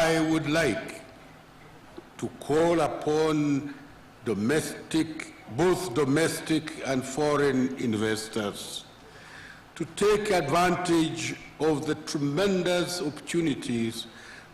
I would like to call upon domestic, both domestic and foreign investors to take advantage of the tremendous opportunities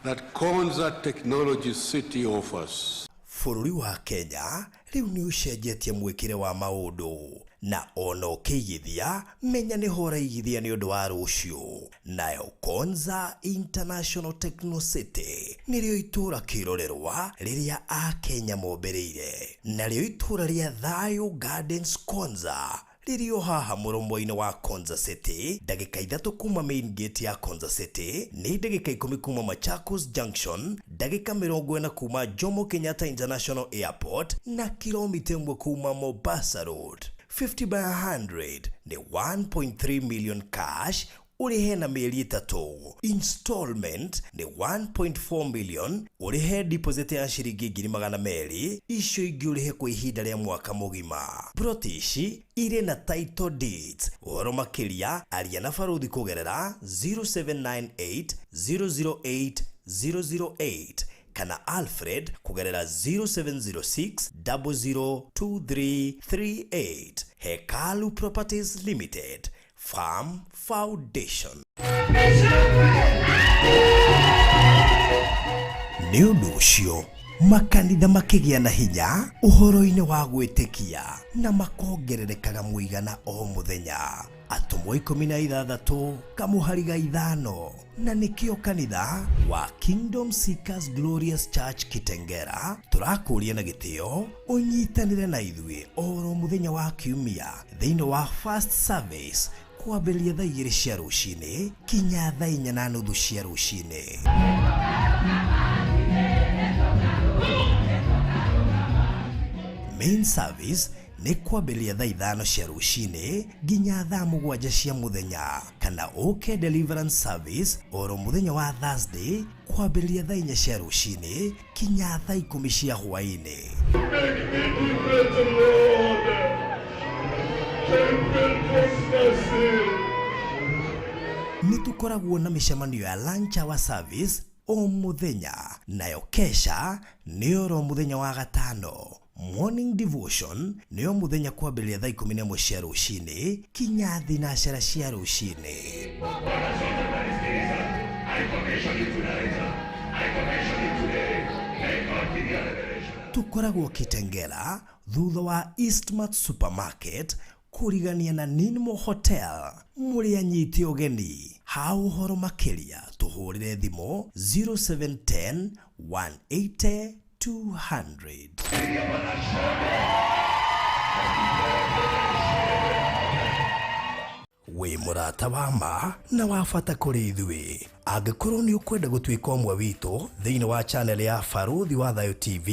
that Konza Technology City offers. Bũrũri wa Kenya rĩu nĩ ũcenjetie mwĩkĩre wa maũndũ na ona ũkĩigithia menya nĩho ũraigithia nĩ ũndũ wa rũciũ. Nayo Konza International Techno City nĩrĩo itũũra kĩrorerwa rĩrĩa Akenya mombĩrĩire, narĩo itũũra rĩa Thayo Gardens Konza rĩrĩ o haha mũromo-inĩ wa Konza City, ndagĩka 3 kuma main gate ya Konza City, nĩ ndagĩka 10 kuma Machakos Junction, ndagĩka 40 kuma Jomo Kenyatta International Airport na kilomita 1 kuma Mombasa Road. 50 by 100 nĩ 1.3 million cash ũrĩhe na mĩeri 3. Installment nĩ 1.4 million ũrĩhe deposit ya ciringi ngiri magana merĩ, icio ingĩ ũrĩhe kwa ihinda rĩa mwaka mũgima. Plot ici irĩ na title deeds. Ũhoro makĩria aria na Barũthi kũgerera 0798 008 008 kana Alfred kũgerera 0706 002338. Hekalu Properties Limited, Farm Foundation. Nĩ ũndũ ũcio makanitha makĩgĩa na hinya ũhoro-inĩ wa gwĩtĩkia na makongererekaga mũigana o mũthenya. Atũmwo 16 kamũhari ga 5, na nĩkĩo kanitha wa Kingdom Seekers Glorious Church Kitengera tũrakũria na gĩtĩo ũnyitanĩre na ithuĩ oro mũthenya wa kiumia thĩinĩ wa First Service kwambĩrĩria thaa 2 cia rũcinĩ kinya thaa 4:30 cia rũcinĩ. Main service nĩ kwambĩrĩria thaa 5 cia rũcinĩ nginya thaa 7 cia mũthenya, kana ũke deliverance service oro mũthenya wa Thursday kwambĩrĩria thaa 4 cia rũcinĩ kinya thaa 10 cia hwaĩ-inĩ. Nĩ tũkoragwo na mĩcemanio ya lunch hour service o mũthenya, nayo kesha nĩ oro mũthenya wa gatano. Morning devotion nĩyo mũthenya kwambĩrĩria thaa 11 cia rũcinĩ kinya thinacara cia rũcinĩ. Tũkoragwo Kitengela thutha wa Eastmart Supermarket kũrigania na Ninmo Hotel. Mũrĩ anyite ũgeni. Ha ũhoro makĩria tũhũrĩre thimũ 0710 180 200. Wĩ mũrata wa ma na wa bata kũrĩ ithuĩ. Angĩkorwo nĩ ũkwenda gũtuĩka ũmwe witũ thĩinĩ wa channel ya Barũthi wa Thayũ TV,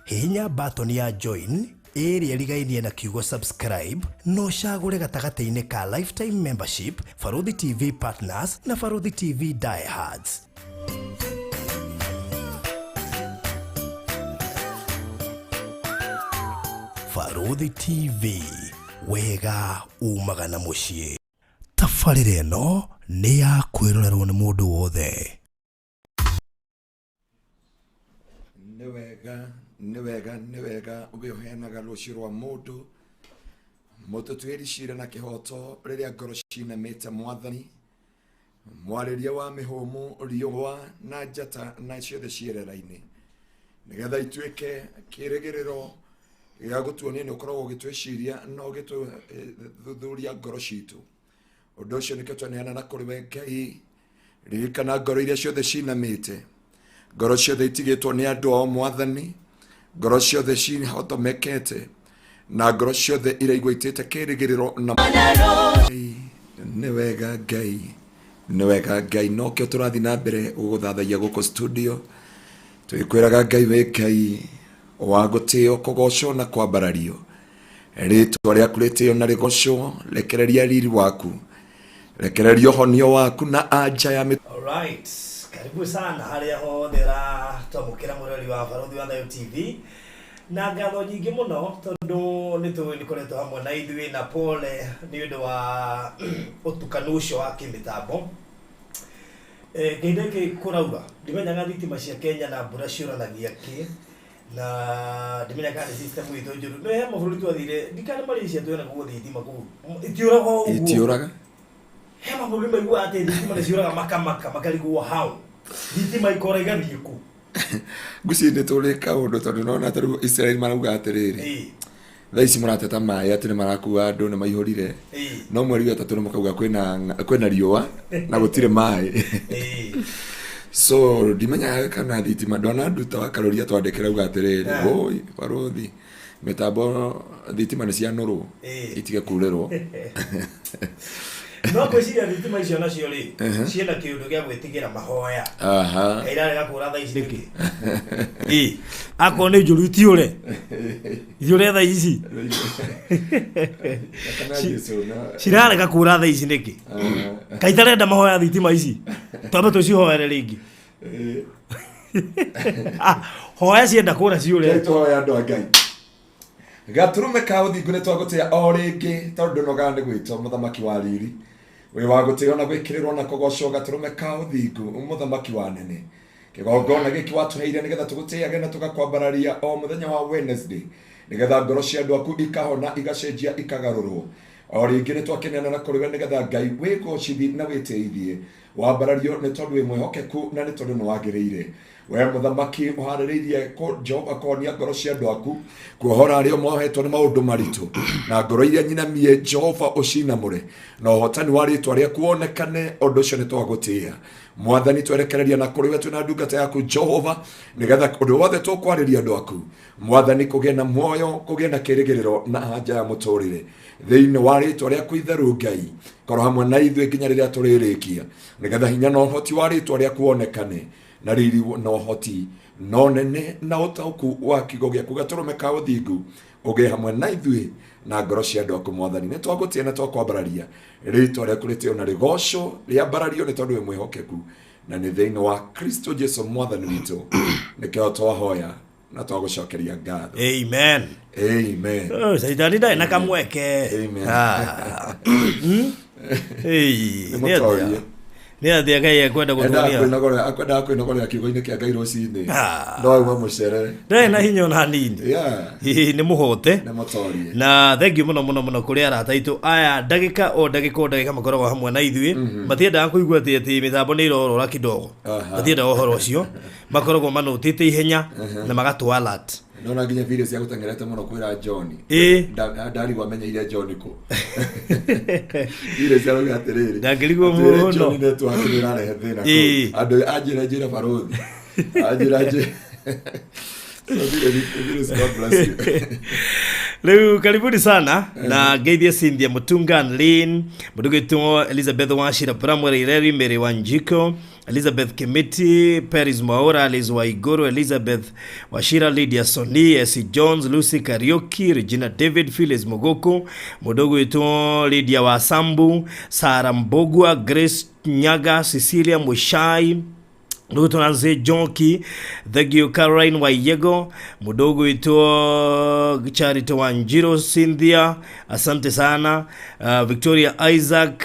hihinya button ya join ĩrĩa ĩrigainie na kiugo subscribe na ũcagũre gatagatĩ-inĩ ka lifetime membership, Barũthi TV Partners na Barũthi TV Diehards. Barũthi TV, wega umaga na mũciĩ. Tabarĩra ĩno nĩ ya kwĩrorerwo nĩ mũndũ wothe. Nĩ wega, nĩ wega, nĩ wega we ũheanaga rũciũ rwa mũndũ. Mũtũtuĩri cira na kĩhoto rĩrĩa ngoro cinamĩte mwathani. Mwarĩrie wa mĩhũmũ, riũa na njata na ciothe ciĩrera-inĩ, nĩgetha ituĩke kĩrĩgĩrĩro gĩa gũtuonia nĩ ũkoragwo ũgĩtwĩciria na ũgĩtũthuthuria ngoro citũ. Ũndũ ũcio nĩkĩo twaneana na kũrĩ we Ngai. Ririkana ngoro iria ciothe cinamĩte, ngoro ciothe itigĩtwo nĩ andũ ao mwathani, ngoro ciothe cihotomekete na ngoro ciothe iraigua itĩte kĩrĩgĩrĩro na nĩ wega Ngai, nĩ wega Ngai. Nokĩo tũrathiĩ na mbere gũgũthathaia gũkũ studio, tũgĩkwĩraga Ngai wĩ Ngai wa gũtĩo, kũgocwo na kwambarario. Rĩtwa rĩaku rĩtĩo na rĩgocwo. Rekereria riri waku, rekereria ũhonio waku na anja ya Alright, karibu sana harĩa hothe ũratwamũkĩra mũrori wa Barũthi wa Thayũ TV, na ngatho nyingĩ mũno tondũ nĩ tũĩ nĩ koretwo hamwe na ithuĩ, na pole nĩ ũndũ wa ũtukanu ũcio wa kĩmĩtambo. Kĩhinda gĩkĩ kũraura ndimenyaga thitima cia Kenya na mbura ciũranagia kĩ na ndimenyaga kana nĩ system itũ njũru. No he mabũrũri twathire ndikana Malaysia twena kũu thitima kũu itiũraga o ũguo. Itiũraga. He mabũrũri maiguaga atĩ thitima nĩ ciũraga makamaka makarigwo hau thitima ikora igathiĩ kũ. Ngwĩciria nĩ tũrĩ kaũndũ tondũ nona ta rĩu Israel marauga atĩrĩrĩ, thaa ici mũrateta maĩ atĩ nĩ marakua andũ nĩ maihũrire, no mweri wa ĩtatũ nĩ mũkauga kwĩna riũa na gũtirĩ maĩ. So ndimenyaga kana thitima ndona nduta wa karũri atwandĩkĩra auga atĩrĩrĩ, woi barũthi mĩtambo thitima nĩ cianũrwo itige kurĩrwo. No ngwĩciria thitima icio nacio rĩ ciĩna kĩũndũ gĩa gwĩtigĩra mahoya. Aha. Kairarega kũra thaa ici nĩkĩ? Ĩ, akorwo nĩ njũru itiũre ithiũre thaa ici. Kana Jesũ na Cirarega kũra thaa ici nĩkĩ? Kaĩ itarenda mahoya thitima ici twambe tũcihoere rĩngĩ. Ah, hoya cienda kũra ciũre. Tũhoya andũ a Ngai gaturume ka ũthingu nĩ twagũtĩa o rĩngĩ tondũ ndũnogaga nĩ gwĩtwo mũthamaki wa riri wĩ wa gũtĩo na gwĩkĩrĩrwo na kũgocwo gaturume ka ũthingu mũthamaki wa nene kĩgongona gĩkĩ watũheire nĩgetha tũgũtĩage na tũgakwambararia o mũthenya wa Wednesday nĩgetha ngoro cia andũ aku ikahona igacenjia ikagarũrwo o rĩngĩ nĩ twakeneana na kũrĩ we nĩgetha Ngai wĩgocithi na wĩtĩithie wambarario nĩ tondũ wĩ mwĩhokeku na nĩ tondũ nĩ wagĩrĩire we mũthamaki ũharĩrĩirie Jehova kũhonia ngoro cia andũ aku kuohora arĩa mohetwo nĩ maũndũ maritũ na ngoro iria nyinamie Jehova ũcinamũre na ũhotani wa rĩtwa rĩaku wonekane ũndũ ũcio nĩ twagũtĩĩa mwathani twerekereria na kũrĩ we twĩna ndungata yaku Jehova nĩgetha ũndũ wothe tũkwarĩria andũ aku mwathani kũgĩe na muoyo kũgĩe na kĩrĩgĩrĩro na anja ya mũtũrĩre thĩinĩ wa rĩtwa rĩaku itheru Ngai korwo hamwe na ithuĩ nginya rĩrĩa tũrĩrĩkia nĩgetha hinya na ũhoti wa rĩtwa rĩaku wonekane na riri na ũhoti na ũnene na ũtaũku wa kiugo gĩaku gatũrũme ka ũthingu ũgĩe hamwe na ithuĩ na ngoro cia andũ aku mwathani nĩ twagũtĩa na twakwambararia rĩtwa rĩaku rĩtĩo na rĩgocwo rĩambarario nĩ tondũ wĩ mwĩhokeku na nĩ thĩinĩ wa Kristo Jesu mwathani witũ nĩkĩo twahoya na twagũcokeria ngatho. Amen. Amen. Oh, caitani ndarĩ na kamweke. Amen. Ah. Ĩi, Nĩ nĩ atĩa? mũtorie. Nĩ atĩa Ngai ekwenda endaga gũtuonia? kwĩnogorera akwendaga kwĩnogorera kiugo-inĩ kĩa Ngai rũcinĩ Ah. no auma mũcerere. Ndarĩ na hinya ona hanini. Yeah. Ĩĩ, nĩ mũhote. Nĩ mũtorie. Na thengiũ mũno mũno mũno kũrĩ arata aitũ aya ndagĩka o ndagĩka o ndagĩka makoragwo hamwe na ithuĩ matiendaga kũigua atĩ atĩ mĩtambo nĩ irorora kidogo. Aha. Matiendaga ũhoro ũcio makoragwo manũtĩte ihenya na magatũ alert. Ndona nginya video cia gũteng'erete mũno kwĩra John. Ĩĩ. Ndarigwo amenyeire John kũ. Video cia rauga atĩrĩrĩ. Ndangĩrigwo Atwĩre mũno. John network nĩ ĩrarehe thĩna Ĩĩ. kũu. Andũ anjĩra njĩre barũthi. Anjĩra njĩre. So videos, God bless you. Rĩu karibuni sana na ngeithie Cynthia Mutunga Lynn mũndũgĩtwo Elizabeth Wachira Bramwell Ireri Mary Wanjiko Elizabeth Kimiti Peris Mwaura Alice Waiguru Elizabeth Wachira Lydia Soni Essie Jones Lucy Kariuki Regina David Phyllis Muguku mũndũgwĩtwo Lydia Wasambu Sara Mbugua Grace Nyaga Cecilia Mushai Mũndũ Nancy Njoki thengio Caroline Waiyego mũndũ ũgwĩtwo Charity Wanjiro Cynthia asante sana Victoria Isaac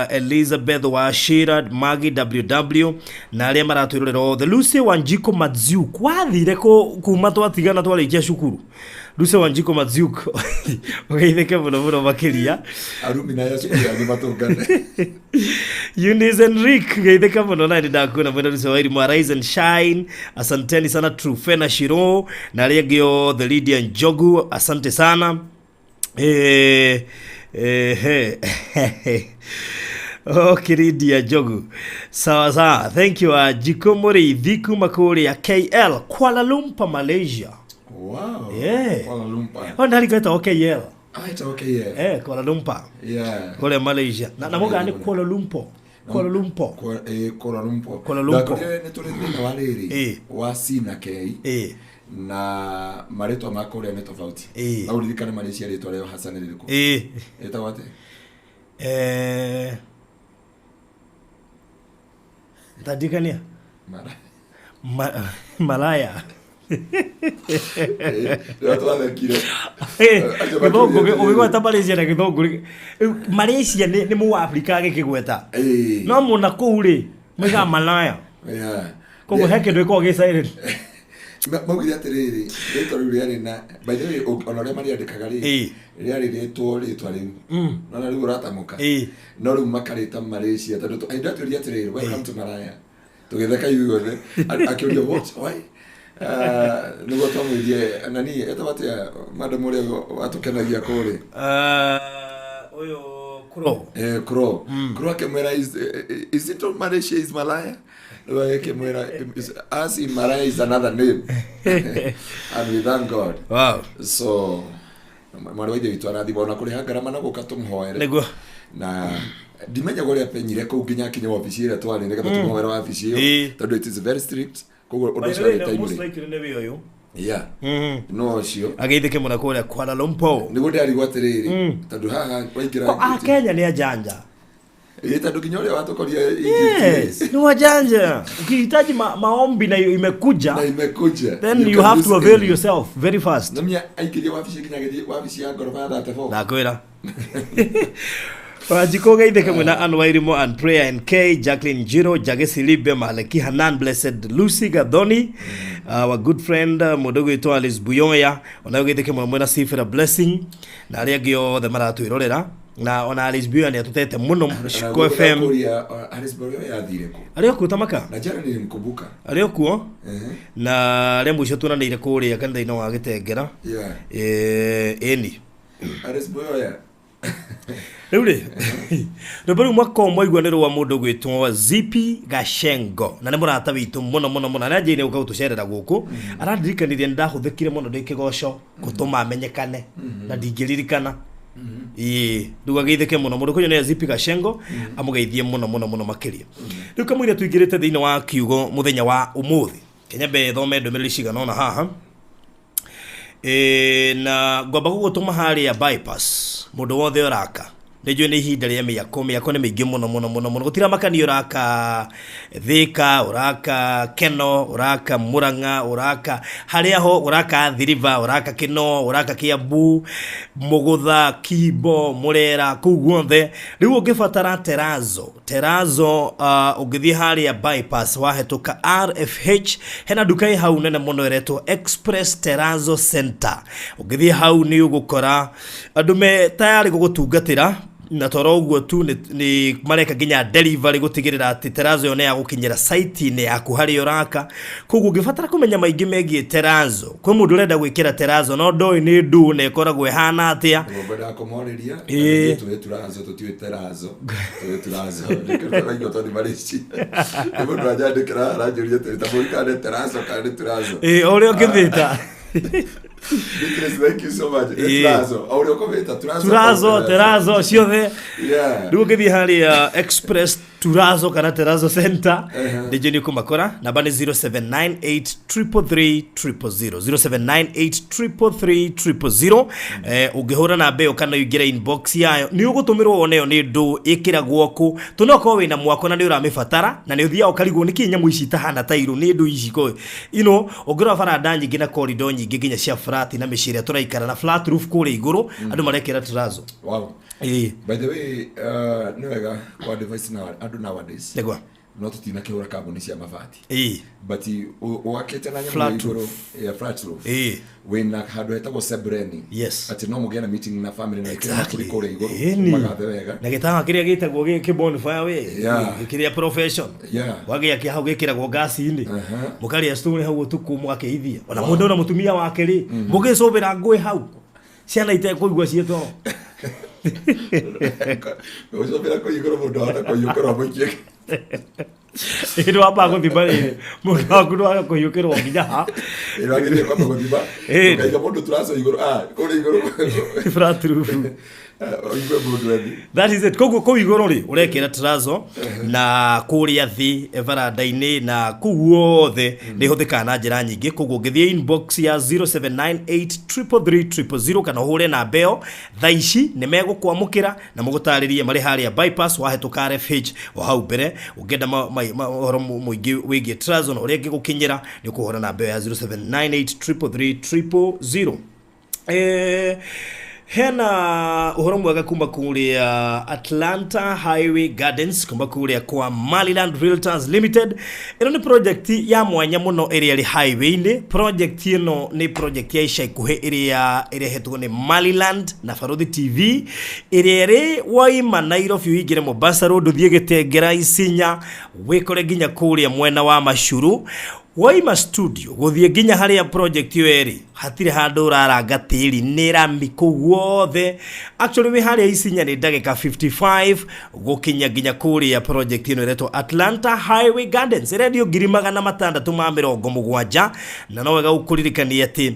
Elizabeth Wachira Maggie WW na arĩa maratwĩrorera othe Lucy Wanjiko Madziuk wathire kũ kuma twatigana twarĩkia cukuru Lucy Wanjiko Madziuk ũgeithĩke mũno mũno makĩria. Arumi na Yesu yanyu matũngane. Eunice Enrique geithĩka mũno na nĩndakuona mwena Lucy wa Irimũ Arise and Shine asanteni sana Trufena Shiro na arĩa angĩ othe Lydia Njogu asante sana. Okay, Lydia Njogu sawa sawa thank you. Jiko Mũrĩithi kuma kũrĩa KL Kuala Lumpur Malaysia. Wow. Yeah. Kuala Lumpur. Oh, ndariko ĩtagwo KL. Ah, it's okay, yeah. Kuala Lumpur. Yeah. Kũrĩa Malaysia na moga nĩ Kuala Lumpur. Kuala Lumpur. Kuala Lumpur. Kuala Lumpur. Ndakorire nĩ tũrĩ thĩna wa rĩrĩ wa C na K na marĩtwa ma kũrĩa nĩ tofauti. No ũririkane Malaysia rĩtwa rĩao hasa nĩ rĩrĩkũ? Rĩtagwo atĩa? Ndandirikania. Mara. Malaya. Rĩrĩa twathekire. Acio Gĩthũngũ makĩũria ũgĩgweta Malaysia na gĩthũngũ rĩ- Malaysia nĩ mũAfrika agĩkĩgweta. No mũna kũu rĩ Moigaga Malaya. Yeah. Koguo he kĩndũ gĩkoragwo gĩ silent. Maugire atĩrĩrĩ, rĩtwa rĩu rĩarĩ na, by the way, ona ũrĩa marĩandĩkaga rĩ, rĩarĩ rĩtwo rĩtwa rĩu nona rĩu ũratamũka, no rĩu makarĩta Malaysia tondũ hĩndĩ atũria atĩrĩrĩ, "Welcome to Malaya," tũgĩtheka ithuothe. Akĩũria, "What? Why?" Ah, nĩguo twamwĩrie nani etagwo atĩa, madam ũrĩa watũkenagia kũrĩ. Ũyũ Kuro. Eh, Kuro. Kuro akĩmwĩra, "Is it not Malaysia is Malaya?" Rĩu agĩkĩmwĩra, "Us in Malaya is another name," and we thank God. So mwarĩ wa ithe witũ arathimwo ona kũrĩha ngarama na gũka tũmũhoere. Nĩguo. Na ndimenyaga ũrĩa penyire kũu nginya akinya wabici ĩrĩa twarĩ nĩgetha tũmũhoere wabici ĩyo, tondũ it is very strict, koguo ũndũ ũcio warĩ timely. Likely nĩwe ũyũ. Yeah, no ũcio. Ageithĩke mũno kũrĩa Kuala Lumpur. Nĩguo ndĩrarigwo atĩrĩrĩ, tondũ haha waingĩra Ko a Kenya nĩ ajanja. Ĩ, tondũ nginya ũrĩa watũkoria. Yes, ni wajanja. Ukihitaji maombi na imekuja, Na imekuja, then you can have use to avail any. yourself very fast. Namia aikirie wabici nginya agĩthiĩ wabici ya ngoroba ya 34. Ndakwĩra. Wanjikũ geithĩke mwena Ann Wairimo and Prayer NK, Jacqueline Jiro, Jagesi Libe, Maleki Hanan, Blessed Lucy Gathoni, our good friend, mũndũ ũgwĩtwo Alice Buyoya, ona geithĩke mũno mwena Sifira Blessing na arĩa angĩ othe maratwĩrorera, na ona Alice Buyoya nĩ atũtete mũno Shiko FM. Kuria Alice Buyoya yathire kũ? Arĩ o kuo Tamaka. Na jana nilimkumbuka. Arĩ o kuo na arĩa mũico tuonanĩire kũrĩa kanitha-inĩ wa Gĩtengera. Ĩni. Alice Buyoya. Rĩu rĩ, rwĩmbo rĩu mwaka ũmwe mwaigua nĩ rwa mũndũ gwĩtwo Zipi Gashengo, na nĩ mũrata witũ mũno mũno mũno, na njanjĩire gũka gũtũcerera gũkũ. Arandirikanirie nĩ ndahũthĩkire mũno ndĩ kĩgoco gũtũma amenyekane na ndingĩririkana. Ĩĩ, rĩu ageithĩke mũno mũndũ kũnyũ nĩ Zipi Gashengo, amũgeithie mũno mũno mũno makĩria. Rĩu kamũira tũingĩrĩte thĩinĩ wa kiugo mũthenya wa ũmũthĩ, kenyambe thome ndũmĩrĩri cigana ũna haha. Na ngwamba gũgũtũma harĩa bypass, mũndũ wothe ũraka, nĩ njũĩ nĩ ihinda rĩa mĩako, mĩako nĩ mĩingĩ mũno mũno mũno mũno, gũtiramakania ũraka Thĩka, ũraka Keno, ũraka Mũrang'a, ũraka harĩa ho, ũraka Thiriva, ũraka Kĩno, ũraka Kĩambu, Mũgũtha, Kimbo, Mũrera, kũu guothe. Rĩu ũngĩbatara terazo, terazo, ũngĩthiĩ harĩa bypass wahĩtũka RFH, hena nduka ĩ hau nene mũno ĩretwo Express Terazo Center. Ũngĩthiĩ hau nĩ ũgũkora andũ me tayarĩ gũgũtungatĩra, na toro ũguo tu nĩ mareka nginya delivery gũtigĩrĩra atĩ terazo ĩyo nĩ yagũkinyĩra site-inĩ yaku harĩa ũraka. Koguo ũngĩbatara kũmenya maingĩ megiĩ terazo, kwĩ mũndũ ũrenda gwĩkĩra terazo no ndoĩ nĩ ndũ na ĩkoragwo ĩhana atĩa. Nĩguo ngwendaga kũmorĩria. Tũĩ turazo, tũtiũĩ terazo, tũĩ turazo, nĩkĩo tũraigua tondũ marĩci nĩ mũndũ anjandĩkĩra aranjũria atĩrĩ, ta mũri kana nĩ terazo kana nĩ turazo. Ĩĩ, o ũrĩa ũngĩthĩta. Beatrice, thank you so much. Nĩ turazo, o ũrĩa ũkũmĩta, turazo. Turazo, terazo ciothe. Rĩu ũngĩthiĩ harĩa Express Turazo kana Terazo Center, nĩnjũĩ nĩ ũkũmakora. Namba nĩ 0798333000, 0798333000. Ũngĩhũra namba ĩyo kana ũingĩre inbox yayo, nĩ ũgũtũmĩrwo wone ĩyo nĩ ndũ ĩkĩragwo kũ, tondũ no ũkorwo wĩna mwako na nĩ ũramĩbatara na nĩ ũthiaga ũkarigwo nĩkĩ nyamũ ici itahana ta irũ, nĩ ndũ ici ko ũngĩrora baranda nyingĩ na corridor nyingĩ nginya cia flat na mĩciĩ ĩrĩa tũraikara na flat roof kũrĩa igũrũ, andũ marekĩra turazo. By the way, nĩ wega kwa advice na andũ nowadays. Nĩguo. No tũtinakĩhũra kambuni cia mabati. But wakĩte na nyamũ Flat igũrũ roof. ya flat roof. Wĩna handũ hetagwo sebreni. Atĩ no mũgĩe na meeting na family na ĩkĩre makũri kũrĩa igũrũ. Magathe wega. Na gĩtawa kĩrĩa gĩtagwo kĩ bonfire we. Kĩrĩa profession. Wagĩa kĩa hau gĩkĩragwo ngasi-inĩ. Mũkarĩa story hau ũtukũ mũgakĩithia. Ona mũndũ na mũtumia wake rĩ, mũgĩcũbĩra ngũĩ hau. Ciana itekũigua ciĩ toro. Gũcũbĩra kũu igũrũ mũndũ ahota kũiyũkĩrwo amũikie. Ĩ, nĩwambaga gũthima rĩrĩ, mũndũ waku nĩwaga kũiyũkĩrwo nginya ha. Ĩ, nĩwagĩrĩire kwamba gũthima. Ũkaiga mũndũ turaco igũrũ, kũrĩa igũrũ. Flat roof. Ũigue mũndũ ethi. That is it. Koguo kũu igũrũ rĩ, ũrekĩra turazo na kũrĩa thĩ baranda-inĩ na kũu guothe nĩ ĩhũthĩkaga na njĩra nyingĩ. Koguo ũngĩthiĩ inbox ya 0798333000 kana ũhũre namba ĩyo thaa ici nĩ megũkwamũkĩra na mũgũtarĩrie marĩ harĩa bypass wahĩtũka RFH o hau mbere. Ũngĩenda ũhoro mũingĩ wĩgiĩ turazo na ũrĩa ĩngĩgũkinyĩra nĩ ũkũhũra namba ĩyo ya 0798333000. Hena uhoro mwega kuma kuria Atlanta Highway Gardens, kuma kuria kwa Maliland Realtors Limited. Ĩno nĩ project ya mwanya mũno ĩrĩa ĩrĩ highway-inĩ. Project ĩno nĩ project ya ica ikuhĩ ĩrĩa ĩrehetwo nĩ Maliland na Baruthi TV, ĩrĩa ĩrĩ waima Nairobi ũingĩre Mombasa Road, ũthiĩ Gĩtengera, Isinya, wĩkore nginya kũrĩa mwena wa Machuru. Waima studio gũthiĩ nginya harĩa project ĩyo ĩrĩ, hatirĩ handũ ũraranga tĩri, nĩ rami kũu guothe. Actually wĩ harĩa Isinya nĩ ndagĩka 55 gũkinya nginya kũrĩa project ĩno ĩretwo Atlanta Highway Gardens. Ĩrendio 670,000, na no wega gũkũririkania atĩ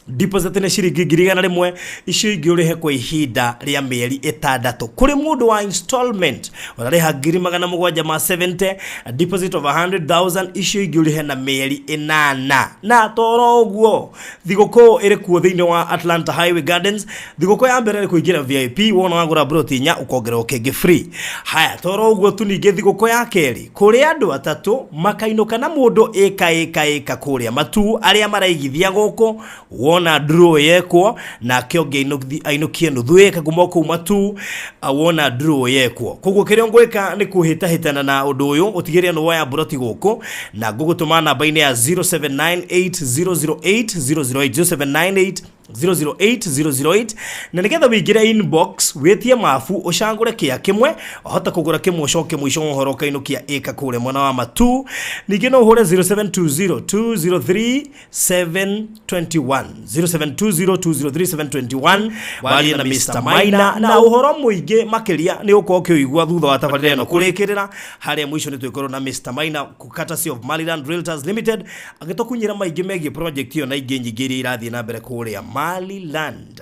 deposit nĩ ciringi 100,000, icio ingĩ ũrĩhe kwa ihinda rĩa mĩeri 6. Kũrĩ mũndũ wa installment ũrarĩha 770,000, a deposit of 100,000, icio ingĩ ũrĩhe na mĩeri 8. Na toro ũguo thigũkũ ĩrĩ kuo thĩinĩ wa Atlanta Highway Gardens. Thigũkũ ya mbere nĩ kũingĩra VIP, wona wagũra broti 4 ũkongererwo kĩngĩ free. Haya, toro ũguo tu, ningĩ thigũkũ ya kerĩ kũrĩ andũ 3 makainũka na mũndũ ĩka ĩka ĩka kũrĩa Matu, arĩa maraigithia gũkũ wona draw yekwo, nake ũngĩ ainũkie nuthu ĩka kuma kũu Matu, wona draw yekwo. Koguo kĩrĩa ngwĩka nĩ kũhĩtahĩtana na ũndũ ũyũ, ũtigĩrĩre nĩ woya broti gũkũ, na ngũgũtũma namba-inĩ ya 0798008008, 0798 008 008, na nigetha wĩingĩre inbox wĩtie mabu ũcagũre kĩa kĩmwe, wahota kũgũra kĩmwe ũcoke mũico wa ũhoro ũkainũkia ĩka kũrĩa mwena wa Matu. Ningĩ no ũhũre 0720 203 721, 0720 203 721, warie na Mr. Maina, na ũhoro mũingĩ makĩria nĩ ũkorwo ũkĩũigua thutha wa tabarĩra ĩno kũrĩkĩrĩra. Harĩa mũico nĩ twĩkorwo na Mr. Maina courtesy of Maliland Realtors Limited agĩtũkunyĩra maingĩ megiĩ project ĩyo na ingĩ nyingĩ iria irathiĩ na mbere kũrĩa Maliland.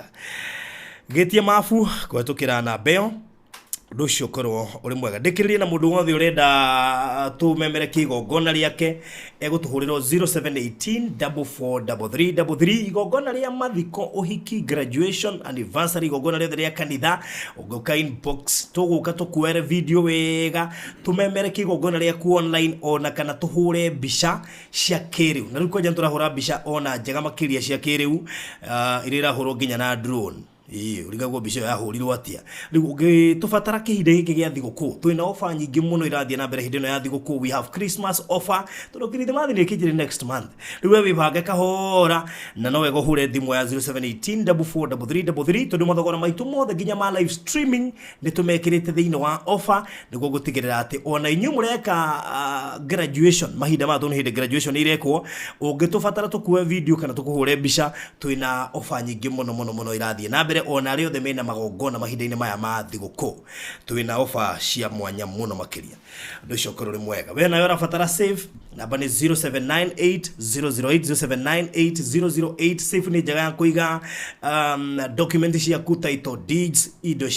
Gĩtie mabu kũhetũkĩra namba ĩyo, ũndũ ũcio ũkorwo ũrĩ mwega. Ndĩkĩrĩrie na mũndũ wothe ũrenda tũmemerekie igongona rĩake egũtũhũrĩrwo 0718 4433 33, igongona rĩa mathiko, ũhiki, graduation, anniversary, igongona rĩothe rĩa kanitha. Ũngĩũka inbox tũgũka tũkuere video wega, tũmemerekie igongona rĩaku online, ona kana tũhũre mbica cia kĩrĩu. Na rĩu kwanja nĩtũrahũra mbica ona njega makĩria cia kĩrĩu, iria irahũrwo nginya na drone. Ĩĩ, ũrigagwo mbica ĩyo yahũrirwo atĩa. Rĩu ũngĩtũbatara kĩhinda gĩkĩ gĩa thigũkũ, twĩna offer nyingĩ mũno irathiĩ na mbere hĩndĩ ĩno ya thigũkũ. We have Christmas offer, tondũ kirithimathi nĩ ĩkĩnjĩrĩ next month. Rĩu we wĩbange kahora, na no wega ũhũre thimũ ya 0718 4433 33, tondũ mathogora maitũ mothe nginya ma live streaming nĩ tũmekĩrĩte thĩinĩ wa offer, nĩguo gũtigĩrĩra atĩ ona inyuĩ mũreka graduation mahinda maya, tondũ hĩndĩ graduation irekwo, ũngĩtũbatara tũkue video kana tũkũhũre mbica, twĩna offer nyingĩ mũno mũno mũno irathiĩ na mbere. Ona arĩa othe mena magongona mahinda-inĩ maya ma thigũkũ, twĩna offer cia mwanya mũno makĩria. Ũndũ ũcio ũkorwo ũrĩ mwega. We nawe ũrabatara safe, namba nĩ 0798 008 0798 008. Safe nĩ njega ya kũiga document ciaku, title deeds, indo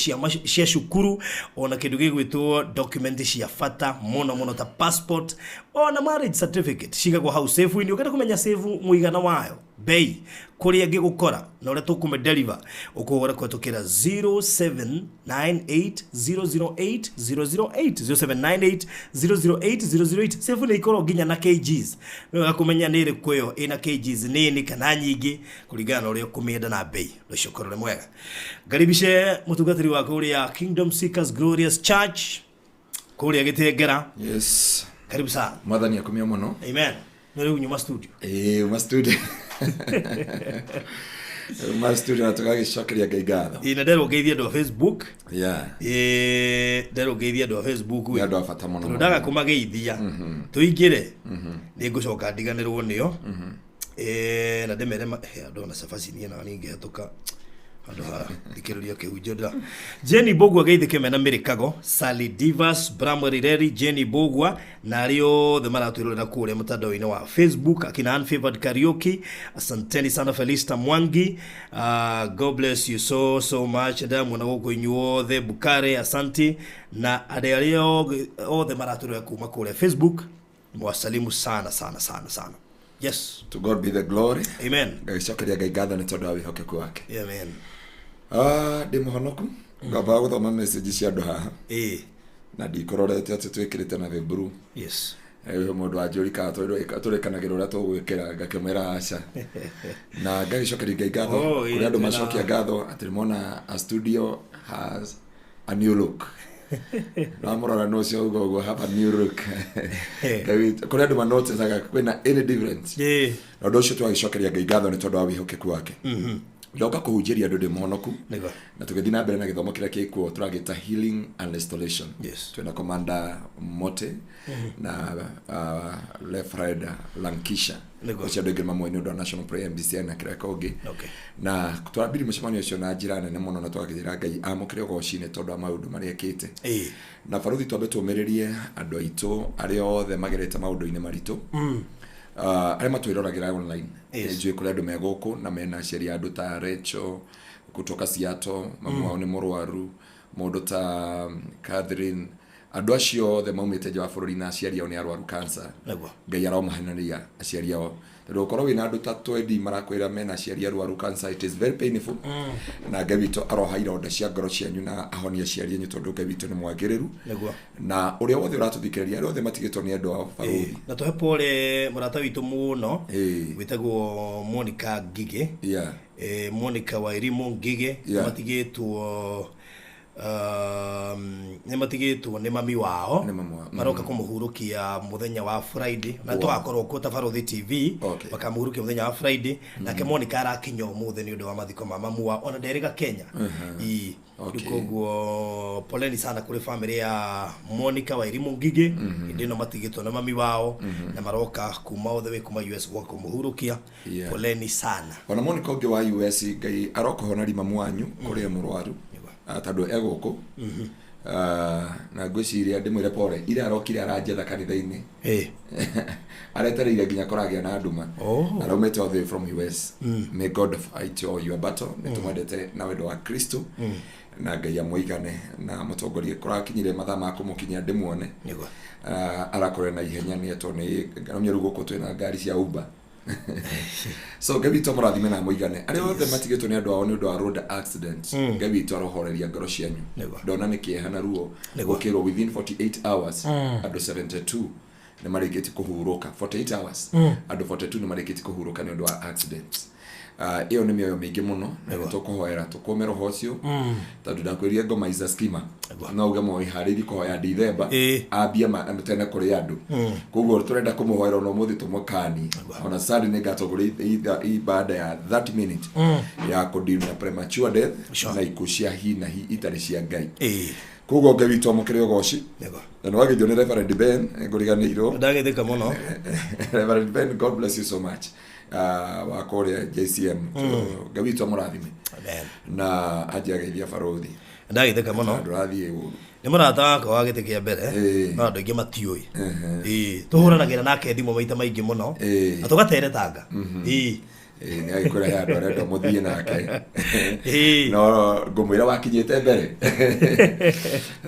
cia cukuru, ona kĩndũ gĩgwĩtwo document cia bata mũno mũno ta passport, ona marriage certificate cigagwo hau safe-inĩ. Ũngĩenda kũmenya safe mũigana wayo, bei, kũrĩa ĩngĩgũkora na ũrĩa tũkũmĩ deliver, ũkũhũra kũhetũkĩra 0798 008 008, 0798 008 008. Safe nĩ ikorwo nginya na kgs, nĩ wega kũmenya nĩ ĩrĩkũ ĩyo ĩna kgs nini kana nyingĩ kũringana na ũrĩa ũkũmĩenda na bei. Ũndũ ũcio ũkorwo ũrĩ mwega. Ngaribishe mũtungatĩri wa kũrĩa Kingdom Seekers Glorious Church kũrĩa Gĩtengera. Yes. Karibu sana. Mwathani akumio mũno. Amen. Nĩ rĩu nyuma studio. Ĩĩ, uma studio. Uma studio na tũgagĩcokeria Ngai ngatho. Ĩĩ, na nderwo ngeithie andũ a Facebook. Yeah. Ĩĩ, nderwo ngeithie andũ a Facebook. Nĩ andũ a bata mũno. Tondũ ndaga kũmageithia tũingĩre nĩ ngũcoka ndiganĩrwo nĩo. Ĩĩ, na ndĩmere andũ ona cabaci niĩ na niĩ ngĩhetũka handũ ha thikĩrĩria kĩhunjio ndĩra Jenny Mbũgua geithĩke mena Mĩrĩkago, Sally Divas, Bramwell Ireri, Jenny Mbũgua na arĩa othe maratwĩrorera kũrĩa mũtandao-inĩ wa Facebook, akina Unfavored Karaoke, asanteni sana. Felista Mwangi, God bless you so so much. Ndamuona gũkũ inyuothe, Bukare, asanti, na andũ arĩa othe maratwĩrorera kuma kũrĩa Facebook, mwasalimu sana sana sana sana. Yes. To God be the glory. Amen. Ngagĩcokeria Ngai ngatho nĩ tondũ wa wĩhokeku wake. Amen. Ndĩ mũhonoku. Ngamba gũthoma message cia andũ haha. Ĩĩ. Na ndikũrorete atĩ twĩkĩrĩte na the blue. Yes. Mũndũ wanjũri kana tũrĩkanagĩra ũrĩa tũgwĩkĩra, ngakĩmwĩra aca, na ngagĩcokeria Ngai ngatho. Oh, Kũrĩ andũ ĩĩ, macokia ngatho atĩ nĩmona a studio has a new look. Namũrora no ũcio uga ũguo, have a new look. Ngai witũ, kũrĩ andũ manoticaga kwĩna any difference. Na ũndũ ũcio twagĩcokeria Ngai ngatho nĩ tondũ wa wĩhokeku wake. Ndoka kũhunjĩria andũ ndĩ mũhonoku. Na tũgĩthiĩ na mbere na gĩthomo kĩrĩa gĩkuo tũragĩta healing and restoration. Twĩna Commander Mote na Reverend Lankisha, ũcio andũ aingĩ mamũĩ nĩ ũndũ wa National Prayer MBCN na kĩrĩa kũngĩ. Na twambirie mũcemanio ũcio na njĩra nene mũno, na twagĩra Ngai amũkĩre ũgoci-inĩ tondũ wa maũndũ marĩa ekĩte. Na baruthi, twambe tũmĩrĩrie andũ aitũ arĩa othe magerete maũndũ-inĩ maritũ, arĩa matwĩroragĩra online. Njũĩ kũrĩ andũ me gũkũ na mena aciari a andũ ta Rachel kutoka Seattle, mamu wao nĩ mũrwaru, mũndũ ta Catherine, andũ acio othe maumĩte nja wa bũrũri na aciari ao nĩ arwaru cancer. Ngai aromaheneria aciari ao, tondũ gũkorwo wĩna andũ ta twendi marakwĩra mena aciari arwaru cancer, it is very painful. Na Ngai witũ aroha ironda cia ngoro cianyu na ahonie aciari anyu, tondũ Ngai witũ nĩ mwagĩrĩru. Na ũrĩa wothe ũratũthikĩrĩria, arĩa othe matigĩtwo nĩ andũ ao, baruthi. Na tũhe pole mũrata witũ mũno wĩtagwo Monica Ngigĩ. Monica Wairimu Ngigĩ. Matigĩtwo nĩ matigĩtwo nĩ mami wao. Nĩ mami wao. Maroka kũmũhurũkia mũthenya wa Friday, na tũgakorwo kuo ta Baruthi TV. Makamũhurũkia mũthenya wa Friday, nake Monica arakinya ũmũthĩ nĩ ũndũ wa mathiko ma mamu wao, ona nderĩga Kenya. Ii. Rĩu koguo poleni sana kũrĩ family ya Monica Wairimu Ngigĩ, hĩndĩ ĩno matigĩtwo na mami wao na maroka kuma all the way kuma US gwa kũmũhurũkia. Poleni sana. Ona Monica ũngĩ wa US, Ngai arokohonari mamu wanyu kũrĩa mũrwaru. Tondũ e gũkũ. Na ngwĩciria ndĩmwĩre pole, ira arokire aranjetha kanitha-inĩ, aretereire nginya kũragĩa na nduma. Araumĩte all the way from US. May God fight all your battle. Nĩ tũmwendete na wendo wa Kristo, na Ngai amũigane na mũtongorie. Kũrakinyire mathaa ma kũmũkinyia ndĩmuone. Arakorera na ihenya nĩ etwo nĩ ngamia. Rĩu gũkũ twĩna ngari cia Uber, so Ngai witũ amũrathime na amũigane. Arĩa othe matigĩtwo nĩ andũ ao nĩ ũndũ wa road accident, Ngai witũ arohoreria ngoro cianyu. Ndona nĩ kĩeha na ruo gũkĩrwo within 48 hours andũ 72 nĩ marĩkĩtie kũhurũka. 48 hours andũ 42 nĩ marĩkĩtie kũhurũka nĩ ũndũ wa accidents. Ĩyo nĩ mĩoyo mĩingĩ mũno, na nĩ tũkũhoera tũkũme roho ũcio, tondũ ndakwĩrire ngoma is a schema. No uge mwĩharĩirie kũhoya Ndithemba, ambie tene kũrĩ andũ. Koguo tũrenda kũmũhoera ona ũmũthĩ, tũmũkanie. Ona Sunday nĩ ngatongoria ibada ya 30 minutes ya kũdeal na premature death na ikuũ cia hi na hi itarĩ cia Ngai. Koguo Ngai witũ amũkĩre ũgoci. Na nĩ wagĩthio nĩ Reverend Ben, ngũriganĩirwo. Ndagĩthĩka mũno. Reverend Ben, God bless you so much, wa kũrĩa JCM. Ngai witũ amũrathime. Amen. Na anjia ageithia barothi. Ndagĩthĩka mũno. Ndũrathiĩ ũru. Nĩ mũrata wakwa wa gĩtĩ kĩa mbere, no andũ aingĩ matiũĩ. Tũhũranagĩra nake thimũ maita maingĩ mũno na tũgateretanga. Nĩ agĩkwĩra he andũ arenda mũthiĩ nake, no ngũmwĩra wakinyĩte mbere.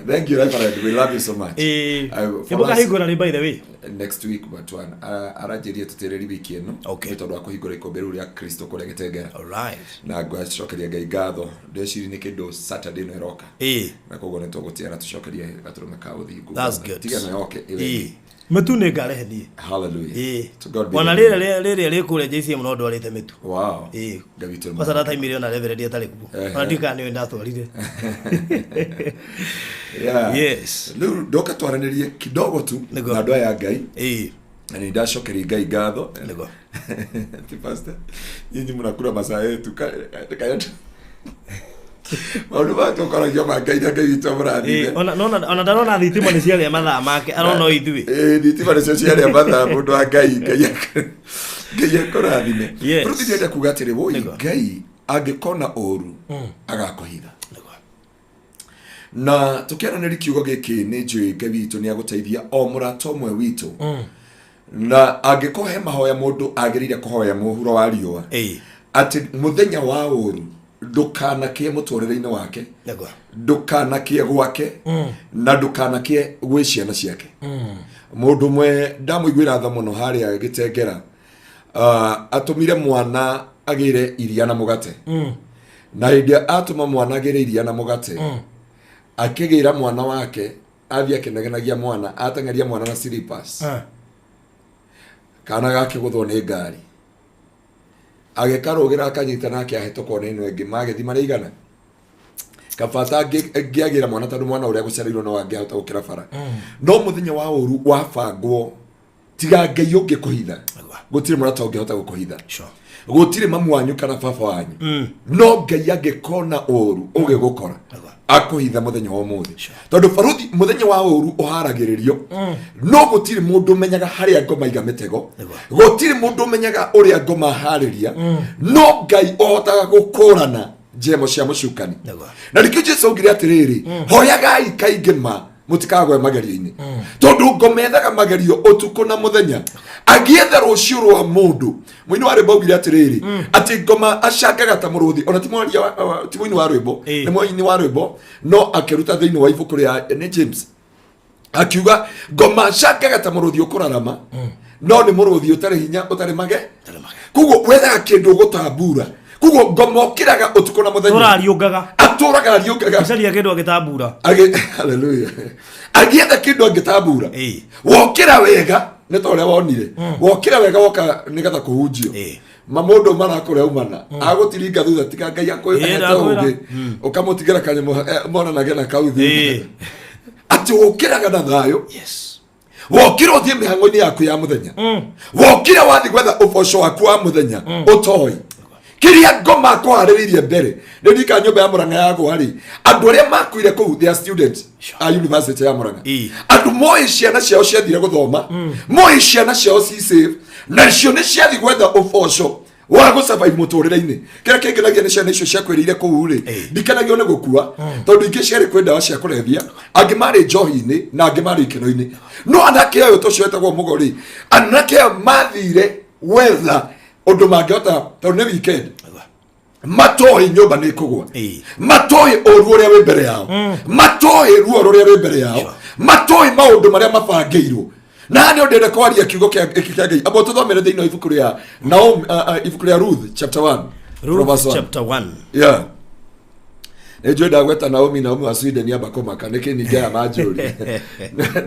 Thank you, Reverend, we love you so much. Nĩ mũkahingũra rĩ, by the way? Next week but one aranjĩrie tũtĩrĩri wiki ĩno, nĩ tondũ wa kũhingũra ikũmbĩ rĩu rĩa Kristo kũrĩa Gĩtengera. Na ngacokeria Ngai ngatho, ndĩciri nĩ kĩndũ Saturday ĩno ĩroka, na koguo nĩ tũgũtigana tũcokerie gatũrũme ka ũthingu. That's good. Tiga ĩno yoke ĩwe. Mĩtu nĩ ngarehe niĩ. Hallelujah. To God be Ona the glory. rĩrĩa rĩrĩa rĩ kũrĩa JCM no ndwarĩte mĩtu. Ngai witũ nĩ Kwanza ndataimire ona reverend atarĩ kuo. Ona ndiũĩ kana nĩwe ndatwarire. Rĩu ndoka twaranĩrie kidogo tu na andũ aya a Ngai, na nĩ ndacokeria Ngai ngatho. Ti pastor, nyinyi mnakula masaa yetu. Maũndũ maya tũkoragio ma Ngai, na Ngai witũ amũrathime. Ona ndarona thitima nĩ ciarĩa mathaa make, arona o ithuĩ. Thitima nĩcio ciarĩa mathaa, mũndũ wa Ngai. Ngai akũrathime. Rĩu ndĩrenda kuga atĩrĩ, woi, Ngai angĩkona ũru agakũhitha. Na tũkĩaranĩria kiugo gĩkĩ, nĩ njũĩ Ngai witũ nĩ agũteithia o mũrata ũmwe witũ, na angĩkorwo he mahoya mũndũ agĩrĩire kũhoya mũhuro wa riũa, atĩ mũthenya wa ũru ndũkanakĩe mũtũrĩre-inĩ wake, ndũkanakĩe gwake, na ndũkanakĩe gwĩ ciana ciake. Mũndũ ũmwe ndamũiguĩra tha mũno harĩa Gĩtengera, atũmire mwana agĩre iria na mũgate, na hĩndĩ ĩrĩa atũma mwana agĩre iria na mũgate, akĩgĩra mwana wake, athiĩ akĩnegenagia mwana, ateng'eria mwana na slippers. Kana gakĩgũthwo nĩ ngari, agĩkarũgĩra akanyita nake ahĩtũkwo nĩ ĩno ĩngĩ, magĩthi marĩ igana. Kabata ngĩagĩra mwana tondũ mwana ũrĩa gũcereirwo no angĩahota gũkĩra bara. No mũthenya wa ũru wabangwo, tiga Ngai ũngĩkũhitha, gũtirĩ mũrata ũngĩhota gũkũhitha. Gũtirĩ mamu wanyu kana baba wanyu, no Ngai angĩkona ũru ũgĩgũkora, akũhitha mũthenya wa ũmũthĩ. Tondũ baruthi, mũthenya wa ũru ũharagĩrĩrio, no gũtirĩ mũndũ ũmenyaga harĩa ngoma iga mĩtego, gũtirĩ mũndũ ũmenyaga ũrĩa ngoma harĩria, no Ngai ũhotaga gũkũrana njemo cia mũcukani. Na nĩkĩo Jesu augire atĩrĩrĩ, hoyagai kaingĩ ma mũtikagwe magerio-inĩ, tondũ ngoma ethaga magerio ũtukũ na mũthenya agĩetha rũciũ rwa mũndũ. Mũini wa rwĩmbo augire atĩrĩrĩ, atĩ ngoma acangaga ta mũrũthi. Ona ti mwaria ti mũini wa rwĩmbo, nĩ mũini wa rwĩmbo, no akĩruta thĩinĩ wa ibuku rĩa nĩ James, akiuga ngoma acangaga ta mũrũthi ũkũrarama, no nĩ mũrũthi ũtarĩ hinya, ũtarĩ mage. Koguo wethaga kĩndũ ũgũtambura. Koguo ngoma ũkĩraga ũtukũ na mũthenya. Tũrariũngaga. Atũraga ariũngaga. Gũcaria kĩndũ agĩtambura. Hallelujah. Agĩetha kĩndũ angĩtambura. Wokĩra wega nĩ ta ũrĩa wonire, wokĩra wega woka nĩgetha kũhunjio, ma mũndũ marakũrĩa umana agũtiringa thutha, tiga Ngai akwĩhete ndakwĩra. ũngĩ ũkamũtigĩra kanyamũ, monanage na kau thutha. Atĩ ũkĩraga na thayũ, wokĩra ũthiĩ mĩhang'o-inĩ yaku ya mũthenya, wokĩra wathiĩ gwetha ũboco waku wa mũthenya, ũtoĩ kĩrĩa ngoma akũharĩrĩirie mbere. Nĩ ndika nyũmba ya Mũrang'a yagwa rĩ, andũ arĩa makuire kũu, they are students a university ya Mũrang'a. Andũ moĩ ciana ciao ciathire gũthoma, moĩ ciana ciao ci safe, nacio nĩ ciathi gwetha ũboco wa gũsurvive mũtũrĩre-inĩ. Kĩrĩa kĩngenagia nĩ ciana icio ciakwĩrĩire kũu rĩ, ndikenagio nĩ gũkua, tondũ ingĩ ciarĩ kwĩ ndawa cia kũrebia, angĩ marĩ njohi-inĩ na angĩ marĩ ikeno-inĩ. No anake ũyũ tũcio wetagwo mũgo rĩ, anake aya mathire gwetha ũndũ mangĩhota tondũ nĩ weekend, matoĩ nyũmba nĩ kũgwa, matoĩ ũru ũrĩa wĩ mbere yao, matoĩ ruo rũrĩa rwĩ mbere yao, matoĩ maũndũ marĩa mabangĩirwo. Na nĩ ndĩrenda kwaria kiugo kĩa gĩkĩ kĩa Ngai. Amba tũthomere thĩinĩ wa ibuku rĩa Naomi, ibuku rĩa Ruth chapter 1 from Ruth verse 1. Chapter 1. Yeah, nĩ njũĩ ndagweta Naomi, Naomi wa Sweden, amba kũmaka nĩkĩ ningĩ aya manjũri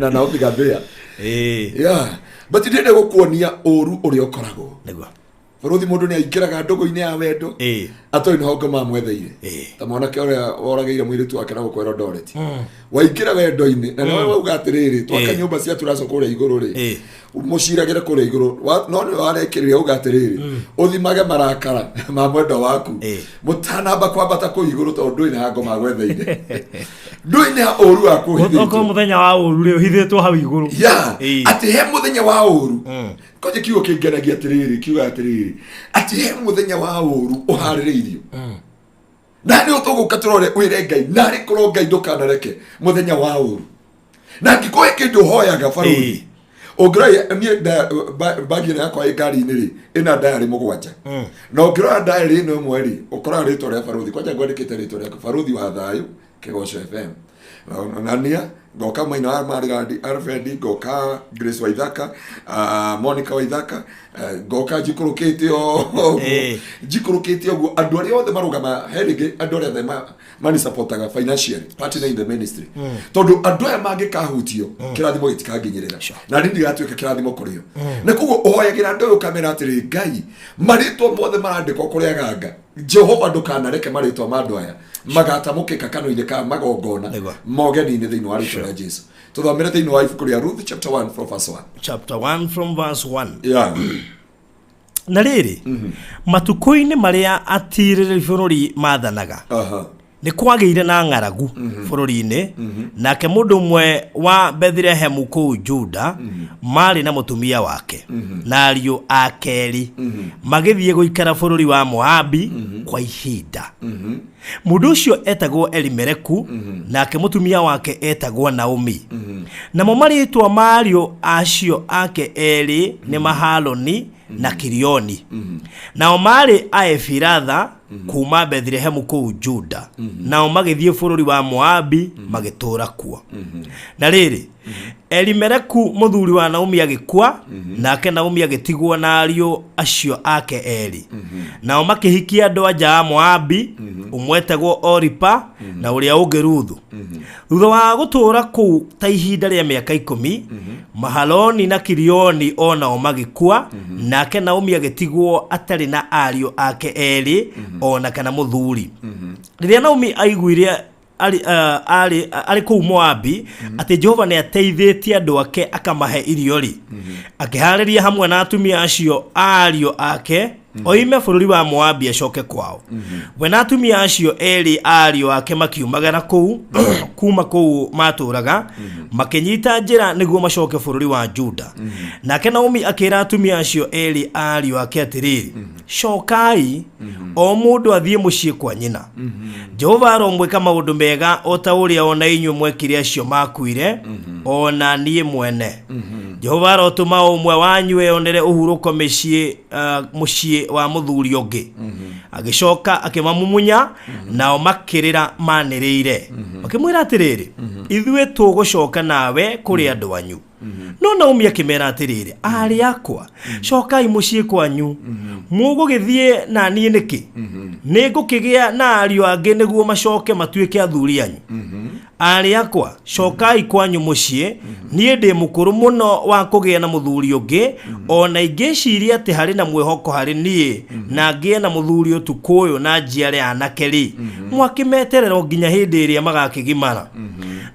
na Naomi Gathĩa. Yeah, but ndĩrenda gũkuonia ũru ũrĩa ũkoragwo. Bũrũthi, mũndũ nĩ aingĩraga ndũgũ-inĩ ya wendo atoĩ nĩ hongo mamwetheire, ta mwanake ũrĩa woragĩire mũirĩtu wake na gũkũ Eldoret. Waingĩra wendo-inĩ na nĩwe wauga atĩrĩrĩ, twaka nyũmba cia turaco kũrĩa igũrũ rĩ, mũciragĩre kũrĩa igũrũ. No nĩ warekĩrĩria uga atĩrĩrĩ, ũthimage marakara ma mwendwa waku mũtanamba kwambata kũu igũrũ, tondũ ndũĩ nĩ hango magwetheire, ndũĩ nĩ ha ũru waku Okorwo ũhithĩtwo. Mũthenya wa ũru rĩ, ũhithĩtwo hau igũrũ. Ya, atĩ he mũthenya wa ũru. Kwanja kiugo kĩngenagia atĩrĩrĩ, kiuga atĩrĩrĩ, atĩ he mũthenya wa ũru ũharĩrĩirio. Na nĩ ũtũgũka tũrore wĩre Ngai, narĩ korwo Ngai ndũkanareke mũthenya wa ũru. Na angĩkorwo he kĩndũ ũhoyaga, barũthi, ũngĩrora niĩ bagi ĩno yakwa ĩ ngari-inĩ rĩ, ĩna diary 7. Na ũngĩrora diary ĩno ĩmwe rĩ, ũkoraga rĩtwa rĩa barũthi. Kwanja ngwandĩkĩte rĩtwa rĩaku, barũthi wa thayũ, Kĩgoco FM, Ng'ania, ngoka Maina wa Marigandi Alfred, ngoka Grace Waithaka, Monica Waithaka, ngoka njikũrũkĩte ũguo, njikũrũkĩte ũguo, andũ arĩa othe marũgama he rĩngĩ, andũ arĩa othe manisapotaga financially, partner in the ministry, tondũ andũ aya mangĩkahutio, kĩrathimo gĩtikanginyĩrĩra na niĩ ndigatuĩka kĩrathimo kũrĩ o. Na koguo ũhoyagĩra andũ ũyũ, ũkamera atĩrĩ, Ngai, marĩtwa mothe marandĩkwo kũrĩa ganga, Jehova ndũkanareke marĩtwa ma andũ aya magatamũkĩka kanua-inĩ ka magongona mogeni-inĩ thĩinĩ wa rĩtwa rĩa Jesu. Tũthomere thĩinĩ wa ibuku rĩa Ruth chapter 1 from verse 1. Chapter 1 from verse 1. Yeah. Na rĩrĩ, matukũ-inĩ marĩa atirĩrĩri bũrũri maathanaga, nĩ kwagĩire na ng'aragu bũrũri-inĩ. Nake mũndũ ũmwe wa Bethilehemu kũu Juda marĩ na mũtumia wake na ariũ ake erĩ magĩthiĩ gũikara bũrũri wa Moabi kwa ihinda. Mũndũ ũcio etagwo Elimeleku, nake mũtumia wake etagwo Naomi. Namo marĩĩtwa ma ariũ acio ake erĩ nĩ Mahaloni na Kilioni. Nao maarĩ Aefiratha kuuma Bethilehemu kũu Juda. Nao magĩthiĩ bũrũri wa Moabi magĩtũũra kuo. Na rĩrĩ, Elimeleku mũthuri wa Naomi agĩkua, nake Naomi agĩtigwo na ariũ acio ake erĩ. Nao makĩhikia andũ anja a Moabi, ũmwe etagwo Oripa na ũrĩa ũngĩ Ruthu. Thutha wa gũtũũra kũu ta ihinda rĩa mĩaka 10, Mahaloni na Kilioni o nao magĩkua. Nake Naomi agĩtigwo atarĩ na ariũ ake erĩ o na kana mũthuri. Rĩrĩa Naomi aiguire arĩ kũu Moabi atĩ Jehova nĩ ateithĩtie andũ ake akamahe irio rĩ, akĩharĩria hamwe na atumia acio ariũ ake oime bũrũri wa Moabi acoke kwao. We na atumia acio erĩ ariũ ake makiumagara kũu kuma kũu matũraga, makĩnyita njĩra nĩguo macoke bũrũri wa Juda. Nake Naomi akĩra atumia acio erĩ ariũ ake atĩrĩrĩ, cokai o mũndũ athiĩ mũciĩ kwa nyina. Jehova aromwĩka maũndũ mega o ta ũrĩa ona inyuĩ mwekire acio makuire, o na niĩ mwene. Jehova arotũma o ũmwe wanyu eyonere ũhurũko mĩciĩ mũciĩ wa mũthuri ũngĩ. Agĩcoka akĩmamumunya, nao makĩrĩra manĩrĩire, makĩmwĩra atĩrĩrĩ, ithuĩ tũgũcoka nawe kũrĩ andũ anyu. No Naomi akĩmera atĩrĩrĩ, arĩ akwa, cokai mũciĩ kwanyu. Mũgũgĩthiĩ na niĩ nĩkĩ? Nĩ ngũkĩgĩa na ariũ angĩ nĩguo macoke matuĩke athuri anyu? Arĩ akwa, cokai kwanyu mũciĩ. Niĩ ndĩ mũkũrũ mũno wa kũgĩa na mũthuri ũngĩ. Ona ingĩciria atĩ harĩ na mwĩhoko harĩ niĩ na ngĩe na mũthuri ũtukũ ũyũ na njiare anake rĩ, mwakĩmeterera o nginya hĩndĩ ĩrĩa magakĩgimara?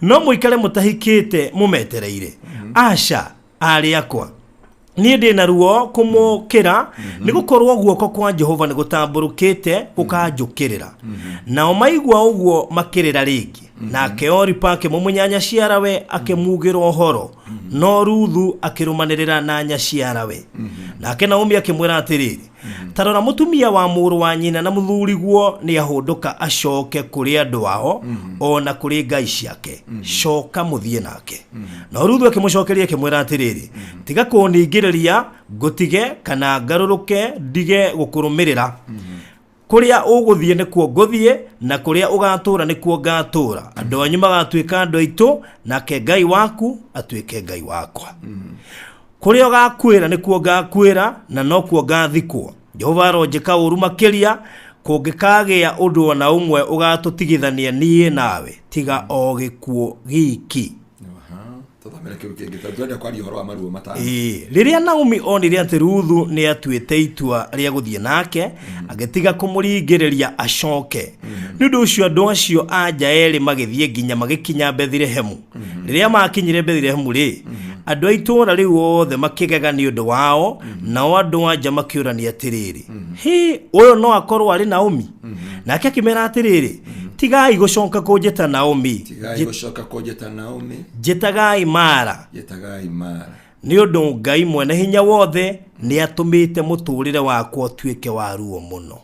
No mũikare mũtahikĩte mũmetereire? Aca, arĩ akwa, niĩ ndĩ na ruo kũmũkĩra, nĩ gũkorwo guoko kwa Jehova nĩ gũtambũrũkĩte gũkanjũkĩrĩra. Nao maigua ũguo makĩrĩra rĩngĩ. Nake Oripa akĩmumunya nyaciarawe akĩmugĩra ũhoro, no Ruthu akĩrũmanĩrĩra na nyaciarawe. Nake Naomi akĩmwĩra atĩrĩrĩ, ta rora, mũtumia wa mũrũ wa nyina na mũthuriguo nĩ ahũndũka acoke kũrĩ andũ ao o na kũrĩ ngai ciake. Coka mũthiĩ nake. No Ruthu akĩmũcokeria akĩmwĩra atĩrĩrĩ, tiga kũningĩrĩria ngũtige kana ngarũrũke ndige gũkũrũmĩrĩra. Kũrĩa ũgũthiĩ nĩkuo ngũthiĩ, na kũrĩa ũgatũũra nĩkuo ngatũũra. Andũ anyu magatuĩka andũ aitũ, nake Ngai waku atuĩke Ngai wakwa. Kũrĩa ũgakuĩra nĩkuo ngakuĩra, na nokuo ngathikwo. Jehova aronjĩka ũũru makĩria kũngĩkagĩa ũndũ ona ũmwe ũgatũtigithania niĩ nawe, tiga o gĩkuũ giki. Tũthomere kĩu kĩngĩ tondũ tũrenda kwaria ũhoro wa maruo 5. Ĩĩ, rĩrĩa Naomi onire atĩ Ruthu nĩ atuĩte itua rĩa gũthiĩ nake, agĩtiga kũmũringĩrĩria acoke. Nĩ ũndũ ũcio andũ acio a nja erĩ magĩthiĩ nginya magĩkinya Bethilehemu. Rĩrĩa maakinyire Bethilehemu rĩ, andũ a itũũra rĩu othe makĩgega nĩ ũndũ wao, nao andũ a nja makĩũrania atĩrĩrĩ, hĩ, ũyũ no akorwo arĩ Naomi? Nake akĩmera atĩrĩrĩ, tigai gũcoka kũnjĩta Naomi, Tigai gũcoka kũnjĩta Naomi, njĩtagai Mara, njĩtagai Mara, nĩ ũndũ Ngai Mwene Hinya Wothe nĩ atũmĩte mũtũũrĩre wakwa ũtuĩke wa ruo mũno.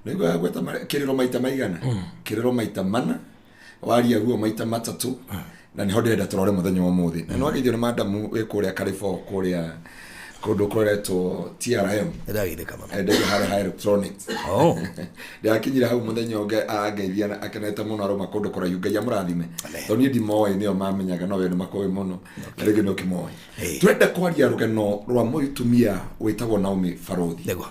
Nĩguo gweta kĩrĩro maita maigana? Kĩrĩro maita 4, waria ruo maita 3, na nĩho ndĩrenda tũrore mũthenya wa ũmũthĩ. Na nĩwageithio nĩ madamu wĩ kũrĩa Carrefour, kũrĩa kũndũ kũretwo TRM. Ndĩrageithĩka mũno. Endagia harĩa ha electronics. Oh. Ndĩrakinyire hau mũthenya ũngĩ angeithia na akenete mũno, aroma kũndũ kũraihu. Ngai amũrathime, tondũ niĩ ndimoĩ, nĩo mamenyaga, no we nĩ makũĩ mũno na rĩngĩ nĩ ũkĩmoĩ. Tũrenda kwaria rũgano rwa mũtumia wĩtagwo Naomi Barothi. Nĩguo.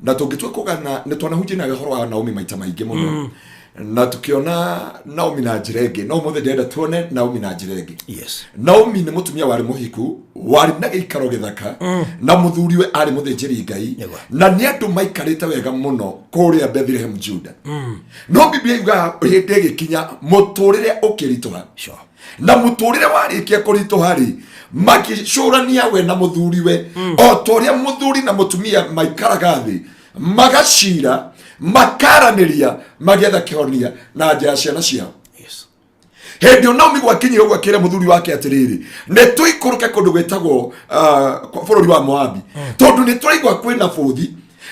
Na tũngĩtua kũgana nĩ twanahunjia nawe ũhoro wa Naomi maita maingĩ mũno, na tukiona Naomi na njĩra ĩngĩ, no ũmũthĩ ndĩrenda tuone Naomi na njĩra ĩngĩ. Naomi nĩ mũtumia warĩ mũhiku, warĩ na gĩikaro gĩthaka, na mũthuriwe arĩ mũthĩnjĩri Ngai, na nĩ andũ maikarĩte wega mũno kũrĩa Bethlehem Juda. No Biblia yugaga hĩndĩ ĩgĩkinya mũtũrĩre ũkĩritũha. Na mũtũrĩre warĩkia kũritũha rĩ, makĩcũrania we na mũthuriwe o ta ũrĩa mũthuri na mũtumia maikaraga thĩ magacira makaranĩria magĩetha kĩhonia na nja ya ciana ciao. Hĩndĩ ĩyo Naomi gwakinyire ũguo akĩra mũthuri wake atĩrĩrĩ, nĩ tũikũrũke kũndũ gwĩtagwo bũrũri wa Moabi, tondũ nĩ tũraigua kwĩna bũthi,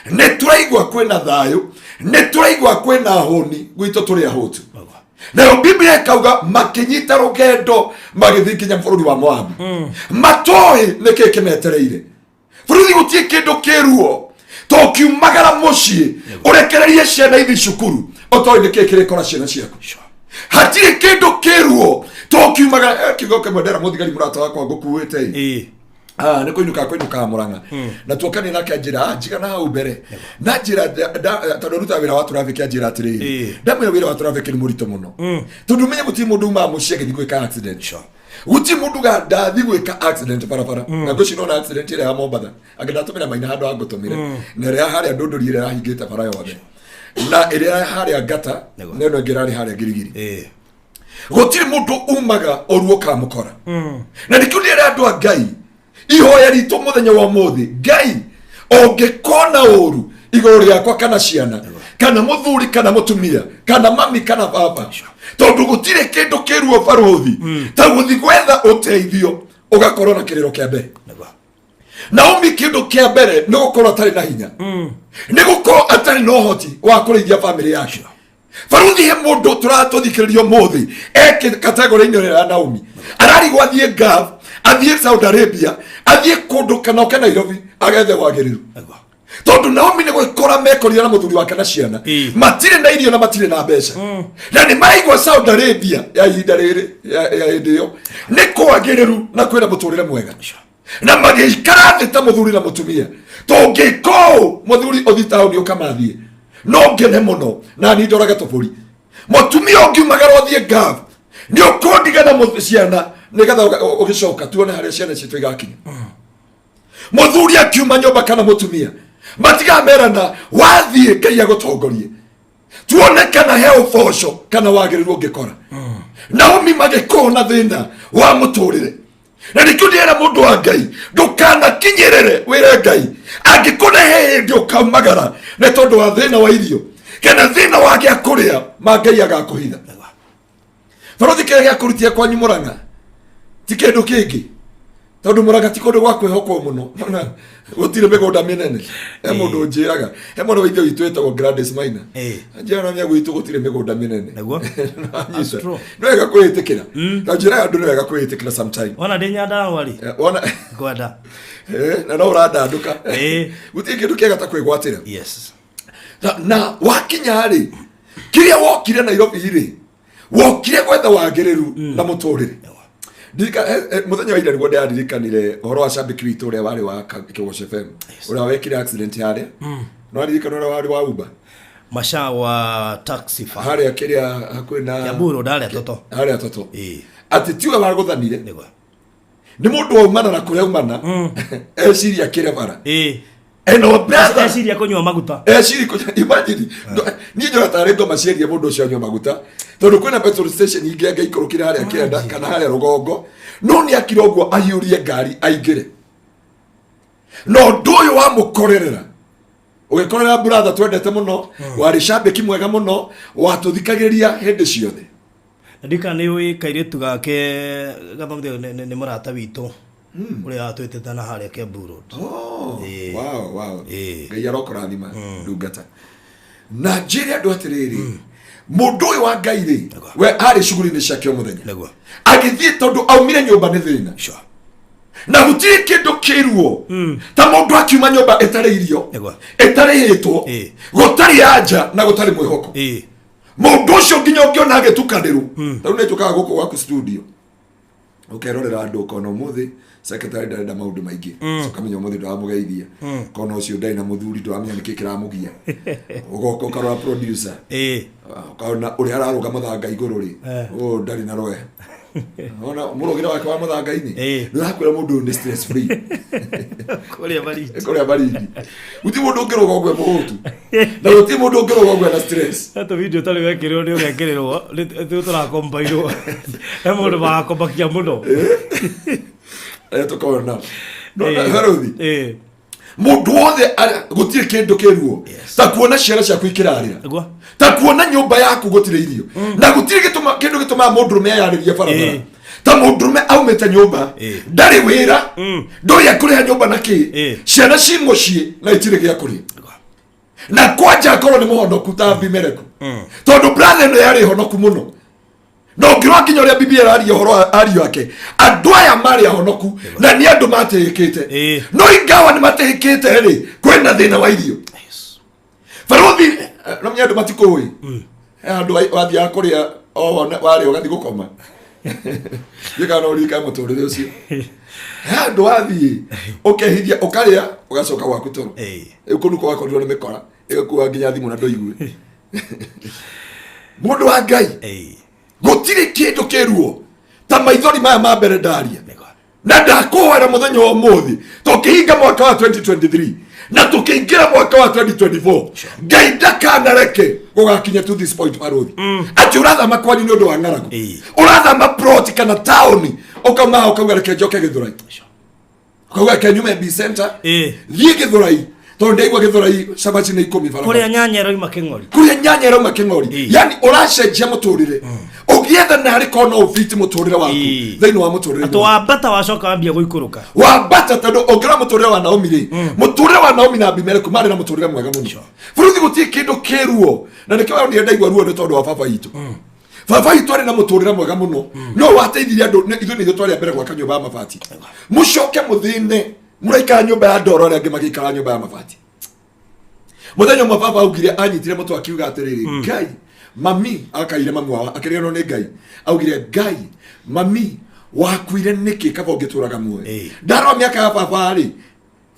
nĩ tũraigua kwĩna thayũ, nĩ tũraigua kwĩna hũni, gwitũ tũrĩ ahũtu. Nayo Biblia ĩkauga makĩnyita rũgendo magĩthiĩ nginya bũrũri wa Moabi, matoĩ nĩkĩ kĩmetereire. Bũrũri gũtirĩ kĩndũ kĩruo tokiumagara mũciĩ ũrekererie ciana ithi cukuru ũtoĩ nĩkĩ kĩrĩkora ciana ciaku. Hatirĩ kĩndũ kĩruo tokiumagara. Kiugo kĩmwe ndera mũthigari mũrata wakwa ngũkuĩte ĩ, nĩ kũinũka kũinũka Mũrang'a, na tuokania nake anjĩra, njigana hau mbere na njĩra tondũ rutaga wĩra wa traffic, anjĩra atĩrĩrĩ, ndamwĩra wĩra wa traffic nĩ mũritũ mũno, tondũ menye gũtirĩ mũndũ umaga mũciĩ agĩthiĩ gwĩka accident. Gutirĩ mũndũ ugaga ndathi gwĩka accident barabara. Na ngwĩciria nona accident ĩrĩa ya Mombatha, angĩ ndatũmĩra maina handũ ha ngũtũmĩre, na ĩrĩa ya harĩa Ndũndũri ĩrĩa yahingĩte bara yothe, na ĩrĩa ya harĩa Ngata, na ĩno ĩngĩ ĩrarĩ harĩa Girigiri. Gũtirĩ mũndũ umaga ũru ũkamũkora. Na nĩkĩo ndĩrera andũ a Ngai, ihoya ritũ mũthenya wa ũmũthĩ, Ngai ũngĩkona ũru igũrũ rĩakwa kana ciana kana mũthuri kana mũtumia kana mami kana baba, tondũ gũtirĩ kĩndũ kĩruo barũthi ta gũthi gwetha ũteithio ũgakorwo na kĩrĩro kĩa mbere. Naomi kĩndũ kĩa mbere nĩ gũkorwo atarĩ na hinya, nĩ gũkorwo atarĩ na ũhoti wa kũrĩithia bamĩrĩ yake. Baruthi, he mũndũ tũratũthikĩrĩria ũmũthĩ eke kategori-inĩ ĩrĩa ya Naomi, ararigwo athiĩ Gulf, athiĩ Saudi Arabia, athiĩ kũndũ kana oke Nairobi agethe wagĩrĩru, tondũ Naomi nĩ gwĩkora mekorire na mũthuri wake na ciana matirĩ na irio na matirĩ na mbeca, na nĩ maraigua Saudi Arabia ya ihinda rĩrĩ ya hĩndĩ ĩyo nĩ kwagĩrĩru na kwĩna mũtũrĩre mwega, na magĩikara thĩ ta mũthuri na mũtumia, tũngĩka ũũ, mũthuri ũthi taũni ũkamathiĩ no ngene mũno na niĩ ndorage tũbũri, mũtumia ũngiumagara ũthiĩ Gulf nĩ ũkũndiga na ciana, nĩgetha ũgĩcoka tuone harĩa ciana citũ igakinya. Mũthuri akiuma nyũmba kana mũtumia matigamerana, wathiĩ Ngai agũtongorie, tuone kana he ũboco kana wagĩrĩru ũngĩkora. Naomi magĩkorwo na thĩna wa mũtũrĩre, na nĩkĩo ndĩrera mũndũ wa Ngai, ndũkanakinyĩrĩre wĩre Ngai angĩkona he hĩndĩ ũkaumagara nĩ tondũ wa thĩna wa irio kana thĩna wa gĩa kũrĩa, ma Ngai agakũhitha. Barothi, kĩrĩa gĩakũrutia kwanyu Mũrang'a ti kĩndũ kĩngĩ, tondũ Mũrang'a ti kũndũ gwa kwĩhokwo mũno. Ona gũtirĩ mĩgũnda mĩnene. He mũndũ ũnjĩraga, he mwana wa ithe witũ wĩtagwo Gladys Maina, anjĩraga na gwitũ gũtirĩ mĩgũnda mĩnene. Nanyita. That's true. Nĩ wega kwĩĩtĩkĩra, na njĩraga andũ nĩ wega kwĩĩtĩkĩra sometime. Ona ndĩ Nyandarũa rĩ, Wona ngwenda. Na no ũrandandũka. Gũtirĩ kĩndũ kĩega ta kwĩgwatĩra. Na wakinya rĩ, kĩrĩa wokire Nairobi rĩ, wokire gwetha wagĩrĩru na mũtũrĩre. Mũthenya wa ira nĩguo ndĩraririkanire ũhoro wa cambĩki witũ ũrĩa warĩ wa Kĩgoco FM, ũrĩa wekire accident harĩa. No aririkana ũrĩa warĩ wa Uber? Maca wa taxi fa. Harĩa kĩrĩa hakuhĩ na Kiambu Road harĩa Toto. Harĩa Toto. Atĩ tiwe wagũthanire, nĩ mũndũ waumana na kũrĩa aumana, eciria kĩrĩa bara eno brother. Eciria kũnyua maguta. Eciri imagine, niĩ nyoga tarĩ ngoma cierie mũndũ ũcio anyua maguta, tondũ kwĩna petrol station ingĩ angĩikũrũkire harĩa kĩanda kana harĩa rũgongo, no nĩ akira ũguo ahiũrie ngari aingĩre, na ũndũ ũyũ wamũkorerera ũgĩkorera brother twendete mũno, warĩ cambĩki mwega mũno, watũthikagĩrĩria hĩndĩ ciothe. Ndika nĩ ũĩ kairĩtu gake gathomithio nĩ mũrata witũ ũrĩa watwĩtĩte na harĩa Kiambu Road. Oh, wow. Ngai arokũrathima ndungata. Na njĩre andũ atĩrĩrĩ, mũndũ ũyũ wa Ngai rĩ, we arĩ cuguri-inĩ ciake o mũthenya, agĩthiĩ tondũ aumire nyũmba nĩ thĩna, na gũtirĩ kĩndũ kĩruo ta mũndũ akiuma nyũmba ĩtarĩ irio, ĩtarĩhĩtwo, gũtarĩ anja na gũtarĩ mwĩhoko. Mũndũ ũcio nginya ũngĩona agĩtukanĩrwo, tarĩu nĩ njũkaga gũkũ gwaku studio, ũkerorera andũ, ũkona ũmũthĩ secretary ndarenda maũndũ maingĩ, ũkamenya ũmũthĩ ndũramũgeithia, ũkona ũcio ndarĩ na mũthuri, ndũramenya nĩkĩ kĩramũgia, ũgoka ũkarora producer, ũkona ũrĩa ararũga mũthanga igũrũ rĩ, ũyũ ndarĩ na rwe, ona mũrũgĩre wake wa mũthanga-inĩ nĩ ũrakwĩra mũndũ ũyũ nĩ stress free. Kũrĩa baridi. Kũrĩa baridi gũtirĩ mũndũ ũngĩrũga ũguo mũhũtu, na gũtirĩ mũndũ ũngĩrũga ũguo na stress. Tũ video ũtarĩ wekĩrĩrwo nĩ ũgekĩrĩrwo, nĩ tũrakombairwo, he mũndũ magakombakia mũno. Tũkona no Herothi, mũndũ wothe gũtirĩ kĩndũ kĩruo ta kuona ciana ciaku ikĩrarĩra, ta kuona nyũmba yaku gũtirĩ irio, na gũtirĩ kĩndũ gĩtũmaga mũndũrũme eyarĩrie barabara ta mũndũrũme aumĩte nyũmba, ndarĩ wĩra, ndoĩ ekũrĩha nyũmba na kĩ, ciana ci mũciĩ na itirĩ gĩa kũrĩa, na kwanja akorwo nĩ mũhonoku ta Abimeleku, tondũ brother ĩno yarĩ honoku mũno, na ũngĩrora nginya ũrĩa Biblia ĩraria ũhoro wa ariũ ake, andũ aya marĩ ahonoku na nĩ andũ matĩĩkĩte, no ingawa nĩ matĩĩkĩte rĩ, kwĩna thĩna wa irio. Barothi, no menya andũ matikũĩ, he handũ wathiaga kũrĩa o wone warĩa ũgathiĩ gũkoma, ndiũĩ kana no ũririkane mũtũrĩre ũcio, he handũ wathiĩ ũkehithia ũkarĩa ũgacoka gwaku toro. Rĩu kũnuka wakorirwo nĩ mĩkora ĩgĩkua nginya thimũ na ndũigue. Mũndũ wa Ngai, gũtirĩ kĩndũ kĩruo. Ta maithori maya ma mbere ndaria na ndakũhoera mũthenya wa ũmũthĩ tũkĩhinga mwaka wa 2023 na tũkĩingĩra mwaka wa 2024, Ngai ndakanareke gũgakinya to this point, barothi, atĩ ũrathama kwanyu nĩ ũndũ wa ng'aragu. Ũrathama plot kana taũni, ũkauma ũkauga reke njoke Gĩthũrai, ũkauga reke nyume B Center, thiĩ Gĩthũrai tondũ ndaigua Gĩthũrai cabaci nĩ 10 barabara. Kũrĩa nyanya ĩroima kĩng'ori. Kuria nyanya ĩrauma kĩng'ori. Yani ũracenjia mũtũrĩre ũgĩetha narĩ korwo no ũbiti mũtũrĩre waku thĩinĩ wa mũtũrĩre. Atĩ wambata wacoka wambia gũikũrũka. Wambata, tondũ ũngĩrora mũtũrĩre wa Naomi rĩ, mũtũrĩre wa Naomi na Abimeleku marĩ na mũtũrĩre mwega mũno. Bũrũthi gũtirĩ kĩndũ kĩruo, na nĩkĩo wonire ndaigua ruo nĩ tondũ wa baba witũ. Baba witũ arĩ na mũtũrĩre mwega mũno, no wateithirie andũ. Ithuĩ nĩ ithuĩ twarĩ a mbere gwaka nyũmba ya mabati. Mũcoke mũthĩne, mũraikara nyũmba ya ndoro, arĩa angĩ magĩikara nyũmba ya mabati. Mũthenya ũmwe baba augire, anyitire mũtwe akiuga atĩrĩrĩ, Ngai, mami akaire mamu wao akĩriganĩrwo nĩ Ngai, augire, Ngai, mami wakuire nĩkĩ? Kaba ũngĩtũraga muoyo. Ndarora mĩaka ya baba rĩ,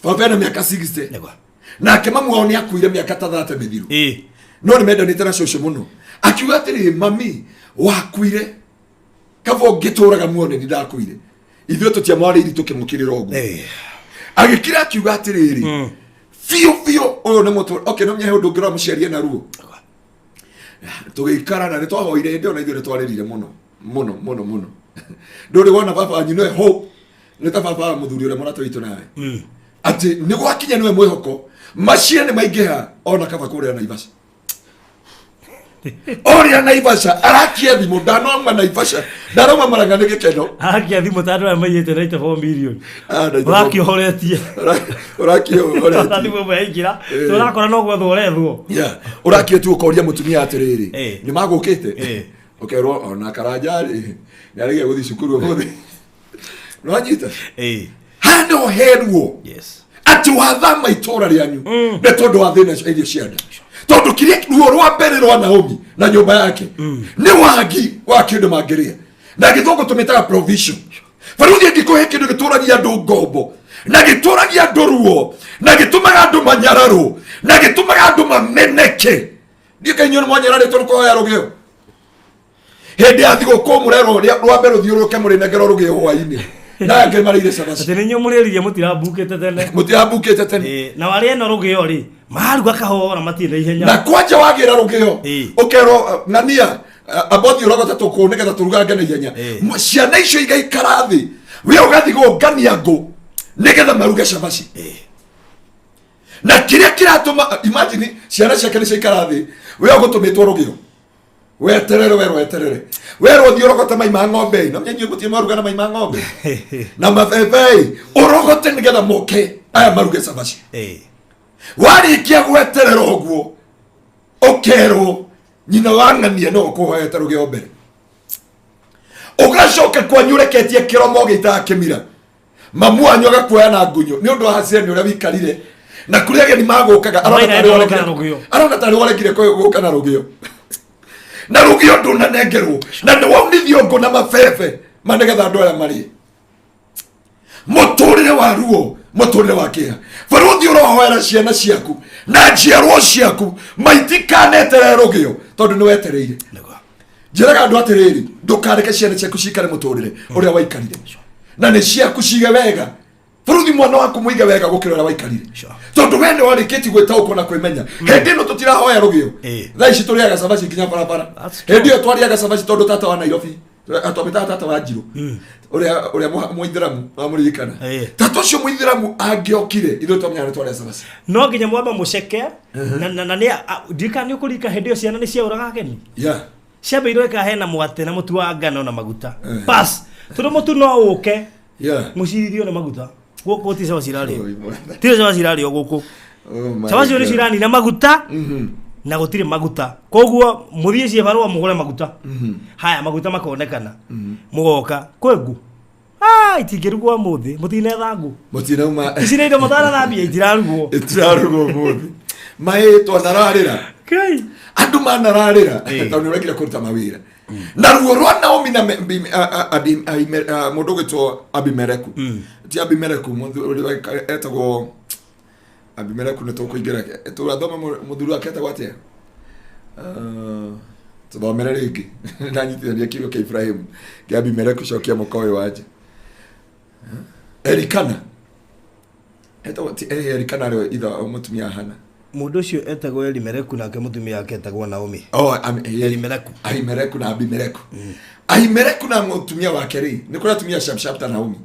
baba ena mĩaka 60, nake mamu wao nĩ akuire mĩaka ta 30 mĩthiru, no nĩ mendanĩte na cũcũ mũno. Akiuga atĩrĩrĩ, mami wakuire, kaba ũngĩtũraga muoyo, nĩ ndakuire. Ithuĩ tũtiamwarĩiri tũkĩmũkĩrĩra ũguo. Agĩkira akiuga atĩrĩrĩ, biũ biũ ũyũ nĩ mũtũ. Okay, no menya he ũndũ ũngĩrora mũciari ena ruo. Tũgĩikara na nĩ twahoire hĩndĩ ĩyo, na ithuĩ nĩ twarĩrire mũno mũno mũno mũno. Ndũrĩ wona baba wanyu nĩwe hope, nĩ ta baba wa mũthuri ũrĩa mũrata witũ nawe, atĩ nĩ gwakinya nĩwe mwĩhoko, macia nĩ maingĩha ona kaba kũrĩa Naivasha, ũrĩa Naivasha arakia thimũ, ndanoima Naivasha, ndarauma Murang'a nĩ gĩkeno. Arakia thimũ ta andũ aya maiyĩte 94 million. Ah, 94. Ũrakĩhoretie. Ũrakĩhoretie. Thimũ ĩmwe yaingĩra, tũrakora no gwethwo ũrethwo. Yeah. Ũrakia tu ũkoria mũtumia atĩrĩrĩ, nĩ magũkĩte? Ũkerwo ona Karanja rĩ, nĩ aregire gũthiĩ cukuru ũmũthĩ. Nĩwanyita? Haha nĩho heruo atĩ wathama itũra rĩanyu nĩ tondũ wa thĩna irio cia nda, tondũ kĩrĩa ruo rwa mbere rwa Naomi na nyũmba yake nĩ wagi wa kĩndũ mangĩrĩa, na gĩthũngũ tũmĩtaga provision. Baruthi angĩkũhe kĩndũ gĩtũragia andũ ngombo, na gĩtũragia andũ ruo, na gĩtũmaga andũ manyararwo, na gĩtũmaga andũ mameneke, ndiĩ kaĩ inyuĩ nĩ mwanyararĩtwo nĩ kũhoya rũgĩo hĩndĩ ya thigũkũ? Mũrerwo rwa mbere ũthiũrũrũke mũrĩnengerwo rũgĩo hwainĩ, na angĩ marĩire cabaci. Atĩ nĩ inyuĩ mũrĩririe mũtirambukĩte tene. Mũtirambukĩte tene. Na warĩa ĩno rũgĩo rĩ, maruga kahora, matirĩ na ihenya. Na kwanja wagĩra rũgĩo, ũkerwo ng'ania ambothi ũrogote tũkũ nĩgetha tũrugange na ihenya. Ciana icio igaikara thĩ, we ũgathiĩ gũngania ngũ nĩgetha maruge cabaci. Na kĩrĩa kĩratũma, imagine, ciana ciake nĩ ciaikara thĩ, we ũgũtũmĩtwo rũgĩo, weterere, werwo weterere, werwo thiĩ ũrogote mai ma ng'ombe, na menya inyuĩ mũtirĩ mwaruga na mai ma ng'ombe na mabebe, ũrogote nĩgetha moke aya maruge cabaci. Warĩkia gweterera ũguo, ũkerwo nyina wa ng'ania no ũkũhoete rũgĩo mbere, ũgacoka kwanyu ũreketie kĩromo ũgĩitaga kĩmira, mamu wanyu agakuoya na ngunyo nĩ ũndũ wa hasira nĩ ũrĩa wikarire na kũrĩa ageni magũkaga, arona Maina tarĩ ĩroka na rũgĩo. Arona tarĩ waregire gũka na rũgĩo, na rũgĩo ndũnanengerwo, na nĩ waunithio ngũ na mabebe ma nĩgetha andũ aya marĩe. Mũtũrĩre wa ruo, mũtũrĩre wa kĩeha. Barũthi, ũrohoera ciana ciaku na njiarwo ciaku maitikaneterere rũgĩo tondũ nĩ wetereire. Njĩraga andũ atĩrĩrĩ, ndũkareke ciana ciaku cikare mũtũrĩre ũrĩa waikarire, na nĩ ciaku cige wega. Bũrũthi, mwana waku mũige wega gũkĩra ũrĩa waikarire, tondũ we nĩ warĩkĩtie gwĩtaũkwo na kwĩmenya. Hĩndĩ ĩno tũtirahoya rũgĩo. Thaa ici tũrĩaga cabaci nginya barabara. Hĩndĩ ĩyo twarĩaga cabaci tondũ tata wa Nairobi, twamĩtaga tata wa Njirũ, ũrĩa mũithĩramu, wamũririkana? Tata ũcio mũithĩramu angĩokire, ithuĩ twamenyaga nĩ twarĩa cabaci. No nginya mwamba mũceke na nĩ ndirikana nĩ ũkũririkana hĩndĩ ĩyo ciana nĩ ciaũraga ageni. Ciambe ika hena mwate na mũtu wa ngano na maguta, bas, tondũ mũtu no ũke mũcirithio nĩ maguta. Gũkũ ti cabaci irarĩo, tirĩ cabaci irarĩo gũkũ. Oh my Cabaci nĩ God. ciranina maguta na gũtirĩ maguta, koguo mũthiĩ ciĩ barũa mũgũre maguta. Haya, maguta makonekana, mũgoka kwĩ ngu. Ah, itingĩrugwo ũmũthĩ, mũtinetha ngũ. Mũtinauma. Ici nĩ indo mũtanathambia, itirarugwo. Itirarugwo ũmũthĩ. Maĩ twanararĩra. Kai. Andũ manararĩra tondũ nĩ ũregire kũruta mawĩra na ruo rwa Naomi na mũndũ ũgwĩtwo Abimeleku, ti Abimeleku, mũthuri etagwo Abimeleku, nĩ tũkũingĩra tũrathoma mũthuri wake etagwo atĩa? Tũthomere rĩngĩ. Ndanyitithania kiugo kĩa Ibrahimu kĩa Abimeleku cokia mũka ũyũ wa nja. Elikana. Etagwo ti Elikana arĩ ithe wa mũtumia wa Hana. Mũndũ ũcio etagwo Elimeleku nake mũtumia wake etagwo Naomi. Oh, Elimeleku. Ahimeleku na Abimeleku. Ahimeleku na mũtumia wake rĩ, nĩ kũrĩ atumia sharp sharp ta Naomi.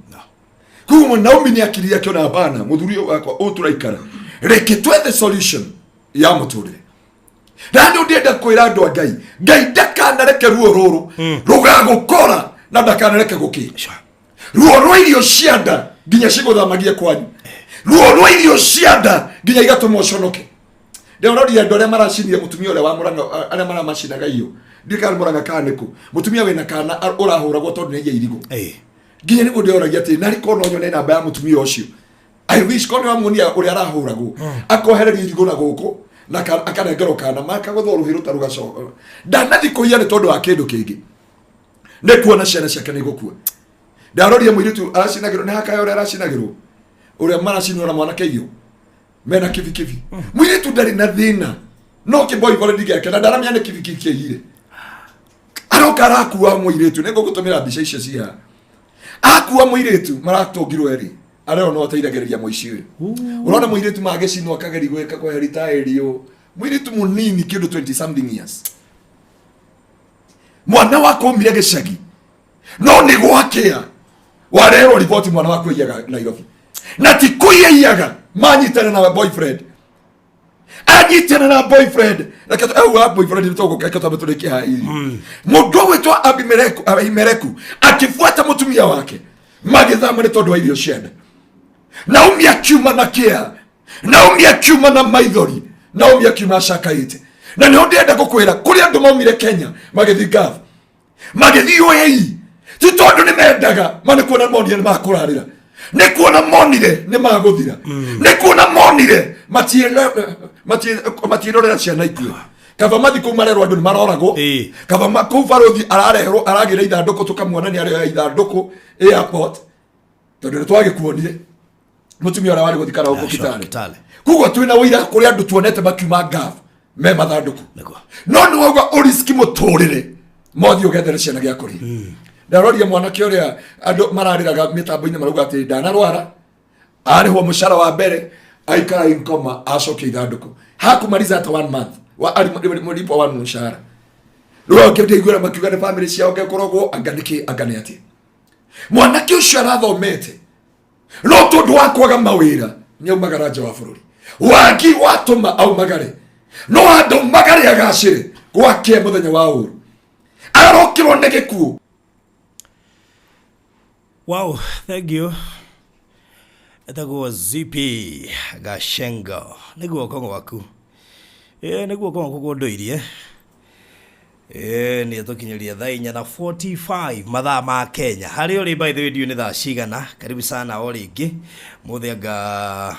Koguo Naomi nĩ akirire akĩona hapana, mũthuri ũyũ wakwa ũũ tũraikara. Reke twethe solution ya mũtũrĩre. Na nĩ ndĩrenda kwĩra andũ a Ngai, Ngai ndakanareke ruo rũrũ rũgagũkora na ndakanareke gũkĩe. Sure. Ruo rwa irio cia nda nginya cigũthamagie kwanyu. Ruo rwa irio cia nda nginya igatũma ũconoke. Ndĩroria andũ arĩa maracinire mũtumia ũrĩa wa Mũrang'a, arĩa maramacinaga irio. Ndiũĩ kana nĩ Mũrang'a kana nĩ kũ. Mũtumia wĩna kana ũrahũragwo tondũ nĩ aiya irigũ. Nginya nĩguo ndĩroragia atĩrĩ, narĩ korwo no nyone namba ya mũtumia ũcio. I wish korwo nĩwamuonia ũrĩa arahũragwo. Akohererio irigũ na gũkũ na akanengerwo kana makagũthwo rũhĩ rũtarũ gacoka. Ndanathiĩ kũiya nĩ tondũ wa kĩndũ kĩngĩ. Nĩ kuona ciana ciake nĩ igũkua. Ndaroria mũirĩtu aracinagĩrwo nĩ hakaya ũrĩa aracinagĩrwo. Ũrĩa maracinwo na mwanake irio. Mena kibikibi. Mũirĩtu ndarĩ na thĩna. No kĩ boyfriend gĩake na ndaramenya nĩ kibikibi kĩaiyire. Aroka arakua mũirĩtu, nĩ ngũgũtũmĩra mbica icio ci haha. Akua mũirĩtu maratũngirwo erĩ. Arĩa no ateithagĩrĩria mũici ũyũ. Ũrona mũirĩtu magĩcinwo akageria gwĩka kweheria taĩri ũũ. Mũirĩtu mũnini kĩndũ 20 something years. Mwana wakwa aumire gĩcagi. No nĩ gwakĩa. Warehwo riboti mwana waku aiyaga Nairobi. Na ti kũiya aiyaga, manyitana na boyfriend. Anyitana na boyfriend. Reke wa boyfriend nĩ tũgũka, reke twambe tũrĩkie haha irio. Mũndũ ũgwĩtwo Abimeleku, Ahimeleku akĩbuata mũtumia wake magĩthama nĩ tondũ wa irio cia nda. Naomi akiuma na kĩeha, Naomi akiuma na maithori, Naomi akiuma acakaĩte. Na nĩho ndĩrenda gũkwĩra kũrĩ andũ maumire Kenya magĩthiĩ Gulf, magĩthiĩ UAE, ti tondũ nĩ mendaga, ma nĩ kuona monire nĩ makũrarĩra, nĩ kuona monire nĩ magũthira, nĩ kuona monire matiĩrorera ciana ikue. Kaba mathi kũu marerwo andũ nĩ maroragwo. Kaba kũu barothi arareherwo aragĩra ithandũkũ tũkamuona nĩ arĩoya ithandũkũ airport tondũ nĩ twagĩkuonire mũtumia ũrĩa warĩ gũthikara gũkũ Kitale. Kitale. Koguo twĩna ũira kũrĩ andũ tuonete makiuma Gulf me mathandũkũ. Nĩguo. No nĩ wauga ũriski mũtũrĩre mothiĩ ũgethere ciana gĩa kũrĩa. Ndaroria mwanake ũrĩa andũ mararĩraga mĩtambo-inĩ marauga atĩ ndanarwara, arĩhwo mũcara wa mbere aikara inkoma acokia ithandũkũ hakumaliza hata 1 month wa alimlipwa 1 mũcara. Rĩu angĩ ndĩiguĩra makiuga nĩ family ciao ngĩkoragwo anga nĩkĩ anga nĩ atĩa. Mwanake ũcio arathomete no tondũ wa kwaga mawĩra nĩ aumagara nja wa bũrũri. Wagi watũma aumagare, no andũ aumagare agacĩre gwake mũthenya wa ũru arokĩrwo nĩ gĩkuũ. Wow, thank you. Etagwo ZP Gashengo. Nĩ guoko gwaku. Nĩ guoko gwaku kũndũirie. Nĩ tũkinyĩria thaa inya na 45 mathaa ma Kenya. Harĩ ũrĩ by the way ndiũĩ nĩ thaa cigana. Karibu sana o rĩngĩ. Mũthĩ anga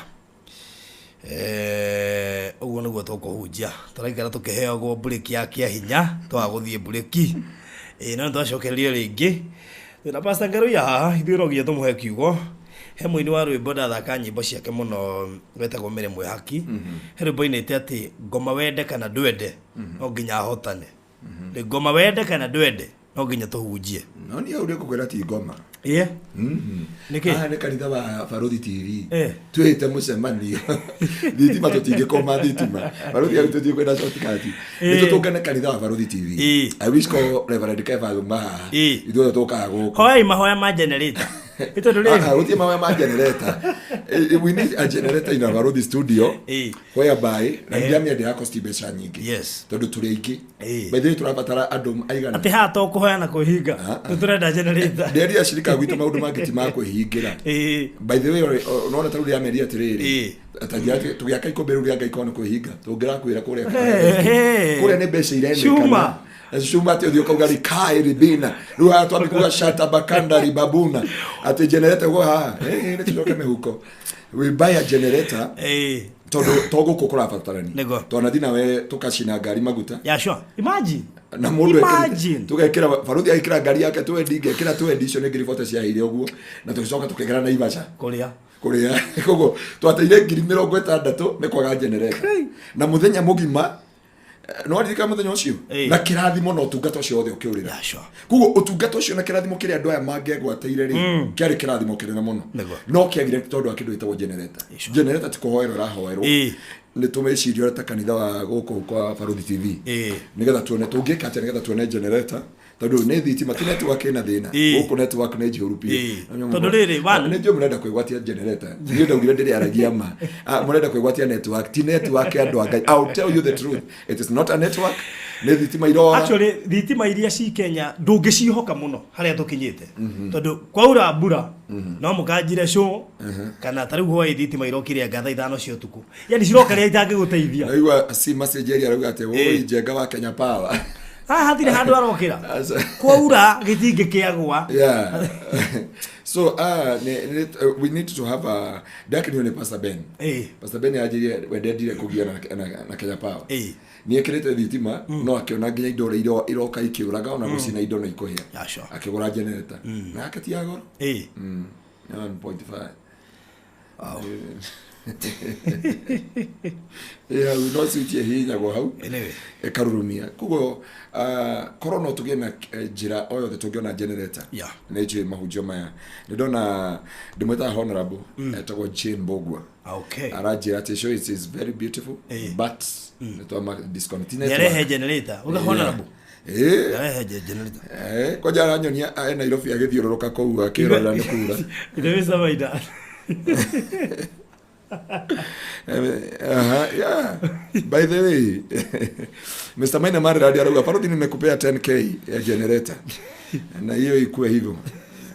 ũguo nĩguo tũkũhunjia. Tũraikara tũkĩheagwo mburĩki ya kĩa hinya, twaga gũthiĩ mburĩki. No nĩ twacokererio rĩngĩ. Twĩna Pastor Ngaruiya haha, ithuĩ no nginya tũmũhe kiugo. He mũini wa rwĩmbo ndathaka nyĩmbo ciake mũno wetagwo Mary Mwĩhaki. He rwĩmbo ainĩte atĩ ngoma wende kana ndwende no nginya ahotane. Rĩ ngoma wende kana ndwende no nginya tũhunjie. No niĩ hau nĩngũkwĩra ti ngoma. Ĩĩ. Nĩkĩ? Haha nĩ kanitha wa Baruthi TV. Twĩhĩte mũcemanio. Thitima tũtingĩkoma thitima. Baruthi hau tũthiĩ kwĩna shortcut. Nĩ tũtũngane kanitha wa Baruthi TV. I wish ko Reverend Kefa auma haha. Ithuothe tũkaga gũkũ. Hoyai mahoya ma generator. Nĩ tondũ rĩrĩ. Gũtirĩ mahoya ma generator. We need a generator in our Baruthi studio. Whereby, na ndiramĩendia ya cost mbeca nyingĩ. Tondũ tũrĩ aingĩ. By the way, tũrabatara andũ aigana. Atĩ haha to kũhoya na kwĩhinga. Nĩ tũrenda generator. Ndĩrenda acirika gwitũ maũndũ mangĩ ti ma kwĩhingĩra. By the way, ũrona ta rĩu rĩameria atĩrĩrĩ. Tũgĩaka ikũmbĩ rĩu rĩa Ngai korwo nĩ kwĩhinga. Tũngĩrakwĩra kũrĩa. Kũrĩa nĩ mbeca irenekana. Cuma. Cuma atĩ ũthiĩ ũkauga rĩkaĩ rĩbina. Rĩu haha twambi kuga shata bakanda ribabuna. Atĩ generator ũguo haha. Nĩ tũcoke mĩhuko. We buy a generator. Tondũ to gũkũ kũrabatarania. Nĩguo. Twanathi nawe tũkacina ngari maguta. Yeah, sure. Imagine. Na mũndũ ekĩrĩte- Imagine. tũgekĩra baruthi agĩkĩra ngari yake twendi, ngekĩra twendi, icio nĩ ngiri bote ciaheire ũguo. Na tũgĩcoka tũkĩgera Naivasha. Kũrĩa. Kũrĩa. Koguo twateire ngiri mĩrongo ĩtandatũ nĩ kwaga generator. Kai. Na mũthenya mũgima, No waririkana mũthenya ũcio Ĩĩ. na kĩrathimo na ũtungata ũcio wothe ũkĩũrĩra. Yeah, sure. Koguo ũtungata ũcio na kĩrathimo kĩrĩa andũ aya mangĩegwatĩire rĩ, kĩarĩ kĩrathimo kĩnene mũno. Nĩguo. No kĩagire tondũ wa kĩndũ gĩtagwo generator. Generator ti kũhoerwo ĩrahoerwo. Ĩĩ. Nĩ tũmĩcirie ũrĩa ta kanitha wa gũkũ kwa Baruthi TV, Ĩĩ. nĩgetha tuone tũngĩka atĩa nĩgetha tuone generator, tondũ nĩ thitima, ti network ĩna thĩna. Ĩĩ. Gũkũ network nĩ njihũru biũ. Ĩĩ. Tondũ rĩrĩ, Nĩ njũĩ mũrenda kwĩgwatia generator. Niĩ ndaugire ndĩrĩaragia ma. Ah, mũrenda kwĩgwatia network, ti network ya andũ a Ngai. I'll tell you the truth, it is not a network, nĩ thitima irora. Actually thitima iria ci Kenya ndũngĩcihoka mũno harĩa tũkinyĩte, tondũ kwaura mbura no mũkanjire show, kana ta rĩu hwaĩ thitima irokire anga thaa 5 cia ũtukũ, yani ciroka rĩrĩa itangĩgũteithia. Naigua si message ĩrĩa arauga atĩ Ĩĩ. woi njenga wa Kenya Power. Haha hatirĩ handũ arokĩra. Aca. Kwaura gĩtingĩ kĩagwa. Yeah, so we need to have a ndakenio nĩ Pastor Ben. Ĩĩ. Pastor Ben anjĩrire we ndendire kũgia na Kenya Power. Ĩĩ. Nĩ ekĩrĩte thitima, no akĩona nginya indo ũrĩa iroka ikĩũraga ona gũcina indo na ikũhĩa. Yeah, sure. Akĩgũra generator na yake ti ya goro. Ĩĩ. 1.5. Ĩ hau no ciutie hihinyagwo hau. Anyway. Ĩkarurumia. Koguo korwo no tũgĩe na njĩra o yothe tũngĩona generator. Yeah. Nĩ njũĩ mahunjio maya nĩ ndona ndĩmwĩtaga honorable, etagwo Jane Mbugua. Okay. Aranjĩra atĩ show it is very beautiful, Ĩĩ. but nĩ twama discontinue. Nĩarehe generator uga honorable. Ĩĩ. Nĩarehe generator. Eh, kwanja aranyonia e Nairobi agĩthiũrũrũka kũu akĩrorera nĩ kura. Ithe wĩ Aha, yeah. By the way, Mr. Maina Maridadi arauga Parodi, nimekupea 10K ya generator na hiyo ikuwe hivyo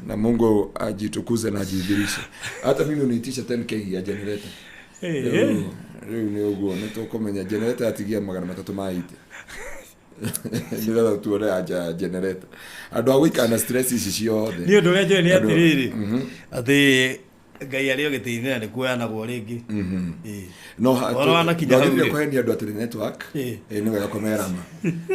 na Mungu ajitukuze na ajidhihirishe. Hata mimi uniitisha 10K ya generator. Rĩu rĩu nĩ ũguo nĩ tũkũmenya generator yatigia 380 nĩgetha tuone anja ya generator, andũ a gũikara na stress ici ciothe. Nĩ ũndũ ũrĩa njũĩ nĩ Andũ- atĩrĩrĩ, atĩ Ngai arĩ o gĩtĩ-inĩ na nĩ kuoyanagwo rĩngĩ. Ĩĩ. No Ũhoro wanakinya hau ndwagĩrĩire rĩ. kũhenia andũ atĩ nĩ network. Ĩĩ. Ĩĩ, nĩ wega kũmera ma.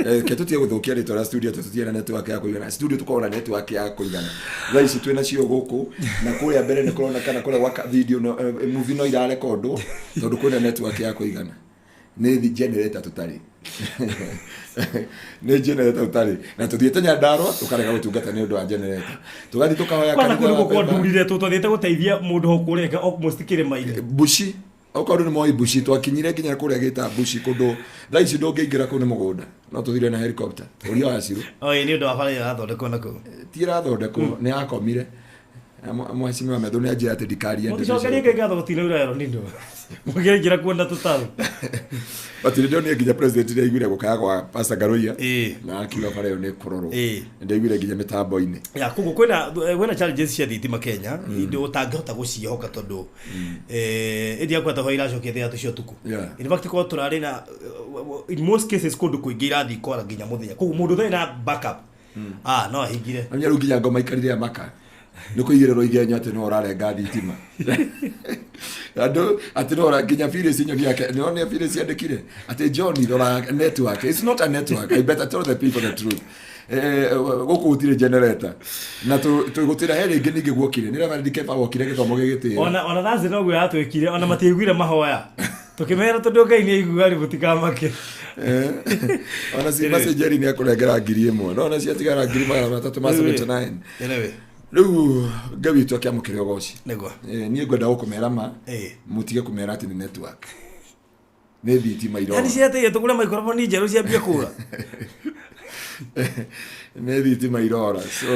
Ke tũtige gũthũkia rĩtwa rĩa studio, tondũ tũtirĩ na network ya kũigana. Studio tũkoragwo na network ya kũigana. Thaa ici twĩ nacio gũkũ na kũrĩa mbere nĩ kũronekana kũrĩa gwaka video no, movie no irarekondwo tondũ kwĩna network ya kũigana. Nĩ generator tũtarĩ, nĩ generator tũtarĩ, na tũthiĩte Nyandarua tũkarega gũtungata nĩ ũndũ wa generator, tũgathiĩ tũkahoya Kwanza kanitha kũu wa nĩkuo Pemba. kwandurire tũthiĩte gũteithia mũndũ ho kũrĩa almost kĩrĩma-inĩ. Bushi, okorwo nĩ moĩ Bushi, twakinyire nginya kũrĩa gĩta Bushi, kũndũ thaa ici ndũngĩingĩra kũu nĩ mũgũnda, no tũthire na helicopter ũria wa Ciro. Oi, nĩ ũndũ wa bara ĩyo ĩrathondekwo na kũu. Ti ĩrathondekwo, nĩ yakomire. Mheshimiwa Methu nĩ anjĩra atĩ ndikarie ndeto Mũticokerie icio. Ngai ngatho gũtinaura El Nino. Mũkĩingĩra kuona tũtarũ. But nĩ ndonire nginya president nĩ aiguire gũkaya gwa Pastor Ngaruiya Ĩĩ. na akiuga bara ĩyo nĩ kũrorwo. Ĩĩ. Nĩ ndaiguire nginya mĩtambo-inĩ. Ya koguo kwĩna challenges cia thitima Kenya, indo ũtangĩhota gũciĩhoka tondũ ĩndĩ yakwa taho iracokia thaa 3 cia ũtukũ. Yeah. In fact korwo tũrarĩ na in most cases kũndũ kũingĩ irathiĩ ikora nginya mũthenya, koguo mũndũ ũtarĩ na backup no ahingire. Na rĩu nginya ngoma ikarire maka nĩ kũigĩrĩrwo igenyo atĩ no ũrarenga thitima andũ atĩ no nginya Phyllis nyonia yake nĩ onire Phyllis yandĩkire atĩ John rora network, it's not a network, I better tell the people the truth. Gũkũ gũtirĩ generator na tũgũtĩra he rĩngĩ ningĩ guokire nĩ Reverend Kefa wokire gĩthomo gĩgĩtĩra. Ona Thursday noguo yatwĩkire, ona matiaiguire mahoya tũkĩmera tondũ Ngai nĩ aiguaga rĩ mũtikamake. Ona si message nĩ akũrengera 1000 no ona ciatigara 379,000. Anyway. Rĩu Ngai witũ akĩamũkĩre ũgoci. Nĩguo. Niĩ ngwenda gũkũmera ma Ĩĩ. mũtige kũmera atĩ nĩ network, nĩ thitima irora. Yani ciateire tũgũre maikroboni njerũ ciambie kũra. Nĩ thitima irora, so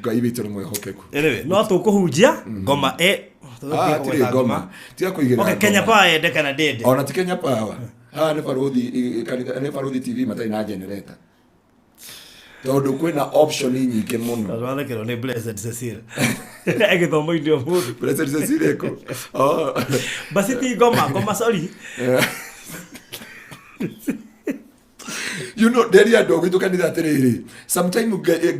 Ngai witũ nĩ mwĩhokeku. Anyway, no tũkũhunjia ngoma e Ah, hatirĩ ngoma, tiga kũigĩrĩra Okay, Kenya ngoma. Power yende kana ndende. Ona ti Kenya Power, haha nĩ Baruthi kanitha nĩ Baruthi TV matarĩ na generator tondũ kwĩna option nyingĩ mũno. Tondũ wathekerwo nĩ Blessed Cecil egĩthomo-inĩ ũmũthĩ. President Cecilia kũ? Oh. Basi ti ngoma, ngoma, sorry. You know nderi andũ gwitũ kanitha atĩrĩrĩ, sometime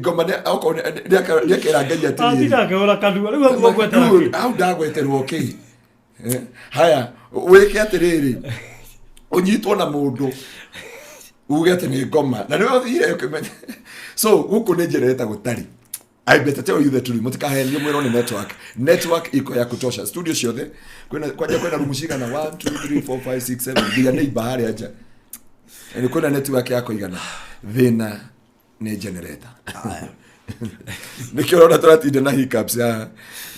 ngoma okorwo nĩakera Ngai atĩrĩrĩ. Atinda akĩhũra kanua rĩu hau ũgwetera kĩ? Hau ndagweterwo kĩ? Haya wĩke atĩrĩrĩ, ũnyitwo na mũndũ uge atĩ nĩ ngoma na nĩwe ũthire ũkĩmenya. So gũkũ nĩ generator gũtarĩ. I better tell you the truth, mũtikahenio mwĩrwo nĩ network. Network iko ya kutosha studio ciothe kwĩna kwanja kwĩna rumu cigana 1 2 3 4 5 6 7 nginya neighbor harĩa nja. Nĩ kwĩna network ya kũigana. Thĩna nĩ generator. Nĩkĩo ũrona tũratinda na hiccups ya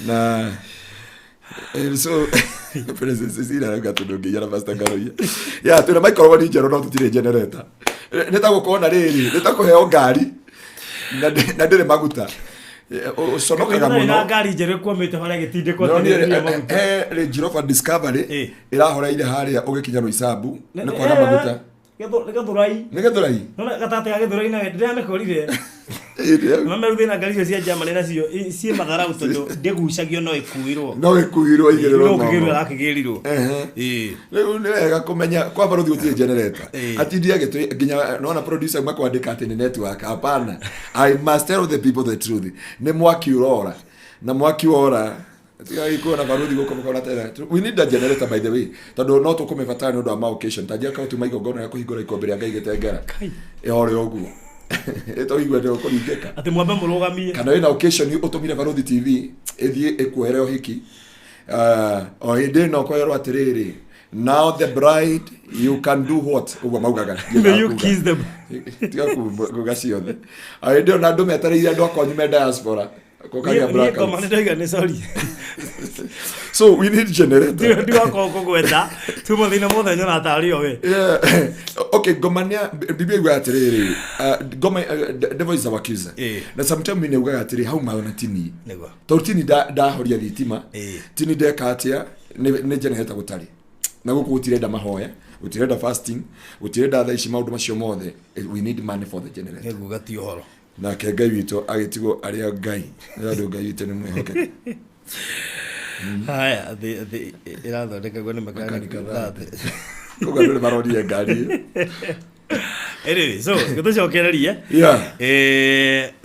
na so President Cecilia arauga atĩ ndũngĩiya na Pastor Ngaruiya. Ya twĩna microphone njerũ no tũtirĩ generator. Nĩ ta gũkorwo na rĩrĩ, nĩ ta kũheo ngari na ndĩrĩ maguta. Ũconokaga na mũno. ngari njerũ ĩkwamĩte harĩa gĩtindĩkwo No, atĩ niĩ, nĩ ĩrĩa maguta. Range Rover Discovery Eh. ĩrahoreire harĩa ũgĩkinya Roysambu nĩ kwaga maguta. Nĩ Gĩthũrai. Nĩ Gĩthũrai? Nona gatagatĩ ga Gĩthũrai na ndĩramĩkorire. Mama rĩu thĩna ngari icio cia Germany nacio ciĩ matharau tondũ ndĩgucagio no ĩkuirwo. No ĩkuirwo igĩrĩrwo No kũgĩrwo ng'ong'o. arakĩgĩrirwo. Ehe. Ĩĩ. Rĩu nĩ wega kũmenya kwa barothi gũtirĩ generator. Ĩĩ. Atindi agĩtũ nginya nona producer makwandĩka atĩ nĩ network. Hapana. I must tell the people the truth. Nĩ mwaki ũrora. Na mwaki wora tiga na barothi gũkũ mũkona tena. We need a generator, by the way. Tondũ no tũkũmĩbatara nĩ ũndũ wa ma occasion. Ta njia tuma igongona rĩa kũhingũra ikũmbĩ rĩa Ngai gĩtengera. Ĩhore ũguo. Ĩtũigue nĩ ũkũringĩka. Atĩ mwambe mũrũgamie. Kana wĩna occasion ũtũmire Barothi TV ĩthiĩ ĩkuoere ũhiki. O hĩndĩ ĩno ũkoerwo atĩrĩrĩ, now the bride, you can do what ũguo maugaga. May you kiss them. Tiga kuga ciothe. O hĩndĩ ĩyo na andũ metereire andũ akwanyu me diaspora kũkagĩa Niĩ ngoma blackouts. nĩ ndaiga nĩ sorry. So we need generator. Ndigakorwo kũgweta. Tuma thĩna mothe nyona tarĩ o we. Yeah. Okay, ngoma nĩ Biblia yugaga atĩrĩrĩ, ngoma, devil is our accuser. Eh. Na sometimes nĩ ugaga atĩrĩ, hau maona tini Nĩguo. tondũ tini ndahoria thitima, Eh. tini ndeka atĩa, nĩ generator gũtarĩ na gũkũ gũtirenda mahoya, gũtirenda fasting, gũtirenda thaa ici maũndũ macio mothe. We need money for the generator. Nĩnguga ti ũhoro. Nake Ngai witũ agĩtigwo arĩa Ngai nĩ andũ Ngai witũ nĩ mwĩhokeku. Haya, thĩ ĩrathondekagwo nĩ makanika thate. Koguo andũ nĩ maronire ngari ĩyo. Anyway, so gĩtũcokererie.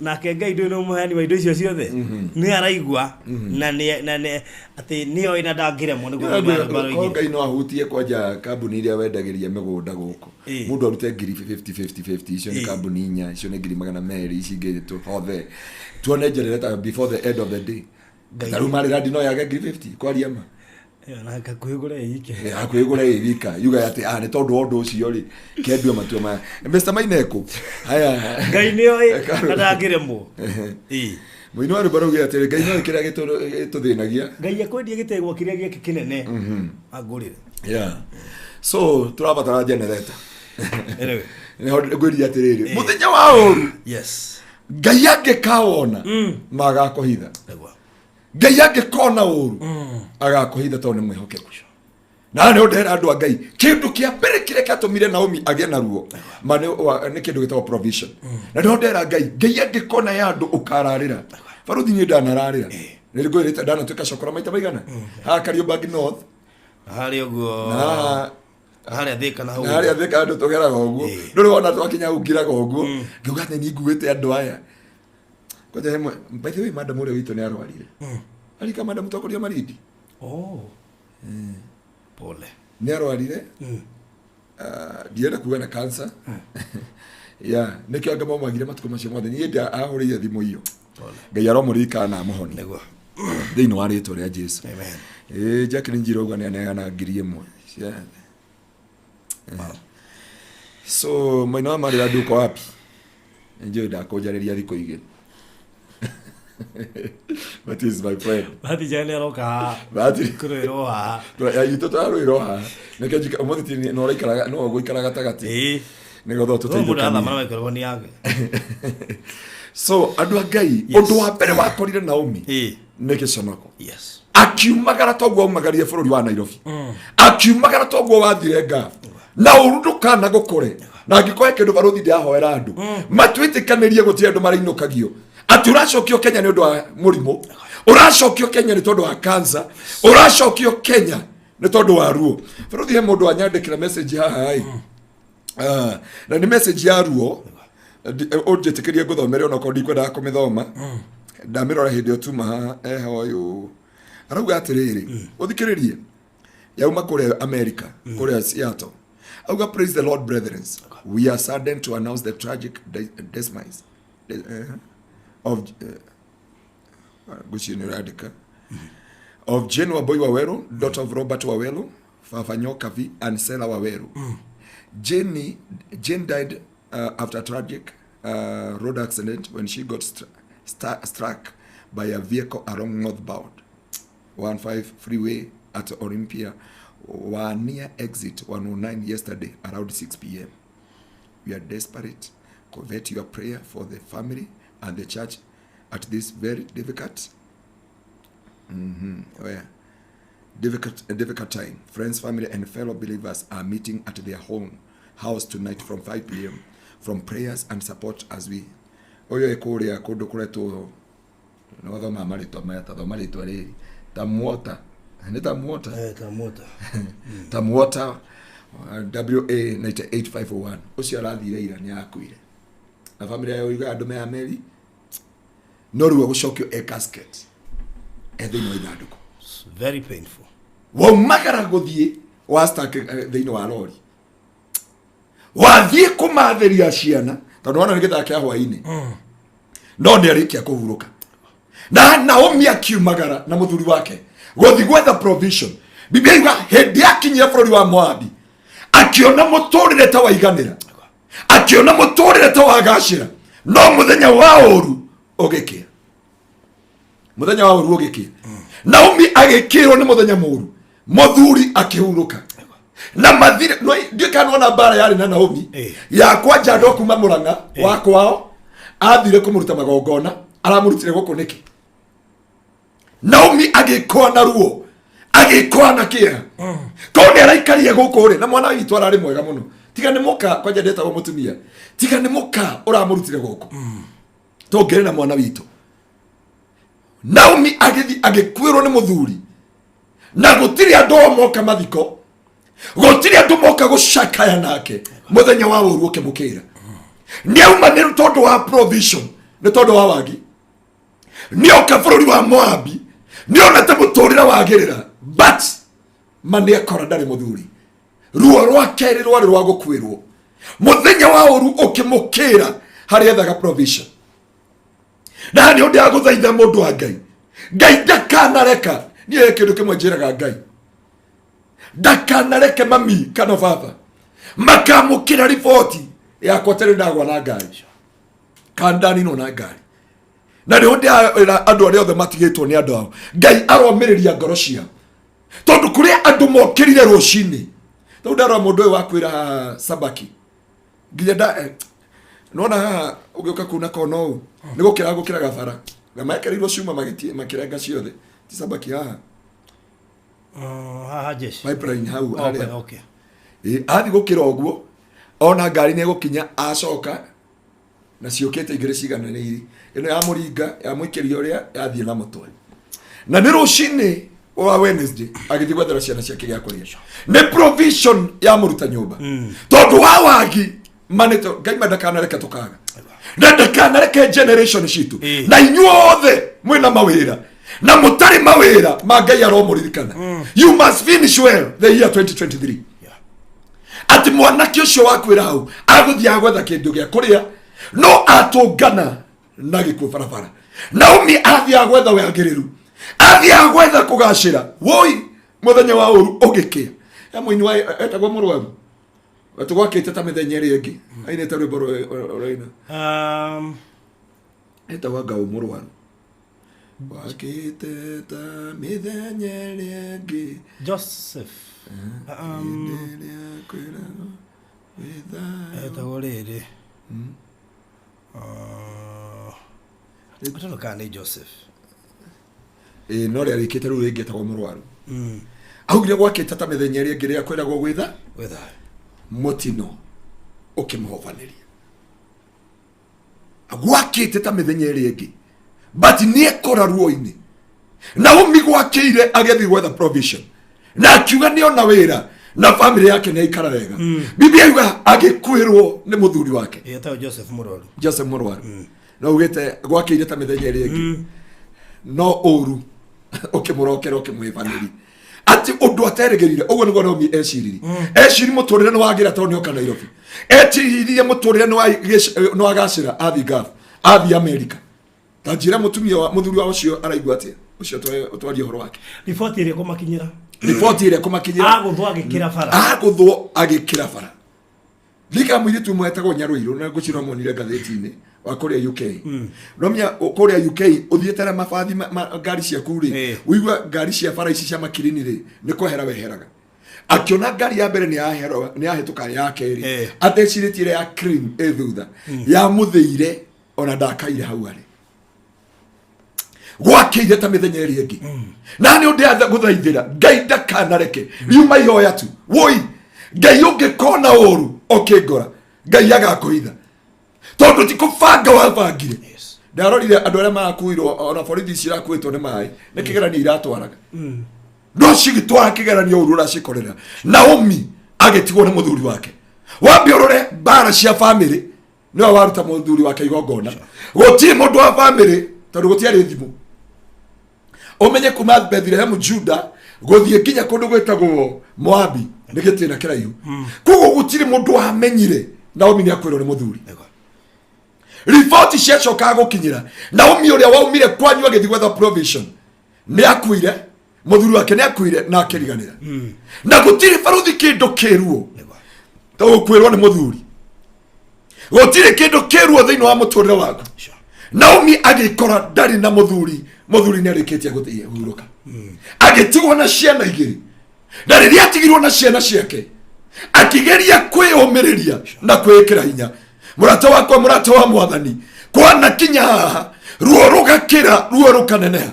Nake Ngai ndũĩ nĩ mũheani wa indo icio ciothe nĩ araigua na nĩ atĩ nĩoĩ na ndangĩremwo nĩguo Korwo maroigire. Ngai no ahutie kwanja kambuni iria wendagĩria mĩgũnda gũkũ, mũndũ arute ngiri 50 50 50, icio nĩ kambuni inya, icio nĩ 200,000, ici ingĩ tũhothe tuone generator before the end of the day. Ngai. Ta rĩu marĩ randi no yage ngiri 50 kwaria ma. Ĩyo na hakuhĩ gũre ike. Hakuhĩ gũre ĩwika yuga atĩ ah, nĩ tondũ wa ũndũ ũcio rĩ kendue matua maya Mr. Maineko haya. Ngai nĩoĩ na ndangĩremwo. Ĩĩ. Mũini wa rwĩmbo rauge atĩrĩ, Ngai no kĩrĩa gĩtũthĩnagia. Ngai akwendia gĩtegwa kĩrĩa gĩake kĩnene angũrĩre. Yeah. So tũrabatara generator. Anyway. Nĩho ngwĩria atĩrĩrĩ, mũthenya wa ũru Ngai angĩkawona magakũhitha. Nĩguo. Ngai angĩkona ũru agakũhitha tondũ nĩ mwĩhokeku. Na nĩ ndera andũ a Ngai, kĩndũ kĩa mbere kĩrĩa kĩatũmire Naomi agĩe na ruo ma nĩ kĩndũ gĩtagwo provision. Na nĩho ndera Ngai, Ngai angĩkona ya andũ ũkararĩra. Baruthi niĩ ndanararĩra, nĩ ngwĩrĩte ndanatuĩka cokora maita maigana haha Kariobangi North Harĩa ũguo. Na haha Harĩa Thĩka na hau. Na harĩa Thĩka andũ tũgeraga ũguo, ndũrĩ wona twakinya hau ngiraga ũguo ngiuga atĩ niĩ nguĩte andũ aya kwanja hemwe. By the way, madam ũrĩa witũ nĩ arwarire arika, madam twakoria Marindi. Oh. Pole. Nĩ arwarire. Ah, ndienda kuga na cancer ya nĩkĩo anga maumagire matukũ macio mothe niĩ ahũrĩire thimũ iyo. Ngai aromũririkana na amũhonie Nĩguo. thĩinĩ wa rĩtwa rĩa Jesu. Amen. Ĩĩ, Jacqueline Njirũ ũguo nĩaneana 1000. So maina wa marĩ andũ uko wapi njũĩ ndakũnjarĩria thikũ igĩrĩ, but is my friend. Bahati njega nĩ aroka haha. Bahati. Kũrũĩrwo haha. Itũ tũrarũĩrwo haha nĩkĩo njika ũmũthĩ no ũraikaraga no ũgũikara gatagatĩ Ĩĩ. nĩgetha Mũndũ arathama tũteithũkanie. na microphone yake. So andũ a Ngai, ũndũ wa mbere wakorire Naomi nĩ gĩconoko. Akiumagara toguo aumagarire bũrũri wa Nairobi, akiumagara toguo wathire nga na ũru ndũkana gũkũre. Na angĩkorwo he kĩndũ barothi ndĩrahoera andũ matwĩtĩkanĩrie, gũtirĩ andũ marainũkagio atĩ ũracokio Kenya nĩ ũndũ wa mũrimũ, ũracokio Kenya nĩ tondũ wa cancer, ũracokio Kenya nĩ tondũ wa ruo. Barothi, he mũndũ wanyandĩkĩra message haha ĩ. Ah, na nĩ message ya ruo. Ũnjĩtĩkĩrie ngũthomere onokorwo ndikwendaga kũmĩthoma, ndamĩrora hĩndĩ ĩyo tuma haha eha ũyũ arauga atĩrĩrĩ, ũthikĩrĩrie, yauma kũrĩa America, kũrĩa Seattle. Auga, "Praise the Lord, brethren. We are saddened to announce the tragic demise of ngwĩciria nĩ ũrandĩka of Jane Wambui Waweru, daughter of Robert Waweru, Baba Nyokabi and Sela Waweru. Jane died after a tragic road accident when she got struck by a vehicle along northbound 15 freeway at Olympia Wania exit 109 yesterday around 6 p.m. We are desperate. Covet your prayer for the family and the church at this very difficult oh yeah, difficult time. Friends, family, and fellow believers are meeting at their home house tonight from 5 p.m. from prayers and support as we ũyũ ĩ kũrĩa kũndũ kũretwo nĩ wathoma marĩtwa maya ta thoma rĩtwa rĩrĩ Tamuota, nĩ Tamuota. Eh, Tamuota. Tamuota WA 98501 ũcio arathire ira, nĩ akuire na family yao yuga andũ me ameri no rĩu egũcokio e casket e thĩinĩ wa ithandũkũ. It's very painful. Waumagara gũthiĩ wa stack thĩinĩ wa rori, wathiĩ kũmathĩria ciana tondũ wona nĩ gĩthaa kĩa hwainĩ no nĩ arĩkia kũhurũka. Na Naomi akiumagara na mũthuri wake gũthiĩ gwetha provision. Biblia yuga hĩndĩ akinyire bũrũri wa Moabi akiona mũtũrĩre ta waiganĩra, akiona mũtũrĩre ta wagacĩra, no mũthenya wa ũru ũgĩkĩa, mũthenya wa ũru ũgĩkĩa. Naomi agĩkĩrwo nĩ mũthenya mũru, mũthuri akĩhurũka na mathire. No ndiũ kana wona mbara yarĩ na Naomi ya kwanja andũ kuma Mũrang'a wa kwao athire kũmũruta magongona, aramũrutire gũkũ nĩkĩ? Naomi agĩkũa na ruo, agĩkũa na kĩeha korwo nĩ araikarie gũkũ rĩ, na mwana witũ ararĩ mwega mũno, tiga nĩ mũka kwanja ndetagwo mũtumia, tiga nĩ mũka ũramũrutire gũkũ tũngĩrĩ na mwana witũ. Naomi agĩthiĩ agĩkuĩrwo nĩ mũthuri na gũtirĩ andũ o moka mathiko, gũtirĩ andũ moka gũcakaya nake. Mũthenya wa ũru ũkĩmũkĩra nĩ auma nĩ tondũ wa provision, nĩ tondũ wa wagi, nĩ oka bũrũri wa Moabi nĩ onete mũtũrĩre wagĩrĩra, but ma nĩ akora ndarĩ mũthuri. Ruo rwa kerĩ rwarĩ rwa gũkuĩrwo, mũthenya wa ũru ũkĩmũkĩra harĩa ethaga provision. Na nĩ ũndũ agũthaitha mũndũ wa Ngai, Ngai ndakanareka niĩ kĩndũ kĩmwe njĩraga Ngai, ndakanareke mami kana baba makamũkĩra riboti yakwa tene ndagwa na ngari kana ndaninwo na ngari. Na nĩho ndĩra andũ arĩa othe matigĩtwo nĩ andũ ao, Ngai aromĩrĩria ngoro ciao tondũ kũrĩa andũ mokĩrire rũcinĩ. Rĩu ndarora mũndũ ũyũ wakwĩra haha Sabaki nginya nda nona haha ũgĩũka kuna kona ũũ nĩ gũkĩra gũkĩraga bara na mekereirwo cuma makĩrenga ciothe, ti Sabaki haha? Haha jeshi. Pipeline hau harĩa. Ĩ, athiĩ gũkĩra ũguo ona ngari nĩ ĩgũkinya, acoka na ciũkĩte igĩrĩ cigananĩiri, ĩno ya mũringa ya mũikĩria ũrĩa yathiĩ na mũtwe. Na nĩ rũcinĩ wa Wednesday agĩthiĩ gwethera ciana ciake gĩa kũrĩa, nĩ provision ya mũruta nyũmba tondũ wa wagi manĩto. Ngai ma ndakanareke tũkaga na ndakanareke generation citũ na inyuothe mwĩna mawĩra na mũtarĩ mawĩra ma Ngai aromũririkana, you must finish well the year 2023. Atĩ mwanake ũcio wakwĩra hau agũthiaga gwetha kĩndũ gĩa kũrĩa no atũngana na gĩkuũ barabara. Naomi athiaga gwetha wagĩrĩru, athiaga gwetha kũgacĩra, woi mũthenya wa ũru ũgĩkĩa. Ya mũini wa etagwo mũrwaru tũgwakĩte ta mĩthenya ĩrĩa ĩngĩ ainĩte rwĩmbo rũraina etagwo ngau mũrwaru wakĩte ta mĩthenya ĩrĩa ĩngĩ. Joseph. Hĩndĩ ĩrĩa kwĩragwo wĩ thayũ. Etagwo rĩrĩ. I don't know kana nĩ Joseph. Ĩ, no rĩa rĩkĩte rĩu rĩngĩ etagwo mũrwaru augire gwakĩte ta mĩthenya ĩrĩa ĩngĩ rĩrĩa kwĩragwo gwĩtha Wĩ thayũ. Mũtino ũkĩmũhobanĩria gwakĩte ta mĩthenya ĩrĩa ĩngĩ, but nĩ ekora ruo-inĩ. Naomi gwakĩire agĩthiĩ gwetha provision na akiuga nĩ ona wĩra na family yake nĩ aikara wega. Biblia yuga agĩkuĩrwo nĩ mũthuri wake. Etagwo Joseph Mũrwaru. Joseph Mũrwaru no ugĩte gwakĩire ta mĩthenya ĩrĩa ĩngĩ no ũru ũkĩmũrokera ũkĩmwĩbanĩri atĩ ũndũ aterĩgĩrire. Ũguo nĩguo Naomi eciririe, eciri mũtũrĩre nĩ wagĩra tondũ nĩoka Nairobi, eciririe mũtũrĩre nĩ wagacĩra athiĩ Gulf, athiĩ America. Ta njĩra mũtumia wa mũthuri wa ũcio araigua atĩa, ũcio twaria ũhoro wake. Riboti ĩrĩa ĩkũmakinyĩra. Riboti ĩrĩa kũmakinyĩra. Agũthwo agĩkĩra bara. Agũthwo agĩkĩra bara. Ndika mũirĩtu ũmwe etagwo Nyarũirũ na ngũcira monire ngathĩti-inĩ wa kũrĩa UK. Nomenya kũrĩa UK ũthiĩte na mabathi ngari ciaku rĩ, ũigua ngari cia bara ici cia makirini rĩ, nĩ kwehera weheraga. Akĩona ngari ya mbere nĩ yahera, nĩ yahĩtũka ya kerĩ. Atecirĩtie ĩrĩa ya cream ĩ thutha. Yamũthĩire ona ndakaire hau arĩ. Gwakĩire ta mĩthenya ĩrĩa ĩngĩ. Na nĩ ũndĩ gũthaithĩra Ngai ndakanareke riuma ihoya tu. Woi, Ngai ũngĩkona ũru ũkĩngora, Ngai agakũhitha. Tondũ ti kũbanga wabangire. Ndarorire andũ arĩa marakuirwo ona borithi ici irakuĩtwo nĩ maĩ, nĩ kĩgeranio iratwaraga. No cigĩtwara kĩgeranio ũru ũracikorera. Naomi agĩtigwo nĩ mũthuri wake. Wambe ũrore mbara cia bamĩrĩ, nĩwe waruta mũthuri wake igongona. Gũtirĩ mũndũ wa bamĩrĩ tondũ gũtiarĩ thimũ. Ũmenye kuma Bethlehem Juda gũthiĩ nginya kũndũ gwĩtagwo Moabi nĩ gĩtĩna kĩraihu. Koguo gũtirĩ mũndũ wamenyire Naomi nĩ akuĩrwo nĩ mũthuri. Riboti ciacokaga gũkinyĩra Naomi ũrĩa waumire kwanyu agĩthiĩ gwetha provision nĩ akuire, mũthuri wake nĩ akuire na akĩriganĩra. Na gũtirĩ baruthi kĩndũ kĩruo ta gũkuĩrwo nĩ mũthuri. Gũtirĩ kĩndũ kĩruo thĩinĩ wa mũtũrĩre waku. Naomi agĩkora ndarĩ na mũthuri, mũthuri nĩ arĩkĩtie gũthiĩ hurũka. Agĩtigwo na ciana igĩrĩ. Na rĩrĩa atigirwo na ciana ciake, akĩgeria kwĩyũmĩrĩria na kwĩĩkĩra hinya. Mũrata wakwa, mũrata wa mwathani, kwana kinya haha, ruo rũgakĩra, ruo rũkaneneha.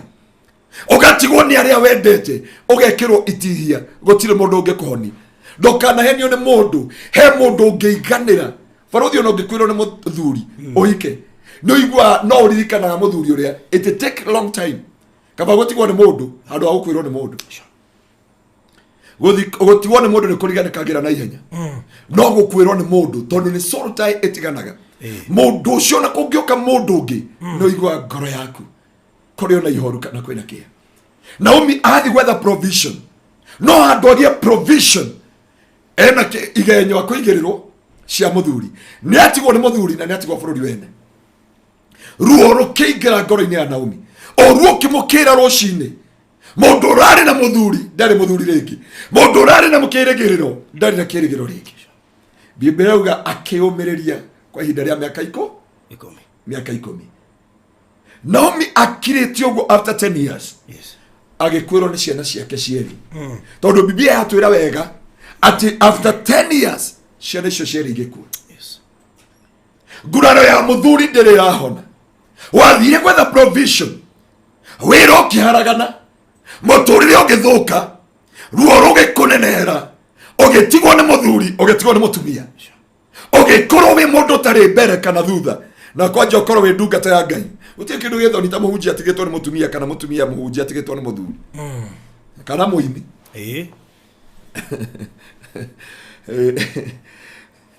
Ũgatigwo nĩ arĩa wendete, ũgekĩrwo itihia, gũtirĩ mũndũ ũngĩkũhonia. Ndũkanahenio nĩ mũndũ, he mũndũ ũngĩiganĩra. Barothi ona ũngĩkwĩrwo nĩ mũthuri ũhike, nĩ ũiguaga no ũririkanaga mũthuri ũrĩa. It take long time. Kaba gũtigwo nĩ mũndũ handũ ha gũkwĩrwo nĩ mũndũ. Gũtigwo nĩ mũndũ nĩ kũriganĩkagĩra na ihenya. No gũkwĩrwo nĩ mũndũ tondũ nĩ soul tie ĩtiganaga. Mũndũ ũcio na kũngĩũka mũndũ ũngĩ, nĩ ũiguaga ngoro yaku kũrĩ ona ihoru kana kwĩna kĩeha. Naomi athiĩ gwetha provision, no handũ agĩe provision ena igenyo akũigĩrĩrwo cia mũthuri. Nĩ atigwo nĩ mũthuri na nĩ atigwo bũrũri wene. Ruo rũkĩingĩra ngoro-inĩ ya Naomi. O ruo ũkĩmũkĩra rũcinĩ, mũndũ ũrarĩ na mũthuri ndarĩ mũthuri rĩngĩ, mũndũ ũrarĩ na kĩrĩgĩrĩro ndarĩ na kĩrĩgĩrĩro rĩngĩ. Biblia yauga akĩũmĩrĩria kwa ihinda rĩa mĩaka ikũmi. Mĩaka ikũmi. Naomi akirĩte ũguo after 10 years. Agĩkwĩrwo nĩ ciana ciake cierĩ. Tondũ Biblia yatwĩra wega atĩ after 10 years ciana icio cierĩ igĩkua. Nguraro ya mũthuri ndĩrĩ ĩrahona. Wathire gwetha provision, wĩra ũkĩharagana, mũtũrĩre ũgĩthũka, ruo rũgĩkũnenehera, ũgĩtigwo nĩ mũthuri, ũgĩtigwo nĩ mũtumia, ũgĩkorwo wĩ mũndũ ũtarĩ mbere kana thutha, na kwanja ũkorwo wĩ ndungata ya Ngai. Gũtirĩ kĩndũ gĩthoni ta mũhunjia atigĩtwo nĩ mũtumia, kana mũtumia mũhunjia atigĩtwo nĩ mũthuri, kana mũini.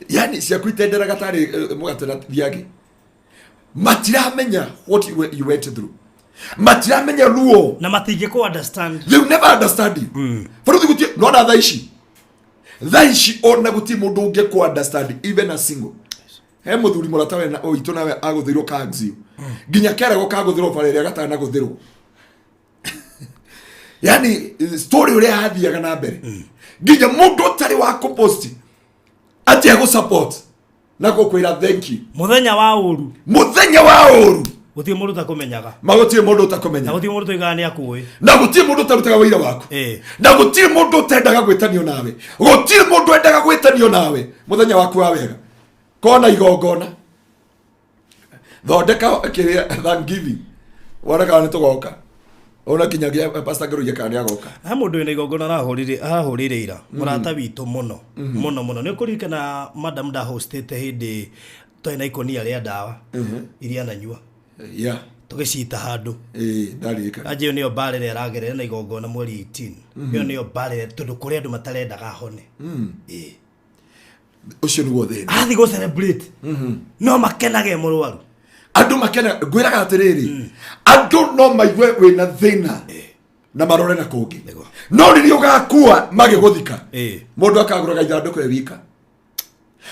Yani ciaku itenderaga tarĩ mũgate na thiagĩ. Matiramenya what you went through. Matiramenya ruo. Na matingĩkũ understand. They will never understand you. Baruthi gũtirĩ, nona thaa ici. Thaa ici ona gũtirĩ mũndũ ũngĩkũ understand, even a single. He mũthuri mũrata we na ũitũ nawe agũthĩirwo kaxio. Nginya keragwo kagũthĩrwo bara ĩrĩa gatanagũthĩrwo. Yani story ũrĩa yathiaga na mbere. Nginya mũndũ ũtarĩ wa kũpost atĩ agũ support na gũkwĩra thank you. Mũthenya wa ũru. Mũthenya wa ũru. Gũtirĩ mũndũ ũtakũmenyaga. Ma gũtirĩ mũndũ ũtakũmenyaga. Na gũtirĩ mũndũ ũtoigaga nĩ akũĩ. Na gũtirĩ mũndũ ũtarutaga wĩira waku. Na gũtirĩ mũndũ ũtendaga gwĩtanio nawe. Gũtirĩ mũndũ wendaga gwĩtanio nawe mũthenya waku wa wega. Kona igongona. Thondeka kĩrĩa Thanksgiving. Wona kana nĩ tũgoka. Ona kinyagia Pastor Ngeruia kana nĩ agoka. He mũndũ wĩna igongona arahũrĩire ira. Mũrata witũ mũno. Mũno mũno. Nĩ ũkũririkana madam ndahostĩte hĩndĩ twarĩ na ikũnia rĩa ndawa iria ananyua. Tũgĩcita handũ. Ndaririkana. Anjĩyo nĩyo mbara ĩrĩa aragerera na igongona mweri 18. Ĩyo nĩyo mbara ĩrĩa tondũ kũrĩ andũ matarendaga ahone. Ũcio nĩguo thĩna. Athiĩ gũ celebrate. No makenage mũrwaru. Andũ makena, ngwĩraga atĩrĩrĩ, andũ no maigue wĩna thĩna na marore na kũngĩ. No rĩrĩa ũgakua magĩgũthika, mũndũ akagũraga ithandũkũ e wika.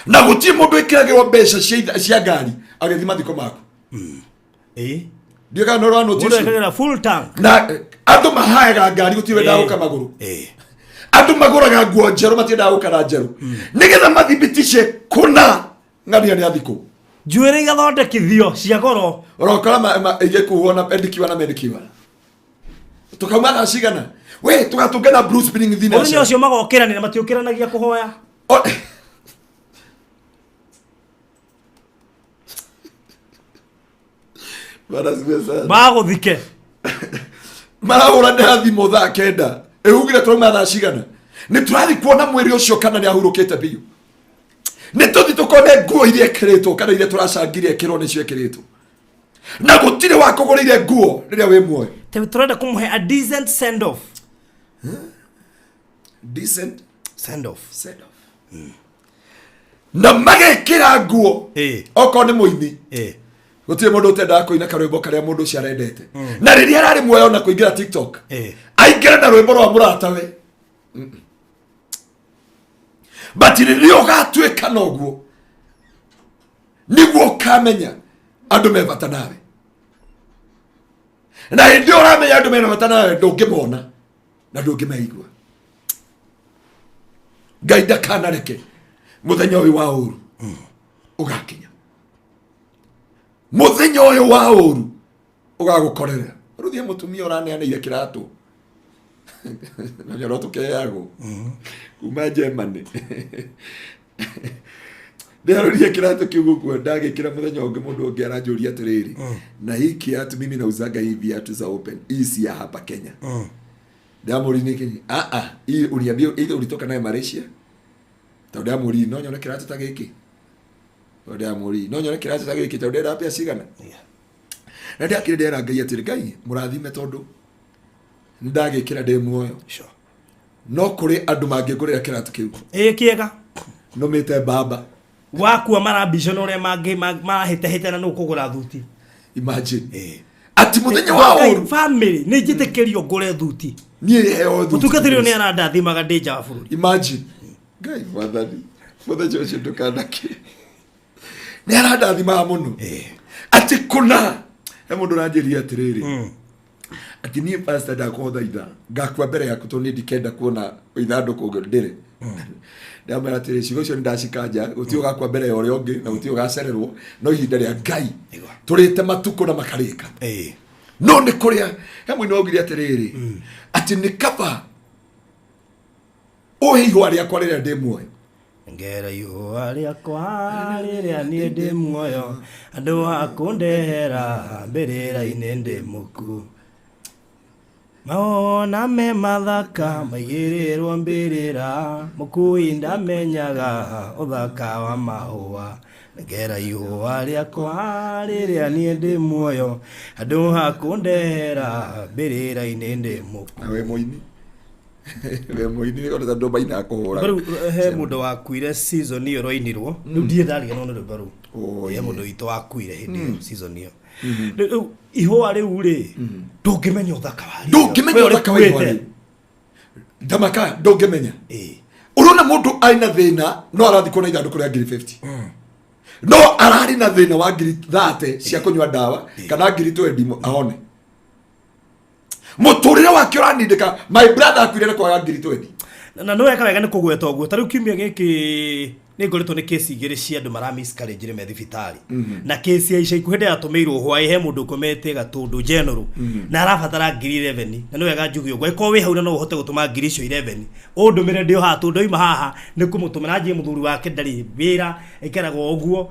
Na gũtirĩ mũndũ ĩkĩragĩrwo mbeca cia ngari agĩthiĩ mathiko maku. Ndiũĩ kana nĩ ũra notice. Mũndũ ekagĩra full tank. Na andũ mahayaga ngari gũtirĩ wendaga gũka magũrũ. Andũ magũraga nguo njerũ, matiendaga gũkara njerũ, nĩgetha mathibitishe kũna ng'ania nĩ athikũ. Njuĩrĩ igathondekithio cia goro. Ũrokora igĩkuo na pendikiwa na mendikiwa, tukauma thaa cigana we tũgatũngana Bruce Springsteen. Mũthenya ũcio magokĩranĩra, matiũkĩranagia kũhoya. Bwana asifiwe sana. Magũthike. Marahũranĩra thimũ thaa 9, ĩugire tũrauma thaa cigana, nĩ tũrathiĩ kuona mwĩrĩ ũcio kana nĩ ahurũkĩte biũ, nĩ tũthi tũkone nguo iria ĩkĩrĩtwo kana iria tũracangire ĩkĩrwo nĩcio ĩkĩrĩtwo, na gũtirĩ wakũgũrĩire nguo rĩrĩa wĩ muoyo. Tũrenda kũmũhe a decent send off. Decent send off. Send off. Na magekĩra nguo. Okorwo nĩ mũini, gũtirĩ mũndũ ũtendaga kũina karwĩmbo karĩa mũndũ ũcio arendete, na rĩrĩa ararĩ muoyo na kũingĩra TikTok, aingĩre na rwĩmbo rwa mũratawe. But rĩrĩa ũgatuĩka na ũguo, nĩguo ũkamenya andũ me bata nawe, na hĩndĩ ĩyo ũramenya andũ mena bata nawe, ndũngĩmona na ndũngĩmeigua. Ngai ndakanareke mũthenya ũyũ wa ũru ũgakinya, mũthenya ũyũ wa ũru ũgagũkorerera. Rĩu mũtumia ũraneanĩire kĩratũ na nĩoro tũkeagwo kuma Germany, ndĩarũrie kĩratũ kĩu gũkua, ndagĩkĩra mũthenya ũngĩ, mũndũ ũngĩ aranjũria atĩrĩrĩ, na hii kiatu, mimi nauzaga hii viatu za open, hii si ya hapa Kenya. Ndamũri nĩkĩ? Ah ah, hii uniambie either ulitoka naye Malaysia, tondũ ndamũri no nyone kĩratũ ta gĩkĩ, tondũ ndamũri no nyone kĩratũ ta gĩkĩ, tondũ ndĩrenda mbia cigana. Na ndakĩrĩ ndera Ngai atĩrĩ, Ngai mũrathime, tondũ nĩndagĩkĩra ndĩ muoyo. No kũrĩ andũ mangĩngũrĩra kĩratũ kĩu. Ĩ, kĩega. Nũmĩte mbamba. Wakua marambicana ũrĩa marahĩtahĩtana nĩ ũkũgũra thuti. Imagine ati mũthenya wa Ngai, ũru. Family nĩ njĩtĩkĩrio ngũre thuti. Niĩ heo thuti. Mũtungatĩri ũyũ nĩ arandathimaga ndĩ nja wa bũrũri. Imagine, Ngai mwathani, mũthenya ũcio ndũkanake, nĩ arandathimaga mũno atĩ kũna he mũndũ ũranjĩria atĩrĩrĩ, atĩ niĩ pastor ndakũhothaitha ngakua mbere yaku, tondũ niĩ ndikenda kuona ithandũkũ ndĩrĩ. Ndamwĩra atĩrĩ, ciugo icio nĩ ndacikanja, gũtirĩ ũgakua mbere ya ũrĩa ũngĩ na gũtirĩ ũgacererwo, no ihinda rĩa Ngai tũrĩte matukũ na makarĩka. No nĩ kũrĩa he mũini waugire atĩrĩrĩ, atĩ nĩ kaba ũhe ihũa rĩakwa rĩrĩa ndĩ muoyo. Ngera ihũa rĩakwa rĩrĩa niĩ ndĩ muoyo, andũ a kũndehera mbĩrĩra-inĩ ndĩ mũku, maona me mathaka maigĩrĩrwo mbĩrĩra, mũkui ndamenyaga ũthaka wa mahũa. Ngera ihũa rĩakwa rĩrĩa niĩ ndĩ muoyo, andũ a kũndehera mbĩrĩra-inĩ ndĩ mũku. Na we mũini, we mũini nĩ tondũ andũ mainaga kũhũra. Rĩu he mũndũ wakuire season ĩyo rwainirwo, rĩu ndirĩ ndariganĩrwo nĩ rwĩmbo rũu. Oh, he mũndũ witũ wakuire hĩndĩ ĩyo season ĩyo. Rĩu ihũa rĩu rĩ, ndũngĩmenya ũthaka warĩo. Ndũngĩmenya We ũthaka wa ihũa ũrĩkuĩte. rĩu, ndamaka ndũngĩmenya. Ĩĩ. Ũrona mũndũ arĩ na thĩna, no arathikwo na ithandũkũ rĩa ngiri 50, no ararĩ na thĩna wa ngiri 30 cia kũnyua ndawa kana ngiri 20 ahone. Mũtũrĩre wake ũranindĩka. My brother akuire nĩ kwaga ngiri 20. Na nĩ weka wega nĩ kũgweta ũguo. Ta rĩu kiumia gĩkĩ nĩ ngoretwo nĩ kesi igĩrĩ cia andũ mara miscarriage rĩ me thibitarĩ, na kesi ya ica ikuhĩ ndĩratũmĩirwo hwaĩ, he mũndũ ũkomete Gatũndũ General na arabatara ngiri 11. Na nĩ wega njuge ũguo, angĩkorwo wĩ hau na no ũhote gũtũma ngiri icio 11, ũndũmĩre ndĩ o haha, tondũ ndauma haha nĩ kũmũtũmĩra. Anjie mũthuri wake ndarĩ wĩra, aikaraga o ũguo,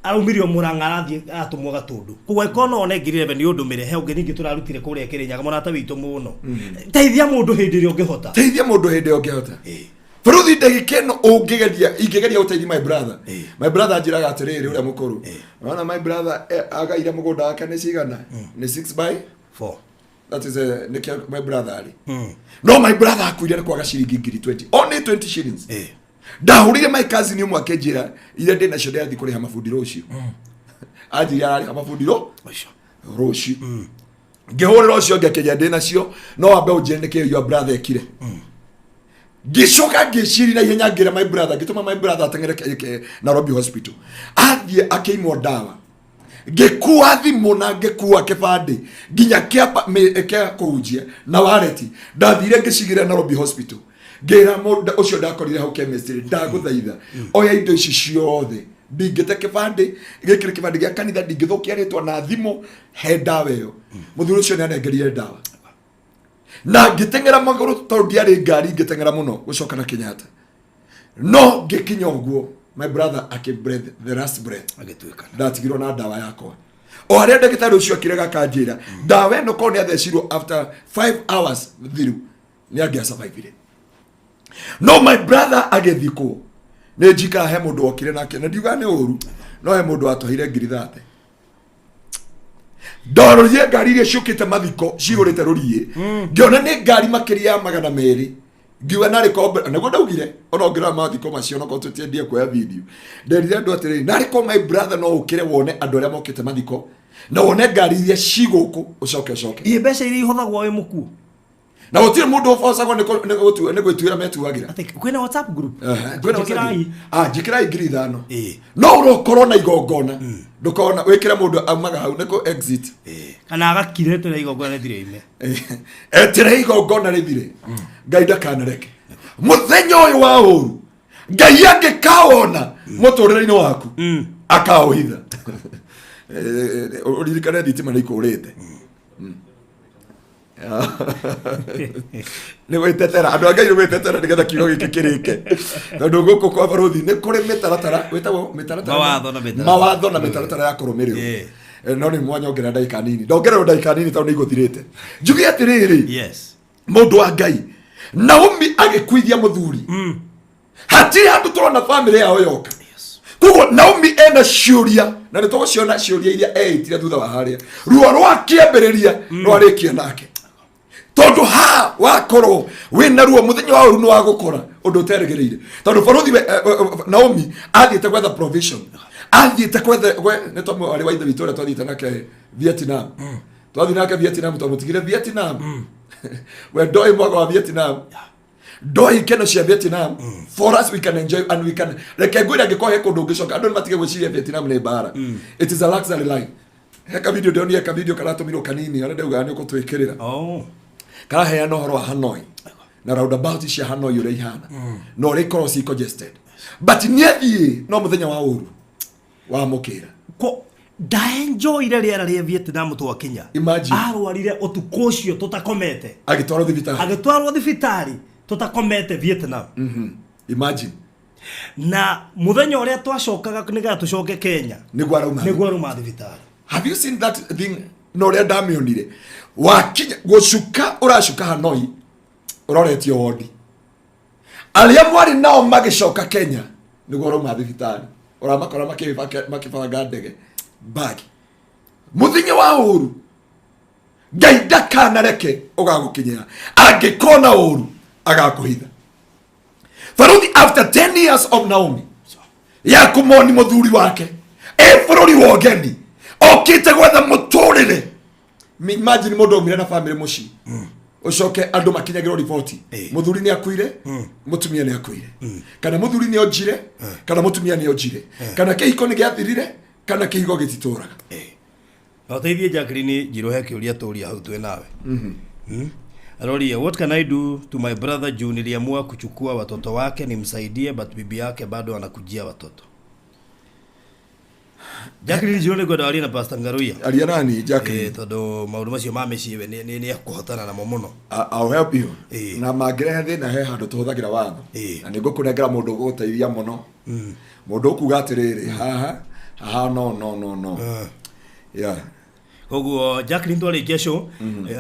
araumirio Mũrang'a, arathiĩ aratũmwo Gatũndũ. Koguo angĩkorwo no one ngiri 11 ũndũmĩre. He ũngĩ ningĩ tũrarutire kũrĩa Kĩrĩnyaga, mũrata witũ mũno. Teithia mũndũ hĩndĩ ĩrĩa ũngĩhota. Teithia mũndũ hĩndĩ ĩrĩa ũngĩhota. Bũrũthi ndagĩka ĩno ũngĩgeria, ingĩgeria gũteithia my brother, my brother anjĩraga atĩrĩrĩ, ũrĩa mũkũrũ, ona my brother agaire mũgũnda wake nĩ cigana, nĩ 6 by 4. That is nĩkĩo my brother arĩ, no my brother akuire nĩ kwaga ciringi ngiri 20, only 20 shillings. Ndahũrire my cousin ũmwe, akĩnjĩra iria ndĩ nacio ndĩrathiĩ kũrĩha mabundi rũciũ. Anjĩra ararĩha mabundi Ũcio. rũciũ. Ngĩhũrĩra ũcio ũngĩ, akĩnjĩra ndĩ nacio, no wambe ũnjĩre nĩkĩ your brother ekire. Ngĩcoka ngĩciria na ihenya, ngĩra my brother, ngĩtũma my brother ateng'ere Nairobi Hospital, athiĩ akĩimwo ndawa. Ngĩkua thimũ na ngĩkua kĩbandĩ nginya kĩa kũhunjia na wareti, ndathire ngĩcigĩra Nairobi Hospital. Ngĩra mũndũ ũcio ndakorire hau chemistry, ndagũthaitha oya indo ici ciothe, ndingĩte kĩbandĩ gĩkĩ nĩ kĩbandĩ gĩa kanitha, ndingĩthũkia rĩtwa na thimũ, he ndawa ĩyo. Mũthuri ũcio nĩ anengerire ndawa na ngĩteng'era magũrũ tondũ ndiarĩ ngari, ngĩteng'era mũno gũcoka na Kenyatta, no ngĩkinya ũguo my brother akĩ breath the last breath. Agĩtuĩkana. Ndatigirwo na ndawa yakwa o harĩa ndagĩtarĩ ũcio akĩrega akanjĩra ndawa ĩno korwo nĩ athecirwo after 5 hours thiru nĩ angĩasurvivire. No my brother agĩthikwo nĩ njikara he mũndũ wokire nake, na ndiuga nĩ ũru, no he mũndũ watwahire 30,000. Ndororire ngari iria ciũkĩte mathiko cihũrĩte rũriĩ, ngĩona nĩ ngari makĩria ya 200, ngiuga narĩ kombe nĩguo ndaugire ona ũngĩrora mathiko macio onakorwo tũtiendie kuoya video. Nderire andũ atĩrĩrĩ, narĩ ko my brother no ũkĩre wone andũ arĩa mokĩte mathiko na wone ngari iria ci gũkũ, ũcoke ũcoke. Iĩ mbeca iria ihothagwo wĩ mũkuũ. Na gũtirĩ mũndũ ũbocagwo nĩ gwĩtuĩra metuagĩra. Atĩ kwĩna WhatsApp group. Kwĩna Njĩkĩrai. Ah, njĩkĩrai 5,000. Ĩĩ. No ũrokorwo na igongona ndũkona wĩkĩre mũndũ aumaga hau nĩkũ exit. Kana agakire tũrĩa igongona rĩthire ime. Etere igongona rĩthire. Ngai ndakanareke mũthenya ũyũ wa ũru, Ngai angĩkawona mũtũrĩre-inĩ waku akaũhitha. Ũririkane thitima nĩ ikũrĩte nĩ gwĩtetera andũ a Ngai, nĩ gwĩtetera nĩgetha kiugo gĩkĩ kĩrĩke, tondũ gũkũ kwa barũthi nĩ kũrĩ mĩtaratara wĩtagwo mĩtaratara. Mawatho na mĩtaratara. Mawatho na mĩtaratara ya kũrũmĩrĩrwo. No nĩ mwanyongerera ndagĩka nini, ndongererwo ndagĩka nini tondũ nĩ igũthirĩte. Njuge atĩrĩrĩ, mũndũ wa Ngai, Naomi agĩkuithia mũthuri, hatirĩ handũ tũrona bamĩrĩ yao yoka. Koguo Naomi ena ciũria, na nĩ tũgũciona ciũria iria eĩtire thutha wa harĩa ruo rwa kĩambĩrĩria rwarĩkia nake, tondũ ha wakorwo wĩna ruo mũthenya wa ũru nĩ wagũkora ũndũ ũterĩgĩrĩire, tondũ barũthi Naomi athiĩte gwetha provision, athiĩte gwetha nĩ twamwe arĩ wa ithe witũ ũrĩa twathiĩte nake Vietnam, twathiĩ nake Vietnam, twamũtigire Vietnam. We ndoĩ mwaka wa Vietnam, ndoĩ ikeno cia Vietnam. For us, we can enjoy and we can, reke ngwĩre, angĩkorwo he kũndũ ũngĩcoka, andũ nĩ matige gwĩciria Vietnam nĩ mbara. It is a luxury life. He kavideo ndĩronire, kavideo karatũmirwo kanini arĩa ndaugaga nĩ ũgũtwĩkĩrĩra. Karaheana ũhoro wa Hanoi na roundabout cia Hanoi ũrĩa ihana na ũrĩa ikoragwo ci congested, but nĩathiĩ no mũthenya wa ũru wamũkĩra. Ko ndaenjoire rĩera rĩa Vietnam twakinya. Imagine. Arwarire ũtukũ ũcio tũtakomete. Agĩtwarwo thibitarĩ. Agĩtwarwo thibitarĩ tũtakomete Vietnam. Imagine. Na mũthenya ũrĩa twacokaga nĩgetha tũcoke Kenya, nĩguo arauma. Nĩguo aruma thibitarĩ. Have you seen that thing? Na ũrĩa ndamĩonire wakinya gũcuka, ũracuka Hanoi ũroretio wondi, arĩa mwarĩ nao magĩcoka Kenya nĩguo ũrauma thibitarĩ, ũramakora makĩbanga ndege bagi. Mũthenya wa ũru Ngai ndakanareke ũgagũkinyĩra, angĩkona ũru agakũhitha. Baruthi, after 10 years of Naomi ya kũmoni mũthuri wake e bũrũri wa ũgeni okĩte gwetha mũtũrĩre. Imagine mũndũ aumire na famĩlĩ mũciĩ, ũcoke andũ makinyagĩrwo riboti mũthuri nĩ akuire, mũtumia nĩ akuire, kana mũthuri nĩ onjire, kana mũtumia nĩ onjire, kana kĩhiko nĩ gĩathirire, kana kĩhiko gĩtitũraga. Na ũteithie Jacqueline Njirũ, he kĩũria tũria hau twĩ nawe. Aroria, "What can I do to my brother juu niliamua kuchukua watoto wake nimsaidie, but bibi yake bado anakujia watoto?" Jacqueline Njirũ, nĩ ngwenda warie na Pastor Ngaruiya. Aria nani, Jacqueline. Tondũ maũndũ macio ma mĩciĩ we nĩ ekũhotana namo mũno. I'll help you. Na mangĩrehe thĩna he handũ tũhũthagĩra watho. Na nĩ ngũkũnengera mũndũ ũgũgũteithia mũno, mũndũ ũkuga atĩrĩrĩ, haha haha, no, no, no, no, yeah. Koguo Jacqueline, twarĩkia show,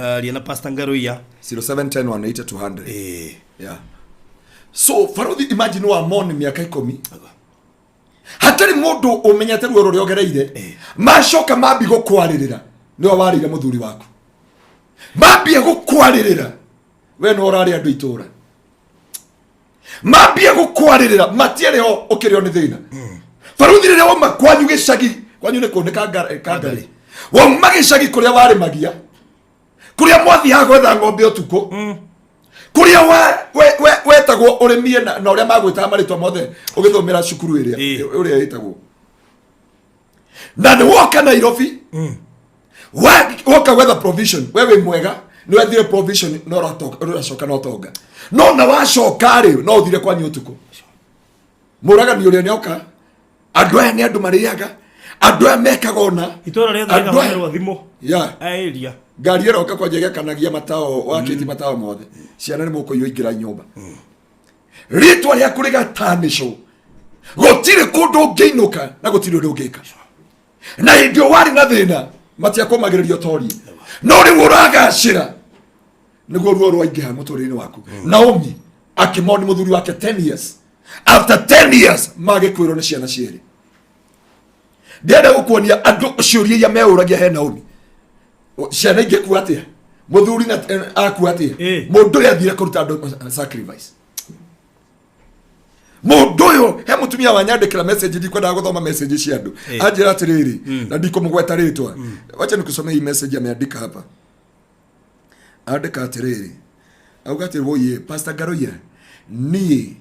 aria na Pastor Ngaruiya. 0710 180 200. Yeah, so baruthi, imagine wa moni mĩaka 10 hatarĩ mũndũ ũmenyete ruo rũrĩa ũgereire. Macoka mambi gũkwarĩrĩra, nĩwe warĩire mũthuri waku, mambie gũkwarĩrĩra we nĩ ũrarĩ andũ itũra, mambie gũkwarĩrĩra matiarĩ ho ũkĩrĩo nĩ thĩna. Baruthi, rĩrĩa wauma kwanyu gĩcagi, kwanyu nĩ kũ? Nĩ Kangari. Wauma gĩcagi kũrĩa warĩmagia, kũrĩa mwathiaga gwetha ng'ombe ũtukũ, kũrĩa wetagwo ũrĩmie na ũrĩa magwĩtaga marĩtwa mothe ũgĩthomera cukuru ĩrĩa ũrĩa ĩtagwo, na nĩ woka Nairobi, woka gwetha provision. We wĩ mwega Nĩ wethire provision no ũracoka na ũtonga. No na wacoka rĩ, no ũthire kwanyu ũtukũ. Mũragani ũrĩa nĩoka. Andũ aya nĩ andũ marĩaga. Andũ aya mekaga ũna. Itũra rĩothe Andũ aya- rĩkahũrĩrwo thimũ. Yeah. Area. Ngari ĩroka kwanja ĩgakanagia matao wakĩti matao mothe. Ciana nĩ mũkũiywo ingĩra nyũmba. Rĩtwa rĩaku rĩgatanĩcwo. Gũtirĩ kũndũ ũngĩinũka na gũtirĩ ũndũ ũngĩka. Na hĩndĩ ĩyo warĩ na thĩna matiakũmagĩrĩria ũtorie. No rĩu ũragacĩra nĩguo ruo rwaingĩha mũtũrĩre-inĩ waku. Naomi akĩmoni mũthuri wake 10 years. After 10 years magĩkuĩrwo nĩ ciana cierĩ. Ndĩrenda gũkuonia andũ ciũria iria meũragia he Naomi. Ciana ingĩkua atĩa? Mũthuri na akua atĩa? Mũndũ ũyũ athire kũruta andũ sacrifice. Mũndũ ũyũ he mũtumia wanyandĩkĩra message, ndikwendaga gũthoma message cia andũ. Anjĩra atĩrĩrĩ, na ndikũmũgweta rĩtwa. Wacha nikusomee hii message ameandika hapa. Andĩka atĩrĩrĩ, auga atĩ woiye Pastor Ngaruiya, niĩ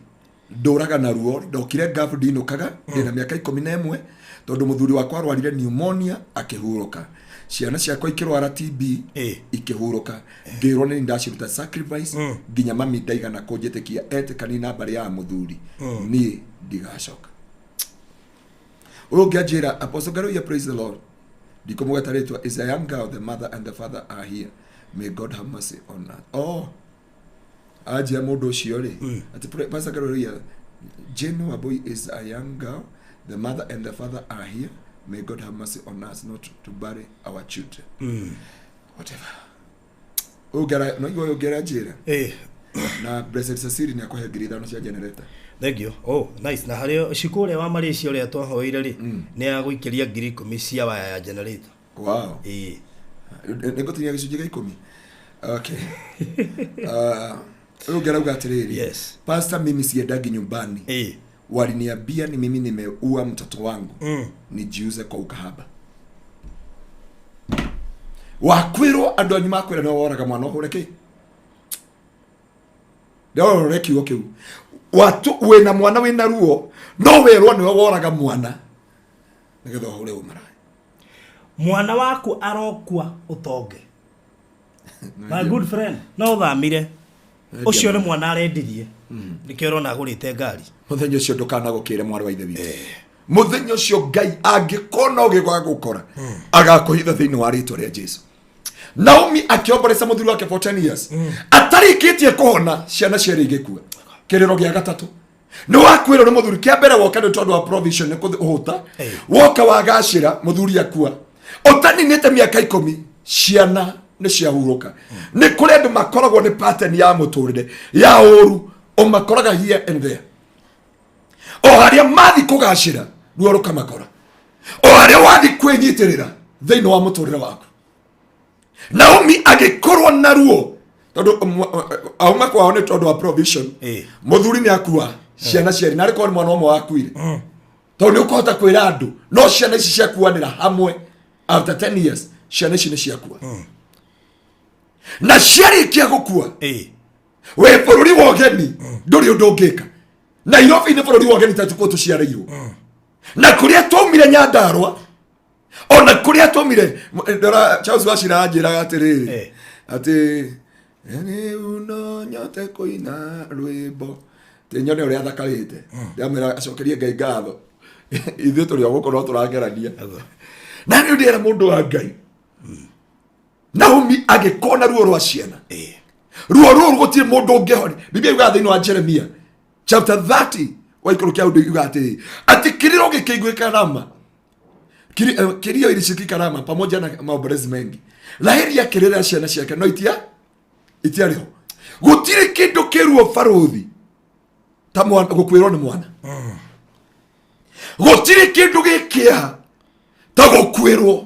ndũraga na ruo, ndokire ngabu ndinũkaga ndĩna mĩaka 11 tondũ mũthuri wakwa arwarire pneumonia akĩhurũka, ciana ciakwa ikĩrwara TB ikĩhurũka, ngĩrwo nĩ ndaciruta sacrifice nginya mami ndaigana kũnjĩtĩkia etĩkani na mbarĩ ya mũthuri, niĩ ndigacoka. Ũyũ ũngĩ anjĩra, Apostle Ngaruiya, praise the Lord, ndikũmũgweta rĩtwa, is a young girl, the mother and the father are here, may God have mercy on us. Oh, anjia mũndũ ũcio rĩ atĩ Pastor Ngaruiya, Jane Wambui is a young girl, the mother and the father are here, may God have mercy on us not to bury our children. Whatever. Ũngĩara no igua ũngĩara njĩra. Na Blessed Cecily nĩ akũhe 5,000 cia generator. Thank you. Oh, nice. Na harĩ Shiko ũrĩa wa Malaysia ũrĩa twahoire rĩ, nĩ agũikĩria 10,000 cia waya ya generator. Wow. Nĩ ngũtinia gĩcunjĩ gĩa 10. Okay. Ũyũ ũngĩ arauga atĩrĩrĩ. Yes. Pastor, mimi siendangi nyumbani. Waliniambia ni mimi nimeua mtoto wangu. Nijiuze kwa ukahaba. Wakwĩrwo andũ anyu makwĩra nĩwe woraga mwana ũhũre kĩ? Ndĩrorore kiugo kĩu. Watu wĩna mwana wĩna ruo no werwo nĩwe woraga mwana nĩgetha ũhũre ũmaraya. Mwana waku arokua ũtonge. My good friend, no ũthamire. Ũcio nĩ mwana arendirie. Nĩkĩo ũrona agũrĩte ngari. Mũthenya ũcio ndũkanagũkĩre mwarĩ wa ithe witũ. Mũthenya ũcio Ngai angĩkona ũgĩgagũkora agakũhitha thĩinĩ wa rĩtwa rĩa Jesu. Naomi akĩomboreca mũthuri wake for 10 years. Atarĩkĩtie kũhona ciana cierĩ igĩkua. Kĩrĩro gĩa gatatũ. Nĩ wakuĩrwo nĩ mũthuri kĩa mbere woka nĩ tondũ wa provision nĩ kũhũta. Woka wagacĩra mũthuri akua. Ũtaninĩte mĩaka 10 ciana nĩ ciahurũka. Nĩ kũrĩ andũ makoragwo nĩ pattern ya mũtũrĩre ya ũru ũmakoraga here and there. O harĩa mathi kũgacĩra ruo rũkamakora. O harĩa wathi kwĩnyitĩrĩra thĩinĩ wa mũtũrĩre waku. Naomi agĩkorwo na ruo tondũ auma kwao nĩ tondũ wa provision. Mũthuri nĩ akua ciana cierĩ na arĩkorwo nĩ mwana ũmwe wakuire. Tondũ nĩ ũkũhota kwĩra andũ no ciana ici ciakuanĩra hamwe after 10 years ciana ici nĩ ciakua. Na ciarĩkia gũkua wĩ bũrũri wa ũgeni ndũrĩ ũndũ ũngĩka. Nairobi nĩ bũrũri wa ũgeni ta tukũ tũciarĩirwo. Na kũrĩa twaumire Nyandarua ona kũrĩa twaumire ndora Charles Wachira anjĩraga atĩrĩrĩ atĩ rĩu no nyote kũina rwĩmbo tĩ nyone ũrĩa athakarĩte ndamwĩra acokerie Ngai ngatho ithuĩ tũrĩ o gũkũ no tũragerania na nĩ ndĩra mũndũ wa Ngai Naomi agĩkona ruo rwa ciana ruo rũrũ gũtirĩ mũndũ ũngĩhonia. Biblia yugaga thĩinĩ wa Jeremia chapter 30 waikũrũkia ũndũ yugaga atĩrĩ atĩ kĩrĩro gĩkĩiguĩka Rama kilio ilisikika Rama pamoja na maombolezi mengi. Raheli akĩrĩra ciana ciake no itiarĩ ho. Gũtirĩ kĩndũ kĩruo barũthi ta mwana gũkuĩrwo nĩ mwana. Gũtirĩ kĩndũ gĩkĩeha ta gũkuĩrwo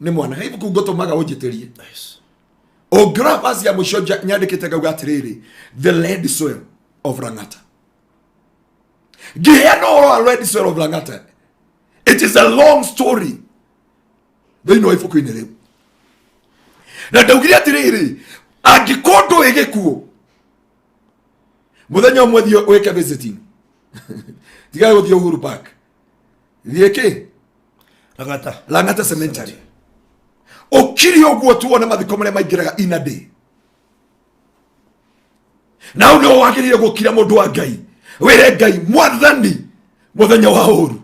nĩ mwana. He ibuku ngũtũmaga ũnjĩtĩrie. Ũngĩrora verse ya mũico nyandĩkĩte ngauga atĩrĩrĩ, the red soil of Lang'ata. Ngĩheana ũhoro wa red soil of Lang'ata, it is a long story thĩinĩ wa ibuku-inĩ rĩu. Na ndaugire atĩrĩrĩ, angĩkorwo ndũĩ gĩkuũ, mũthenya ũmwe thiĩ wĩke visiting. Tiga gũthiĩ Uhuru Park. Thiĩ kĩ? Lang'ata. Lang'ata Cemetery. Ũkiri ũguo tuone mathiko marĩa maingĩraga in a day. Na hau nĩho wagĩrĩire gũkira mũndũ wa Ngai, wĩre Ngai, mwathani, mũthenya wa ũru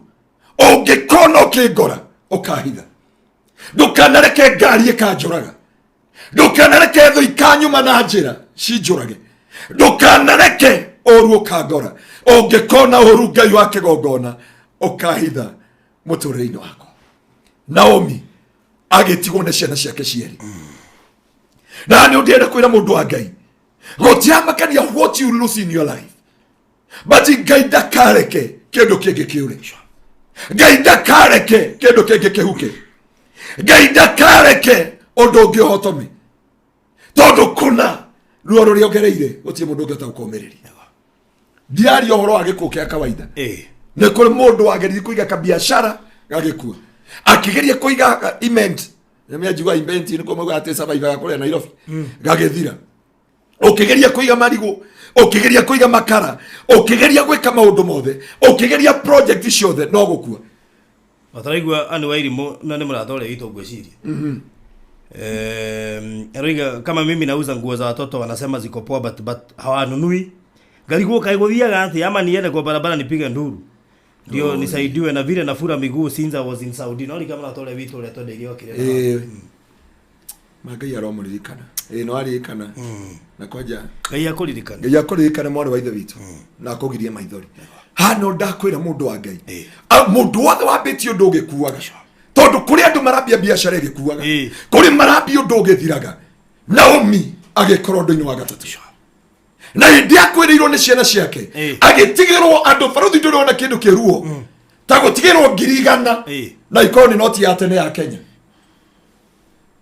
ũngĩkona ũkĩngora ũkahitha, ndũkanareke ngari ĩkanjũraga, ndũkanareke thũ ikanyuma na njĩra cinjũrage, ndũkanareke ũru ũkangora. Ũngĩkona ũru Ngai wa kĩgongona ũkahitha mũtũrĩre-inĩ wakwa. Naomi agĩtigwo nĩ ciana ciake cierĩ. Na nĩ ũndĩenda kwĩra mũndũ wa Ngai, gũtiramakania what you lose in your life, but Ngai ndakareke kĩndũ kĩngĩ kĩũre, Ngai ndakareke kĩndũ kĩngĩ kĩhuke, Ngai ndakareke ũndũ ũngĩ ũhotome, tondũ kũna ruo rũrĩa ũgereire gũtirĩ mũndũ ũngĩhota gũkũmĩrĩria. Ndiaria ũhoro wa gĩkuũ kĩa kawaida. Nĩ kũrĩ mũndũ wageririe kũiga kabiacara gagĩkua, akĩgeria kũiga event, nĩmĩanjigua event nĩ kũmauga atĩ survivor kũrĩa Nairobi, gagĩthira. Ũkĩgeria kũiga marigũ, ũkĩgeria kũiga makara, ũkĩgeria gwĩka maũndũ mothe, ũkĩgeria project ciothe, no gũkua. Mataraigua ani wa irimũ na nĩ mũrata ũrĩa witũ ngwĩciria. Aroiga kama mimi nauza nguo za watoto, wanasema ziko poa, but hawanunui. Ngarigwo kaĩ gũthiaga atĩa, ama niende kwa barabara nipige nduru ndio nisaidiwe, na vile nafura miguu since I was in Saudi. No kama mũrata ũrĩa witũ ũrĩa twendeirie okire. Ĩĩ, ma Ngai aromũririkana. Ĩĩ, no aririkana na kwanja. Ngai akũririkana. Ngai akũririkane, mwarĩ wa ithe witũ, na akũgirie maithori. Haha no ndakwĩra mũndũ wa Ngai. Ah, mũndũ wothe wambĩtie ũndũ ũgĩkuaga, tondũ kũrĩ andũ marambia biacara ĩgĩkuaga, kũrĩ marambia ũndũ ũgĩthiraga. Naomi agĩkorwo ũndũ-inĩ wa gatatũ, na hĩndĩ akwĩrĩirwo nĩ ciana ciake, agĩtigĩrwo andũ. Baruthi, ndũrĩ ona kĩndũ kĩruo ta gũtigĩrwo 100,000 na ikorwo nĩ noti ya tene ya Kenya.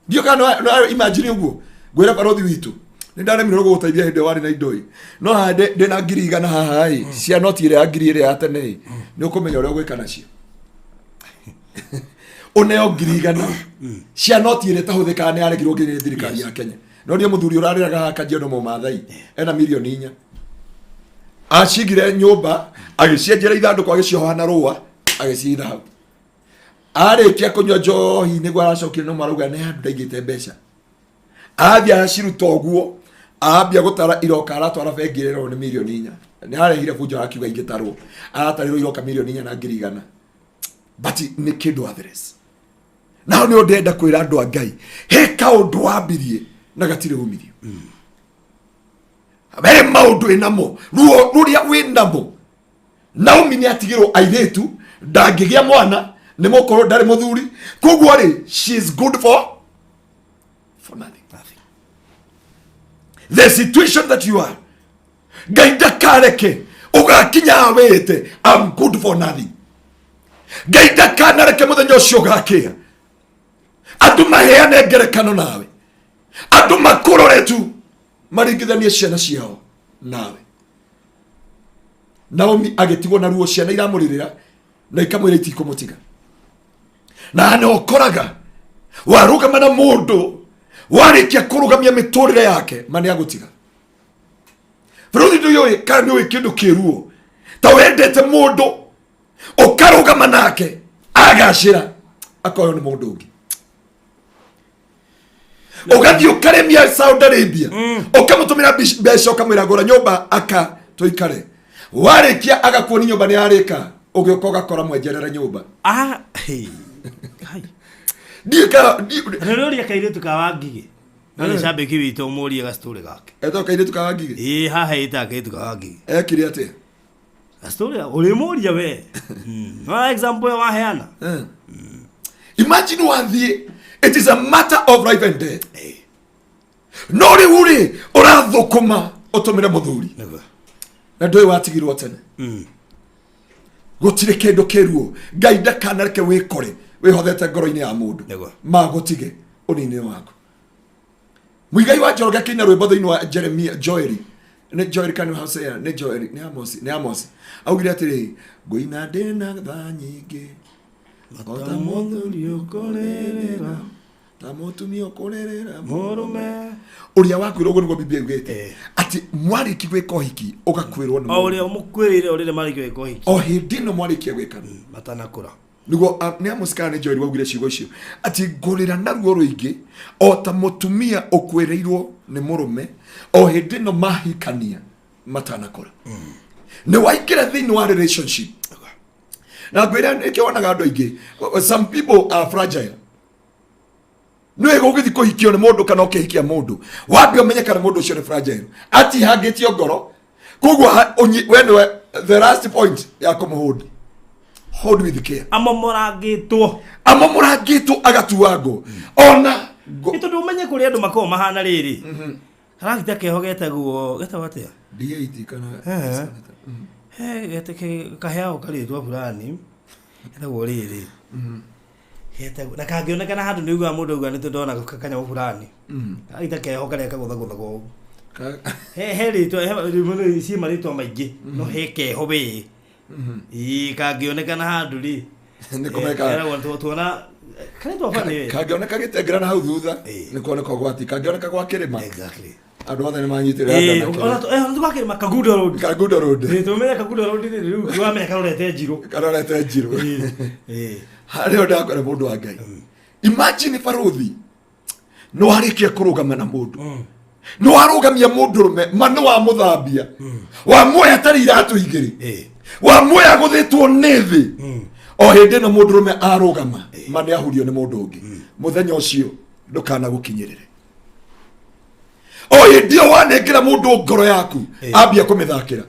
Ndio kana no imagine ũguo ngwĩra barothi witũ, nĩ ndaremirwo gũgũteithia hĩndĩ ĩyo warĩ na indo ĩ, no haha ndĩ na 100,000 haha ĩ, cia noti ĩrĩa ya ngiri ĩrĩa ya tene ĩ, nĩ ũkũmenya ũrĩa ũgwĩka nacio. Ũneo 100,000 cia noti ĩrĩa ĩtahũthĩkaga, nĩ yaregirwo nginya nĩ thirikari ya Kenya. No niĩ mũthuri ũrarĩraga haha Kajiado Mũmathai ena 4 million, acigire nyũmba, agĩcienjera ithandũkũ, agĩcioha na rũa, agĩcitha hau. Arĩkia kũnyua njohi nĩguo aracokire, no marauga nĩ handũ ndaigĩte mbeca. Athiĩ aciruta ũguo, ambia gũtara iroka aratwara bengi ĩrerwo nĩ 4 million. Nĩ arehire bunjo, arakiuga ingĩtarwo aratarĩrwo iroka 4,100,000, but nĩ kĩndũ address. Nao nĩ ndĩrenda kwĩra andũ a Ngai, he kaũndũ wambirie na gatirĩ umithio, he maũndũ ĩnamo, ruo rũrĩa wĩnamo. Naomi nĩ atigĩrwo airĩtu, ndangĩgĩa mwana nĩ mũkũrũ, ndarĩ mũthuri, koguo rĩ, she is good for nothing. The situation that you are, Ngai ndakareke ũgakinya wĩte I'm good for nothing. Ngai ndakanareke mũthenya ũcio ũgakĩa andũ maheane ngerekano nawe, andũ makũrore tu maringithanie ciana ciao nawe. Naomi agĩtigwo na ruo, ciana iramũrĩrĩra na ikamwĩra itikũmũtiga. Na nĩ ũkoraga warũgama na mũndũ, warĩkia kũrũgamia mĩtũrĩre yake, ma nĩ agũtiga. Bũrũri ndũyũĩ kana nĩ ũĩ kĩndũ kĩruo ta wendete mũndũ, ũkarũgama nake, agacĩra, akoywo nĩ mũndũ ũngĩ. Ũgathiĩ ũkarĩmia Saudi Arabia, ũkamũtũmĩra mbeca, ũkamwĩra gũra nyũmba aka tũikare. Warĩkia agakuoni nyũmba nĩ yarĩka, ũgĩũka ũgakora mwenjerere nyũmba. Ah, hey. Hai. Ndiĩ kana Nĩ ũrĩa kairĩtu ka Wangigĩ na nĩ cambĩki witũ, ũmũrie gacitũrĩ gake. Etagwo kairĩtu ka Wangigĩ? Ĩĩ, haha ĩtaga kairĩtu ka Wangigĩ. Ekire atĩa? Gacitũrĩ ũrĩmũria we. No example ĩyo waheana. Imagine wathiĩ, it is a matter of life and death, no rĩu rĩ, ũrathũkũma ũtũmĩre mũthuri. Nĩguo. Na ndũĩ watigirwo tene. Gũtirĩ kĩndũ kĩruo. Ngai ndakanareke wĩkore wĩhothete ngoro-inĩ ya mũndũ. Nĩguo. Magũtige ũnini waku. Muigai wa Njoroge akĩina rwĩmbo thĩinĩ wa Jeremia, Joeli, nĩ Joeli kana nĩ Hosea? Nĩ Joeli, nĩ Amosi, nĩ Amosi. Augire atĩrĩ, ngũina ndĩna tha nyingĩ o ta mũthuri ũkũrĩrĩra ta mũtumia ũkũrĩrĩra mũrũme. Ũrĩa wakwĩrwo. Ũguo nĩguo Biblia yugĩte, atĩ mwarĩki gwĩka ũhiki ũgakwĩrwo nĩ o mũndũ. Ũrĩa ũmũkwĩrĩire o rĩrĩa marĩkia gwĩka ũhiki. O hĩndĩ ĩno mwarĩkia gwĩka. Matanakũra. Nĩguo nĩ Amos kana nĩ Joel waugire ciugo icio atĩ ngũrĩra na ruo rũingĩ o ta mũtumia ũkwĩrĩirwo nĩ mũrũme o hĩndĩ ĩno mahikania matanakora. Nĩ waingĩra thĩinĩ wa relationship na ngwĩra nĩkĩo wonaga andũ aingĩ, some people are fragile. Nĩ wega ũgĩthiĩ kũhikio nĩ mũndũ kana ũkĩhikia mũndũ, wambe ũmenye kana mũndũ ũcio nĩ fragile, atihangĩtio ngoro. Koguo we nĩwe the last point ya kũmũhold, hold with care. Amomorangĩtwo. Amomorangĩtwo agatuangwo ona Nĩ tondũ ũmenye kũrĩa andũ makoragwo mahana rĩrĩ, karagita keho getagwo atĩa? D8 kana? Eh. He kaheagwo karĩtwa fulani getagwo rĩrĩ, getagwo na kangĩonekana handũ nĩ ugaga mũndũ auga nĩ tũndona kanyamũ fulani, karagita keho karĩa kagũthagũthagwo ũguo. He rĩtwa ciĩ marĩtwa maingĩ, no he keho wĩ ĩĩ kangĩonekana handũ rĩ. Nĩ kũmeka. Keragwo tuona karĩtwa bani. Kangĩoneka gĩtengera na hau thutha, nĩ kuoneka ũgwati. Kangĩoneka gwa kĩrĩma, andũ othe nĩ manyitĩrĩra nda na Ona twakĩrĩma Kagundo Road. Kangundo Road. Tũmenye Kagundo Road rĩ, rĩu wamenya karorete Njirũ. Karorete Njirũ. Harĩa ndakwĩra, mũndũ wa Ngai, imagine barũthi nĩ warĩkia kũrũgama na mũndũ, nĩ warũgamia mũndũrũme, ma nĩ wamũthambia, wamuoya tarĩ iratũ igĩrĩ, wamuoya gũthĩtwo nĩ thĩ. O hĩndĩ ĩno mũndũrũme arũgama, ma nĩ ahurio nĩ mũndũ ũngĩ. Mũthenya ũcio ndũkanagũkinyĩrĩre. O hĩndĩ ĩyo wanengera mũndũ ngoro yaku, ambia kũmĩthakĩra,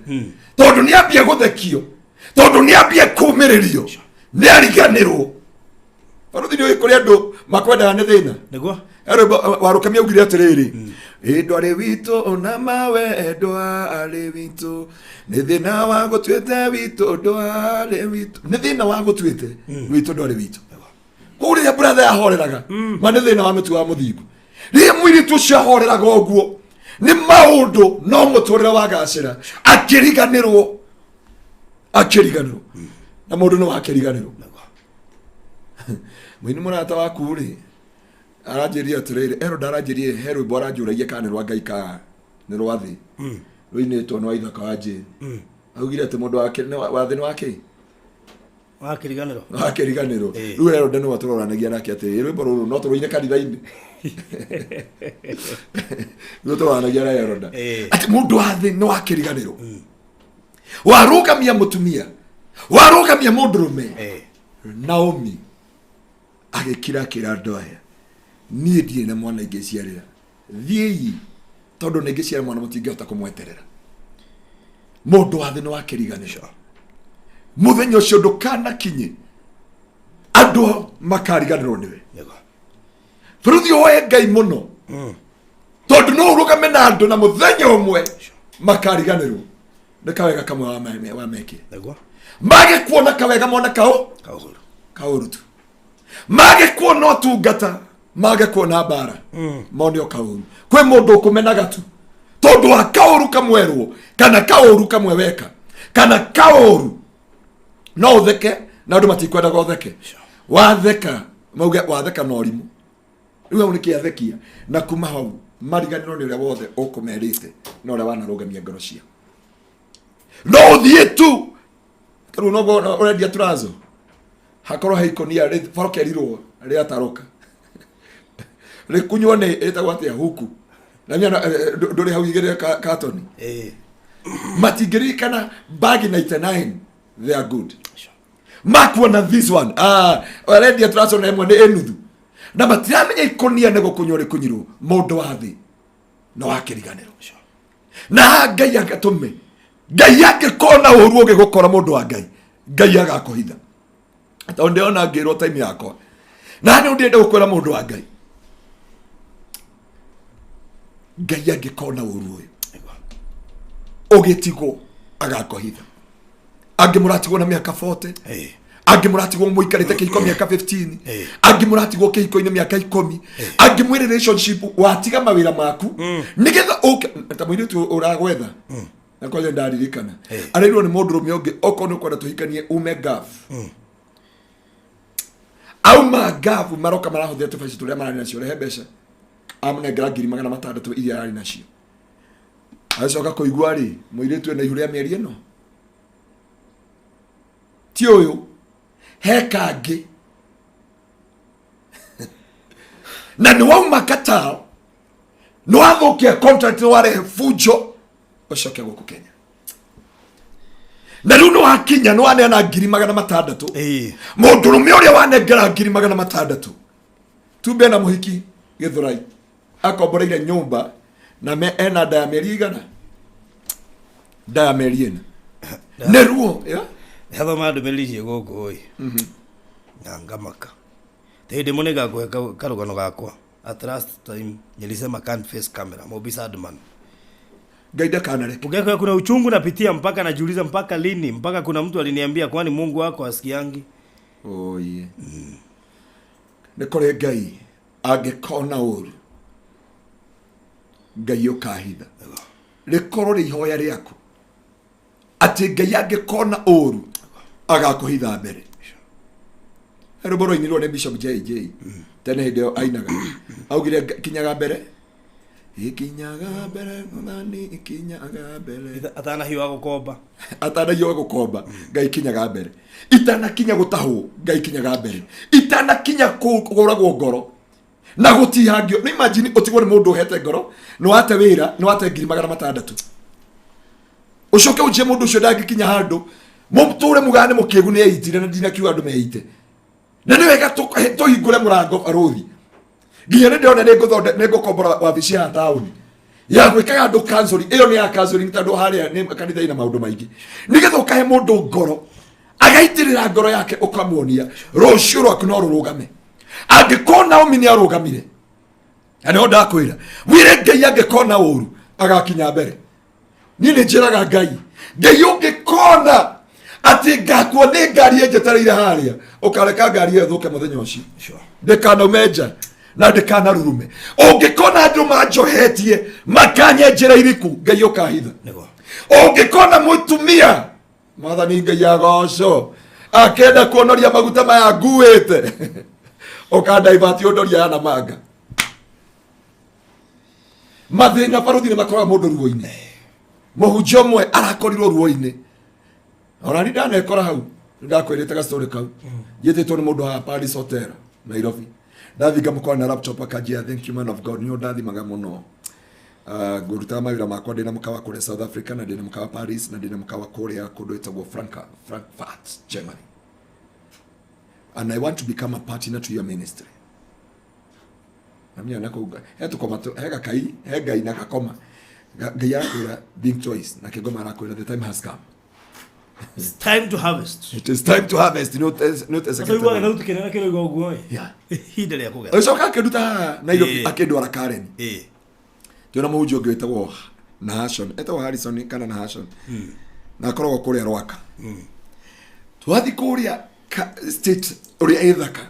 tondũ nĩ ambia gũthekio, tondũ nĩ ambia kũmĩrĩrio, nĩ ariganĩrwo. Barũthi, nĩ ũĩ kũrĩ andũ makwendaga nĩ thĩna. Nĩguo. Warũkamia augire atĩrĩrĩ, ĩ ndwarĩ witũ na mawe, ndwarĩ witũ nĩ thĩna wa gũtuĩte witũ, ndwarĩ witũ nĩ thĩna wa gũtuĩte witũ, ndwarĩ witũ. Kũu rĩrĩa brother yahoreraga, ma nĩ thĩna wa mĩtu wa mũthingu. Rĩrĩa mũirĩtu ũcio ahoreraga ũguo nĩ maũndũ, no mũtũrĩre wagacĩra, akĩriganĩrwo, akĩriganĩrwo. Na mũndũ nĩ wakĩriganĩrwo. Mũini mũrata waku rĩ, aranjĩria atĩrĩrĩ, ero ndaranjĩrie he rwĩmbo aranjũragia kana nĩ rwa Ngai ka nĩ rwa thĩ, rũinĩtwo nĩ Waithaka wa Jane. Augire atĩ mũndũ wa thĩ nĩ wakĩ? Wakĩriganĩrwo. Wakĩriganĩrwo. Rĩu ero nĩwe tũroranagia nake atĩ rwĩmbo rũrũ no tũrũine kanitha-inĩ. Rĩu tũroranagia na Eroda atĩ mũndũ wa thĩ nĩ wakĩriganĩrwo. Warũgamia mũtumia, warũgamia mũndũrũme. Naomi agĩkira, akĩra andũ aya, "Niĩ ndirĩ na mwana ingĩciarĩra, thiĩi, tondũ nĩ ingĩciara mwana mũtingĩhota kũmweterera." Mũndũ wa thĩ nĩ wakĩriganĩrwo. Mũthenya ũcio ndũkanakinye andũ makariganĩrwo nĩwe. Bũrũthi, oe Ngai mũno, tondũ no ũrũgame na andũ na mũthenya ũmwe makariganĩrwo nĩ kawega kamwe wamekire. Mage kuona kawega, mone kao kaũru. Kaũru tu. Mage kuona ũtungata, mage kuona mbara, mone o kaũru. Kwĩ mũndũ ũkũmenaga tu tondũ wa kaũru kamwerwo kana kaũru kamwe weka kana kaũru. No ũtheke na andũ matikwendaga ũtheke. Watheka mauge watheka na ũrimũ. Rĩu hau nĩ kĩathekia, na kuma hau mariganĩrwo nĩ ũrĩa wothe ũkũmerĩte na ũrĩa wanarũgamia ngoro ciao. No ũthiĩ tu tarĩu noguo ũrendia turazo, hakorwo he ikũnia rĩbokerirwo rĩataroka rĩkunywo nĩ ĩtagwo atĩa huku na mĩana ndũrĩ hau igĩrĩ katoni. Matingĩririkana bagi 99, they are good. Makuona this one, ah, arendia turazo na ĩmwe nĩ ĩnuthu, na matiramenya ikũnia nĩ gũkunywo rĩkunyirwo. Mũndũ wa thĩ no wakĩriganĩrwo. Na Ngai agatũme, Ngai angĩkona ũru ũgĩgũkora, mũndũ wa Ngai, Ngai agakũhitha, tondũ ndĩrona ngĩrwo time yakwa na nĩ ndĩrenda gũkwĩra, mũndũ wa Ngai, Ngai angĩkona ũru ũyũ ũgĩtigwo agakũhitha. Angĩ mũratigwo na mĩaka 40, angĩ mũratigwo mũikarĩte kĩhiko mĩaka 15, angĩ mũratigwo kĩhiko-inĩ mĩaka 10, angĩ mwĩ relationship watiga mawĩra maku nĩgetha ũke ta mũirĩtu ũragwetha. Na kwanja ndaririkana arerirwo nĩ mũndũrũme ũngĩ, okorwo nĩ ũkwenda tũhikanie ume Gulf. Auma Gulf, maroka marahũthĩra tũbeca tũrĩa mararĩ nacio, rehe mbeca, amũnengera 600,000 iria ararĩ nacio. Agĩcoka kũigua rĩ, mũirĩtu ena ihu rĩa mĩeri ĩno ti ũyũ. He kangĩ na nĩ wauma Qatar, nĩ wathũkia contract, nĩ warehe fujo, ũcoke gũkũ Kenya na rĩu nĩ wakinya, nĩ waneana 600,000. Mũndũrũme ũrĩa wanengera 600,000 tumbe na mũhiki Gĩthũrai akomboreire nyũmba na me ena nda ya mĩeri igana, nda ya mĩeri 4 nĩ ruo, yeah? Ndathoma ndũmĩrĩri icio gũkũ ĩ na ngamaka. Hĩndĩ ĩmwe nĩngakũhe karũgano gakwa. At last time nilisema can't face camera. Mobi Sadman. Ngai ndakanareke. Ungekuwa kuna uchungu napitia mpaka najiuliza mpaka lini, mpaka kuna mtu aliniambia, "Kwani Mungu wako asikiangi?" Oye, nĩ kũrĩ Ngai angĩkona ũru, Ngai ũkahitha. Rĩkorwo rĩ ihoya rĩaku atĩ Ngai angĩkona ũru agakũhitha mbere. He rwĩmbo rwainirwo nĩ Bishop JJ tene, hĩndĩ ĩyo ainaga augire, "Kinyaga mbere, ikinyaga mbere, Mwathani, ikinyaga mbere." Atanahiũha gũkomba. Atanahiũha gũkomba, Ngai kinyaga mbere. Itanakinya gũtahwo, Ngai kinyaga mbere. Itanakinya kũragwo ngoro na gũtihangio. Nĩ imagine ũtigwo nĩ mũndũ ũhete ngoro, nĩ wate wĩra, nĩ wate 600,000, ũcoke ũnjie mũndũ ũcio ndangĩkinya handũ mũtũre mũgane mũkĩgu nĩ eitire. Na ndinakiuga andũ meite, na nĩ wega tũhingũre mũrango barũthi. Nginya nĩ ndĩrona nĩ ngũkombora wabici ya taũni ya gwĩkaga andũ counseling. Ĩyo nĩ ya counseling, tondũ harĩa nĩ kanitha ina maũndũ maingĩ, nĩgetha ũkahe mũndũ ngoro, agaitĩrĩra ngoro yake, ũkamuonia rũciũ rwaku no rũrũgame. Angĩkorwo Naomi nĩ arũgamire, na nĩho ndakwĩra wĩre Ngai angĩkona ũru agakinya mbere. Niĩ nĩ njĩraga Ngai, Ngai ũngĩkona atĩ ngakua nĩ ngari ĩnjetereire harĩa, ũkareka ngari ĩyo ĩthũke mũthenya ũcio. Ndĩkanaume nja na ndĩkanarurume. Ũngĩkona andũ manjohetie makanyenjera iriku, Ngai ũkahitha. Ũngĩkona mũtumia, Mwathani Ngai agoco, akenda kuonoria maguta maya nguĩte, ũkandaibati ũndoria ya namanga mathĩna. Barũthi nĩ makoraga mũndũ ruo-inĩ. Mũhunjia ũmwe arakorirwo ruo-inĩ, ona ni ndanekora hau. Ndakwĩrĩte gastori kau. Njĩtĩtwo nĩ mũndũ haha Paris Hotel Nairobi. Ndathiĩ ngamũkora na laptop, akanjĩra, "Thank you, man of God, nĩ ũndathimaga mũno. Ngũrutaga mawĩra makwa ndĩna mũkawa kũrĩa South Africa, na ndĩna mũkawa Paris, na ndĩna mũkawa kũrĩa kũndũ ĩtagwo Frankfurt, Germany, and I want to become a partner to your ministry." Namenya na kũu he tũkoma he gakai he Ngai na gakoma. Ngai arakwĩra, "Think twice," na kĩngoma arakwĩra, "The time has come." It's time to harvest. It is time to harvest. Nĩ Sasa iguaga thauti kĩnene kĩroiga ũguo ĩ. Ihinda rĩa kũgetha. Ũcoka akĩnduta haha Nairobi, akĩndwara Karen. Twĩna mũhunjia ũngĩ wĩtagwo Nahashon, etagwo Harrison kana Nahashon, na akoragwo kũrĩa Rwaka. Twathi kũrĩa state ũrĩa ĩthaka,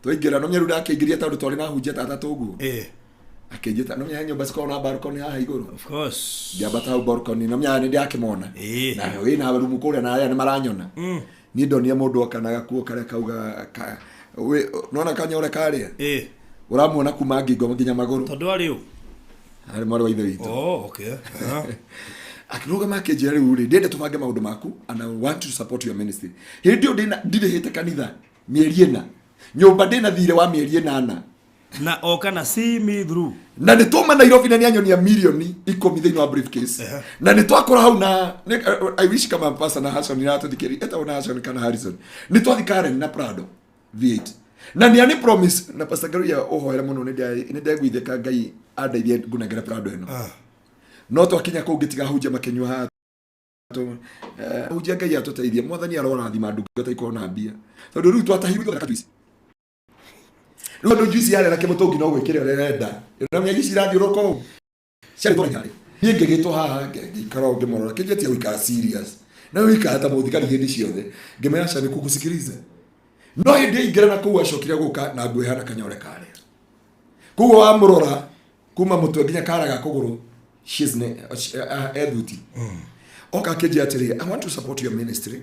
twaingĩra no mĩaru ndakĩingĩria tondũ twarĩ na hunjia ta atatũ ũguo. Akĩnjĩta, no menya nyũmba cikoragwo na balcony haha igũrũ. Of course. Ngĩambata hau balcony, no menya nĩ ndakĩmona. Na wĩna rumu kũrĩa na arĩa nĩ maranyona. Niĩ ndonire mũndũ oka na gakuo karĩa kauga nona kanyore karĩa ũramuona kuma ngingo nginya magũrũ. Tondũ arĩ ũ? Arĩ mwarĩ wa ithe witũ. Oh, okay. Akĩrũgama akĩnjĩra, "Rĩu rĩ, ndĩrenda tũbange maũndũ maku and I want to support your ministry." Hĩndĩ ĩyo ndirĩhĩte kanitha mĩeri 4, nyũmba ndĩna thirĩ wa mĩeri 8. Na oka na see me through. Na nĩ twauma Nairobi na nĩ anyonia mirioni 10 thĩinĩ wa briefcase. Na nĩ twakora hau na I wish kama pastor na Hassan iratũthikĩrĩria, etagwo na Hassan kana Harrison. Nĩ twathi Karen na Prado V8 na nĩ ani promise na Pastor Ngaruiya ũhoere mũno, nĩ ndeguithĩka Ngai andeithie ngunengere Prado ĩno. No twakinya kũu ngĩtiga hunjia makĩnyua haha hunjia. Ngai atũteithie, Mwathani arorathima ndungata ikorwo na mbia, tondũ rĩu twatahirwo ithuothe juice. Rĩu andũ juice yarĩ na kĩmũtũngi no gwĩkĩra ũrĩa ũrenda, na juice irathiũrũrũka ũũ ciarĩ tũrĩ. Niĩ ngĩgĩtwo haha, ngĩikara ũũ ngĩmũrora, kĩnjĩtie gũikara serious na wĩikara ta mũthigari hĩndĩ ciothe. Ngĩmwĩra, "Aca, nĩkugusikilize." No hĩndĩ aingĩra na kũu acokire gũka na nguo ĩhana kanyore karĩa. Koguo wamũrora kuma mũtwe nginya kara ga kũgũrũ, she's ethuti. Oka akĩnjĩra atĩrĩ, "I want to support your ministry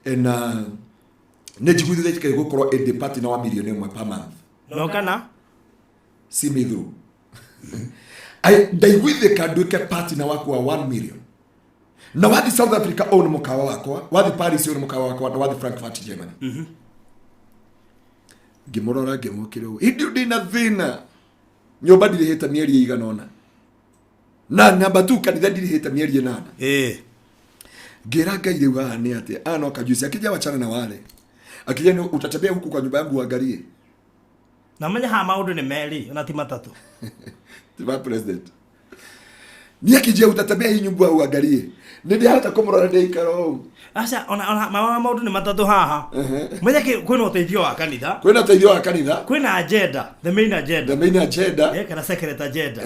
and nĩ njiguithĩtie gũkorwo ĩndĩ partner wa mirioni 1 per month." No kana? See me through. Ndaiguithĩka nduĩke partner waku wa 1 million. Na wathi South Africa ũyũ nĩ mũkawa wakwa, wathi Paris ũyũ nĩ mũkawa wakwa, na wathi Frankfurt Germany. Ngĩmũrora ngĩmũkĩra ũũ, hĩndĩ ĩyo ndĩna thĩna, nyũmba ndirĩhĩte mĩeri ĩigana ũna, na namba tu kanitha ndirĩhĩte mĩeri 8. Ngĩra Ngai rĩu haha nĩ atĩa, aya no kajuici, akija wachana na wale, akija ni utatembea huku kwa nyumba yangu uangalie. Na menya haha maũndũ nĩ merĩ ona ti matatũ. Ti ma president. Ni akija utatembea hii nyumba uangalie. Nĩ ndĩhota kũmũrora ndĩikara ũũ. Aca ona maũndũ nĩ matatũ haha. Menya kwĩna ũteithio wa kanitha. Kwĩna ũteithio wa kanitha. Kwĩna agenda, the main agenda. The main agenda. Kana secret agenda.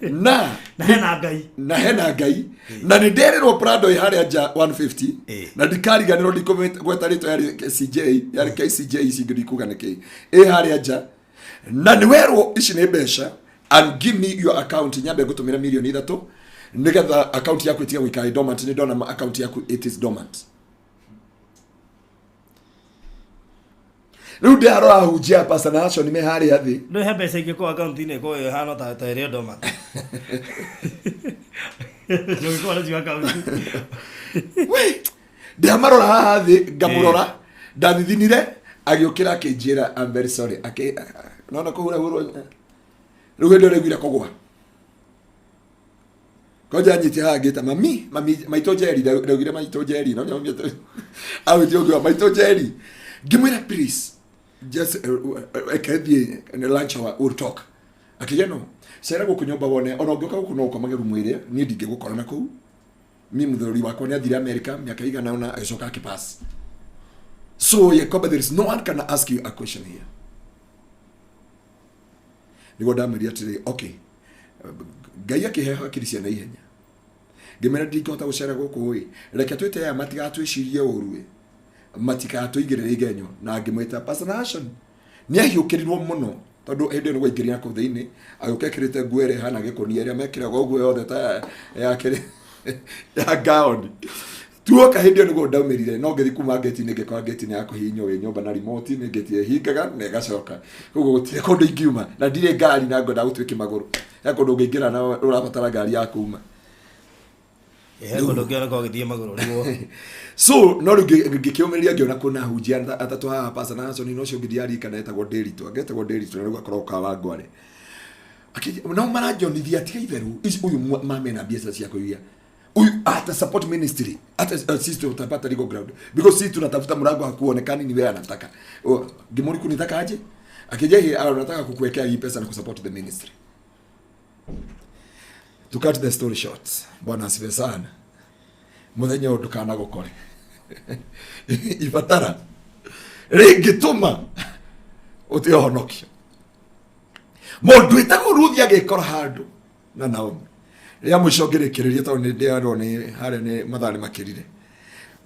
Na na hena Ngai. Na hena Ngai. Na nĩ nderĩrwo Prado ĩ harĩa nja 150. Na ndikariganĩrwo ndikũgweta rĩtwa yarĩ KCJ, yarĩ KCJ ici ingĩ ndikuga nĩ kĩ. Ĩ harĩa nja. Na nĩ werwo ici nĩ mbeca, and give me your account nyambe ngũtũmĩre mirioni 3 nĩgetha account yaku ĩtige gũikara ĩ dormant, nĩ ndona account yaku it is dormant. Rĩu ndĩrarora hunjia Pastor Nashon me harĩa thĩ. Rĩu he mbeca ingĩ kũu account-inĩ ĩkoragwo ĩhana ta ĩrĩ dormant. Ũngĩkorwo nacio account. We, ndĩramarora haha thĩ, ngamũrora, ndathithinire, agĩũkĩra akĩnjĩra, I'm very sorry. Nona kũhurahurwo. Rĩu hĩndĩ ĩyo nĩaiguire kũgwa. Koja anyitie haha ngĩta mami, mami, maitũ Njeri, ndaugire maitũ Njeri, no nyamũ mĩtũ. Awĩtire ũngĩ wa maitũ Njeri. Ngĩmwĩra please, just reke thiĩ lunch hour, we'll talk. Akĩgĩa no, cera gũkũ nyũmba wone, ona ũngĩũka gũkũ no ũkomage rumu ĩrĩa, niĩ ndingĩgũkora na kũu. Mi mũthuri wakwa nĩ athire America mĩaka ĩigana ũna agĩcoka akĩpass. So Yakoba, there is no one can ask you a question here. Nĩguo ndamwĩrire atĩrĩ, okay, Ngai akĩhe hakiri cia naihenya. Ngĩmera ndingĩhota gũcera gũkũ ĩ, reke twĩte aya matigatwĩcirie ũru ĩ, matigatũigĩrĩre igenyo. Na ngĩmwĩta Pastor Nashon. Nĩ ahiũkĩrirwo mũno tondũ hĩndĩ ĩyo nĩguo aingĩrire na kũu thĩinĩ, agĩũka ekĩrĩte nguo ĩrĩa ĩhana gĩkũnia ĩrĩa mekĩraga ũguo yothe ta ya kĩrĩa ya gaoni. Tuoka hĩndĩ ĩyo nĩguo ndaumĩrire, no ngĩthiĩ kuma ngĩti-inĩ, ngĩkora ngĩti-inĩ ya kũhihinywo wĩ nyũmba na remote, nĩ ngĩti ĩhingaga na ĩgacoka. Koguo gũtirĩ kũndũ ingiuma, na ndirĩ ngari na ngwenda gũtuĩke magũrũ. He kũndũ ũngĩingĩra na ũrabatara ngari ya kuma. He kũndũ ũngĩona kwa ũgĩthiĩ magũrũ nĩguo. So, no rĩu ngĩkĩũmĩrĩria ngĩona kwĩna hunjia atatũ haha, Pastor Nashon, na ũcio ũngĩ ndiaririkana etagwo Ndĩritũ. Angetagwo Ndĩritũ na rĩu akoragwo Kawangware. Nao maranjonithia tiga itherũ, ici ũyũ mama ena mbiacara cia kũiya. Huyu ata support ministry, hata sisi tutapata legal ground because sisi tunatafuta mlango hakuonekani ni wewe anataka. Oh, Gimori kunitaka aje? Akija hii anataka kukuwekea hii pesa na kusupport the ministry. To cut the story short, Bwana asifiwe sana. Muthenya ũyũ ndũkanagũkore. Ibatara rĩngĩtũma ũtige ũhonokio. Mũndũ wĩtagwo Ruthi agĩkora handũ na Naomi. Rĩa mũico ngĩrĩkĩrĩria tondũ nĩ ndĩrarwo nĩ harĩa nĩ mathaa nĩ makĩrire.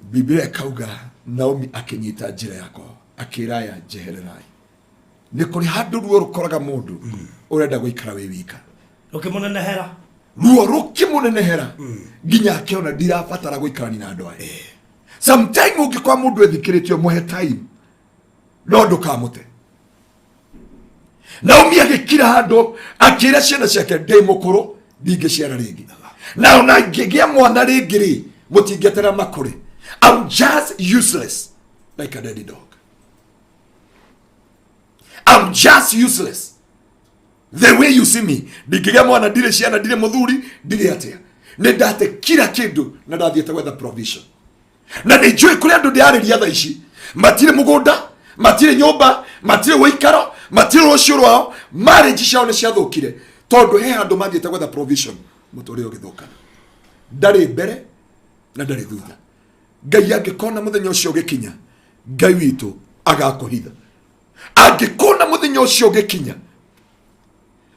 Biblia ĩkauga Naomi akĩnyita njĩra yakwa, akĩra aya njehererai. Nĩ kũrĩ handũ ruo rũkoraga mũndũ ũrenda gũikara wĩ wika. Rũkĩmũnenehera. Ruo rũkĩmũnenehera nginya akĩona ndirabatara gũikarania na andũ aya. Sometime ũngĩkora mũndũ ethikĩrĩtio mũhe time, no ndũkamũte. Naomi agĩkira handũ akĩra ciana ciake ndĩ mũkũrũ ndingĩciara rĩngĩ, na ona ngĩgĩa mwana rĩngĩ rĩ mũtingĩeterera makũrĩ. I'm just useless like a dead dog. I'm just useless the way you see me. Ndingĩgĩa mwana, ndirĩ ciana, ndirĩ mũthuri, ndirĩ atĩa. Nĩ ndate kila kĩndũ na ndathiĩte gwetha provision. Na nĩ njũĩ kũrĩ andũ ndĩrarĩria thaa ici matirĩ mũgũnda, matirĩ nyũmba, matirĩ ũikaro, matirĩ rũciũ rwao, marriage ciao nĩ ciathũkire tondũ he handũ mathiĩte gwetha provision, mũtũrĩre ũgĩthũkana. Ndarĩ mbere na ndarĩ thutha. Ngai angĩkona mũthenya ũcio ũgĩkinya, Ngai witũ agakũhitha. Angĩkona mũthenya ũcio ũgĩkinya,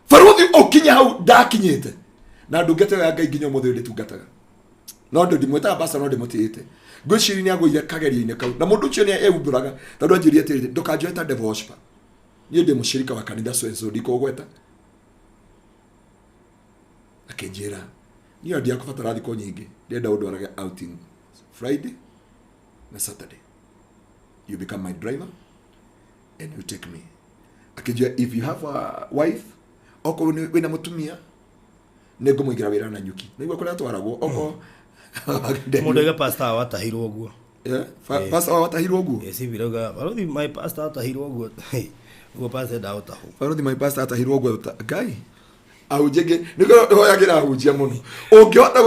baruthi ũkinye hau ndakinyĩte. Na ndungata ya Ngai nginya ũmũthĩ ũyũ ndĩtungataga. No ndũ ndimwĩtaga pastor, no ndĩmũtĩĩte. Ngwĩciria nĩ agũire kagerio-inĩ kau. Na mũndũ ũcio nĩ eumbũraga, tondũ anjĩrire atĩrĩrĩ, ndũkanjoe ta devil worshiper. Niĩ ndĩ mũshirika wa kanitha so and so, ndikũgweta. Akĩnjĩra, niĩ ndiakũbatara thikũ nyingĩ, ndĩrenda ũndwarage outing Friday na Saturday. You become my driver and you take me. Akĩnjĩra, if you have a wife, okorwo wĩna mũtumia, nĩ ngũmũigĩra wĩra na nyuki. Nĩguo kũrĩa atwaragwo, okorwo Mũndũ aiga pastor watahirwo ũguo. Yeah, pastor watahirwo ũguo. Ĩ CV rauga barothi my pastor atahirwo ũguo. Ũguo pastor endaga gũtahwo. Barothi my pastor atahirwo ũguo Ngai ahunjia ngĩ nĩkĩo hoyagĩra ahunjia mũno ũngĩhota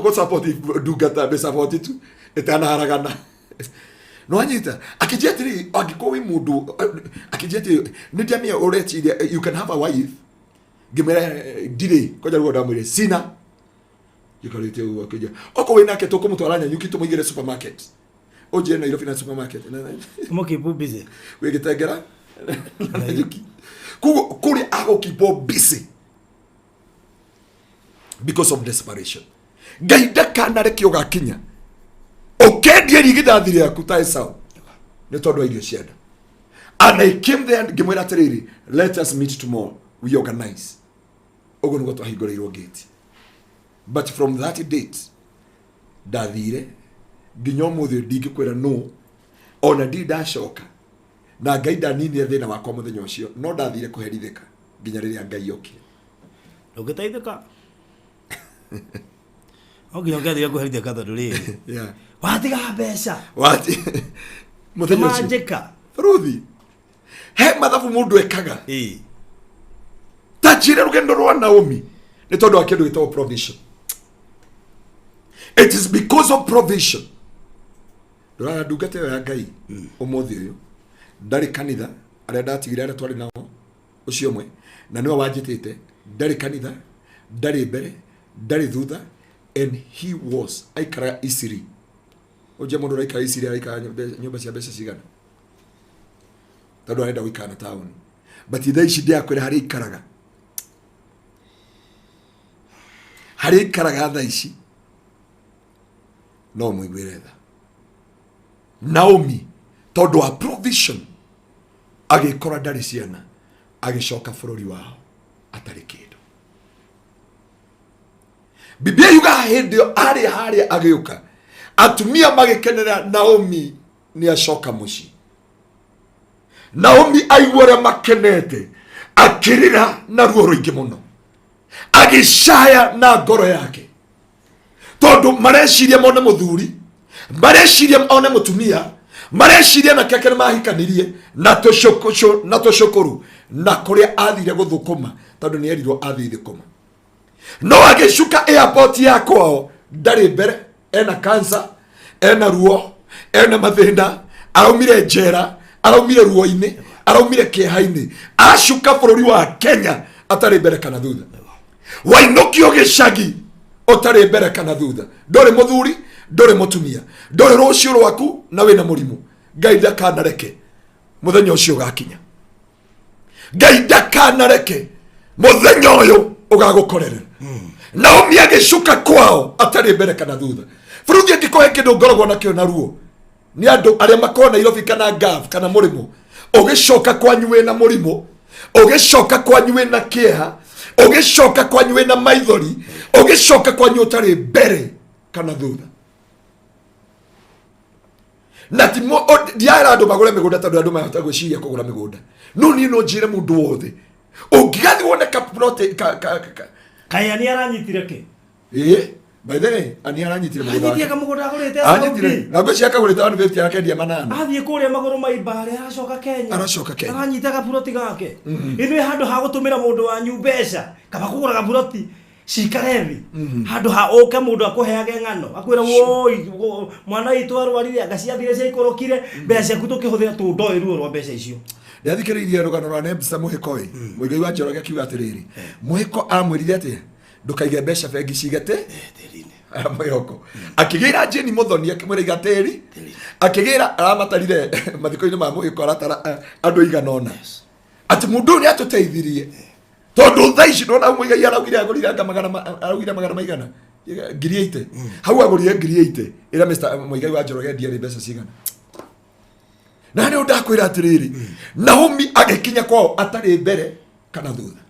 gũ support ndungata mĩ support tu ĩtanaharagana nwanyita akĩnjia atĩrĩ angĩkorwo wĩ mũndũ akĩnjia atĩrĩ nĩ ndiamenya ũreciria you can have a wife ngĩmwĩra ndirĩ kwanja ruo ndamwĩre sina njikarĩte ũguo akĩnjia okorwo wĩ nake tũkũmũtwara Nanyuki tũmũigĩre supermarket ũnjĩre Nairobi na supermarket Tũmũkeep busy. Wĩ Gĩtengera na Nanyuki koguo kũrĩa agũkeepwo busy because of desperation. Ngai ndakanareke ũgakinya ũkendia irigithathi rĩaku ta Esau nĩ tondũ wa irio cia nda. And I came there ngĩmwĩra atĩrĩrĩ, let us meet tomorrow, we organize. Ũguo nĩguo twahingũrĩirwo gate, but from that date ndathire nginya ũmũthĩ ndingĩkwĩra no ona ndirĩ ndacoka na Ngai ndaninire thĩna wakwa mũthenya ũcio, no ndathire kũherithĩka nginya rĩrĩa Ngai okire. Ndũngĩteithĩka. No nginya ũngĩathire kũherithĩka tondũ rĩrĩ. Watiga mbeca. Wati mũthenya ũcio Manjĩka. Ruthi he mathabu mũndũ ekaga. Ĩ. Ta njĩre rũgendo rwa Naomi nĩ tondũ wa kĩndũ gĩtagwo provision. It is because of provision. Ndũrara ndungata ĩyo ya Ngai ũmũthĩ ũyũ ndarĩ kanitha arĩa ndatigire arĩa twarĩ nao ũcio ũmwe na nĩwe wanjĩtĩte ndarĩ kanitha ndarĩ mbere ndarĩ thutha and he was aikaraga Isiri ũnjie mũndũ ũraikara Isiri araikara nyũmba cia mbeca cigana tondũ arenda gũikara na taũni but thaa ici ndĩrakwĩra harĩa aikaraga harĩa aikaraga thaa ici no mũiguĩre tha. Naomi tondũ wa provision agĩkora ndarĩ ciana agĩcoka bũrũri wao atarĩ kĩndũ. Biblia yugaga hĩndĩ ĩyo arĩ harĩa agĩũka atumia magĩkenera Naomi nĩ acoka mũciĩ. Naomi aigua ũrĩa makenete akĩrĩra na ruo rũingĩ mũno agĩcaya na ngoro yake tondũ mareciria mone mũthuri mareciria one mũtumia mareciria na keke nĩmahikanirie na tũcũkũcũ na tũcũkũrũ na kũrĩa athire gũthũkũma tondũ nĩ erirwo athiĩ thũkũma no agĩcuka airport ya kwao ndarĩ mbere ena cancer ena ruo ena mathĩna araumire njera araumire ruo-inĩ araumire kĩeha-inĩ acuka bũrũri wa Kenya atarĩ mbere kana thutha wainũkio gĩcagi ũtarĩ mbere kana thutha ndũrĩ mũthuri ndũrĩ mũtumia ndũrĩ rũciũ rwaku na wĩna mũrimũ. Ngai ndakanareke mũthenya ũcio ũgakinya. Ngai ndakanareke mũthenya ũyũ ũgagũkorerera. Naomi agĩcuka kwao atarĩ mbere kana thutha. Bũrũri angĩkorwo he kĩndũ ngoragwo nakĩo na ruo nĩ andũ arĩa makoragwo Nairobi kana Gulf kana mũrĩmũ ũgĩcoka kwanyu wĩna mũrimũ ũgĩcoka kwanyu wĩna kĩeha ũgĩcoka kwanyu wĩna maithori ũgĩcoka kwanyu ũtarĩ mbere kana thutha. Na ti ndiara andũ magũre mĩgũnda tondũ andũ mahota gwĩciria kũgũra mĩgũnda no niĩ no njĩre mũndũ wothe ũngĩgathiĩ wone ka plot ka Kaĩ ani aranyitire kĩ? Ĩĩ, by the way, ani aranyitire mũgũnda Anyitire wake. kamũgũnda agũrĩte Anyitire. Saudi. Na ngwĩciria akagũrĩte 150 akendia manana. Athiĩ kũrĩa magũrũ ma ibare aracoka Kenya. Aracoka Kenya. Aranyita gaburoti gake. Ithuĩ handũ ha gũtũmĩra mũndũ wanyu mbeca kaba kũgũra gaburoti cikare thĩ handũ ha ũke mũndũ akũheage ng'ano akwĩra woi mwana witũ arwarire anga ciathire ciaikũrũkire mbeca ciaku tũkĩhũthĩra tũndoĩ ruo rwa mbeca icio. Ndathikĩrĩirie rũgano rwa Nebsa Mũhĩko ĩ Mũigai wa Njoroge akiuga atĩrĩrĩ Mũhĩko amwĩrire atĩa ndũkaige mbeca bengi cige mwĩhoko akĩgĩra Jane Mũthoni akĩmwĩra iga tĩri akĩgĩra aramatarire mathiko-inĩ ma Mũhĩko aratara andũ igana ũna atĩ mũndũ ũyũ nĩ atũteithirie tondũ thaa ici ndona Mũigai araugire agũrire anga magana araugire magana maigana ngiri 80 hau agũrire ngiri 80 ĩra Mr. Mũigai wa Njoroge endia nĩ mbeca cigana na nĩ ndakwĩra atĩrĩrĩ Naomi agĩkinya kwao atarĩ mbere kana thutha.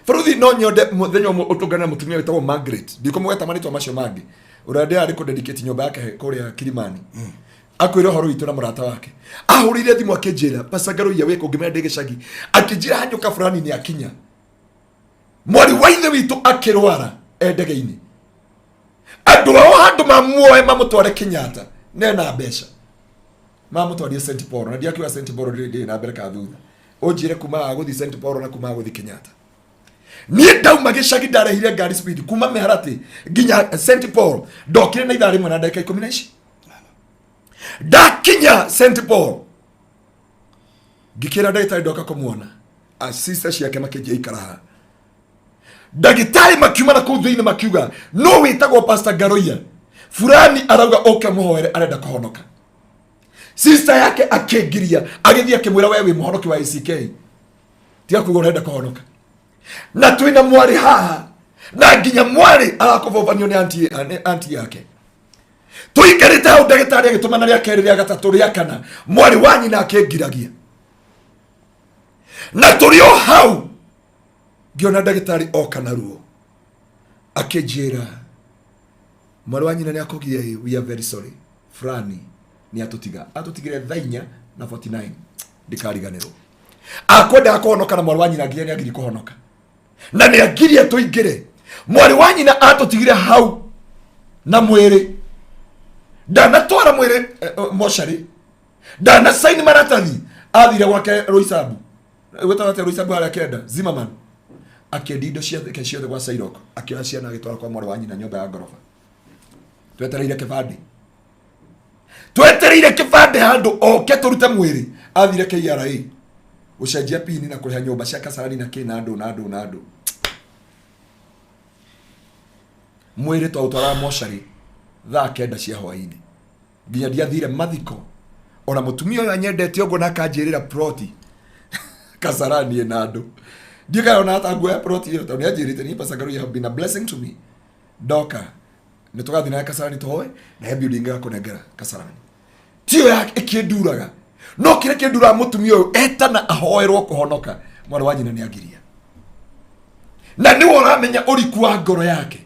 Bũrũthi no nyonde mũthenya ũmwe ũtũngane na mũtumia wĩtagwo Margaret ndikũmũgweta marĩtwa macio mangĩ ũrĩa ndĩrarĩ kũ dedicate nyũmba yake kũrĩa Kilimani akwĩra ũhoro witũ na mũrata wake ahũrĩire thimũ akĩnjĩra Pastor Ngaruiya wĩ kũ ngĩmwĩra ndĩ gĩcagi akĩnjĩra hanyũka fulani nĩ akinya mwarĩ wa ithe witũ akĩrwara e ndege-inĩ. Andũ ao handũ mamuoe mamũtware Kenyatta nena mbeca mamũtwarire St Paul na ndiakiuga St Paul ndĩrĩ na mbere ka thutha ũnjĩre kuma haha gũthiĩ St Paul na kuma haha gũthiĩ Kenyatta. Niĩ ndauma gĩcagi ndarehire ngari speed kuma Mĩharatĩ nginya St Paul, ndokire na ithaa rĩmwe na ndagĩka ikũmi na ici. Ndakinya St Paul ngĩkĩra ndagĩtarĩ ndoka kũmuona, asista ciake makĩnjia ikara haha. Ndagĩtarĩ makiuma na kũu thĩinĩ makiuga no wĩtagwo Pastor Ngaroia fulani arauga oke mũhoere arenda kũhonoka. Sister yake akĩngiria agĩthiĩ akĩmwĩra we wĩ mũhonoki wa ACK tiga kuga ũrenda kũhonoka na twĩna mwarĩ haha na nginya mwarĩ arakũbobanio nĩ anti, nĩ anti yake. Tũikarĩte hau ndagĩtarĩ agĩtũmana rĩa kerĩ rĩa gatatũ rĩa kana mwarĩ wa nyina akĩngiragia na tũrĩ o hau ngĩona ndagĩtarĩ oka na ruo akĩnjĩra mwarĩ wa nyina nĩ akũgia ĩ, we are very sorry fulani nĩ atũtiga atũtigire thaa inya na 49 ndikariganĩrwo. Akwendaga kũhonoka na mwarĩ wa nyina nginya nĩ agirie kũhonoka na nĩ agirie tũingĩre. Mwarĩ wa nyina atũtigire hau na mwĩrĩ ndanatwara mwĩrĩ mocarĩ ndanasaini maratathi athire gwake Roysambu gwĩtagwo atĩa Roysambu harĩa kenda Zimmerman akĩendia indo ciake ciothe gwa Sairok akĩoya ciana agĩtwara kwa mwarĩ wa nyina nyũmba ya ngoroba. Twetereire kĩbandĩ, twetereire kĩbandĩ handũ oke tũrute mwĩrĩ. Athire KRA gũcenjia pini na kũrĩha nyũmba cia Kasarani na kĩ na andũ na andũ na andũ. Mwĩrĩ twaũtwaraga mocarĩ thaa kenda cia hwaĩ-inĩ nginya ndiathire mathiko. Ona mũtumia ũyũ anyendete ũguo na akanjĩrĩra ploti Kasarani ĩna andũ ndiĩ ona hata nguoya ploti ĩyo tondũ nĩanjĩrĩte niĩ Pastor Ngaruiya have been a blessing to me. Ndoka nĩ tũgathiĩ nawe Kasarani tũhoe na he building ngakũnengera Kasarani tiyo ya ĩkĩnduraga no kĩrĩa kĩnduraga mũtumia ũyũ etana ahoerwo kũhonoka mwarĩ wa nyina nĩ angiria na nĩwe ũramenya ũriku wa ngoro yake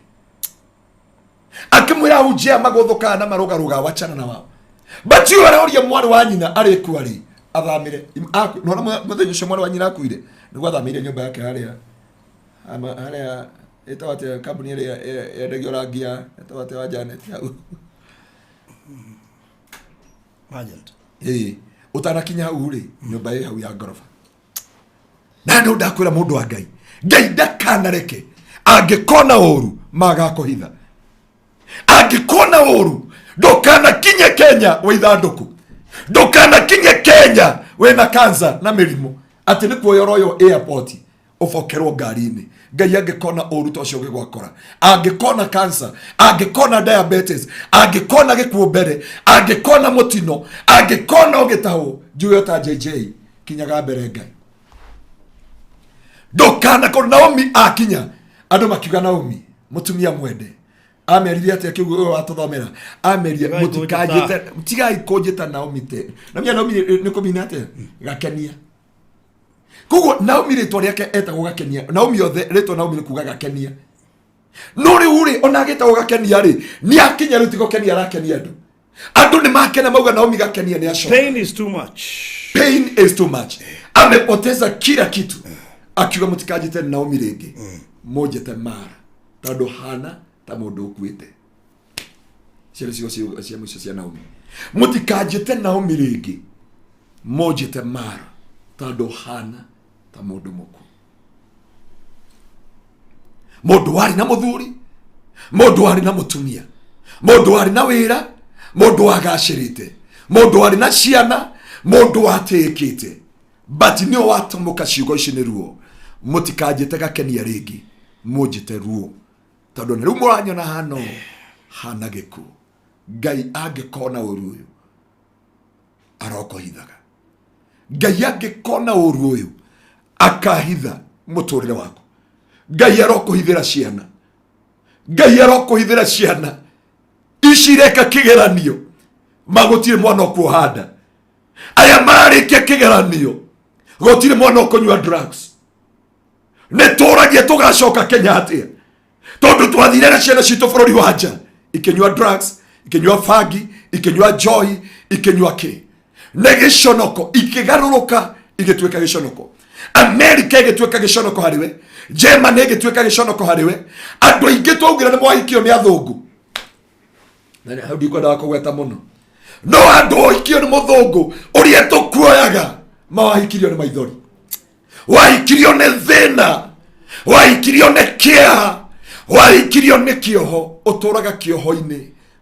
akĩmwĩra hunjia magũthũkaga na marũgarũga wachana na wao but you aroria mwarĩ wa nyina arĩkua rĩ athamĩre. Nona mũthenya ũcio mwarĩ wa nyina akuire nĩguo athamĩire nyũmba yake harĩa harĩa ĩtagwo atĩa kambuni ĩrĩa yendagio rangi ya ĩtagwo atĩa wa Janet hau. Agent. Ĩĩ ũtanakinya hau rĩ nyũmba ĩ hau ya ngoroba na nĩ ndakwĩra mũndũ wa Ngai Ngai ndakanareke angĩkona ũru magakũhitha angĩkona ũru ndũkanakinye Kenya wĩ ithandũkũ ndũkanakinye Kenya wĩna cancer na mĩrimũ atĩ nĩ kuoya ũroywo airport ũbokerwo ngari-inĩ. Ngai angĩkona ũru ta ũcio ũgĩgwakora angĩkona cancer angĩkona diabetes angĩkona gĩkuũ mbere angĩkona mũtino angĩkona ũgĩtahwo njuge ta JJ kinyaga mbere Ngai ndũkanakorwo. Naomi akinya andũ makiuga Naomi mũtumia mwende amerire atĩa kiugo ũyũ watũthomera amerire Tigai mũtikanjĩte tigai kũnjĩta Naomi te namenya Naomi nĩ kũmina atĩa gakenia koguo Naomi rĩtwa rĩake etagwo gakenia Naomi othe rĩtwa Naomi nĩ kuga gakenia no rĩu rĩ ona agĩtagwo gakenia rĩ nĩ akinya rĩu ti gũkenia arakenia andũ andũ nĩ makena mauga Naomi gakenia nĩ acoka. Pain is too much. Pain is too much, amepoteza kila kitu akiuga mũtikanjĩte Naomi rĩngĩ mũnjĩte Mara tondũ hana ta mũndũ ũkuĩte. Ciarĩ ciugo cia mũico cia Naomi mũtikanjĩte Naomi rĩngĩ mũnjĩte Mara tondũ hana ta mũndũ mũkuũ. Mũndũ warĩ na mũthuri mũndũ warĩ na mũtumia mũndũ warĩ na wĩra mũndũ wagacĩrĩte mũndũ warĩ na ciana mũndũ watĩĩkĩte but nĩ watamũka ciugo ici nĩ ruo mũtikanjĩte gakenia rĩngĩ mũnjĩte ruo tondũ nĩ rĩu mũranyona hano hana gĩkuũ. Ngai angĩkona ũru ũyũ arokũhithaga Ngai angĩkona ũru ũyũ akahitha mũtũrĩre waku. Ngai arokũhithĩra ciana Ngai arokũhithĩra ciana ici ireka kĩgeranio magũtirĩ mwana ũkuoha nda aya mararĩkia kĩgeranio gũtirĩ mwana ũkũnyua drugs. Nĩ tũragie tũgacoka Kenya atĩa tondũ twathire na ciana citũ bũrũri wa nja ikĩnyua drugs ikĩnyua bangi ikĩnyua njohi ikĩnyua kĩ nĩ gĩconoko ikĩgarũrũka igĩtuĩka gĩconoko. America ĩgĩtuĩka gĩconoko harĩ we, Germany ĩgĩtuĩka gĩconoko harĩ we. Andũ aingĩ twaugire nĩ mwahikio nĩ athũngũ. Na hau ndikwendaga kũgweta mũno, no andũ ũhikio nĩ mũthũngũ ũrĩa tũkuoyaga mawahikirio nĩ maithori, wahikirio nĩ thĩna, wahikirio nĩ kĩeha, wahikirio nĩ kĩoho. Ũtũraga kĩoho-inĩ,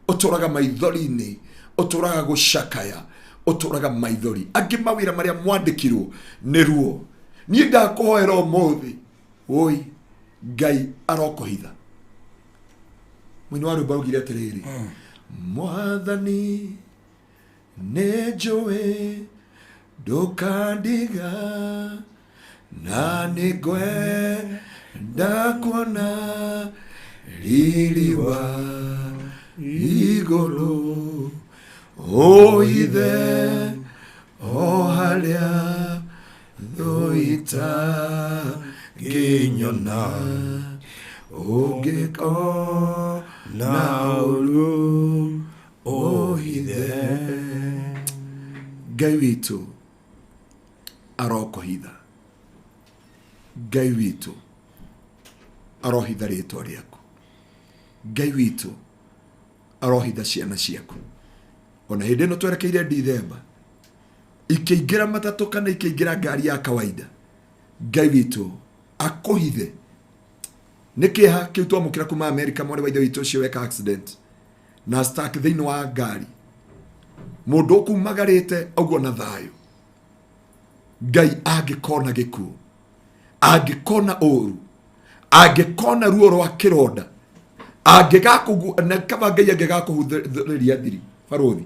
ũtũraga maithori-inĩ, ũtũraga gũcakaya, ũtũraga maithori. Angĩ mawĩra marĩa mwandĩkirwo nĩ ruo. Niĩ ndakũhoera ũmũthĩ, woi Ngai arokũhitha. Mũini wa rwĩmbo augire atĩrĩrĩ, Mwathani nĩ njũĩ ndũkandiga, na nĩ ngwenda kuona riri wa igũrũ, ũhithe o harĩa thũ itangĩnyona, ũngĩkona ũru ũhithe. Ngai witũ arokũhitha, Ngai witũ arohitha rĩtwa rĩaku, Ngai witũ arohitha ciana ciaku. Ona hĩndĩ ĩno twerekeire Dithemba, ikĩingĩra matatũ kana ikĩingĩra ngari ya kawaida, Ngai witũ akũhithe. Nĩ kĩeha kĩu twamũkĩra kuma Amerika, mwarĩ wa ithe witũ ũcio weka accident na stuck thĩinĩ wa ngari, mũndũ ũkumagarĩte ũguo na thayũ. Ngai angĩkona gĩkuũ, angĩkona ũru, angĩkona ruo rwa kĩronda, angĩgakũgu na kaba Ngai angĩgakũhũthĩrĩria thiri barũthi,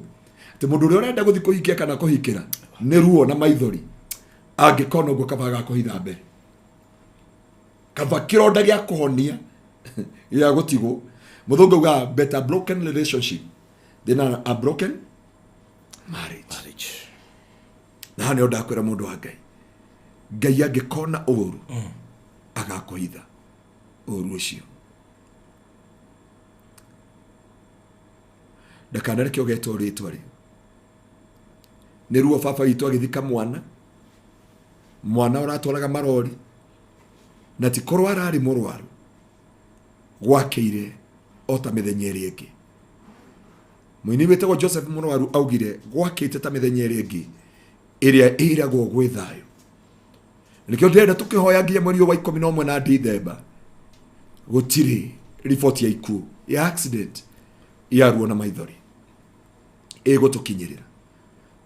atĩ mũndũ ũrĩa ũrenda gũthiĩ kũhikia kana kũhikĩra nĩ ruo na maithori, angĩkona ũguo kaba agakũhitha mbere, kaba kĩronda gĩa kũhonia gĩa gũtigwo. Mũthũngũ augaga better broken relationship than a broken marriage. Na haha nĩho ndakwĩra mũndũ wa Ngai, Ngai angĩkona ũru agakũhitha ũru ũcio. Ndakanareke ũgetwo rĩtwa rĩu. Nĩ ruo baba witũ agĩthika mwana, mwana ũratwaraga marori, na ti kũrwara arĩ mũrwaru, gwakĩire o ta mĩthenya ĩrĩa ĩngĩ. Mũini wĩtagwo Joseph Mũrwaru augire gwakĩte ta mĩthenya ĩrĩa ĩngĩ ĩrĩa ĩragwo gwĩ thayũ. Nĩkĩo ndĩrenda tũkĩhoya nginya mweri ũyũ wa 11 na Dithemba, gũtirĩ riboti ya ikuũ ya accident ya ruo na maithori ĩgũtũkinyĩrĩra.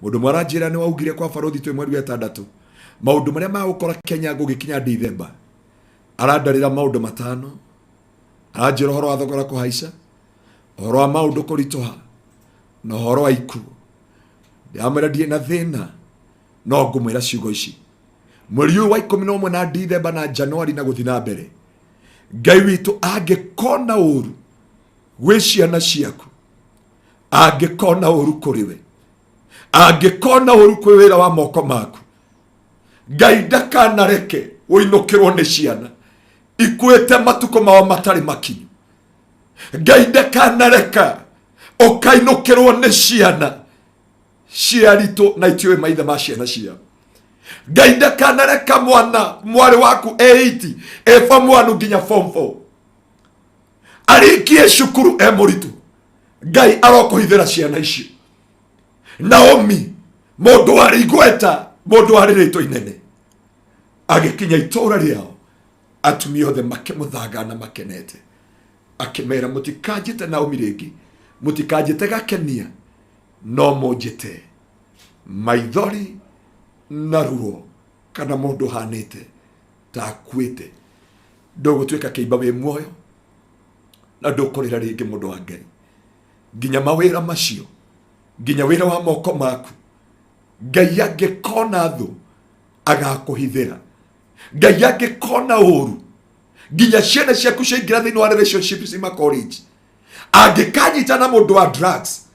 Mũndũ ũmwe aranjĩra nĩ waugire kwa barũthi twĩ mweri wa 6 maũndũ marĩa magũkora Kenya gũgĩkinya Dithemba, arandarĩra maũndũ 5. Aranjĩra ũhoro wa thogora kũhaica, ũhoro wa maũndũ kũritũha, na ũhoro wa ikuũ. Ndĩramwĩra ndirĩ na thĩna, no ngũmwĩra ciugo ici. Mweri ũyũ wa 11 na Dithemba na Januari na gũthiĩ na mbere, Ngai witũ angĩkona ũru gwĩ ciana ciaku, angĩkona ũru kũrĩ we, angĩkona ũru kwĩ wĩra wa moko maku, Ngai ndakanareke ũinũkĩrwo nĩ ciana ikuĩte matukũ mao matarĩ makinyu. Ngai ndakanareka ũkainũkĩrwo nĩ ciana ciaritũ na itiũĩ maithe ma ciana ciao. Ngai ndakanareka mwana mwarĩ waku 8 e form 1 nginya form 4 arĩkie cukuru e mũritũ. Ngai arokũhithĩra ciana icio. Naomi mũndũ warĩ igweta, mũndũ warĩ rĩtwa inene, agĩkinya itũũra rĩao, atumia othe makĩmũthangana makenete, akĩmera mũtikanjĩte Naomi rĩngĩ, mũtikanjĩte Gakenia, no mũnjĩte maithori na ruo, kana mũndũ ũhanĩte ta akuĩte. Ndũgũtuĩka kĩimba wĩ muoyo na ndũkũrĩra rĩngĩ, mũndũ wa Ngai. Nginya mawĩra macio, nginya wĩra wa moko maku, Ngai angĩkona thũ agakũhithĩra. Ngai angĩkona ũru, nginya ciana ciaku ciaingĩra thĩinĩ wa relationship cima college, angĩkanyita na mũndũ wa drugs,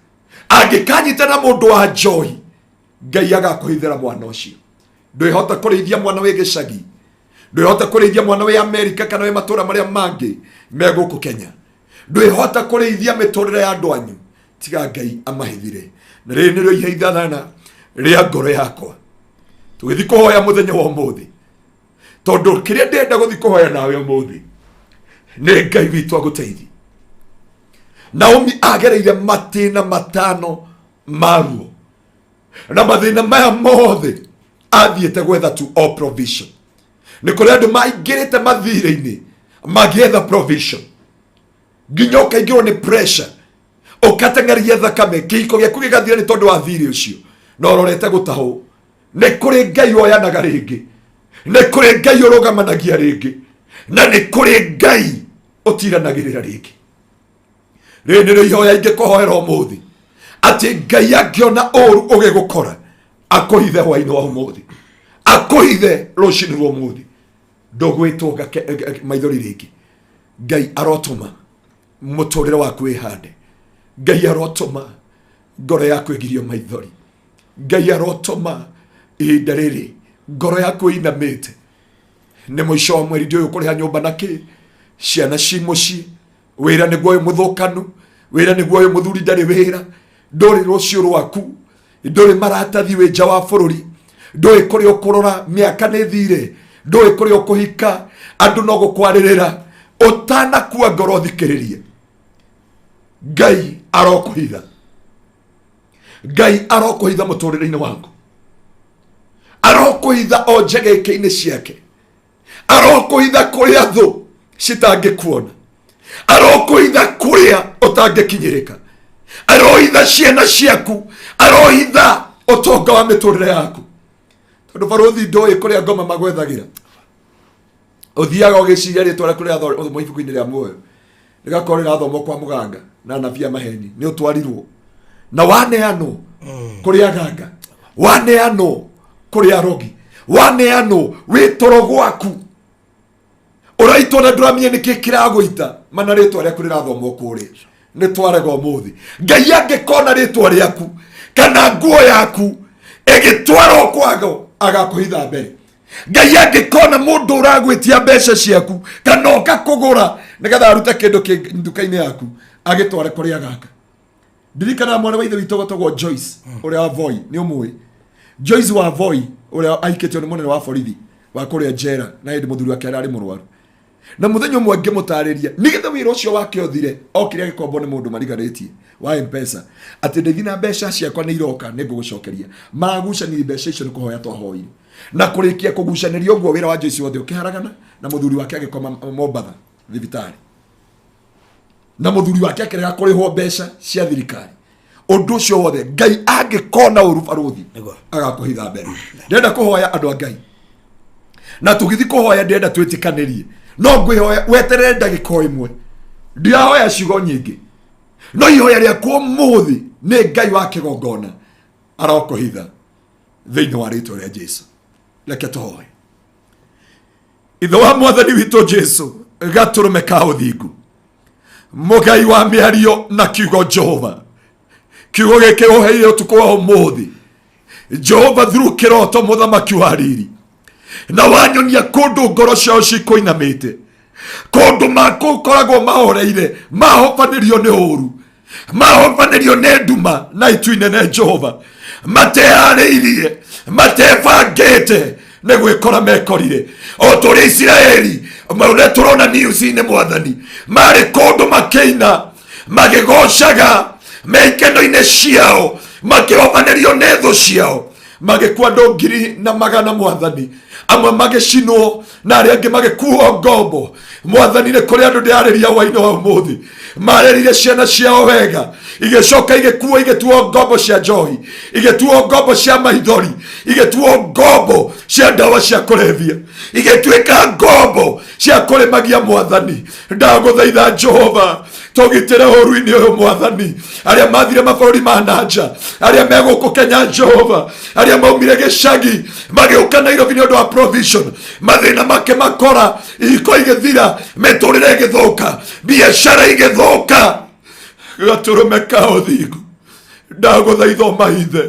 angĩkanyita na mũndũ wa njohi, Ngai agakũhithĩra mwana ũcio. Ndwĩhota kũrĩithia mwana wĩ gĩcagi, ndwĩhota kũrĩithia mwana wĩ Amerika kana wĩ matũũra marĩa mangĩ me gũkũ Kenya, ndwĩhota kũrĩithia mĩtũrĩre ya andũ anyu, tiga Ngai amahithire. Na rĩrĩ nĩrĩo iheithana rĩa ngoro yakwa tũgĩthiĩ kũhoya mũthenya wa ũmũthĩ, tondũ kĩrĩa ndĩrenda gũthiĩ kũhoya nawe ũmũthĩ nĩ Ngai witũ agũteithie. Naomi agereire matĩna matano maruo na mathĩna maya mothe athiĩte gwetha to all provision. Nĩ kũrĩ andũ maingĩrĩte mathirĩ-inĩ magĩetha provision, nginya ũkaingĩrwo nĩ pressure, ũkateng'eria thakame, kĩhiko gĩaku gĩgathira nĩ tondũ wa thirĩ ũcio, na ũrorete gũtahwo. Nĩ kũrĩ Ngai woyanaga rĩngĩ, nĩ kũrĩ Ngai ũrũgamanagia rĩngĩ, na nĩ kũrĩ Ngai ũtiranagĩrĩra rĩngĩ. Rĩrĩ nĩrĩo ihoya ingĩkũhoera ũmũthĩ, atĩ Ngai angĩona ũru ũgĩgũkora akũhithe hwainĩ wa ũmũthĩ, akũhithe rũcinĩ rwa ũmũthĩ, ndũgwĩtwo maithori rĩngĩ. Ngai arotũma mũtũrĩre waku wĩhande, Ngai arotũma ngoro yaku ĩgirio maithori, Ngai arotũma ihinda rĩrĩ ngoro yaku ĩinamĩte. Nĩ mũico wa mweri, ndiũĩ ũkũrĩha nyũmba na kĩ, ciana ci mũciĩ, wĩra nĩguo ũyũ mũthũkanu, wĩra nĩguo ũyũ mũthuri ndarĩ wĩra, ndũrĩ rũciũ rwaku, ndũrĩ maratathi, wĩ nja wa bũrũri, ndũĩ kũrĩa ũkũrora, mĩaka nĩ thire, ndũĩ kũrĩa ũkũhika, andũ no gũkwarĩrĩra. Ũtanakua ngoro thikĩrĩrie, Ngai arokũhitha, Ngai arokũhitha mũtũrĩre-inĩ waku, arokũhitha o njegeke-inĩ ciake, arokũhitha kũrĩa thũ citangĩkuona, arokũhitha kũrĩa ũtangĩkinyĩrĩka, arohitha ciana ciaku, arohitha ũtonga wa mĩtũrĩre yaku. Tondũ barũthi ndũĩ kũrĩa ngoma magwethagĩra, ũthiaga ũgĩciria rĩtwa rĩaku rĩrathomwo ibuku-inĩ rĩa muoyo, rĩgakorwo rĩrathomwo kwa mũganga na anabii a maheni. Nĩ ũtwarirwo na waneanwo kũrĩ aganga, waneanwo kũrĩ arogi, waneanwo wĩ toro gwaku, ũraitwo na ndũramenya nĩkĩ kĩragũita, mana rĩtwa rĩaku rĩrathomwo kũrĩa. Nĩ twarega ũmũthĩ, Ngai angĩkona rĩtwa rĩaku kana nguo yaku ĩgĩtwarwo kwago, agakũhitha mbere. Ngai angĩkona mũndũ ũragwĩtia mbeca ciaku kana oka kũgũra nĩgetha arute kĩndũ kĩ nduka-inĩ yaku agĩtware kũrĩ aganga. Ndirikana mwana wa ithe witũ gwetagwo Joyce ũrĩa wa Voi, nĩ ũmũĩ Joyce wa Voi, ũrĩa ahikĩtio nĩ mũnene wa borithi wa kũrĩa njera, na hĩndĩ mũthuri wake ararĩ mũrwaru, na mũthenya ũmwe ngĩmũtarĩria nĩgetha wĩra ũcio wake ũthire, okire agĩkombwo nĩ mũndũ mariganĩtie wa Mpesa atĩ ndĩthi na mbeca ciakwa nĩ iroka, nĩ ngũgũcokeria. Maragucanirie mbeca icio nĩ kũhoya twahoire, na kũrĩkia kũgucanĩria ũguo wĩra wa Joyce wothe ũkĩharagana, na mũthuri wake agĩkoma Mombatha thibitarĩ, na mũthuri wake akĩrega kũrĩhwo mbeca cia thirikari. Ũndũ ũcio wothe Ngai angĩkona ũru, barũthi, Nĩguo. agakũhitha mbere. Ndĩrenda kũhoya andũ a Ngai, na tũgĩthiĩ kũhoya ndĩrenda twĩtĩkanĩrie, no ngwĩhoya weterere ndagĩka o ĩmwe. Ndirahoya ciugo nyingĩ, no ihoya rĩaku ũmũthĩ nĩ Ngai wa kĩgongona arokũhitha thĩinĩ wa rĩtwa rĩa Jesu. Reke tũhoe. Ithe wa mwathani witũ Jesu, gatũrũme ka ũthingu, mũgai wa mĩario na kiugo, Jehova, kiugo gĩkĩ ũheire ũtukũ wa ũmũthĩ, Jehova, through kĩroto, mũthamaki wa riri, na wanyonia kũndũ ngoro ciao cikũinamĩte, kũndũ makũkoragwo mahoreire, mahobanĩrio nĩ ũru, mahobanĩrio nĩ nduma na itu inene, Jehova, mateharĩirie, matebangĩte nĩ gwĩkora mekorire o tũrĩ Isiraeli ũrĩa tũrona news-inĩ, mwathani, marĩ kũndũ makĩina magĩgocaga me ikeno-inĩ ciao, makĩhobanĩrio nĩ thũ ciao, magĩkua andũ ngiri na magana, mwathani, amwe magĩcinwo na arĩa angĩ magĩkuo ngombo. Mwathani, nĩ kũrĩ andũ ndĩrarĩria hwainĩ wa ũmũthĩ marerire ciana ciao wega, igĩcoka igĩkuo, igĩtuo ngombo cia njohi, igĩtuo ngombo cia maithori, igĩtuo ngombo cia ndawa cia kũrebia, igĩtuĩka ngombo cia kũrĩmagia. Mwathani, ndagũthaitha, Jehova, tũgitĩre ũru-inĩ ũyũ. Mwathani, arĩa mathire mabũrũri ma nanja, arĩa me gũkũ Kenya, Jehova, arĩa maumire gĩcagi magĩũka Nairobi nĩ ũndũ wa provision, mathĩna make makora, ihiko igĩthira, mĩtũrĩre ĩgĩthũka, biacara igĩthũka, gatũrũme ka ũthingu, ndagũthaitha ũmahithe,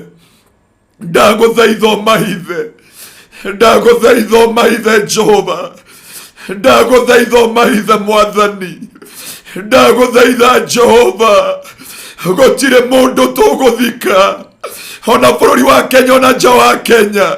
ndagũthaitha ũmahithe, ndagũthaitha ũmahithe, Jehova, ndagũthaitha ũmahithe. Mwathani, ndagũthaitha, Jehova, gũtirĩ mũndũ tũgũthika ona bũrũri wa Kenya ona nja wa Kenya.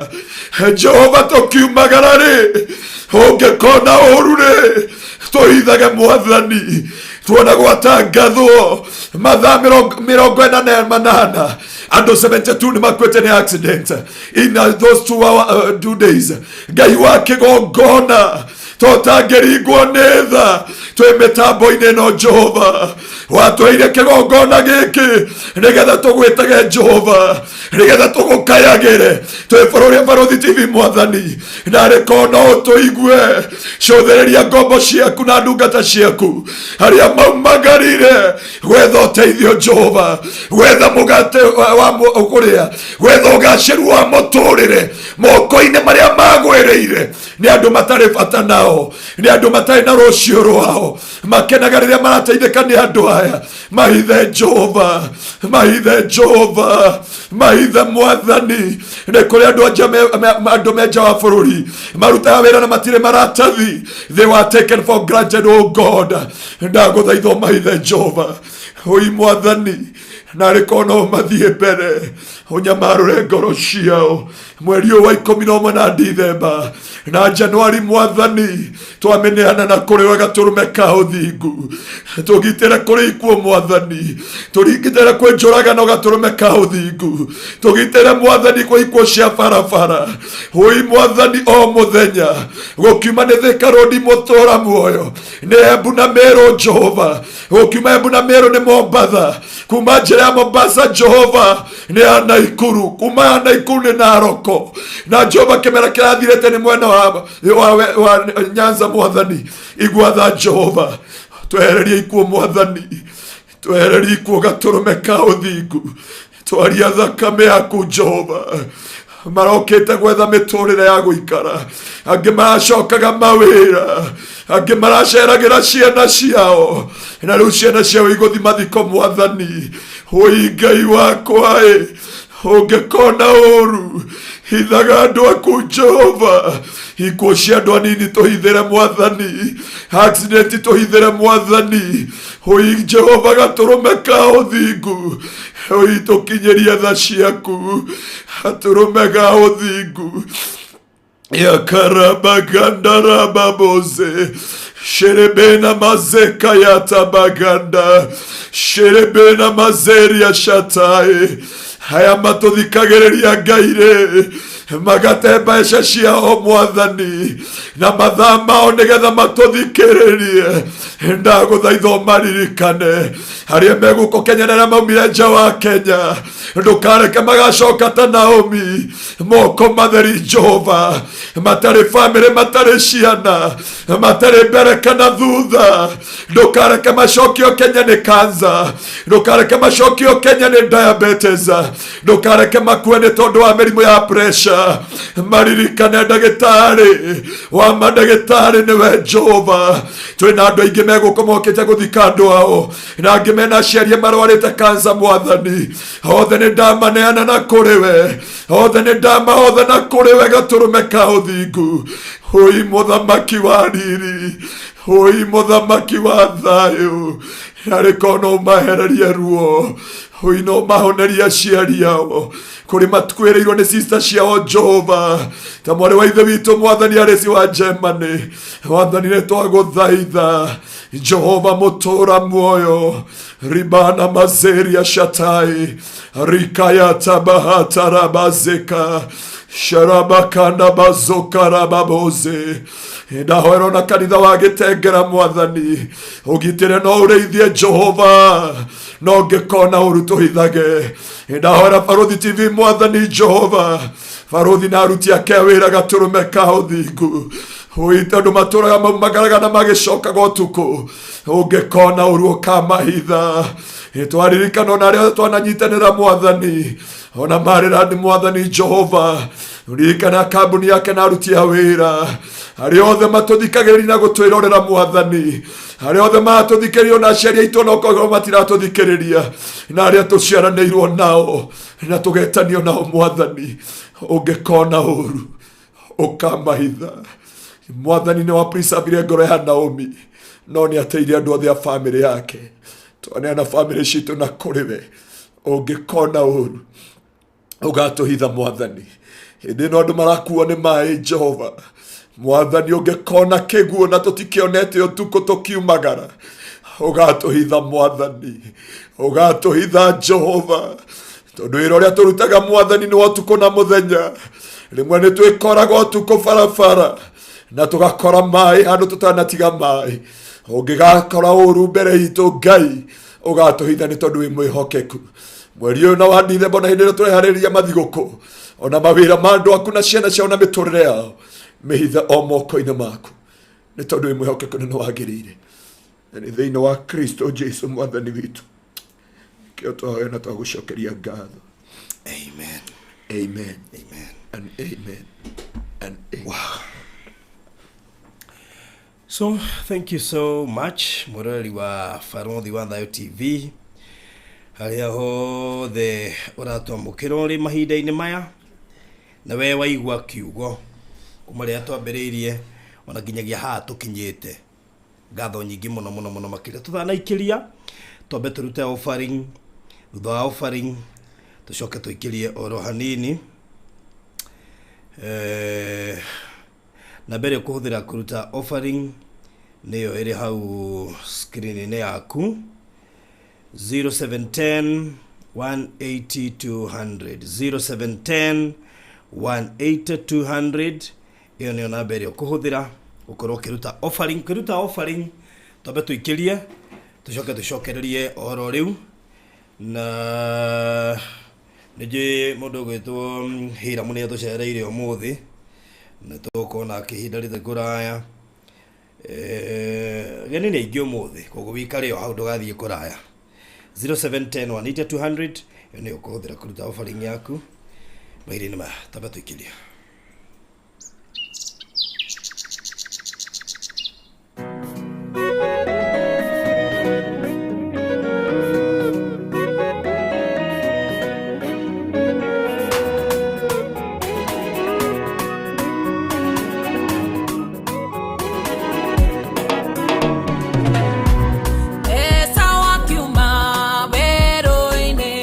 Jehova, tũkiumagara rĩ, ũngĩkona ũru rĩ, Tũhithage mwathani tuona gwatangathwo mathaa 48 andũ 72 nĩ makuĩte nĩ accident in those 2 days. Ngai wa kĩgongona, tũtangĩringwo nĩ tha twĩ mĩtambo-inĩ ĩno, Jehova watũheire kĩgongona gĩkĩ nĩgetha tũgwĩtage Jehova, nĩgetha tũgũkayagĩre twĩ bũrũri Barũthi TV. Mwathani, narĩ korwo no ũtũigue, cũthĩrĩria ngombo ciaku na ndungata ciaku arĩa maumagarire gwetha ũteithio, Jehova, gwetha mũgate wa kũrĩa, gwetha ũgacĩru wa mũtũrĩre moko-inĩ marĩa magwĩrĩire nĩ andũ matarĩ bata nao, nĩ andũ matarĩ na rũciũ rwao, makenaga rĩrĩa marateithĩka nĩ andũ aya. Mahithe Jehova, mahithe Jehova, mahithe mwathani. Nĩ kũrĩ andũ anja andũ me nja wa bũrũri marutaga wĩra na matirĩ maratathi. They were taken for granted. Oh God, ndagũthaitha mahithe Jehova. Oi mwathani, narĩ korwo no mathiĩ mbere ũnyamarũre ngoro ciao mweri ũyũ wa 11 na Ndithemba na Januari. Mwathani, twameneana na kũrĩ we gatũrũme ka ũthingu, tũgitĩre kũrĩ ikuũ. Mwathani, tũringitĩre kwĩ njũragano gatũrũme ka ũthingu, tũgitĩre mwathani kwĩ ikuũ cia barabara. Ũi mwathani, o mũthenya gũkiuma nĩ Thika Road, mũtũra muoyo nĩ Embu na Meru. Jehova, gũkiuma Embu na Meru nĩ Mombatha, kuma njĩra ya Mombasa, Jehova, nĩ ya Naikuru, kuma ya Naikuru nĩ Naroko, na Jehova, kĩmera kĩrathirĩte nĩ mwena wa Nyanza. Mwathani, igua tha Jehova, twehererie ikuũ. Mwathani, twehererie ikuũ gatũrũme ka ũthingu, twaria thakame yaku Jehova. Marokĩte gwetha mĩtũrĩre ya gũikara, angĩ maracokaga mawĩra, angĩ maraceragĩra ciana ciao, na rĩu ciana ciao igũthi mathiko. Mwathani, ũi Ngai wakwa ĩ, ũngĩkona ũru hithaga andũ aku Jehova. Ikuũ cia andũ anini tũhithĩre mwathani, accident tũhithĩre mwathani. Ũi Jehova, gatũrũme ka ũthingu, ũi tũkinyĩrie tha ciaku, gatũrũme ga ũthingu. Yakarabagandarababoze sherebena mazeka yatabaganda sherebena mazeria shatai. Aya matũthikagĩrĩria Ngai-rĩ, magate mbeca ciao mwathani na mathaa mao nĩgetha matũthikĩrĩrie, ndagũthaitha ũmaririkane arĩa megũkũ Kenya na arĩa maumire nja wa Kenya. Ndũkareke magacoka ta Naomi moko matheri, Jehova, matarĩ bamĩrĩ, matarĩ ciana, matarĩ mbere kana thutha. Ndũkareke macokio Kenya nĩ cancer, ndũkareke macokio Kenya nĩ diabetes, ndũkareke makue nĩ tondũ wa mĩrimũ ya pressure. Maririkane, ndagĩtarĩ wa mandagĩtarĩ nĩwe Jehova. Twĩna andũ aingĩ megũkũ mokĩte gũthika andũ ao, na angĩ mena aciari marwarĩte kansa. Mwathani, othe nĩ ndamaneana na kũrĩ we, othe nĩ ndamahotha na kũrĩ we gatũrũme ka ũthingu. Ũi mũthamaki wa riri, ũi mũthamaki wa thayũ, arĩ korwo no ũmahererie ruo, ũi no mahonerie aciari ao kũrĩ matukwĩrĩirwo nĩ sister ciao, Jehova, ta mwarĩ wa ithe witũ mwathani arĩci wa Germany. Mwathani, nĩ twagũthaitha Jehova mũtũra muoyo. Ribana mazeria shatai rikaya tabahata rabazeka sharabakanda bazoka rababoze. Ndahoerwo na kanitha wa Gĩtengera, mwathani, ũgitĩre no ũrĩithie Jehova, no ngĩkona ũru tũhithage. Ndahoera Barũthi TV, mwathani Jehova, barũthi na aruti ake a wĩra gatũrũme ka ũthingu. Ũi tondũ matũraga maumagaraga na magĩcokaga ũtukũ, ũngĩkona ũru ũkamahitha. Twaririkana ona arĩa twananyitanĩra mwathani, ona marĩra nĩ mwathani Jehova, ririkana kambuni yake na aruti a wĩra arĩa othe matũthikagĩrĩria na gũtwĩrorera. Mwathani, arĩa othe maratũthikĩrĩria, ona aciari aitũ onokorwo matiratũthikĩrĩria, na arĩa tũciaranĩirwo nao na tũgetanio nao, mwathani, ũngĩkona ũru ũkamahitha. Mwathani, nĩ wapreservire ngoro ya Naomi, no nĩ ateire andũ othe a bamĩrĩ yake. Twaneana bamĩrĩ citũ na kũrĩ we, ũngĩkona ũru ũgatũhitha. Mwathani, hĩndĩ ĩno andũ marakuo nĩ maĩ, Jehova, Mwathani ũngĩkona kĩguũ na tũtikĩonete ũtukũ tũkiumagara, ũgatũhitha Mwathani, ũgatũhitha Jehova, tondũ wĩra ũrĩa tũrutaga Mwathani nĩ wa ũtukũ na mũthenya. Rĩmwe nĩ twĩkoraga ũtukũ barabara na tũgakora maĩ handũ tũtanatiga maĩ. Ũngĩgakora ũru mbere itũ Ngai, ũgatũhitha nĩ tondũ wĩ mwĩhokeku. Mweri ũyũ na wa Dithemba na hĩndĩ ĩrĩa tũreharĩria mathigũkũ, ona mawĩra ma andũ aku na ciana ciao na mĩtũrĩre yao, mĩhithe o moko-inĩ maku, nĩ tondũ wĩ mwĩhokeku na nĩ wagĩrĩire. Na nĩ thĩinĩ wa Kristo Jesu Mwathani witũ kĩo twahoya na twagũcokeria ngatho. Amen. Amen. Amen. And amen. And amen. Wow. So thank you so much mwĩroreri wa Barothi wa Thayo TV harĩa hothe ũratwamũkĩra ũrĩ mahinda-inĩ maya, na we waigua kiugo kuma rĩrĩa twambĩrĩirie ona nginyagia haha tũkinyĩte. Ngatho nyingĩ mũno mũno mũno makĩria. Tũtanaikĩria twambe tũrute offering, thutha wa offering tũcoke tũikĩrie oro hanini. Namba ĩrĩa ũkũhũthĩra kũruta offering nĩyo ĩrĩ hau screen-inĩ yaku, 0710 180 200, 0710 180 200. Ĩyo nĩyo namba ĩrĩa ũkũhũthĩra gũkorwo ũkĩruta offering. Ũkĩruta offering twambe tũikĩrie, tũcoke tũcokererie oro rĩu. Na nĩ njũĩ mũndũ ũgwĩtwo Hiramu nĩ atũcereire ũmũthĩ, na tũgũkorwo nake ihinda rĩtarĩ kũraya. Ageni nĩ aingĩ ũmũthĩ, koguo wĩikare o hau ndũgathiĩ kũraya. 0710 180 200, ĩyo nĩyo ũkũhũthĩra kũruta offering yaku mahinda-inĩ maya. Twambe tũikĩrie. Esau akiuma werũ-inĩ,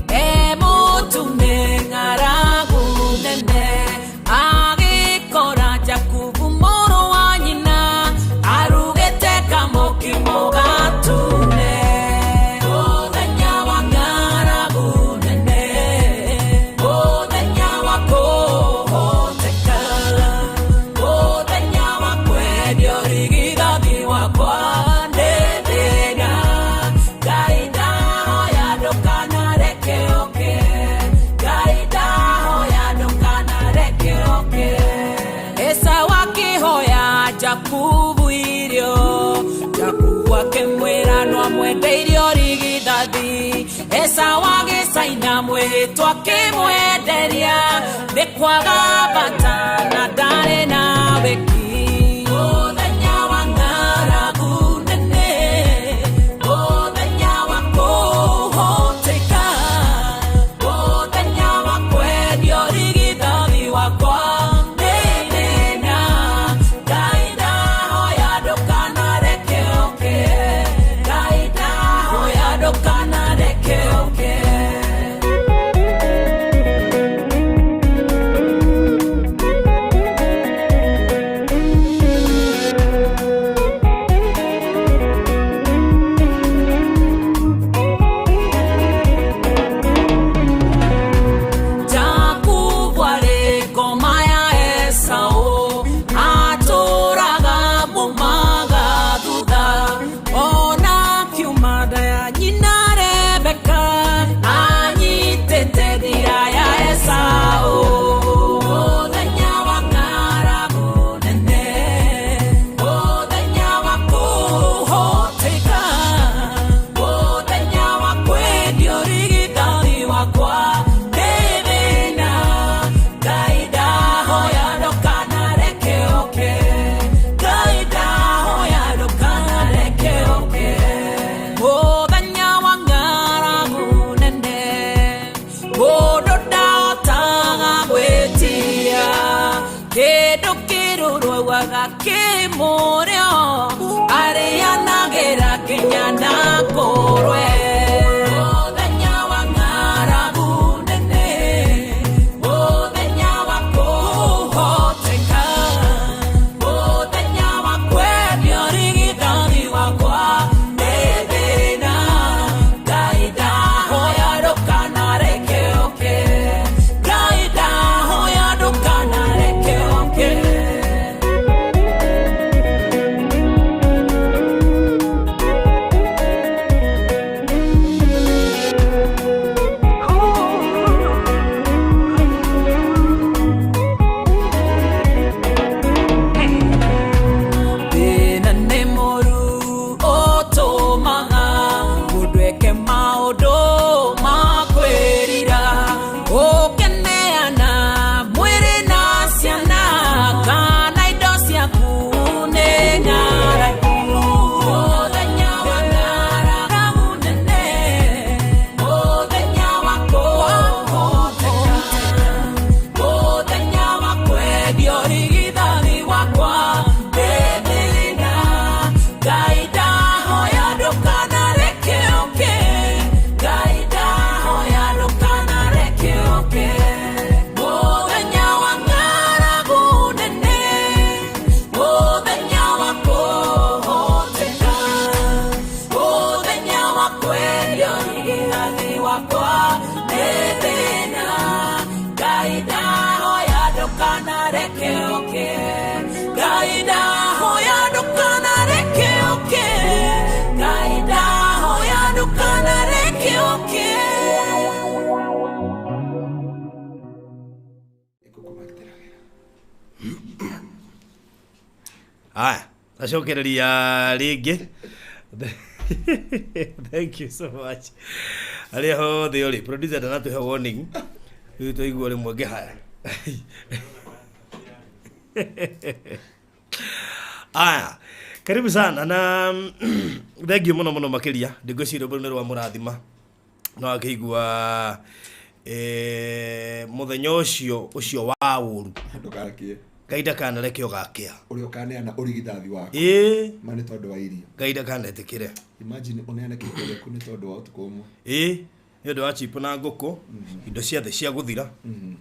e mũtune ng'aragu nene, agĩkora Jakubu mũrũ wa nyina, arugĩte kamũkimo gatune. Mũthenya wa ng'aragu nene, mũthenya wa kũhoteka, mũthenya wa kwendio rigithathi wakwa nĩ thĩna. Ngai ndahoya ndũkanareke ũke, Ngai ndahoya ndũkanareke ũke. Esau akĩhoya Jakubu irio, Jakubu akĩmwĩra no amwendeirio rigithathi. Esau agĩcaina mwĩhĩtwa akĩmwenderia, nĩ kwaga bata na ndarĩ na wĩki. Mũthenya wa ng'aragu nene, mũthenya wa kũhoteka, mũthenya wa kwendio rigithathi wakwa nĩ thĩna. Ngai ndahoya ndũkanareke ũke, Ngai ndahoya ndũkanareke ũke. Jakubu arĩ ngoma ya Esau, atũraga mumaga thutha, ona akiuma nda ya nyina Rebeka, anyitĩte ndira ya Esau. Mũthenya wa ng'aragu nene, mũthenya wa kũhoteka, mũthenya wa kwendio rigithathi wakwa nĩ thĩna. Ngai ndahoya ndũkanareke ũke, Ngai ndahoya ndũkanareke ũke. Mũthenya wa ng'aragu nene, mũndũ ndahotaga gwĩtia, kĩndũ kĩrũrũ augaga kĩ mũrĩo, arĩanagĩra nginya na kũrwe. Mũthenya wa ng'aragu nene, mũthenya wa kũhoteka, Ndũkanareke ũke. Ngai ndahoya ndũkanareke ũke. Ngai ndahoya ndũkanareke ũke. Ĩgũkũmarutĩra wĩra. Haya, acokereria rĩngĩ. Thank you so much. Arĩa hothe ũrĩ, producer ndanatũhe warning. Rĩu twaigua rĩmwe ngĩhaya. Aya, karibu sana na thank you mũno mũno makĩria. Ndingwĩciria rwĩmbo rũu nĩ rwa mũrathima. No akĩigua mũthenya ũcio ũcio wa ũru. Ndũkarakie. Ngai ndakanareke ũgakĩa. Ũrĩa ũkaneana ũrigithathi waku. Ĩĩ. Ma nĩ tondũ wa irio. Ngai ndakanetĩkĩre. Imagine ũneane kĩhiko gĩaku nĩ tondũ wa ũtukũ ũmwe. Ĩĩ, nĩ ũndũ wa chip na ngũkũ, indo ciothe cia gũthira.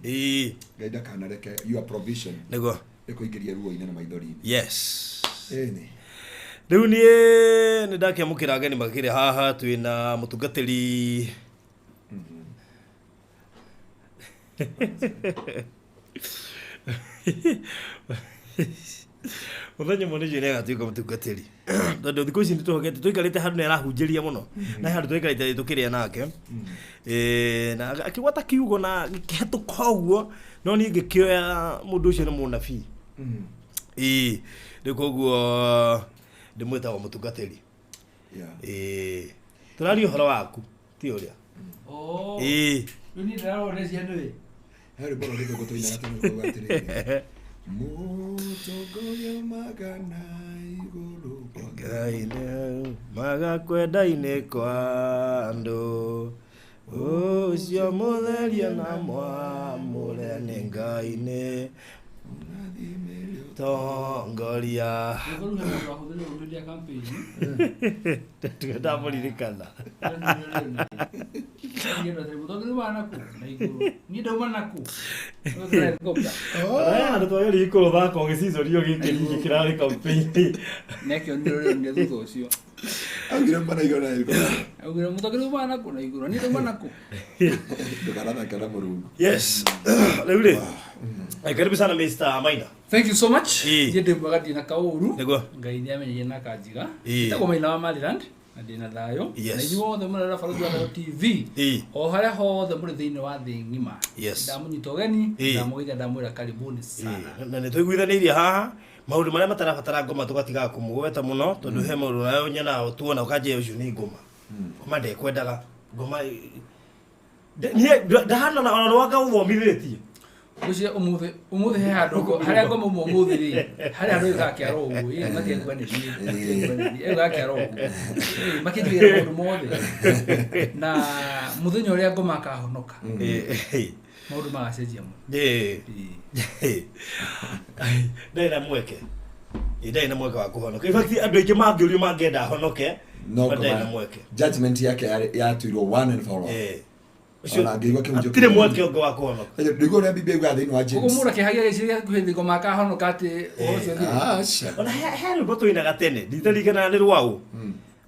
Ĩĩ. Ngai ndakanareke your provision. Nĩguo. Ĩkũingĩrie ruo-inĩ na maithori-inĩ. Yes. Ĩni. Rĩu niĩ nĩ ndakĩamũkĩra ageni makĩrĩ haha, twĩna mũtungatĩri mũthenya ũmwe nĩnjũĩ nĩagatuĩka mũtungatĩri tondũ thikũ ici nĩtũhokete tũikarĩte handũ nĩarahunjĩria mũno na he handũ tũikarĩte tũkĩrĩa nake. Na akĩgwata kiugo na gĩkĩhetũka ũguo no niĩ ngĩkĩoya mũndũ ũcio nĩ mũnabii. Ĩĩ, rĩu koguo ndĩmwĩtagwo mũtungatĩri. Ĩĩ, tũraria ũhoro waku ti ũrĩa. Oh. Ĩĩ. Rĩu niĩ ndĩrarora ciana ĩ. He rwĩmbo rwa gĩthũngũ tũinaga tene rũkauga atĩrĩrĩ, mũtongoria magana igũrũ kwa Ngai nĩ magakwenda-inĩ kwa andũ ũcio mũtheria na mwamũre nĩ Ngai nĩ tongoria. Rwĩmbo rũu he mũndũ wahũthĩrire rũu hĩndĩ ya campaign. Ndamũririkana. Mũtongoria wa nakũ na igũrũ. Niĩ ndauma nakũ. Ũgekora helicopter. Handũ twagĩrĩire kũrũthaka ũgĩcicorio gĩkĩ ningĩ kĩrarĩ campaign. Nekĩonire rĩu nĩ thutha ũcio. Augire mana igũrũ na helicopter. Augire mũtongoria wa nakũ na igũrũ. Niĩ ndauma nakũ. Ndũkanathake na Mũrungu. Yes. Rĩu rĩ, karibu sana Mr. Maina. Thank you so much. Ĩĩ. Niĩ ndĩ mwega ndirĩ na kaũru. Nĩguo. Ngai nĩ amenyeire na akanjiga. Ĩĩ. Njĩtagwo Maina wa Maryland na ndĩ na thayũ. Yes. Na inyuĩ othe mũrerora Barũthi wa Thayũ TV. Ĩĩ. O harĩa hothe mũrĩ thĩinĩ wa thĩ ng'ima. Yes. Ndamũnyita ũgeni, Ĩĩ. ndamũgeithia ndamwĩra karibuni sana. Ĩĩ. Na nĩ tũiguithanĩirie haha maũndũ marĩa matarabatara ngoma tũgatigaga kũmũgweta mũno tondũ he maũndũ nayo nyonaga tuona ũkanjia ũcio nĩ ngoma. Ngoma ndekwendaga. Ngoma niĩ ndahana ona nĩwanga ũthomithĩtie. Ngwĩciria ũmũthĩ ũmũthĩ he handũ harĩa ngoma uma ũmũthĩ rĩ harĩa handũ gakĩara ũguo ĩ matigekuga nĩ niĩ matigekuga nĩ niĩ gakĩara ũguo ĩ makĩnjigĩra maũndũ mothe na mũthenya ũrĩa ngoma akahonoka maũndũ magacenjia mũno. Ĩĩ. Ndarĩ na mweke. Ĩĩ, ndarĩ na mweke wa kũhonoka. In fact andũ aingĩ mangĩũrio mangĩenda ahonoke No but ndarĩ na ngoma mweke. judgment yake yatuirwo one and for all. Ĩĩ. Ona angĩigua kĩhunjio Hatirĩ kĩnene. mweke ũngĩ wa kũhonoka. Ndiguo ũrĩa Biblia yugaga thĩinĩ wa Koguo James. mũndũ akĩhagia gĩciria gĩkuhĩ ngoma akahonoka atĩ ũhoro ũcio ũthire. Aca. Ona he rwĩmbo tũinaga tene nditaririkanaga nĩ rwaũ.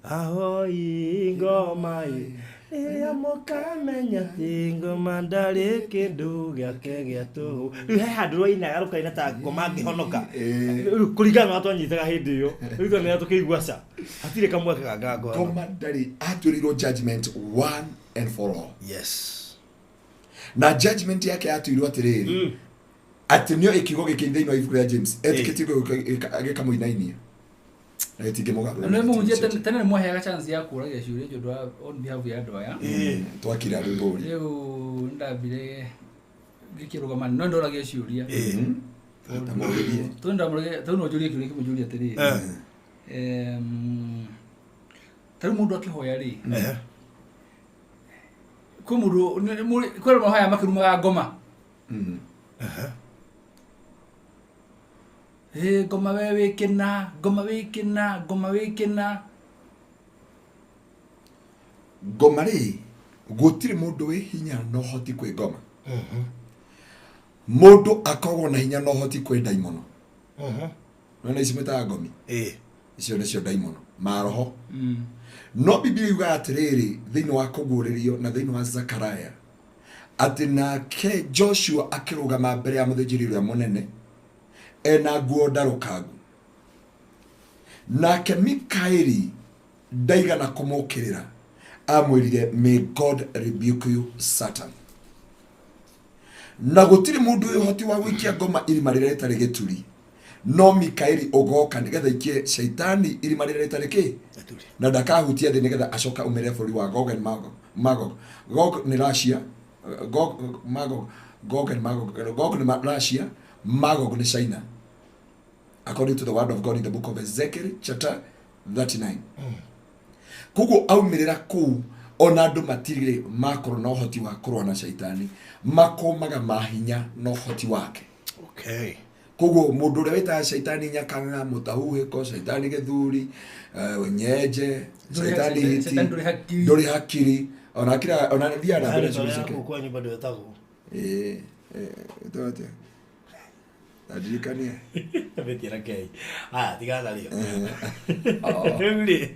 Ahoi ngoma ĩ rĩrĩa mũkamenya atĩ ngoma ndarĩ kĩndũ gĩake gĩa tũhũ. Rĩu he handũ rwainaga rũkaina ta ngoma angĩhonoka. Rĩu kũringana na ũrĩa twanyitaga hĩndĩ ĩyo rĩu twanĩra tũkĩigua ca hatirĩ kamweke kangĩ ga kũhonoka. Ngoma ndarĩ atuĩrĩirwo judgment one and for all. Yes. Na judgment yake yatuirwo atĩrĩrĩ atĩ nĩo ĩkiugo gĩkĩ thĩinĩ wa ibuku rĩa James etĩkĩtie gĩkamũinainia na gĩtingĩmũgarũra. Na nĩ mũhunjia tene nĩ mwaheaga chance ya kũragia ciũria nĩ ũndũ wa on behalf ya andũ aya. Twakira rĩu ngũria. Rĩu nĩndambire ngĩkĩrũgama no ndoragia ciũria. Tamũririe. Tondũ ndamũragia tondũ no njũrie kĩũria kĩmwe njũrie atĩrĩrĩ. Ta rĩu mũndũ akĩhoya rĩ kwĩ mũndũ kwĩ andũ mahoyaga makĩrumaga ngoma. Ĩ ngoma we wĩ kĩna, ngoma wĩ kĩna, ngoma wĩ kĩna. Ngoma rĩ gũtirĩ mũndũ wĩ hinya na ũhoti kwĩ ngoma. Mũndũ akoragwo na hinya na ũhoti kwĩ ndaimono. Nĩwona ici mwĩtaga ngomi? Ĩĩ. Icio nĩcio ndaimono maroho. No Biblia yugaga atĩrĩrĩ thĩinĩ wa kũguũrĩrio na thĩinĩ wa Zakaria atĩ nake Joshua akĩrũgama mbere ya mũthĩnjĩri ũrĩa mũnene Ena nguo ndarũkangu. Nake Mikaeli ndaigana kũmũkĩrĩra, amwĩrire, "May God rebuke you, Satan." Na gũtirĩ mũndũ wĩ ũhoti wa gũikia ngoma irima rĩrĩa rĩtarĩ gĩturi, no Mikaeli ũgoka nĩgetha aikie shaitani irima rĩrĩa rĩtarĩ kĩ na ndakahutia thĩ, nĩgetha acoka aumĩrĩre bũrũri wa Gog and Magog. Magog, Gog nĩ Russia, Gog, Magog, Gog and Magog, Gog nĩ Russia, Magog nĩ China, according to the word of God in the book of Ezekiel chapter 39. Koguo aumĩrĩra kũu, ona andũ matirĩ makorwo na ũhoti wa kũrũa na shaitani, makomaga mahinya na ũhoti wake. Koguo mũndũ ũrĩa wĩtaga shaitani nyakang'a, mũtahuhĩko, shaitani gĩthuri, nyenje, shaitani hiti, Shaitani ndũrĩ hakiri. Ndũrĩ hakiri, ona akira ona thiaga na mbere ciugo ciake. Kwa nyumba ndio etagwo. Ĩĩ, ĩtagwo atĩa? Ndirikanie. Betia na kei. Aya, tigana narĩo. Rĩu rĩ.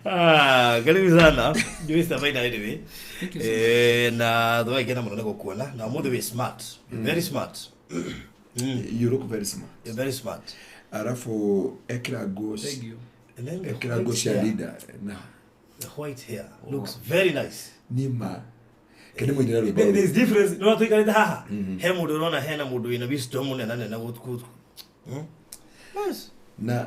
Ah, karibu sana. Mr. Maina anyway. Thank you so much. Na twagĩkena mũno nĩ gũkuona. Na ũmũthĩ wĩ smart. You're very smart. You look very smart. You're very smart. Arafu ekĩra nguo Thank you. And then the ekĩra nguo white cia hair. leader na The white hair looks very nice. nima kende mũinĩre rwĩmbo There- rũu. There's difference. No tuikarĩte haha. He mũndũ ũrona hena mũndũ wĩna wisdom nene nene gũkũ. Yes. Na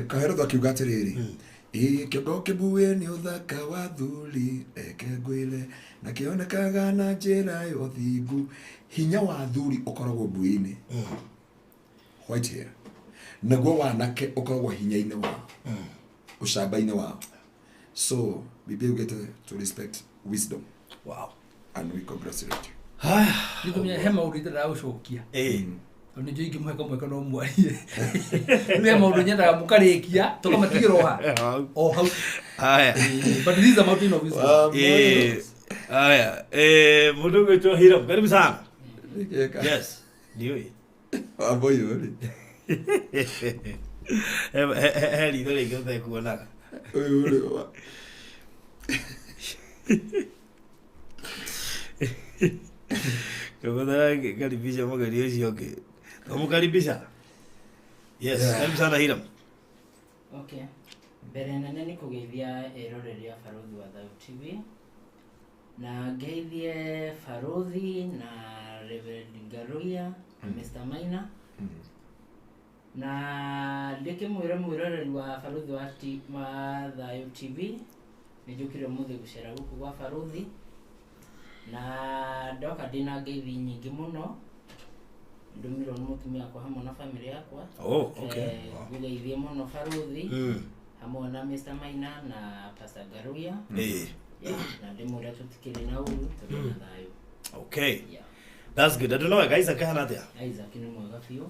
kaherotho akiuga atĩrĩrĩ, ĩ kĩongo kĩmbuĩ nĩ ũthaka wa thuri, reke ngwĩre, na kĩonekaga na njĩra ya ũthingu. Hinya wa thuri ũkoragwo mbuĩ-inĩ, white hair, naguo wanake ũkoragwo hinya-inĩ wao, ũcamba-inĩ wao. So Biblia yugĩte to respect wisdom and we congratulate you. Haya. Nĩkũmenya he maũndũ itendaga gũcokia, tondũ nĩ njũĩ ingĩmũhe kamweke no mwarie. Rĩu he maũndũ nyendaga mũkarĩkia tũkamatigĩra o ha o hau. Haya. But this is a mountain of wisdom. Haya. Mũndũ ũgwĩtwo Hiram, karibu sana. Yes. Ndiũĩ. Wamboyũ rĩ. He ritho rĩngĩ ũtekuonaga. Ũyũ rĩ Tũgũthara karibisha mũgeni ũcio ũngĩ. Tũmũkaribisha. Yes, karibu sana Hiram. Okay. Mbere nene nĩ kũgeithia eroreri a Barũthi wa Thayũ TV, na ngeithie Barũthi na Reverend Ngaruiya na Mr. Maina, na ndĩkĩmwĩre mwĩroreri wa Barũthi wa Thayũ TV nĩ njũkire ũmũthĩ gũcera gũkũ gwa Barũthi, na ndoka ndĩna ngeithi nyingĩ mũno, ndũmirwo nĩ mũtumia wakwa hamwe na bamĩrĩ yakwa. Oh, okay. Ngũgeithie mũno Barũthi hamwe na Mr. Maina na Pastor Ngaruiya. Yeah, na ndĩmwĩre tũtikĩrĩ na ũru, tũrĩ na thayũ. Yeah. That's good. I don't know, guys, akahana atĩa? Isaac nĩ mwega biũ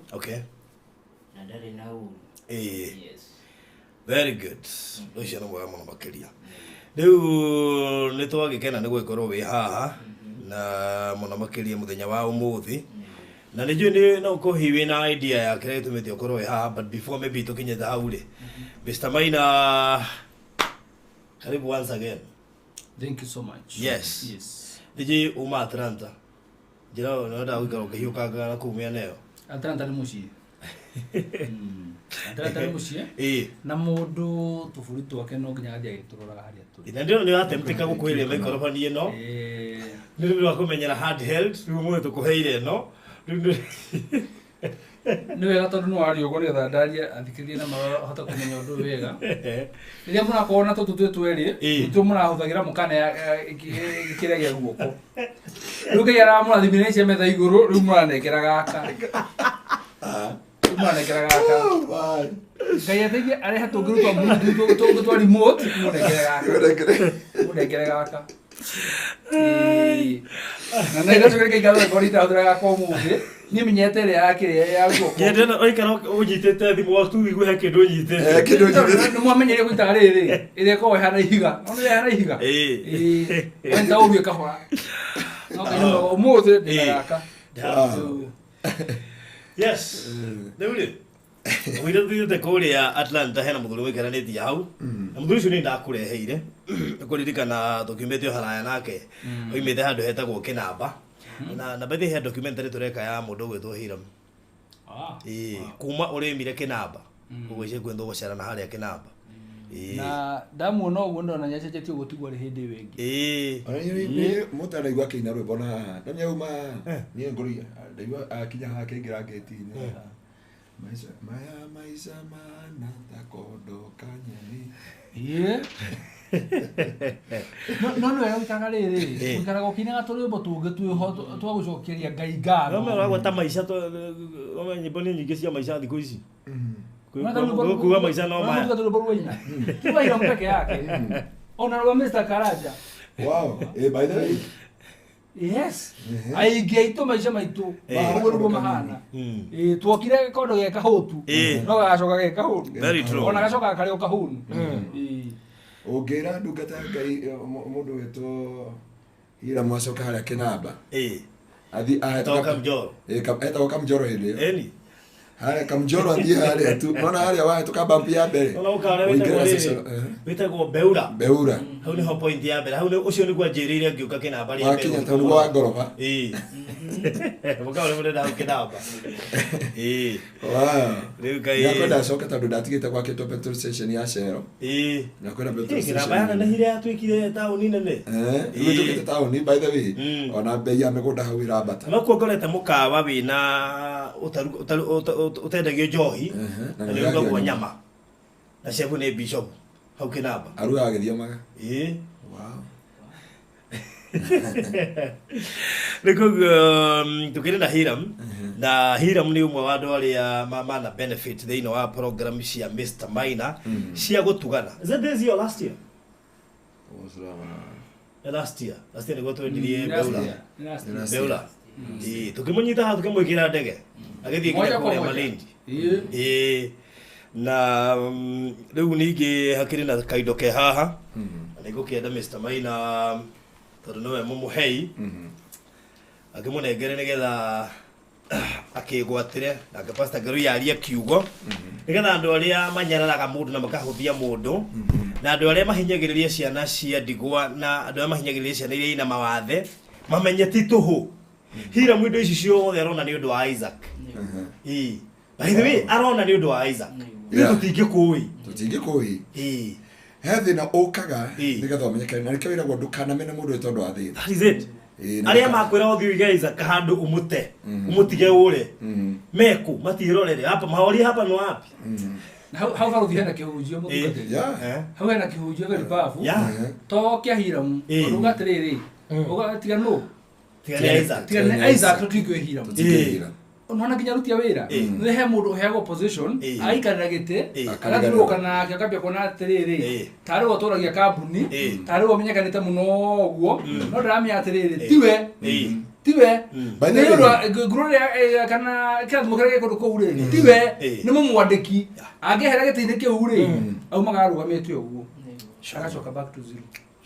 na ndarĩ na ũru. Yes. Very good. Ũcio nĩ mwega mũno makĩria. Rĩu nĩ twagĩkena nĩ gũgĩkorwo wĩ haha na mũno makĩria mũthenya wa ũmũthĩ. Na nĩ njũĩ nĩ no ũkorwo hihi wĩna idea ya kĩrĩa gĩtũmĩte ũkorwo wĩ haha, but before maybe tũkinyĩte hau rĩ, Mr. Maina, karibu once again. Thank you so much. Yes. Yes. Nĩ njũĩ uma Atlanta. Njĩra ĩyo nĩ wendaga gũikara ũkĩhiũkangaga na kũu mĩena ĩyo. Atlanta nĩ mũciĩ. Atlanta nĩ mũciĩ. Na mũndũ tũbũrũri twake no nginya athiĩ agĩtũroraga harĩa tũrĩ. Na ndĩrona nĩ ũratemptĩka gũkuhĩrĩria maikorobani ĩno. Nĩ rĩu wa kũmenyera handheld, rĩu ũmũthĩ tũkũheire ĩno. Rĩu Nĩ wega tondũ nĩ waria ũguo nĩgetha ndarie athikĩrĩrie na mahote kũmenya ũndũ ũyũ wega. Rĩrĩa mũrakorwo na tũtũ twĩ twerĩ, nĩtuo mũrahũthagĩra mũkane kĩrĩa gĩa guoko. Rĩu Ngai aramũrathimire cia metha igũrũ, rĩu mũranengera gaka. Rĩu mũranengera gaka. Ngai ateithie arehe tũngĩ twa Bluetooth, tũngĩ twa remote, mũnengere gaka. Mũnengere gaka. Ĩĩ. Na nĩ ndacokera Ngai ngatho ngorwo itahũthĩra gaka ũmũthĩ. Niĩ menyete ĩrĩa ya kĩrĩa ya guoko. Nĩ ndĩrona ũikara ũnyitĩte thimũ waku ũigue he kĩndũ ũnyitĩte. Kĩndũ ũnyitĩte. Nĩ mwamenyeire kũnyitaga rĩrĩ, ĩrĩa ĩkoragwo ĩhana ihiga. Nona ĩrĩa ĩhana ihiga? Ĩĩ. Wanyita ũguo kahora. No Ngai nĩ mwega, ũmũthĩ ndĩna gaka. Yes. Rĩu rĩ, Mũira tuthiĩte kũrĩa Atlanta hena mũthuri wĩikaranĩtie hau na mũthuri ũcio nĩ ndakũreheire kũririkana tũkiumĩte o haraya nake oimĩte handũ hetagwo Kĩnamba na by the way he documentary tũreka ya mũndũ ũgwĩtwo Hiram. Ah. Ĩĩ, kuma ũrĩmire Kĩnamba ũguo icio kwĩ thũgũcera na harĩa Kĩnamba. Ĩĩ. Na ndamuona ũguo ndona nĩacenjetie ũguo tiguo arĩ hĩndĩ ĩyo ĩngĩ. Ĩĩ. Ona niĩ mũndũ anaigua akĩina rwĩmbo na haha na nĩauma niĩ ngũrũia ndaigua akinya haha akĩingĩra ngĩti-inĩ. Maisha maya maisha mana ta kondo kanyeni. Ĩĩ. No nĩ wega gũikaraga rĩrĩ, gũikaraga ũkĩinaga tũrwĩmbo tũngĩ twĩho twa gũcokeria Ngai ngatho. Rome ũragweta maica Rome nyĩmbo nĩ nyingĩ cia maica thikũ ici. Unaona rwĩmbo- Kuga maica no unaona maya. rwĩmbo rwĩmbo rwaina. Ti rwa Hiram peke yake. Ona rwa Mr. Karanja. Wow, eh, by the way, Yes. Aingĩ aitũ maica maitũ Eh. ũguo nĩguo mahana. Mm. Ĩĩ, tuokire gĩkondo ge kahũtu Eh. no gagacoka ge kahũnu. Very true. Ona gacokaga karĩ o kahũnu. Ĩĩ. ũngĩra ndungata ya Ngai eh, mũndũ wĩtwo Hiram acoka harĩa Kĩnamba Ĩĩ. athi Etagwo Kamjoro. etagwo Kamjoro hĩndĩ ĩyo Ĩni. harĩa Kamjoro athiĩ harĩa tu nona harĩa wahĩtũka bampi ya mbere Ona ũkarĩa ũingĩre wĩtagwo rĩrĩ. gacocoro, eh, Wĩtagwo Beura. Beura Hau nĩho point ya mbere. Hau nĩ ũcio nĩguo anjĩrĩire ngĩũka Kĩnamba rĩa wakinya mbere. tondũ nĩguo wa ngoroba. Ĩĩ. Mũkawa ũrĩa mũrenda hau Kĩnamba. Ĩĩ. Wow. Rĩu Ngai. Nĩakwenda acoke tondũ ndatigĩte gwakĩtwo petrol station ya Shell. Ĩĩ. Nĩakwenda petrol Ĩĩ, Kĩnamba station. yanenehire yatuĩkire taũni nene. Eh, rĩu ĩtuĩkĩte taũni by the way. Mm. Ona bei ya mĩgũnda hau ĩrambata. No kuo ngorete mũkawa wĩna ũtendagio njohi na na nĩ nĩ ũrugagwo ũragio nyama na cebu nĩ bishop hau Kĩnamba. Arugaga agĩthiomaga. Ĩĩ. Wow. Nĩ koguo tũkĩrĩ na Hiram na Hiram nĩ ũmwe wa andũ arĩa mana benefit thĩinĩ wa program cia Mr Maina cia gũtugana. Is it this year or last year? Last year. Last year nĩguo twendirie Last Beura. year. Last year. Last year. Beura. Ĩĩ, tũkĩmũnyita haha tũkĩmwĩkĩra ndege agĩthiĩ nginya Moja kwa kũrĩa moja. Malindi. Ĩĩ. Ĩĩ. Na rĩu ningĩ hakĩrĩ na kaindo ke haha na nĩngũkĩenda Mr Maina tondũ nĩwe mũmũhei akĩmũnengere nĩgetha akĩgwatĩre nake Pastor Ngeruya arie kiugo nĩgetha andũ arĩa manyararaga mũndũ na makahũthia mũndũ na andũ arĩa mahinyagĩrĩria ciana cia ndigwa na andũ arĩa mahinyagĩrĩria ciana iria ina mawathe mamenye ti tũhũ. Hiram indo ici ciothe arona nĩ ũndũ wa Isaac. Ĩĩ. By the way, arona nĩ ũndũ wa Isaac. Ithuĩ Yeah. tũtingĩkũĩ. Tũtingĩkũĩ. Ĩĩ. He thĩna ũkaga Ĩĩ. nĩgetha ũmenyekane na nĩkĩo wĩragwo ndũkanamene mũndũ wĩ tondũ wa thĩna. That is it. Ĩĩ, na Arĩa ndũka- makwĩra ũthiĩ ũige Isaac handũ ũmũte, ũmũtige ũre. Meku matirorere hapa mahoria hapa no wapi. Na hau baruthi hena kĩhunjio mũtungatĩri. Yeah. Eh? Hau hena kĩhunjio very powerful. Yeah. To kĩa Hiram. Ĩĩ. Ũruga atĩrĩrĩ. Uga tiga nũ? Tiga nĩ Isaac. Tiga nĩ Isaac tũtingĩũĩ Hiram. Tũtingĩhira. Unaona nginya aruti a wĩra Ĩĩ. nĩ he mũndũ ũheagwo position Ĩĩ. agaikarĩra gĩtĩ Ĩĩ. agathiũrũrũka nake akambia kuona atĩrĩrĩ Ĩĩ. tarĩ we ũtũragia kambuni Ĩĩ. tarĩ we ũmenyekanĩte mũno ũguo no ndaramenya atĩrĩrĩ tiwe Ĩĩ. tiwe By the nĩ way- ũndũ wa nguru rĩrĩa kana kĩrathimo kĩrĩa gĩ kũndũ kũu rĩ tiwe Ĩĩ. nĩ mũmwandĩki angĩehera gĩtĩ-inĩ kĩu rĩ aumaga arũgamĩte ũguo agacoka back to zero.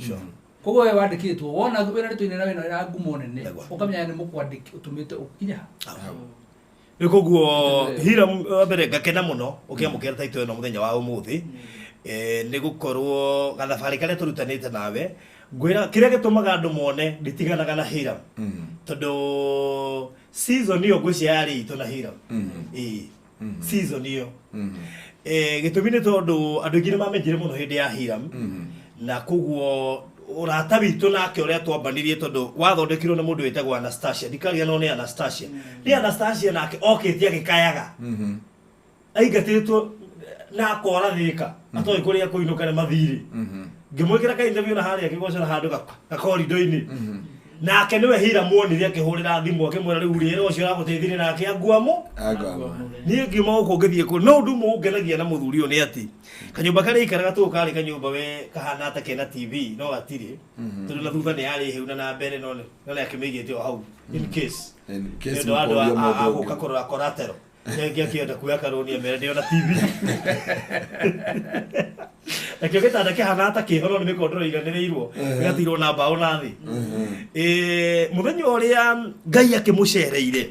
Sure. Koguo we wandĩkĩtwo wona wĩna rĩtwa inene na wĩna ngumo nene Nĩguo. ũkamenya nĩ mũkwandĩki ũtũmĩte ũkinya Rĩu koguo Hiram wa mbere ngakena mũno ũkĩamũkĩra taito ĩno mũthenya wa ũmũthĩ nĩ gũkorwo gathabarĩ karĩa tũrutanĩte nawe ngwĩra kĩrĩa gĩtũmaga andũ mone nditiganaga na Hiram tondũ season ĩyo ngwĩciria yarĩ itũ na Hiram. Ĩĩ. Season ĩyo gĩtũmi nĩ tondũ andũ aingĩ nĩ mamenyire mũno hĩndĩ ya Hiram na koguo ũrata witũ nake ũrĩa twambanirie tondũ wathondekirwo nĩ mũndũ wĩtagwo Anastasia ndikaria no nĩ Anastasia nĩ Anastasia nake okĩte agĩkayaga aingatĩtwo na akora thĩka atoĩ kũrĩa kũinũka nĩ mathirĩ ngĩmwĩkĩra ka interview na harĩa kĩgoco na handũ gakorido-inĩ nake nĩwe Hiram muonire akĩhũrĩra thimũ akĩmwĩra rĩu rĩera ũcio ũragũteithirie nake anguamo Angwamo. niĩ ngiuma gũkũ ngĩthiĩ kũ no ũndũ ũmwe ũngenagia na mũthuri ũyũ nĩ atĩ kanyũmba karĩa aikaraga tũũ karĩ kanyũmba we kahana ta kena TV no gatirĩ tondũ na thutha nĩ yarĩ hĩu na na mbere no nĩ akĩmĩigĩte o hau in case In case nĩ ũndũ wa andũ mũkorio mũndũ a ũngĩ. gũka kũrora collateral rĩngĩ akĩenda kuoya karũni emere ndĩona TV nakĩo gĩtanda kĩhana ta kĩho no nĩ mĩkondoro ĩiganĩrĩirwo gĩgatirwo na mbaũ na thĩ. Mũthenya ũrĩa Ngai akĩmũcereire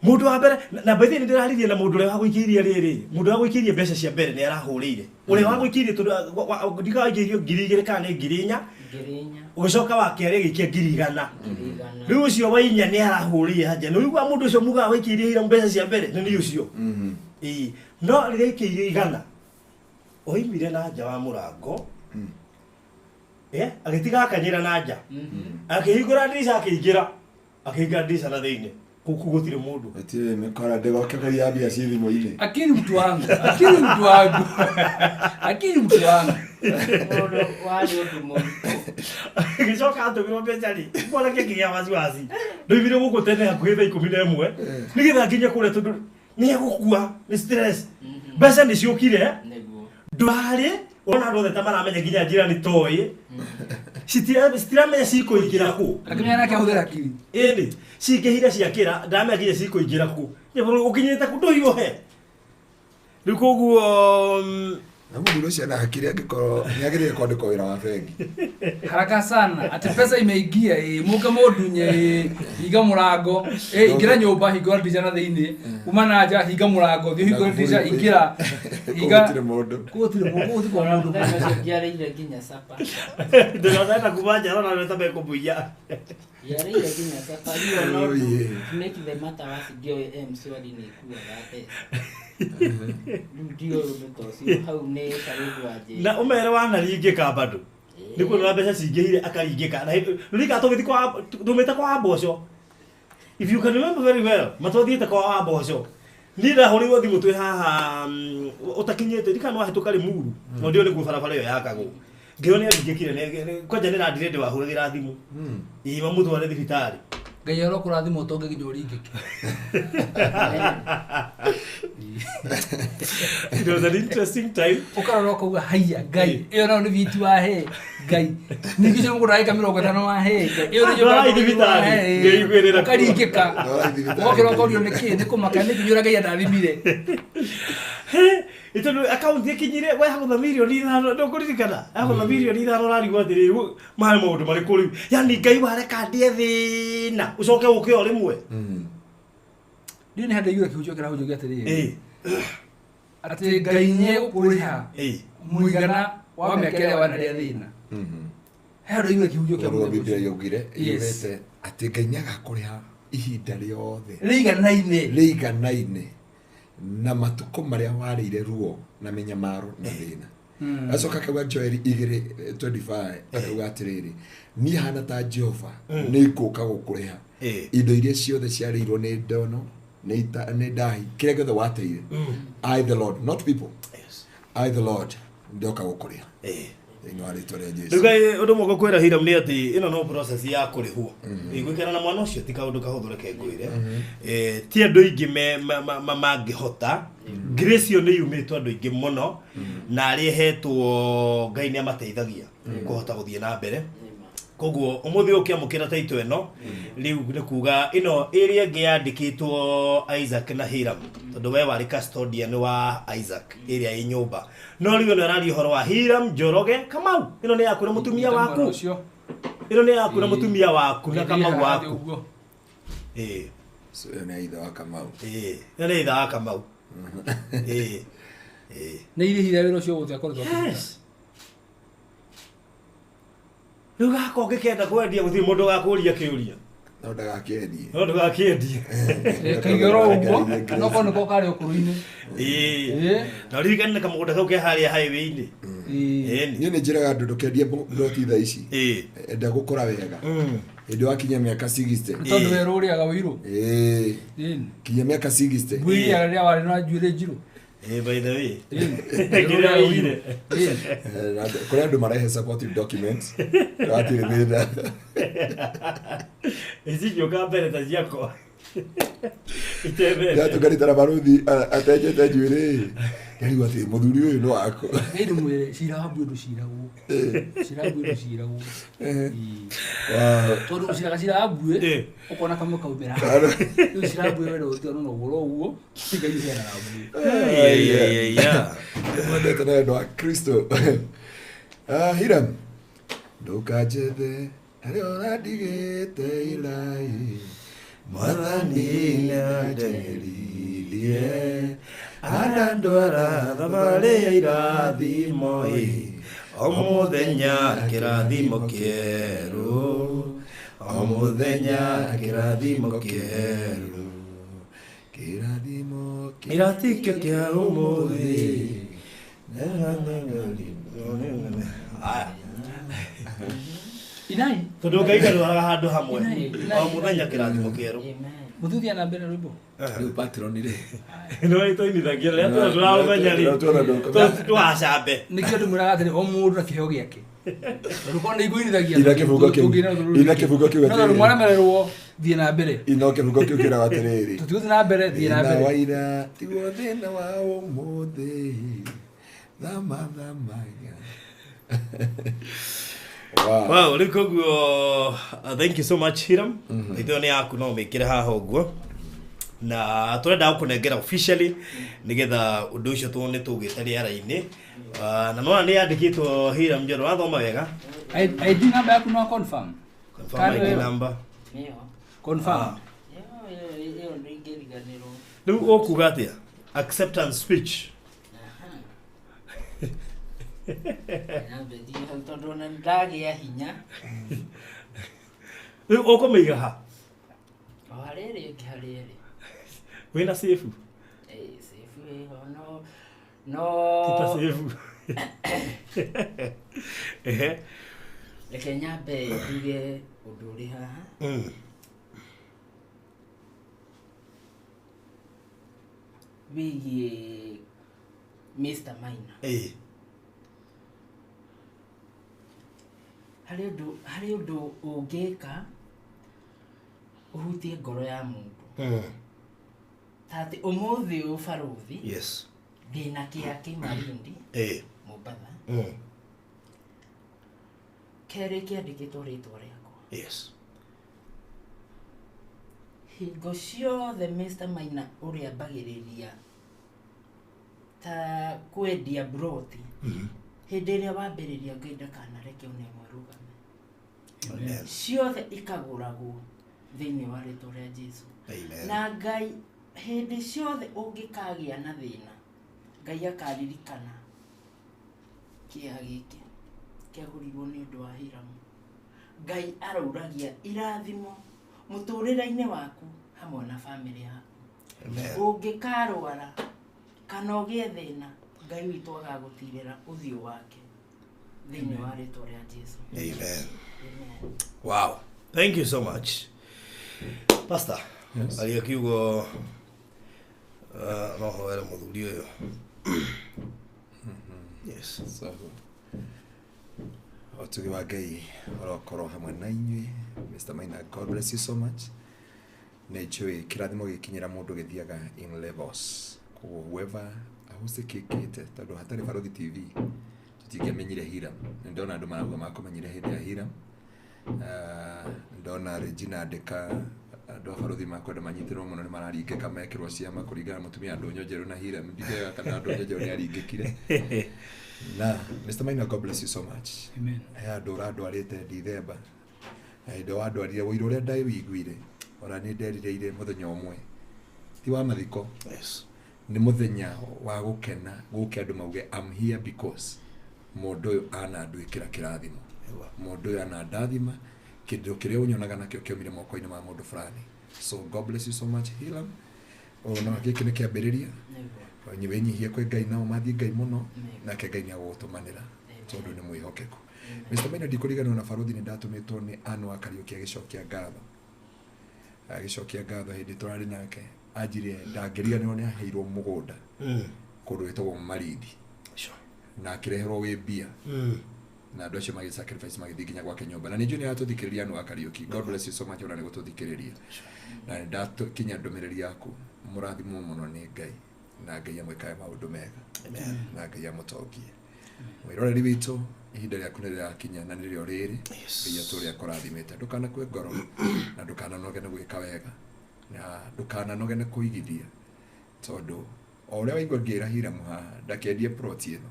Mundu wa mbere na by the way nĩndĩraririe na mũndũ ũrĩa wagũikĩirie rĩrĩ, mũndũ ũrĩa wagũikĩirie mbeca cia mbere nĩ arahũrĩire ũrĩa wagũikĩirie, tondũ ndikawagũikĩirio 2000 kana nĩ 4000. 4000. Ũgĩcoka wa kerĩ agĩikia 100,000. 100,000. Rĩu ũcio wa inya nĩ arahũrĩire hanja nĩ ũigua mũndũ ũcio mugaga waikĩirie ira mbeca cia mbere nĩ niĩ ũcio. Ĩĩ, no rĩrĩa aikĩirie 100 oimire na nja wa mũrango, agĩtiga akanyĩra na nja, akĩhingũra ndirica, akĩingĩra, akĩhingũra ndirica na thĩinĩ kũu gũtirĩ mũndũ. Ĩtirĩ mĩkora ndĩgoke kũiya mbia ci thimũ-inĩ. Akili mtu wangu, akili mtu wangu, akili mtu wangu. Mũndũ warĩ ũndũ mũritũ. Gĩcoka atũmirwo mbeca rĩ, mwanake akĩgĩa wasiwasi, ndoimire gũkũ tene hakuhĩ thaa 11 nĩgetha nginye kũrĩa tondũ nĩ egũkua nĩ stress. Mbeca nĩ ciũkire. Nĩguo. Ndwarĩ ona andũ othe ta maramenya nginya njĩra nĩ toĩ citiramenya cikũingĩra kũ. Akimenya nake ahũthĩra akili. Ĩndĩ cingĩhire ciakĩra ndamenya nginya cikũingĩra kũ. Ũkinyĩte kũ ndũhiũhe rĩu koguo. Na mũthuri ũcio ena hakiri angĩkorwo nĩ agĩrĩire kwandĩkwo wĩra wa bengi. Haraka sana ati pesa imeingia, muke mũndunye, hinga mũrango, ingĩra nyũmba, hingũra ndirica na thĩinĩ, uma na nja, hinga mũrango, thiĩ hingũre ndirica, ingĩra, hinga. Gũtirĩ mũndũ. Kũu gũtirĩ mũndũ, kũu gũtirĩ Ona mũndũ. mũthenya ũcio ndiarĩire nginya capa. Ndĩratheta kuma nja ona ta mekũmũiya. Ndiarĩire nginya capa. Rĩu ona Oh, ũndũ yeah. to make the matter worse, ndiũĩ M-Shwari nĩ ĩkuaga mbeca. Rĩu ndiũĩ ũndũ ta ũcio. Hau nĩ barũthi wa njĩra. Na ũmere wanaringĩka bado nĩ kuona mbeca cingĩhire akaringĩka na rika tũgĩthiĩ kwa tumĩte kwa mboco, if you can remember very well, matwathiĩte kwa wa mboco, niĩ ndahũrĩirwo thimũ twĩ haha, ũtakinyĩte ndikana wahĩtũka Limuru, no ndio nĩguo barabara ĩyo yakagwo, ngĩo nĩ aringĩkire kwanja nĩ randire ndĩwahũragĩra thimũ ĩ mamũtware thibitarĩ. Ngai arokũrathima ũtonge nginya ũringĩke. It was an interesting time. Ũkarora ũkauga haiya Ngai, ĩyo nayo nĩ viti wahe Ngai, ningĩ ũcio mũgũnda wa ĩka 50 wahe Ngai, ĩyo nĩ nyũmba Ndwarai ya thibitarĩ, wahe, ngĩiguĩrĩra kuo. ũkaringĩka. Ndwarai thibitarĩ. Ũgokĩra ũkorio nĩkĩ nĩ kũmaka nĩkĩ ũrĩa Ngai andathimire. Ĩtondũ akaunti ĩkinyire we hagũtha 5 milioni ndũkũririkana hagũtha 5 milioni 5 ũrarigwo atĩrĩrĩ marĩ maũndũ marĩkũ rĩu, yani Ngai wareka ndĩe thĩna ũcoke ũke o rĩmwe. Ndiũ nĩ handũ aiguire kĩhunjio kĩrahunjio atĩrĩrĩ atĩ Ngai nĩegũkũrĩha mũigana wa mĩaka ĩrĩa wanarĩa thĩna. He handũ aiguire kĩhunjio kĩa Ũguo mũthemba Biblia ũcio. yaugire Yes. yugĩte atĩ Ngai nĩagakũrĩha ihinda rĩothe rĩiganaine rĩiganaine na matukũ marĩa warĩire ruo na mĩnyamaro na thĩna. Acoka akauga Joeli 2:25, akauga atĩrĩrĩ, niĩ hana ta Jehova nĩ ngũka gũkũrĩha indo iria ciothe ciarĩirwo nĩ ndono nĩ ndahi, kĩrĩa gĩothe wateire. I the Lord, not people. I the Lord ndoka gũkũrĩha thĩinĩ wa rĩtwa rĩa Jesu. Rĩu Ngai ũndũ ũmwe ngũkwĩra Hiram nĩ atĩ ĩno no process ya kũrĩhwo. Gũikara na mwana ũcio ti kaũndũ kahũthũ, reke ngwĩre. Ti andũ aingĩ mangĩhota. Grace ĩyo nĩ yumĩtwo andũ aingĩ mũno na arĩa ĩhetwo Ngai nĩ amateithagia kũhota gũthiĩ na mbere. Koguo ũmũthĩ ũkĩamũkĩra taito ĩno rĩu nĩ kuga ĩno ĩrĩa ĩngĩ yandĩkĩtwo Isaac na Hiram, tondũ we warĩ custodian wa Isaac ĩrĩa ĩ nyũmba, no rĩu ĩno ĩraria ũhoro wa Hiram Njoroge Kamau, ĩno nĩ yaku na mũtumia waku. Ũcio. Ĩno nĩ yaku na mũtumia waku na Kamau waku. Ũguo. Ĩĩ. So ĩyo nĩ ya ithe wa Kamau. Ĩĩ, ĩno nĩ ithe wa Kamau, ĩĩ ĩĩ. Nĩ irĩhire wĩra ũcio wothe akoretwo akĩruta. Yes. Rĩu gaka ũngĩkenda kwendia gũtirĩ mũndũ ũgakũria kĩũria. No ndagakĩendie. No ndũgakĩendie. Kaigĩrwo ũguo no korwo nĩko karĩ ũkũrũ-inĩ. Ĩĩ. Ĩĩ. Na ũririkane kamũgũnda kau ke harĩa highway-inĩ. Ĩni. Niĩ nĩ njĩraga andũ ndũkendie mburoti thaa ici. Ĩĩ. Enda gũkũra wega hĩndĩ wakinya mĩaka 60. Nĩ tondũ werũ ũrĩaga ũirũ. Ĩĩ. Ĩni. Kinya mĩaka 60. Mbui ĩrĩaga rĩrĩa warĩ na njuĩrĩ njirũ. Ĩĩ, by the way. Ĩni. Kĩrĩa oigire. Ĩni. Na kũrĩ andũ marehe supportive documents, hatirĩ thĩna. Ici ciũka mbere ta ciakwa. Itembete. Ndatunganĩte na baruthi atenjete njuĩrĩ, ndarigwo atĩ mũthuri ũyũ nĩ wakũ. Ngai ndĩmwĩre cira wa mbuĩ ndũciragwo, cira wa mbuĩ ndũciragwo. Ĩĩ. Tondũ ũciraga cira wa mbuĩ ũkona kamwe kaumĩra, rĩu cira wa mbuĩ wenda ũtiganwo na ũguo ũguo Ngai ũheanaga mbuĩ. Mwendete na wendo wa Kristo. Ah, Hiram, ndũkanjethe harĩa ũrandigĩte ilai. Mwathani nĩandeng'eririe anandwara thabarĩ ya irathimo ĩ o mũthenya kĩrathimo kĩerũ o mũthenya kĩrathimo kĩerũ Kĩrathimo kĩrathikio kĩa ũmũthĩ. Aya. Inai. Tondũ Ngai ndarwaraga handũ hamwe Inai, inai, o mũthenya kĩrathimo kĩerũ. Amen. Mũthuthiĩ na mbere rwĩmbo. Rĩu patron rĩ. No tũinithagia rĩrĩa tũramenya rĩ tũgacambe. Nĩkĩo ndĩmwĩraga atĩrĩ o mũndũ na kĩheo gĩake. Tondũ korwo nĩ iguinithagia. Ina kĩbungo kĩu. Ina kĩbungo kĩu No tondũ atĩrĩrĩ. mwaremererwo thiĩ na mbere. Ino kĩbungo kĩu kĩraga atĩrĩrĩ. Tũtigũthiĩ na mbere thiĩ na Thĩna mbere. wa ira tiguo thĩna wa ũmũthĩ. Thama thamaga. Wow. Wow, rĩu koguo thank you so much Hiram. Ithuĩ nĩ yaku no ũmĩkĩre haha ũguo na tũrenda gũkũnengera officially nĩgetha ũndũ ũcio tũ nĩ tũgĩte rĩera-inĩ. Na nona nĩ yandĩkĩtwo Hiram Njoro wathoma wega. ID number yaku no confirm. Confirm Kando ID ĩyo. number. Nĩyo. Confirm. Ĩyo ĩyo ĩyo ndingĩriganĩrwo. Rĩu ũkuga atĩa? Acceptance speech. Aha. Nyambe thiĩ hau tondũ ona ndagĩa hinya. Rĩu ũkũmĩiga ha? O harĩa ĩrĩ ĩngĩ harĩa ĩrĩ. Wĩna safe? Ĩĩ, safe ĩho no no Ti ta safe. Ehe. Reke nyambe njuge ũndũ ũrĩ haha. Wĩgiĩ Mr. Maina. Ĩĩ. Harĩ ũndũ ũngĩka ũhutie ngoro ya mũndũ. Ta atĩ ũmũthĩ ũyũ barũthi Yes. ndĩna kĩaki Malindi Ĩĩ. Mombatha kerĩ kĩandĩkĩtwo rĩtwa rĩakwa. Yes. Hingo ciothe Mr. Maina ũrĩa ambagĩrĩria ta kwendia broti hĩndĩ ĩrĩa wambĩrĩria Ngai ndakanareke one ĩmwe ĩrũgame. Amen. Ciothe ikagũragwo thĩinĩ wa rĩtwa rĩa Jesu. Amen. Na Ngai hĩndĩ ciothe ũngĩkagĩa na thĩna Ngai akaririkana kĩeha gĩkĩ kĩagũrirwo nĩ ũndũ wa Hiramu. Ngai arauragia irathimo mũtũrĩre-inĩ waku hamwe na bamĩrĩ yaku. Amen. Ũngĩkarwara kana ũgĩe thĩna Ngai witũ agagũtirĩra ũthiũ wake thĩinĩ wa rĩtwa rĩa Jesu. Amen. Amen. Wow. Thank you so much. Pastor. Yes. Aria kiugo no hoere mũthuri ũyũ. Yes. So, ũtugi wa Ngai ũrokorwo hamwe na inyuĩ. Mr. Maina, God bless you so much. Nĩ njũĩ kĩrathimo gĩkinyĩra mũndũ gĩthiaga in levels. Koguo whoever ahũcĩkĩkĩte tondũ hatarĩ Barũthi TV tũtingĩamenyire Hiram. Nĩ ndona andũ marauga makũmenyire hĩndĩ ya Hiram. Ndona Regina andĩka andũ a Barũthi makwenda manyitĩrwo mũno nĩ mararingĩka mekĩrwo ciama kũringana na mũtumia Ndũnyũ Njerũ na Hiram. Ndikega kana Ndũnyũ Njerũ nĩ aringĩkire. Na Mr. Maina, God bless you so much. Amen. He andũ ũrandwarĩte Dithemba. Na hĩndĩ wandwarire ũira ũrĩa ndawĩiguire ona nĩ nderirĩire mũthenya ũmwe ti wa mathiko. Yes. Nĩ mũthenya wa gũkena gũke andũ mauge I'm here because mũndũ ũyũ anandwĩkĩra kĩrathimo, mũndũ ũyũ anandathima, kĩndũ kĩrĩa ũnyonaga nakĩo kĩaumire moko-inĩ ma mũndũ fulani. So God bless you so much Hiram. Ona gĩkĩ nĩ kĩambĩrĩria. Nĩguo. Wĩnyihie kwĩ Ngai na ũmathiĩ Ngai mũno Nĩguo. nake Ngai nĩ agũgũtũmanĩra tondũ nĩ mwĩhokeku. Mr. Maina, ndikũriganĩrwo na Barũthi nĩ ndatũmĩtwo nĩ Ann wa Kariũki agĩcokia ngatho. Agĩcokia ngatho hĩndĩ tũrarĩ nake anjire ndangĩriganĩrwo nĩ aheirwo mũgũnda kũndũ gwĩtagwo Malindi. Sure. Na akĩreherwo wĩ mbia na andũ acio magĩ sacrifice magĩthiĩ nginya gwake nyũmba. Na nĩ njũĩ nĩ aratũthikĩrĩria Ann wa Kariũki. God bless you so much ona nĩ gũtũthikĩrĩria. Na nĩ ndakinya ndũmĩrĩri yaku, mũrathimwo mũno nĩ Ngai na Ngai amwĩkage maũndũ mega. Amen. Na Ngai amũtongie. Mwĩroreri witũ, ihinda rĩaku nĩ rĩrakinya na nĩrĩo rĩrĩ. Yes. Ngai atũũre akũrathimĩte. Ndũkanakue ngoro na ndũkananoge nĩ gwĩka wega na ndũkananoge nĩ kũigithia tondũ o ũrĩa waigua ngĩra Hiramu haha ndakendie plot ĩno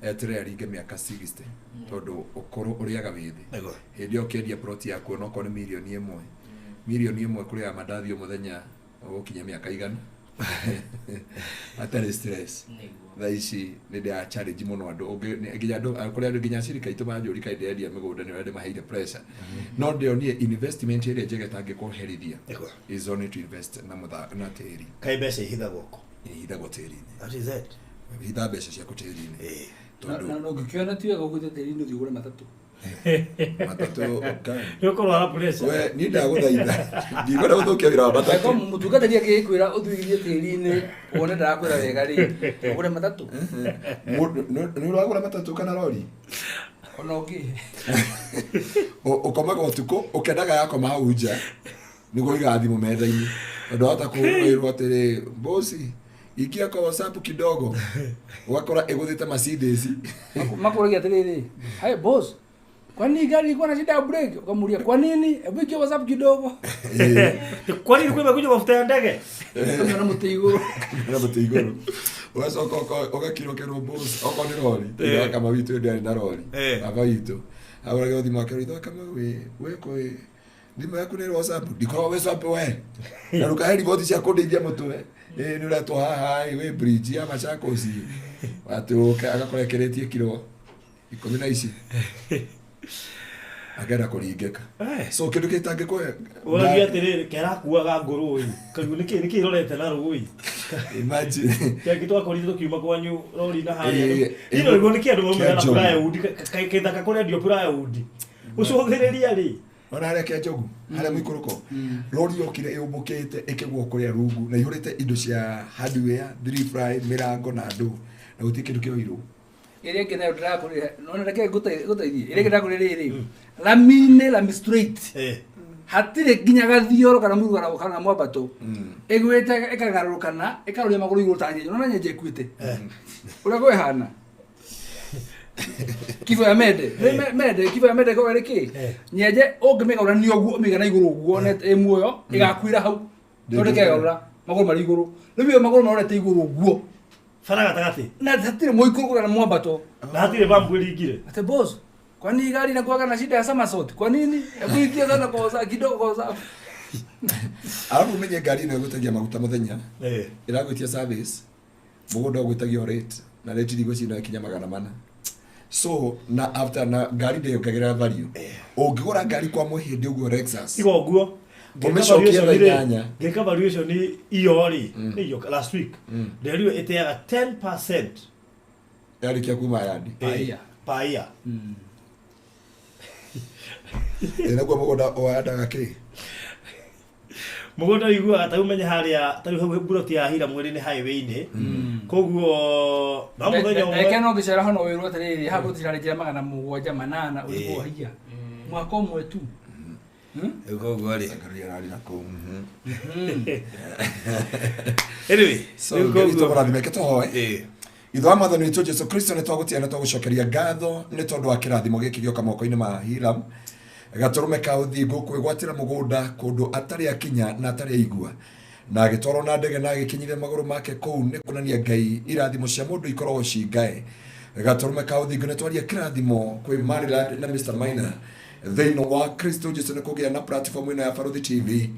eterere aringe mĩaka 60 tondũ ũkũrũ ũrĩaga wĩthĩ. Nĩguo. Hĩndĩ ĩyo ũkĩendia plot yaku onokorwo nĩ mirioni 1 Mirioni 1 kũrĩa mandathi o mũthenya ũgũkinya mĩaka igana atarĩ stress. Nĩguo. Thaa ici nĩ ndĩra challenge mũno andũ. Nginya andũ kũrĩa andũ nginya acirika aitũ manjũri kaĩ ndĩrendia mĩgũnda nĩ ũrĩa ndĩmaheire pressure, no ndĩonie investment ĩrĩa njega ĩtangĩkũherithia Nĩguo. is only to invest na mũtha na tĩri. Kaĩ mbeca ihithagwo kũ? Ihithagwo tĩri-inĩ. That is it. Hitha mbeca ciaku tĩri-inĩ. Ĩĩ. Na Tondũ na ũngĩkĩona ti wega ũgwĩte tĩri-inĩ ũthiĩ ũgũre matatũ. Matatũ Nĩ ũkũrwara pressure. We niĩ ndagũthaitha, ndikwenda gũthũkia wĩra wa matatũ. Mũtungatĩri angĩgĩkwĩra ũthuithie tĩri-inĩ wone ndarakwĩra wega rĩ, ũgũre matatũ. Nĩ ũragũra matatũ kana rori? Ona ũngĩ. Ũkomaga ũtukũ ũkendaga yakoma hau nja nĩguo ũigaga thimũ metha-inĩ tondũ wahota kũĩrwo atĩrĩ, bosi, ingia kwa WhatsApp kidogo, ũgakora ĩgũthĩte Mercedes. Makũragia atĩrĩrĩ, "Hey boss, kwani gari ilikuwa na shida ya breki?" Ukamuulia, "Kwa nini? Hebu ingia WhatsApp kidogo." Kwa nini kumekuja mafuta ya ndege? Ũkona mũtĩ igũrũ. Na mũtĩ igũrũ ũgacoka ũgakirwo kerwo, boss, okorwo nĩ rori ithe wa Kamau witũ hĩndĩ arĩ na rori. Baba witũ ahũragĩrwo thimũ akerwo, ithe wa Kamau ĩ wĩkũ ĩ thimũ yaku nĩ WhatsApp, ndikoragwo WhatsApp we na ndũkahe riboti cia kũndeithia mũtwe ĩ nĩ ũretwo haha ĩ wĩ bridge ya Machakos ĩ atĩ ũke agakora ĩkĩrĩtie kiro 10 na ici akenda kũringĩka. So kĩndũ gĩtangĩkũhe Ũragia atĩrĩrĩ, kerakuaga ngũrũi kaigua nĩkĩ irorete na rũĩ. Imagine. Kĩangĩ twakorire tũkiuma kwanyu rori na harĩa Ĩĩ, ino nĩguo nĩkĩ andũ maumĩra na Kĩa Njogu. plywood kĩthaka kũrendio plywood ũcũthĩrĩria rĩ. Ona harĩa kĩa Njogu harĩa mũikũrũko rori yokire ĩũmbũkĩte ĩkĩgwo kũrĩa rungu na ihũrĩte indo cia hardware three fry mĩrango na ndũ na gũtirĩ kĩndũ kĩoirwo. Ĩrĩa ĩngĩ nayo ndĩrakũrĩra, nona reke ngũteithie. Ĩrĩa ĩngĩ ndĩrakũrĩra rĩrĩ, lami-inĩ, lami straight. Hatirĩ nginya gathioro kana mũru kana mwambato. Ĩgwĩte ĩkagarũrũkana ĩkaroria magũrũ igũrũ ta nyenje. Nona nyenje ĩkuĩte ũrĩa kwĩhana kifo ya mende. Nĩ mende kifo ya mende koga rĩkĩ nyenje ũngĩmĩgarũrania ũguo ũmĩige na igũrũ ũguo na ĩ muoyo ĩgakuĩra hau tondũ ĩkegarũra magũrũ marĩ igũrũ. Rĩu ĩyo magũrũ marorete igũrũ ũguo. Bara gatagatĩ. Na hatirĩ mũikũrũko kana mwambato. Na hatirĩ bambu ĩringire. Ate boss, kwani gari inakuwaga na shida ya somersault? Kwa nini? Hebu ingia sana kwa WhatsApp kidogo kwa WhatsApp. Arabu ũmenye ngari ĩno ĩgũtegia maguta mũthenya ĩragwĩtia service mũgũnda ũgwĩtagio rate na rate ndigwĩciria no ĩkinya 400, so na after na ngari ndĩyongagĩrĩra value ũngĩgũra ngari kwa mũhĩndĩ ũguo Lexus Tiga ũguo. Ũmĩcokie thaa 8. Ngĩka valuation iyo rĩ nĩ iyo last week nderirwo ĩteaga 10% yarĩkia kuma yandi. Paia. Paia. Ĩ naguo mũgũnda ũhandaga kĩ? Mũgũnda ũiguaga ta umenye harĩa ta rĩu hau mburoti ya hira mwĩrĩ nĩ highway-inĩ koguo no mũthenya ũmwe. Reke no ngĩcera hono wĩrwo atĩrĩrĩ, haha gũtirarĩ njĩra 700, 800 ũrigwo haiya. Mwaka ũmwe tu. Rĩu koguo rĩ Ngari ararĩ na kũu. Anyway, So rĩu Ngai witũ koguo mũrathime tũhoe. Ithe wa mwathani witũ Jesu Kristo, nĩ twagũtĩa na twagũcokeria ngatho nĩ tondũ wa kĩrathimo gĩkĩ gĩoka moko-inĩ ma Hiram gatũrũme ka ũthingu kwĩgwatĩra mũgũnda kũndũ atarĩ akinya na atarĩ aigua na agĩtwarwo na ndege na agĩkinyire magũrũ make kũu nĩ kuonania Ngai irathimo cia mũndũ ikoragwo ci ngae. Gatũrũme ka ũthingu nĩ twaria kĩrathimo kwĩ Maryland na Mr. Maina thĩinĩ wa Kristo Jesu nĩ kũgĩa na platform ĩno ya Barũthi TV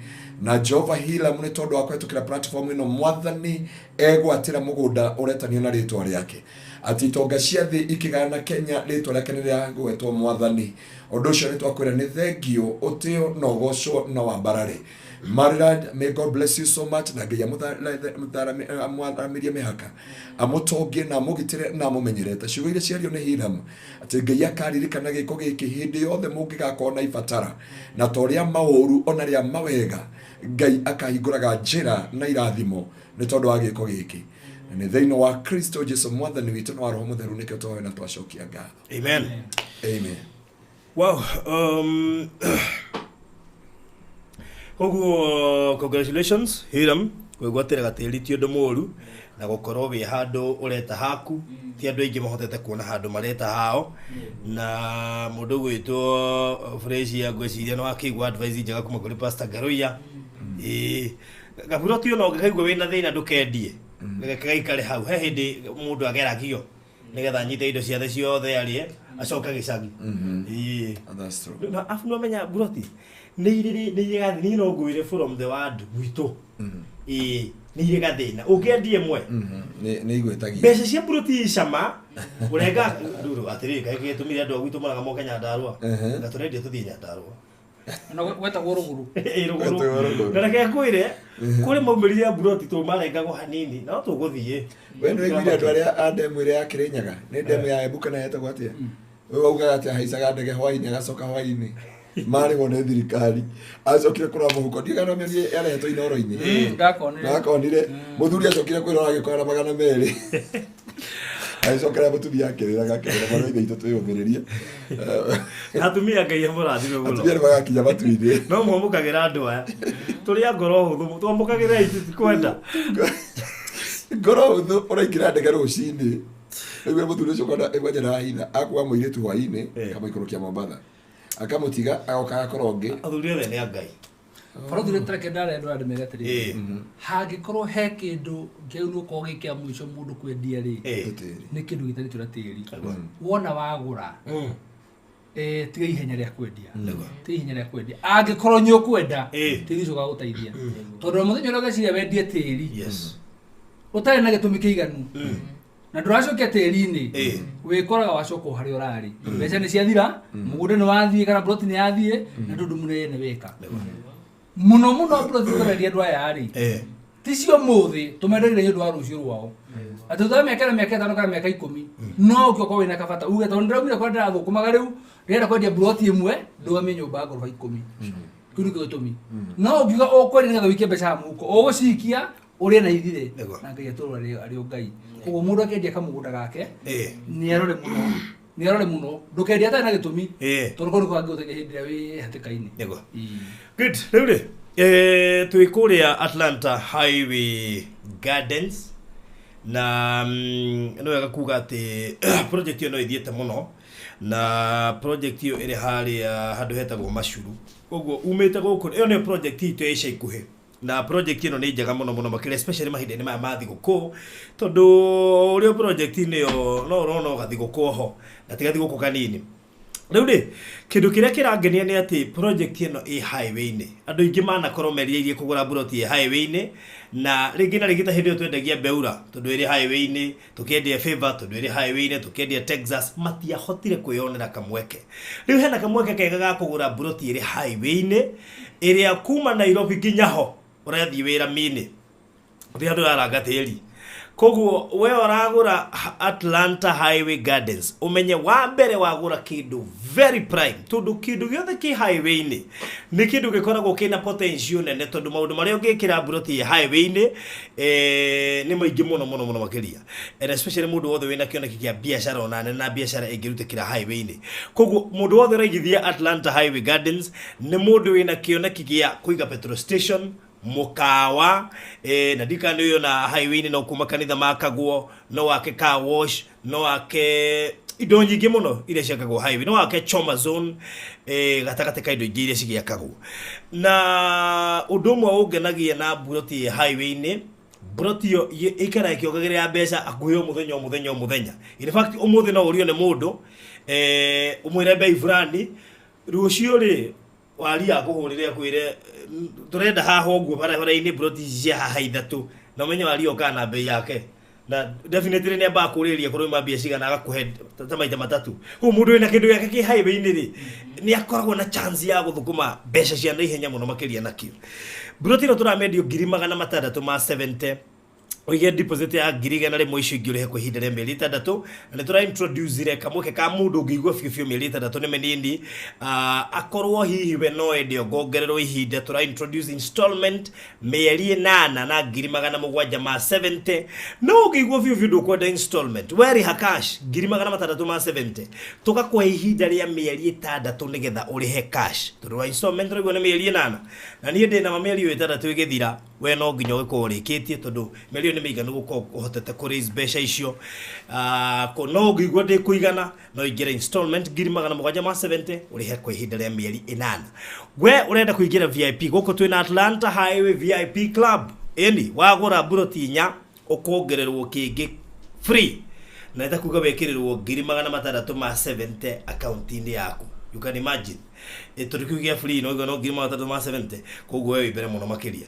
na Jehova Hiram nĩ tondũ wa kũhetũkĩra platform ĩno mwathani egwatĩra mũgũnda ũretanio na rĩtwa rĩake atĩ itonga cia thĩ ikĩgana Kenya rĩtwa rĩake nĩ rĩagwetwo mwathani ũndũ ũcio nĩ twakwĩra nĩ thengio ũtĩo na ũgocwo na wambarare. Maryland, may God bless you so much na Ngai amũtharamĩrie mĩhaka amũtongie na amũgitĩre na amũmenyerere ta ciugo iria ciario nĩ Hiram atĩ Ngai akaririkana gĩko gĩkĩ hĩndĩ yothe mũngĩgakorwo na ibatara na ta ũrĩa maũru ona rĩa mawega Ngai akahingũraga njĩra na irathimo nĩ tondũ wa gĩko gĩkĩ na nĩ thĩinĩ wa Kristo Jesu mwathani witũ na wa Roho Mũtheru nĩkĩo tũhoe na twacokia ngatho. Amen. Amen. Wow, koguo congratulations Hiram kwĩgwatĩra gatĩri ti ũndũ mũru na gũkorwo wĩ handũ ũreta haku ti andũ aingĩ mahotete kuona handũ mareta hao na mũndũ ũgwĩtwo Fresia ngwĩciria nĩ wakĩigua advice njega kuma kũrĩ Pastor Ngaruiya. Ĩĩ gaburoti ona ũngĩkaigua wĩna thĩna ndũkendie reke gaikare hau he hĩndĩ mũndũ ageragio nĩgetha anyite indo ciothe ciothe arĩe acoke gĩcagi. Ĩĩ. That's true. Na afu no menya buroti Nĩ irĩ nĩ irĩ gathĩna, niĩ no ngwĩre from the word gwitũ. Ĩĩ, nĩ irĩ gathĩna. Ũngĩendia ĩmwe, Nĩ igwĩtagia. Mbeca cia mburoti i cama, ũrenga nduru atĩrĩrĩ, kaĩ gĩtũmire andũ a gwitũ moraga moke Nyandarũa. Na tũrendia tũthiĩ Nyandarũa. Na gwetagwo rũgũrũ. Ĩ, rũgũrũ. Gwetagwo rũgũrũ. Na reke ngwĩre, kũrĩ maumĩrire mburoti tũmarengagwo hanini, no tũgũthiĩ. We nĩ waiguire andũ arĩa a ndemu ĩrĩa ya Kĩrĩnyaga? Nĩ ndemu ya Embu kana yetagwo atĩa? We waugaga atĩ ahaicaga ndege hwainĩ agacoka hwainĩ. Marĩhwo nĩ thirikari. Acokire kũrora mũhuko. Ndiũĩ kana nĩamĩonire yarehetwo Inooro-inĩ. Ndakonire. Ndakonire. Mũthuri acokire kwĩrora agĩkora na 200. Agĩcokera mũtumia akĩrĩraga akĩmwĩra mwana wa ithe witũ twĩyũmĩrĩrie. Atumia Ngai amũrathime mũno. Atumia nĩ magakinya matu-inĩ. No mwamũkagĩra andũ aya. Tũrĩ a ngoro hũthũ, twamũkagĩra ithuĩ tikwenda. Ngoro hũthũ ũraingĩra ndege rũcinĩ. Rĩu mũthuri ũcio kwana ĩmwe na hitha akua mũirĩtu hwainĩ akamũikũrũkia Mombatha. Akamũtiga agoka agakora ũngĩ. Athuri othe nĩ a Ngai. Barothi rĩ tareke ndarendwo andũ atĩrĩrĩ, hangĩkorwo he kĩndũ kĩu nĩ ũkorwo gĩ kĩa mũico mũndũ kwendia rĩ, Tĩri. nĩ kĩndũ gĩtarĩtio na tĩri. Wona wagũra, tiga ihenya rĩa kwendia, tiga ihenya rĩa kwendia. Angĩkorwo nĩ ũkwenda, tĩri ũcio ũgagũteithia, tondũ mũthenya ũrĩa ũgeciria wendie tĩri ũtarĩ na gĩtũmi kĩiganu na ndũracokia tĩri-inĩ, wĩkoraga wacoka o harĩa ũrarĩ, mbeca nĩ ciathira, mũgũnda nĩ wathiĩ kana ploti nĩ yathiĩ, na ndũndũ mũnene weka mũno mũno. Ploti tũrendia andũ aya rĩ, ti cio mũthĩ, tũmendagĩria nĩ ũndũ wa rũciũ rwao, atĩ thutha wa mĩaka na mĩaka 5 kana mĩaka 10 no ũke ũkorwo wĩna kabata uge tondũ ndĩraumire kũrĩa ndĩrathũkũmaga, rĩu ndĩrenda kwendia mburoti ĩmwe ndũgamie nyũmba ya ngoroba 10. Kĩu nĩkĩo gĩtũmi. No ũngiuga ũkwendia nĩgetha ũikie mbeca haha mũhuko, ũgũcikia ũrĩe na ithire. Na Ngai atũrore arĩ o Ngai. Koguo mũndũ akĩendia kamũgũnda gake, nĩ arore mũno, nĩ arore mũno, ndũkendia atarĩ na gĩtũmi, tondũ kũu nĩko kangĩgũteithia hĩndĩ ĩrĩa wĩ hatĩka-inĩ. Ĩĩ. Good. Rĩu rĩ, twĩ kũrĩa Atlanta Highway Gardens na nĩ wega kuga atĩ project ĩyo no ĩthiĩte mũno, na project ĩyo ĩrĩ harĩa handũ hetagwo Macuru. Koguo umĩte gũkũ, ĩyo nĩyo project itũ ya ica ikuhĩ, na project ĩno nĩ njega mũno mũno makĩria, especially mahinda-inĩ maya ma thigũkũ, tondũ ũrĩa project-inĩ ĩyo no ũrona o gathigũkũ oho na ti gathigũkũ kanini. Rĩu rĩ, kĩndũ kĩrĩa kĩrangenia nĩ atĩ project ĩno ĩ highway-inĩ. Andũ aingĩ manakorwo merirĩirie kũgũra mburoti ĩ highway-inĩ, na rĩngĩ na rĩngĩ ta hĩndĩ ĩyo twendagia Beura tondũ ĩrĩ highway-inĩ, tũkĩendia Favor tondũ ĩrĩ highway-inĩ, tũkĩendia Texas, matiahotire kwĩyonera kamweke. Rĩu hena kamweke kega ga kũgũra mburoti ĩrĩ highway-inĩ, ĩrĩa kuma Nairobi nginya ho ũrathiĩ wĩra mini gũtirĩ handũ ũraranga tĩri. Koguo we ũragũra Atlanta Highway Gardens, ũmenye wa mbere wagũra kĩndũ very prime, tondũ kĩndũ gĩothe kĩ highway-inĩ nĩ kĩndũ gĩkoragwo kĩna potential nene, tondũ maũndũ marĩa ũngĩkĩra mburoti ĩ highway-inĩ nĩ maingĩ mũno mũno mũno makĩria, and especially mũndũ wothe wĩna kĩoneki kĩa biacara ona nene na biacara ĩngĩrutĩkĩra highway-inĩ. Koguo mũndũ wothe ũraigithia Atlanta Highway Gardens nĩ mũndũ wĩna kĩoneki gĩa kũiga petrol station, mũkawa, na ndikana nĩ ũyona highway-inĩ no kuma kanitha makagwo, no wake car wash, no wake indo nyingĩ mũno iria ciakagwo highway, no wake choma zone, gatagatĩ ka indo ingĩ iria cigĩakagwo. Na ũndũ ũmwe ũngenagia na mburoti ĩ highway-inĩ, mburoti ĩyo ĩikaraga ĩkĩongagĩrĩra mbeca hakuhĩ o mũthenya o mũthenya o mũthenya. In fact, ũmũthĩ no ũrio nĩ mũndũ, ũmwĩre bei fulani, rũciũ rĩ waria akũhũrĩre akwĩre, "Tũrenda haha ũguo barabara-inĩ mburoti ici cia haha ithatũ," na ũmenye waria okaga na bei yake, na definitely nĩ ambaga kũrĩrĩria kũrauma mbia cigana, agakũhe ta maita matatũ. Koguo mũndũ wĩna kĩndũ gĩake kĩ highway-inĩ rĩ, nĩ akoragwo na chance ya gũthũkũma mbeca cia naihenya mũno makĩria. Nakĩo mburoti ĩno tũramendio 670,000, ũige deposit ya 100,000, icio ingĩ ũrĩhe kwa ihinda rĩa mĩeri 6. Na nĩ tũra introduce kamweke ka mũndũ ũngĩigua biũ biũ mĩeri 6 nĩ mĩnini, akorwo hihi we no ende ongongererwo ihinda, tũra introduce installment mĩeri 8 na 770,000. No ũngĩigua biũ biũ ndũkwenda installment, werĩha cash 670,000, tũgakũhe ihinda rĩa mĩeri 6 nĩgetha ũrĩhe cash, tondũ wa installment ũraigua nĩ mĩeri 8, na niĩ ndĩ na ma mĩeri ĩyo 6 ĩgĩthira we no nginya ũgĩkorwo ũrĩkĩtie, tondũ mĩeri ĩyo nĩ mĩiganu gũkorwo ũhotete kũ raise mbeca icio. No ũngĩigua ndĩkũigana, no ingĩre installment 770,000, ũrĩhe kwa ihinda rĩa mĩeri 8. We ũrenda kũingĩra VIP gũkũ, twĩna Atlanta Highway VIP Club. Ĩni wagũra mburoti inya ũkongererwo kĩngĩ free, na nĩ ta kuga wekĩrĩrwo 670,000 akaunti-inĩ yaku. You can imagine. Tondũ kĩu gĩa free no igua no 370, koguo we wĩ mbere mũno makĩria.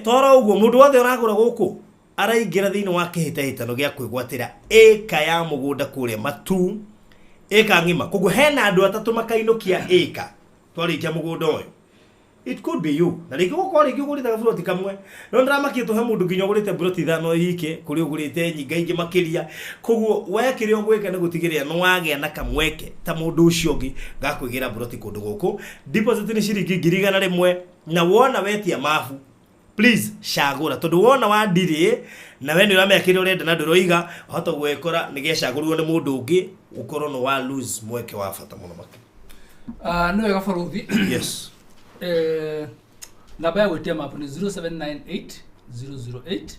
Twara ũguo mũndũ wothe ũragũra gũkũ araingĩra thĩinĩ wa kĩhĩtahĩtano gĩa kwĩgwatĩra ĩka ya mũgũnda kũrĩa Matu, ĩka ng'ima. Koguo hena andũ atatũ makainũkia ĩka twarĩkia mũgũnda ũyũ. It could be you. Na rĩngĩ gũkorwo rĩngĩ ũgũrĩte gaburoti kamwe, no ndĩramakia tũhe mũndũ nginya ũgũrĩte buroti ithano hike kũrĩ ũgũrĩte nyingaingĩ makĩria. Koguo we kĩrĩa ũgwĩka nĩ gũtigĩrĩra nĩ wagĩa na kamweke ta mũndũ ũcio ũngĩ gakwĩgĩra buroti kũndũ gũkũ. Deposit nĩ ciringi 100,000, na wona wetia mabu please cagũra, tondũ wona wa ndirĩ na we nĩ ũramenya kĩrĩa ũrenda na ndũroiga, wahota gwĩkora nĩ gĩacagũrirwo nĩ mũndũ ũngĩ, ũkorwo nĩ wa lose mweke wa bata mũno makĩria. Nĩ wega barothi. Yes. Namba ya gwĩtia mapu nĩ 0798 008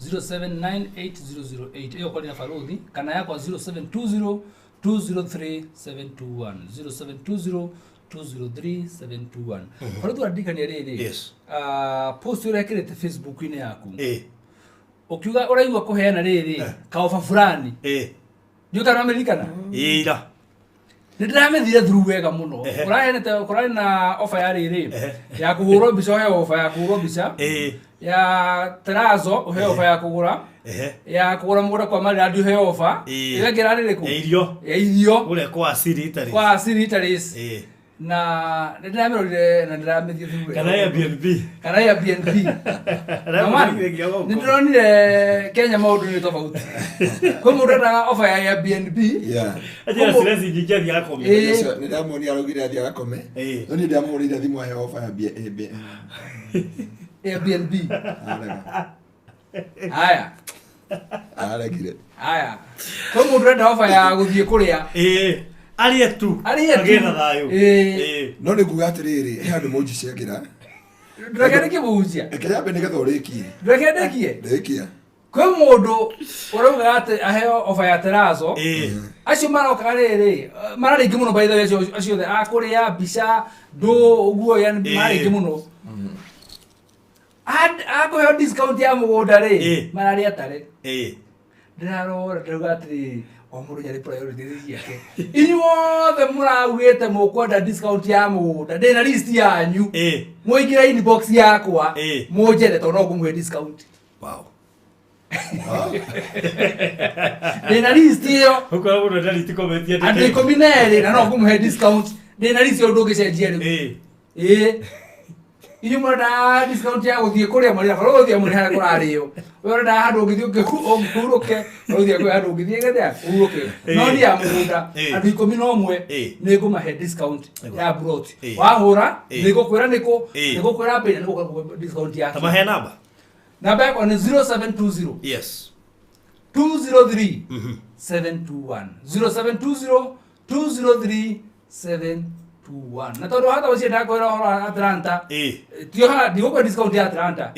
0798 008, ĩyo kwaria na barothi, kana yakwa 0720 203 721, 0720 203 721. Barothi, waririkania rĩrĩ, Yes. Post ũrĩa ĩkĩrĩte Facebook-inĩ yaku, ũkiuga ũraigua kũheana rĩrĩ kaoba fulani, ndiũ kana ũramĩririkana? Ira. Nĩ ndĩramĩthire through wega mũno. Ũraheanĩte kũrarĩ na ofa ya rĩrĩ ya kũhũrwo mbica, ũheo ofa ya kũhũrwo mbica, ya terazo ũheo ofa ya kũgũra, ya kũgũra mũgũnda kwa Maryland ũheo ofa, ĩyo ĩngĩ ĩrarĩ ĩrĩkũ? Ya irio. Ya irio. Kũrĩa kwa Asili Italy. Kwa Asili Italy. Na nĩ ndĩramĩrorire na ndĩramĩthiĩ through wega. Kana Airbnb. Kana Airbnb. Na man, nĩ ndĩronire Kenya maũndũ nĩ tofauti. Kwĩ mũndũ endaga ofa ya Airbnb. Ajira stress nyingĩ athiĩ akome. Nĩ ndamuonia araugire athiĩ agakome, no niĩ ndamũhũrĩire thimũ aheo ofa ya Airbnb. Arega. Haya. Aregire. Haya, kwĩ mũndũ ũrenda ofa ya gũthiĩ kũrĩa. Arĩe tu. Arĩe tu. Agĩe na thayũ. No nĩ nguga atĩrĩrĩ, he handũ mũnjicengera. Ndũreke ndĩkie mũhunjia. Reke nyambe nĩgetha ũrĩkie. Ndũreke ndĩkie. Rĩkia. Kwĩ mũndũ ũrauga atĩ aheo ofa ya terazo. Acio marokaga rĩrĩ mararĩ aingĩ mũno, by the way, acio othe a kũrĩa mbica ndũ ũguo, yani mararĩ aingĩ mũno. Akũheo discount ya mũgũnda rĩ, mararĩ atare. Ndĩrarora ndĩrauga atĩrĩrĩ, o mũndũ nĩarĩ priorities ciake. Inyuothe mũraugĩte mũkwenda discount ya mũgũnda, ndĩna list yanyu. Mũingĩre inbox yakwa mũnjere, tondũ no ngũmũhe discount. Wow. Ndĩna list ĩyo. Ũkora mũndũ ndariti comment. Andũ 12, na no ngũmũhe discount. Ndĩna list ĩyo, ndũngĩcenjia rĩu. Ĩĩ, inyuĩ mũrenda discount ya gũthiĩ kũrĩa, mũrĩ na gũthiĩ mũrĩ harĩa kũrarĩo. We ũrenda handũ ũngĩthiĩ ũhurũke, ũgĩthiĩ kwĩ handũ ũngĩthiĩ gĩthĩa ũhurũke. No niĩ ya mũgũnda, andũ 11 nĩ ngũmahe discount ya plot. Wahũra nĩ ngũkwĩra nĩkũ, nĩ ngũkwĩra bei na nĩ ngũkwĩra discount yake. Tamahe namba. Namba yakwa nĩ 0720 203 721, 0720 203 721. Na tondũ hata ũcio ndakwĩra ũhoro wa Atlanta, tio ha ndigũkũhe discount ya Atlanta,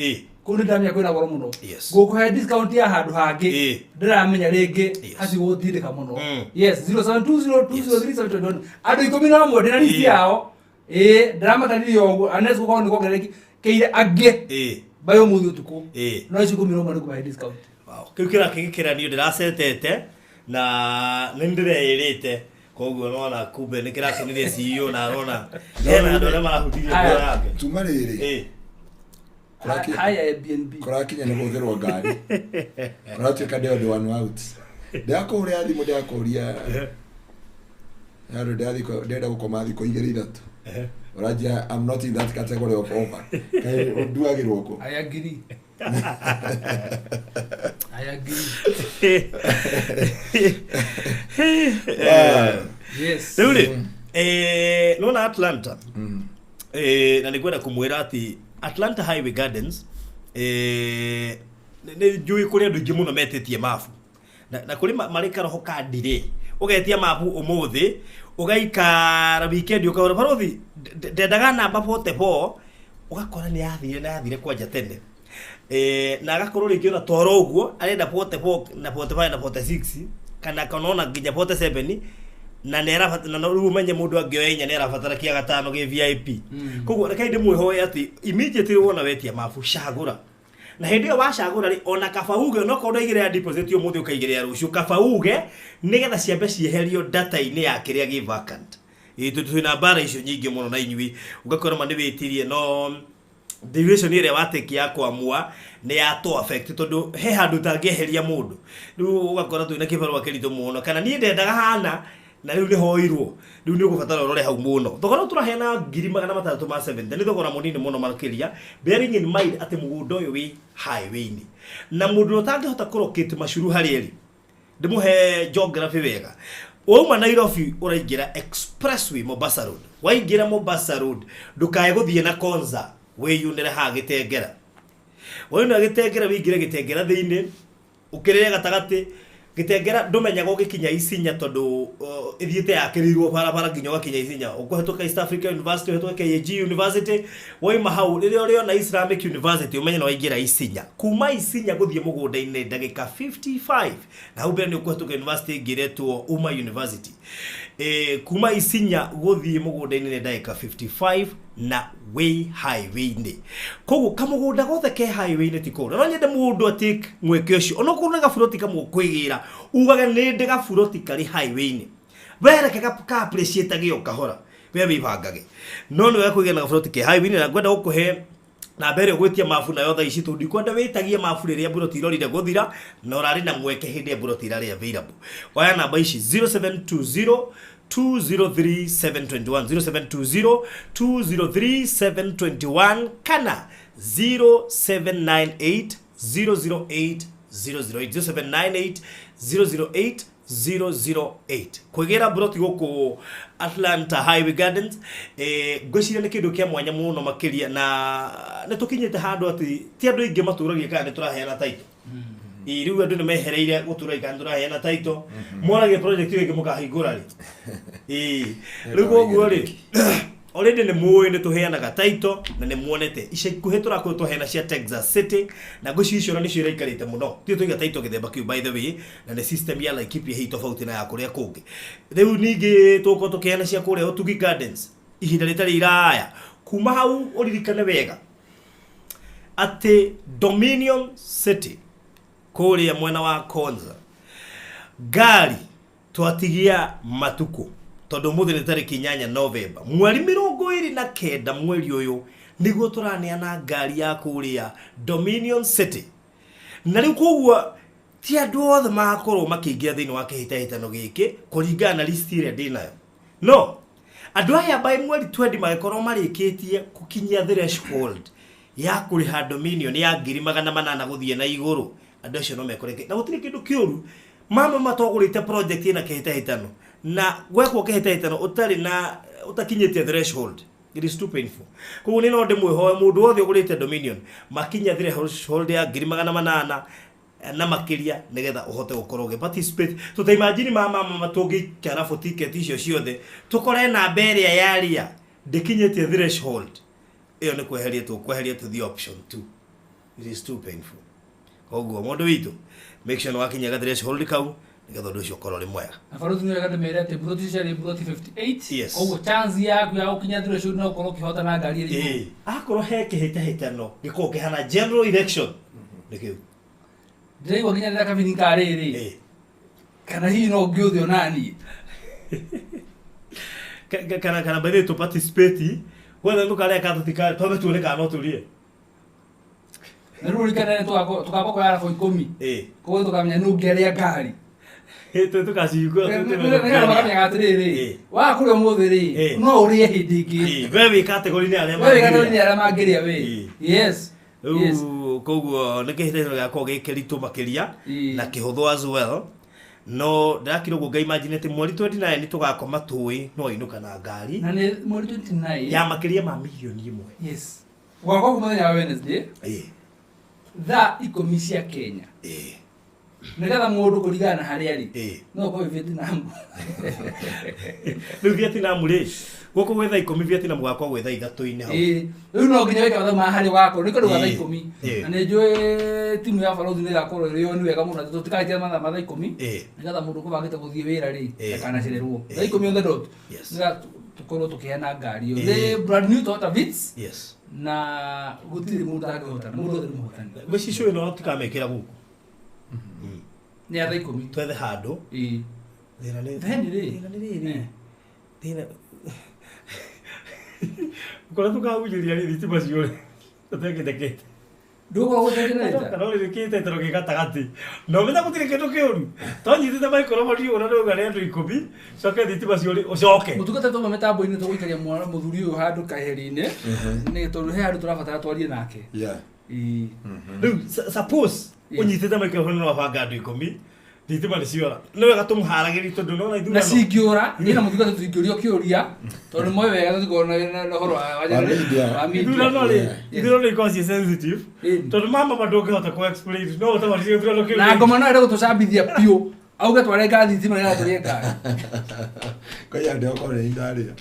kũu nĩ ndamenya kwĩna goro mũno. Ngũkũhe discount ya handũ hangĩ ndĩramenya rĩngĩ hacigũtindĩka mũno. Yes, 0720 203 721, andũ 11, ndĩna list yao. Ĩĩ, ndĩramatarĩria ũguo unless gũkorwo nĩ kuongererekeire angĩ by ũmũthĩ ũtukũ, no icio 11 nĩ ngũmahe discount. Wow. Kĩu kĩrakĩgĩkĩranio ndĩracetete na nĩ ndĩreĩrĩte, koguo nona kumbe nĩ kĩrakenirie CEO na arona hena andũ arĩa marahutirie ngoro yake. Tuma rĩrĩ. Haya, Airbnb. Kũrakinya nĩ gũthĩrwo ngari, kũratuĩka ndĩ odd one out. Ndakũhũrĩra thimũ, ndakũria handũ ndĩrenda gũkoma thikũ igĩrĩ ithatũ, ũranjia I'm not in that category of offer. Kaĩ nduagĩrwo kũ? I agree. I agree. Yes. Rĩu rĩ, nona Atlanta, na nĩ ngwenda kũmwĩra atĩ Atlanta Highway Gardens, nĩ njũĩ kũrĩ andũ aingĩ mũno metĩtie mabu na kũrĩ marĩ karoho ka ndirĩ ũgetia mabu ũmũthĩ, ũgaikara weekend, ũkahũra barothi, ndendaga namba 44, ũgakora nĩ yathire na yathire kwanja tene. Na agakorwo rĩngĩ ona toro ũguo arenda 44 na 45 na 46 kana ona nginya 47, na nĩ arabatara, na rĩu ũmenye mũndũ angĩoya inya nĩ arabatara kĩa gatano gĩ VIP. Koguo reke ndĩmwĩhoe atĩ immediately wona wetia mabu, cagũra, na hĩndĩ ĩyo wacagũra rĩ, ona kaba uge onokorwo ndwaigĩrĩra deposit ũmũthĩ, ũkaigĩrĩra rũciũ, kaba uge nĩgetha ciambe cieherio data-inĩ ya kĩrĩa gĩ vacant. Twĩna mbara icio nyingĩ mũno na inyuĩ ũgakora ma nĩ wĩtirie no duration ĩrĩa watĩkia ya kwamua nĩ ya to affect tondũ he handũ ũtangĩeheria mũndũ rĩu ũgakora twĩna kĩbarũa kĩritũ mũno kana niĩ ndendaga hana na rĩu nĩ hoirwo rĩu nĩ ũgũbatara ũrore hau mũno thogora ũyũ tũraheana 670,000 nĩ thogora mũnini mũno makĩria bearing in mind atĩ mũgũnda ũyũ wĩ highway-inĩ na mũndũ ũrĩa ũtangĩhota kũlocate macuru harĩa ĩrĩ ndĩmũhe geography wega wauma Nairobi ũraingĩra expressway Mombasa Road waingĩra Mombasa Road ndũkae gũthiĩ na Konza wĩyunĩre haha Gĩtengera wauna Gĩtengera wĩingĩre Gĩtengera thĩinĩ ũkĩrĩre gatagatĩ Gĩtengera ndũmenyaga ũgĩkinya Isinya tondũ ĩthiĩte yakĩrĩirwo barabara nginya ũgakinya Isinya ũkũhetũka East Africa University ũhetũke KAG University waima hau rĩrĩa ũrĩona Islamic University ũmenye nĩ waingĩra Isinya kuma Isinya gũthiĩ mũgũnda-inĩ ndagĩka 55 na hau mbere nĩ ũkũhetũka university ĩngĩ ĩretwo Umma University kuma Isinya gũthiĩ mũgũnda-inĩ nĩ ndagĩka 55 na wĩ highway-inĩ koguo kamũgũnda gothe ke highway-inĩ ti kũũru no nyende mũndũ atake mweke ũcio onokorwo nĩ gaburoti kamwe ũkwĩgĩra ugage nĩ ndĩ gaburoti karĩ highway-inĩ we reke ka appreciate o kahora we wĩbangage no nĩ wega kwĩgĩra na gaburoti ke highway-inĩ na ngwenda gũkũhe na mbere ũgwĩtia mabu nayo thaa ici tondũ ndikwenda wĩtagie mabu rĩrĩa mburoti irorire gũthira na ũrarĩ na mweke hĩndĩ ĩrĩa mburoti irarĩ available oya namba ici 0720 203 721 0720 203 721 kana 0798 008 008 0798 008 008 kwĩgĩra mburoti gũkũ Atlanta Highway Gardens ngwĩciria nĩ kĩndũ kĩa mwanya mũno makĩria na nĩ tũkinyĩte handũ atĩ ti andũ aingĩ matũragia kana nĩ tũraheana title ĩ rĩu andũ nĩ mehereire gũtũragia kana nĩ tũraheana title moragia project ĩyo ĩngĩ mũkahingũra rĩ ĩ rĩu koguo rĩ already nĩ mũĩ nĩ tũheanaga title na nĩ muonete ica ikuhĩ tũrakorwo tũheana cia Texas City na ngwĩciria icio nĩcio iraikarĩte mũno ti tũiga title gĩthemba kĩu by the way na nĩ system ya Laikipia hii tofauti na ya kũrĩa kũngĩ rĩu ningĩ tũgũkorwo tũkĩheana cia kũrĩa Ũtugi Gardens ihinda rĩtarĩ iraya kuma hau ũririkane wega atĩ Dominion City kũrĩa mwena wa Konza ngari twatigia matukũ tondũ ũmũthĩ nĩ tarĩki 8 Novemba mweri 29 mweri ũyũ nĩguo tũraneana ngari ya kũrĩa Dominion City na rĩu koguo ti andũ othe magakorwo makĩingĩra thĩinĩ wa kĩhĩtahĩtano gĩkĩ kũringana na list ĩrĩa ndĩnayo no andũ aya by mweri 20 magĩkorwo marĩkĩtie gũkinyia threshold ya kũrĩha Dominion ya 800,000 gũthiĩ na igũrũ andũ acio no mekoreke na gũtirĩ kĩndũ kĩũru mama matogũrĩte project ĩna kĩhĩtahĩtano na gwekwo kĩhĩtahĩtano ũtarĩ na ũtakinyĩtie threshold it is too painful koguo nĩ no ndĩmwĩhoe mũndũ wothe ũgũrĩte Dominion makinya threshold ya 800,000 na makĩria nĩgetha ũhote gũkorwo ũgĩ participate tũta imagine mama mama tũngĩkarabu ticket icio ciothe tũkore namba ĩrĩa yaria ndĩkinyĩtie threshold ĩyo nĩ kweheria tũkweheria tũthiĩ option 2 it is too painful koguo mũndũ witũ make sure nĩ wakinyia ga threshold kau nĩgetha ũndũ ũcio ũkorwo ũrĩ mwega na baruthi nĩ wega ndĩmere atĩ mburoti ciarĩ mburoti 58 Yes. koguo chance yaku ya gũkinya threshold no ũkorwo ũkĩhotana ngari ĩrĩ igũrũ. Ĩĩ, akorwo he kĩhĩtahĩtano gĩkorwo kĩhana general election nĩ kĩu Ndĩraigua nginya rĩrĩa kabini ka rĩrĩ Ĩĩ. kana hihi no ngĩũthĩ onaniĩ Kana by the way tũ participate gwetha tũkarĩa ka tũtika twambe tuone kana no tũrie na rĩu ũririkane tũkamba kuoya arabu 10 Ĩĩ. koguo tũkamenya nũ ũngĩarĩa ngari Ĩĩ, tũkacihingũra nĩgetha makamenyaga atĩrĩrĩ Ĩĩ. waga kũrĩa ũmũthĩ rĩ Ĩĩ. no ũrĩe hĩndĩ ĩngĩ we wĩ category-inĩ arĩa we wĩ mangĩrĩa. nĩ arĩa mangĩrĩa we Ĩĩ. yes yes Rĩu koguo nĩ kĩhĩtahĩtano gĩgakorwo gĩ kĩritũ makĩria Ĩĩ. na kĩhũthũ as well no ndĩrakira ũguo ngaimagine atĩ mweri 29 nĩ tũgakoma tũĩ no ainũka na ngari na nĩ mweri 29 ya makĩria ma mirioni 1. yes gwakorwo mũthenya wa Wednesday Ĩĩ. thaa 10 cia Kenya Ĩĩ. nĩgetha mũndũ kũringana na harĩa arĩ Ĩĩ. no ũkorwo wĩ Vietnam Rĩu Vietnam rĩ gũkũ gwĩ thaa 10 Vietnam gwakorwo gwĩ thaa 3 hau Ĩĩ. Rĩu no nginya wĩke mathabu ma harĩa ũgakorwo nĩ kũndũ gwa thaa Ĩĩ. 10 Ĩĩ. na nĩ njũĩ timu ya barothi nĩ ĩgakorwo ĩrĩ yo nĩ wega mũno tũtikahĩtia mathaa ma thaa 10 Ĩĩ. nĩgetha mũndũ ũkũbangĩte gũthiĩ wĩra rĩ Ĩĩ. ndakanacererwo Ĩĩ. thaa 10 on the dot Yes. nĩgetha tũkorwo tũkĩheana ngari ĩyo Ĩĩ. nĩ brand new Toyota Vitz Yes. na gũtirĩ mũndũ angĩhotana mũndũ othe nĩ mũhotani Ngwĩciria ĩno tũkamĩkĩra gũkũ nĩ ya thaa 10 twethe handũ Ĩĩ. thĩna nĩ Then rĩ thĩna nĩ rĩrĩ Eh. thĩna Kũrĩa tũkahunjĩria rĩ thitima ciũre tũtekĩtekĩte. Ndũgũkorwo gwĩta generator. No rĩ kĩtetero gĩ gatagatĩ. Na ũmenya gũtirĩ kĩndũ kĩũru. Twanyitĩte microphone ũguo na ndauga nĩ andũ 10, coke thitima ciũre ũcoke. Mũtungata twauma mĩtambo-inĩ tũgũikaria mwana mũthuri ũyũ handũ kaheri-inĩ nĩ tondũ he handũ tũrabatara twarie nake. Yeah. Ĩĩ. Rĩu suppose ũnyitĩte microphone na wabanga andũ 10, thitima nĩ ciora. Nĩ wega tũmũharagĩrie tondũ nĩwona Na ithurano. cingĩũra niĩ na mũtungata tũtingĩũrio kĩũria tondũ nĩ moĩ wega tũtikoragwo na ũhoro wa media. wa media. Ithurano rĩ, Yeah. ithurano ikoragwo ciĩ sensitive. Ĩĩ. Tondũ mama ma ndũngĩhota kũ explain no ũtabanirie gĩthurano kĩu. Na ngoma no ende gũtũcambithia biũ auge twarenga thitima nĩgetha tũrĩe ngari. Kwa andũ okorwo nĩ ndarĩa.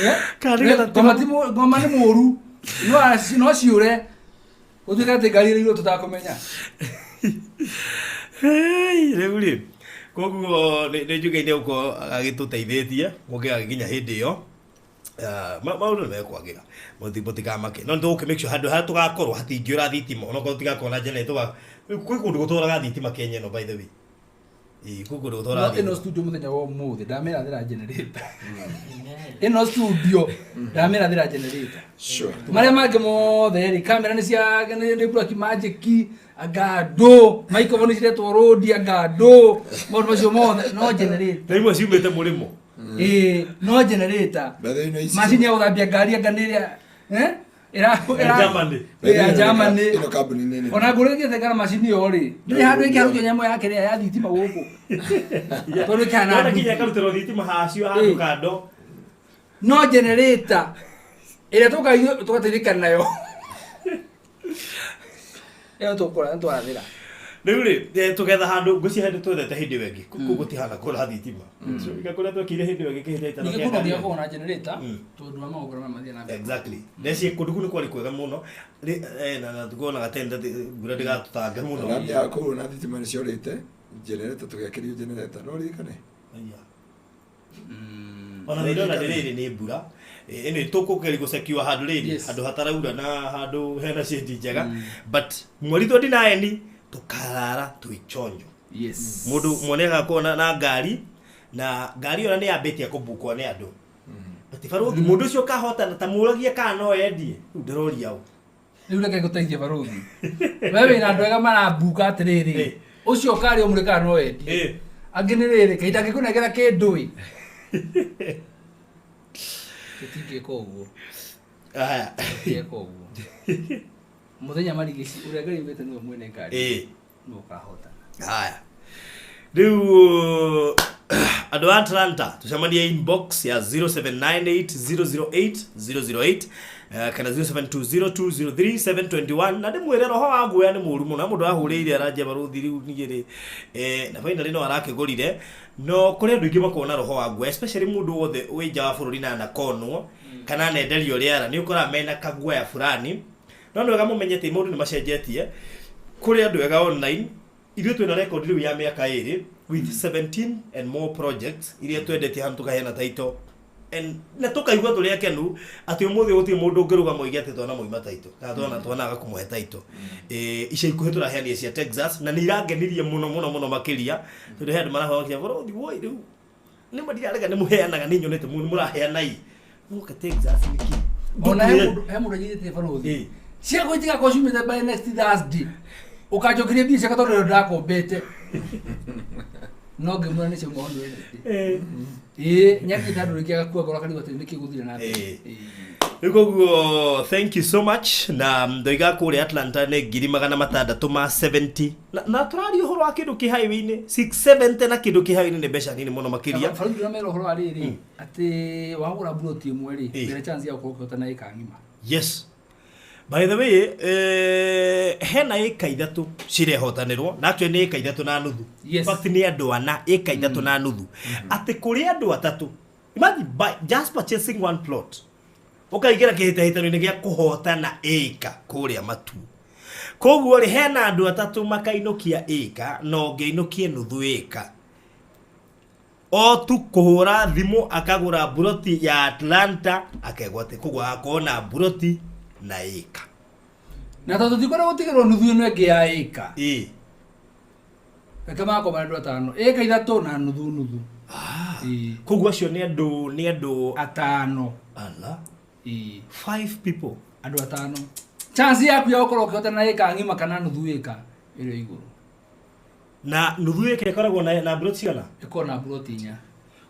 Eh? Kana nĩgetha Ngoma ti ngoma nĩ mũru no ciũre gũtuĩke atĩ ngari ĩrĩa tũtakũmenya. Hey, rĩu rĩ koguo nĩ njuge-inĩ gũkorwo agĩtũteithĩtie mũngĩgagĩkinya hĩndĩ ĩyo maũndũ nĩ mekwagĩra mũtikamake no nĩtũgũkĩ make sure handũ harĩa tũgakorwo hatingĩũra thitima onokorwo tũtigakorwo na generator kwĩ kũndũ gũtũraga thitima Kenya ĩno by the way. Ĩĩ, kwĩ kũndũ gũtũraga No ĩno thitima. studio mũthenya wa ũmũthĩ ndamĩrathĩra generator. Ĩno studio ndamĩrathĩra generator. Sure. Marĩa mangĩ mothe rĩ kamera nĩ cia nĩ Black Magic anga andũ microphone ciretwo Rode anga andũ maũndũ macio mothe no generator. Na imwe ciumĩte mũrĩmo. Ĩĩ no generator. By the way, no ici- Macini ya gũthambia ngari anga nĩ ĩrĩa eh ĩra Ya Germany. By the way, Ya Germany. Ĩno kambuni nĩ nene. Ona ngũrĩkĩte ngara macini ĩyo rĩ ndĩrĩ handũ ĩngĩharũkia nyamũ yake ĩrĩa ya thitima gũkũ tondũ ĩkĩhana Wona kinya nduthi. ĩkarutĩrwo thitima hacio handũ Ĩĩ. kando. No generator ĩrĩa tũkaga tũgateithĩka nayo ĩyo tũkũra nĩtwarathĩra. Rĩu rĩ tũgetha handũ ngwĩciria handũ twethete hĩndĩ ĩyo ĩngĩ kũu gũtihana kũra thitima. So, iga kũrĩa twekire hĩndĩ ĩyo ĩngĩ kĩhĩtahĩtano Ningĩ kĩa kũndũ ngari. gũtigakorwo na generator Mm. tondũ wa magongona maya mathiĩ na mbere. Exactly. Neci kũndũ kũu nĩ kwarĩ kwega mũno. Na na tukonaga tene mbura ndĩgatũtange mũno. Ndamia kũu na thitima nĩ ciorĩte generator tũgĩakĩrio generator no ririkane. Aya. Ona nĩ ndona rĩrĩ nĩ mbura. Ĩno tũkũgeria gũsekiwa handũ rĩrĩ Yes. handũ hataraura na handũ hena shade njega. But mweri 29 tũkarara twĩ chonjo. Yes. Mũndũ mwene agakorwo na ngari na ngari ĩyo nĩ yambĩtie kũbukwo nĩ andũ. But barũthi mũndũ ũcio ũkahotana ta mũragie kana no endie. Rĩu ndĩroria ũ. Rĩu reke ngũteithie barũthi. We wĩna andũ ega marambuka atĩrĩrĩ. Ĩ. Ũcio ũkarĩ ũmũrĩ kana no endie. Ĩ. Angĩ nĩ rĩrĩ kahinda angĩkũnengera kĩndũ ĩ. Tũtingĩka ũguo. Aya. Tũtingĩka ũguo. Mũthenya marigici ũrĩa Ngai augĩte nĩwe mwene ngari. Ĩ. Nĩwe ũkahotana. Haya. Rĩu andũ a Atlanta tũcemanie inbox ya 0798008008 kana 0720203721 na ndĩmwĩre roho wa guoya nĩ mũru mũno na mũndũ ahũrĩire aranjia barũthi rĩu niĩ rĩ na finally no arakĩgũrire no kũrĩ andũ aingĩ makoragwo na roho wa guoya especially mũndũ wothe wĩ nja wa bũrũri na anakonwo kana anenderio rĩara nĩ ũkoraga mena kaguoya fulani no nĩ wega mũmenye atĩ maũndũ nĩ macenjetie kũrĩ andũ ega online ithuĩ twĩna record rĩu ya mĩaka ĩrĩ with 17 and more projects iria twendetie handũ tũkaheana title and na tũkaigua tũrĩ akenu atĩ ũmũthĩ gũtirĩ mũndũ ũngĩrũgama oige atĩ twana mũima title kana twana twanaga kũmũhe title. Ica ikuhĩ tũraheanire cia Texas na nĩ irangenirie mũno mũno mũno makĩria tondũ he andũ marahonokia bũrũri woi rĩu nĩ ma ndirarega nĩ mũheanaga nĩ nyonete mũno mũraheana i mũke Texas nĩkĩ? Ona he mũndũ he mũndũ anyitĩte barũthi. Ĩ. Ciakwa itigakorwo ciumĩte by next Thursday. Ũkanjokeria mbia ciakwa tondũ ndakombete. No ngĩmwĩra nĩ ciauma on Wednesday. Ĩĩ nĩakinyĩte handũ rĩngĩ agakua ngoro akarigwo atĩ nĩkĩ gũthire na mbere. Ĩ. Ĩ. Rĩu koguo thank you so much na ndoiga kũrĩa Atlanta nĩ 670,000 na tũraria ũhoro wa kĩndũ kĩ highway-inĩ 670 na kĩndũ kĩ highway-inĩ nĩ mbeca nini mũno makĩria. Barũthi ndĩramera ũhoro wa rĩrĩ atĩ wagũra mburoti ĩmwe rĩ Ĩ. wĩna chance ya gũkorwo ũkĩhotana ĩka ng'ima. Yes. By the way, hena ĩka ithatũ cirehotanĩrwo na actually nĩ ĩka ithatũ na nuthu. Yes. In fact nĩ andũ ana ĩka ithatũ na nuthu. Atĩ kũrĩ andũ atatũ. Imagine by just purchasing one plot. Ũkaingĩra kĩhĩtahĩtano-inĩ gĩa kũhotana ĩka kũrĩa matu. Koguo rĩ hena andũ atatũ makainũkia ĩka na ũngĩ ainũkie nuthu ĩka. O tu kũhũra thimũ akagũra mburoti ya Atlanta akegwate koguo agakorwo na mburoti na ĩka. Na tondũ tũtikwenda gũtigĩrwo nuthu ĩno ĩngĩ ya ĩka. Ĩ. Reke magakorwo marĩ andũ atano. Ĩka ithatũ na nuthu nuthu. Ĩ. Koguo acio nĩ andũ Atano. ala. Ĩĩ. Five people. Andũ atano, chance yaku ya gũkorwo ũkĩhotana ĩka ng'ima kana nuthu ĩka ĩrĩ igũrũ. Na nuthu ĩka ĩkoragwo na mburoti cigana? Ĩkorwo na mburoti inya.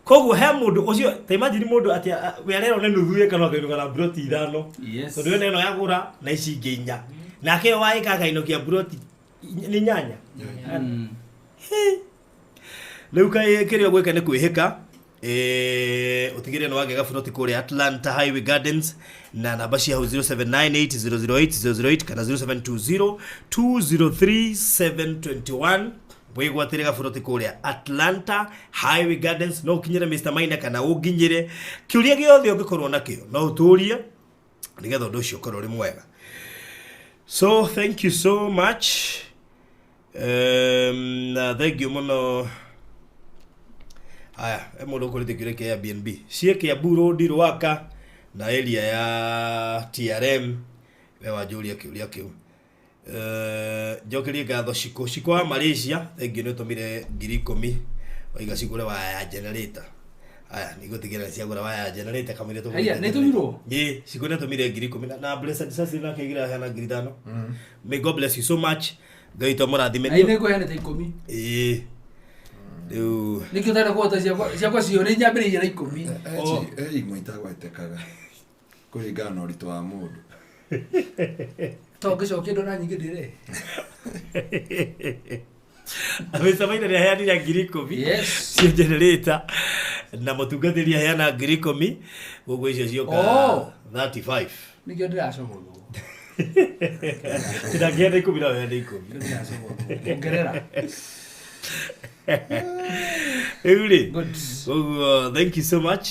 Koguo he mũndũ ũcio, ta imagine mũndũ atĩ we arerwo nĩ nuthu ĩka no akainũka na mburoti ithano. Yes. Tondũ ĩno yagũra na ici ingĩ inya, nake ũyũ wa ĩka akainũkia mburoti nĩ nyanya. Rĩu kaĩ kĩrĩa ũgwĩka nĩ kwĩhĩka, ũtigĩrĩre nĩ wagĩa gaburoti kũrĩa Atlanta Highway Gardens na namba cia hau 0798008008 kana 0720 203 721, wĩgwatĩre gaburoti kũrĩa Atlanta Highway Gardens. No ũkinyĩre Mr Maina kana ũnginyĩre, kĩũria gĩothe ũngĩkorwo nakĩo no ũtũrie nĩgetha ũndũ ũcio ũkorwo ũrĩ mwega. So thank you so much, na thank you mũno. Aya, he mũndũ ũkũrĩte kĩũria kĩa Airbnb ciĩ Kiambu Road, Rwaka na area ya TRM. We wanjũria kĩũria kĩu. Njokerie ngatho Ciko Ciko wa Malaysia, thank you, nĩ ũtũmire 10,000, waiga cigũre waya ya generator. Aya, nĩngũtigĩrĩra ciagũra waya ya generator kamũira tũgũrĩte. Haiya, nĩ ĩtũmirwo? Ĩĩ, Ciko nĩ atũmire 10,000 na Blessed Cecily nake aigire aheana 5,000. May God bless you so much, Ngai witũ amũrathime. Na ithe ngũheanĩte 10. Ĩĩ, rĩu Nĩkĩo ũtarenda kũhota ciakwa cio nĩ nyambĩrĩirie na 10. He imwe itagwetekaga kũringana na ũritũ wa mũndũ. To ngĩcokia ndona nyingĩ ndĩre. Mr. Maina nĩ aheanire 10,000 cia generator na mũtungatĩri aheana 10,000, koguo icio cioka 35. Nĩkĩo ndĩracogothwo. Ndangĩheana 10 no aheane 10. Nĩkĩo ndĩracogothwo ongerera. Rĩu rĩ, Good. Koguo thank you so much,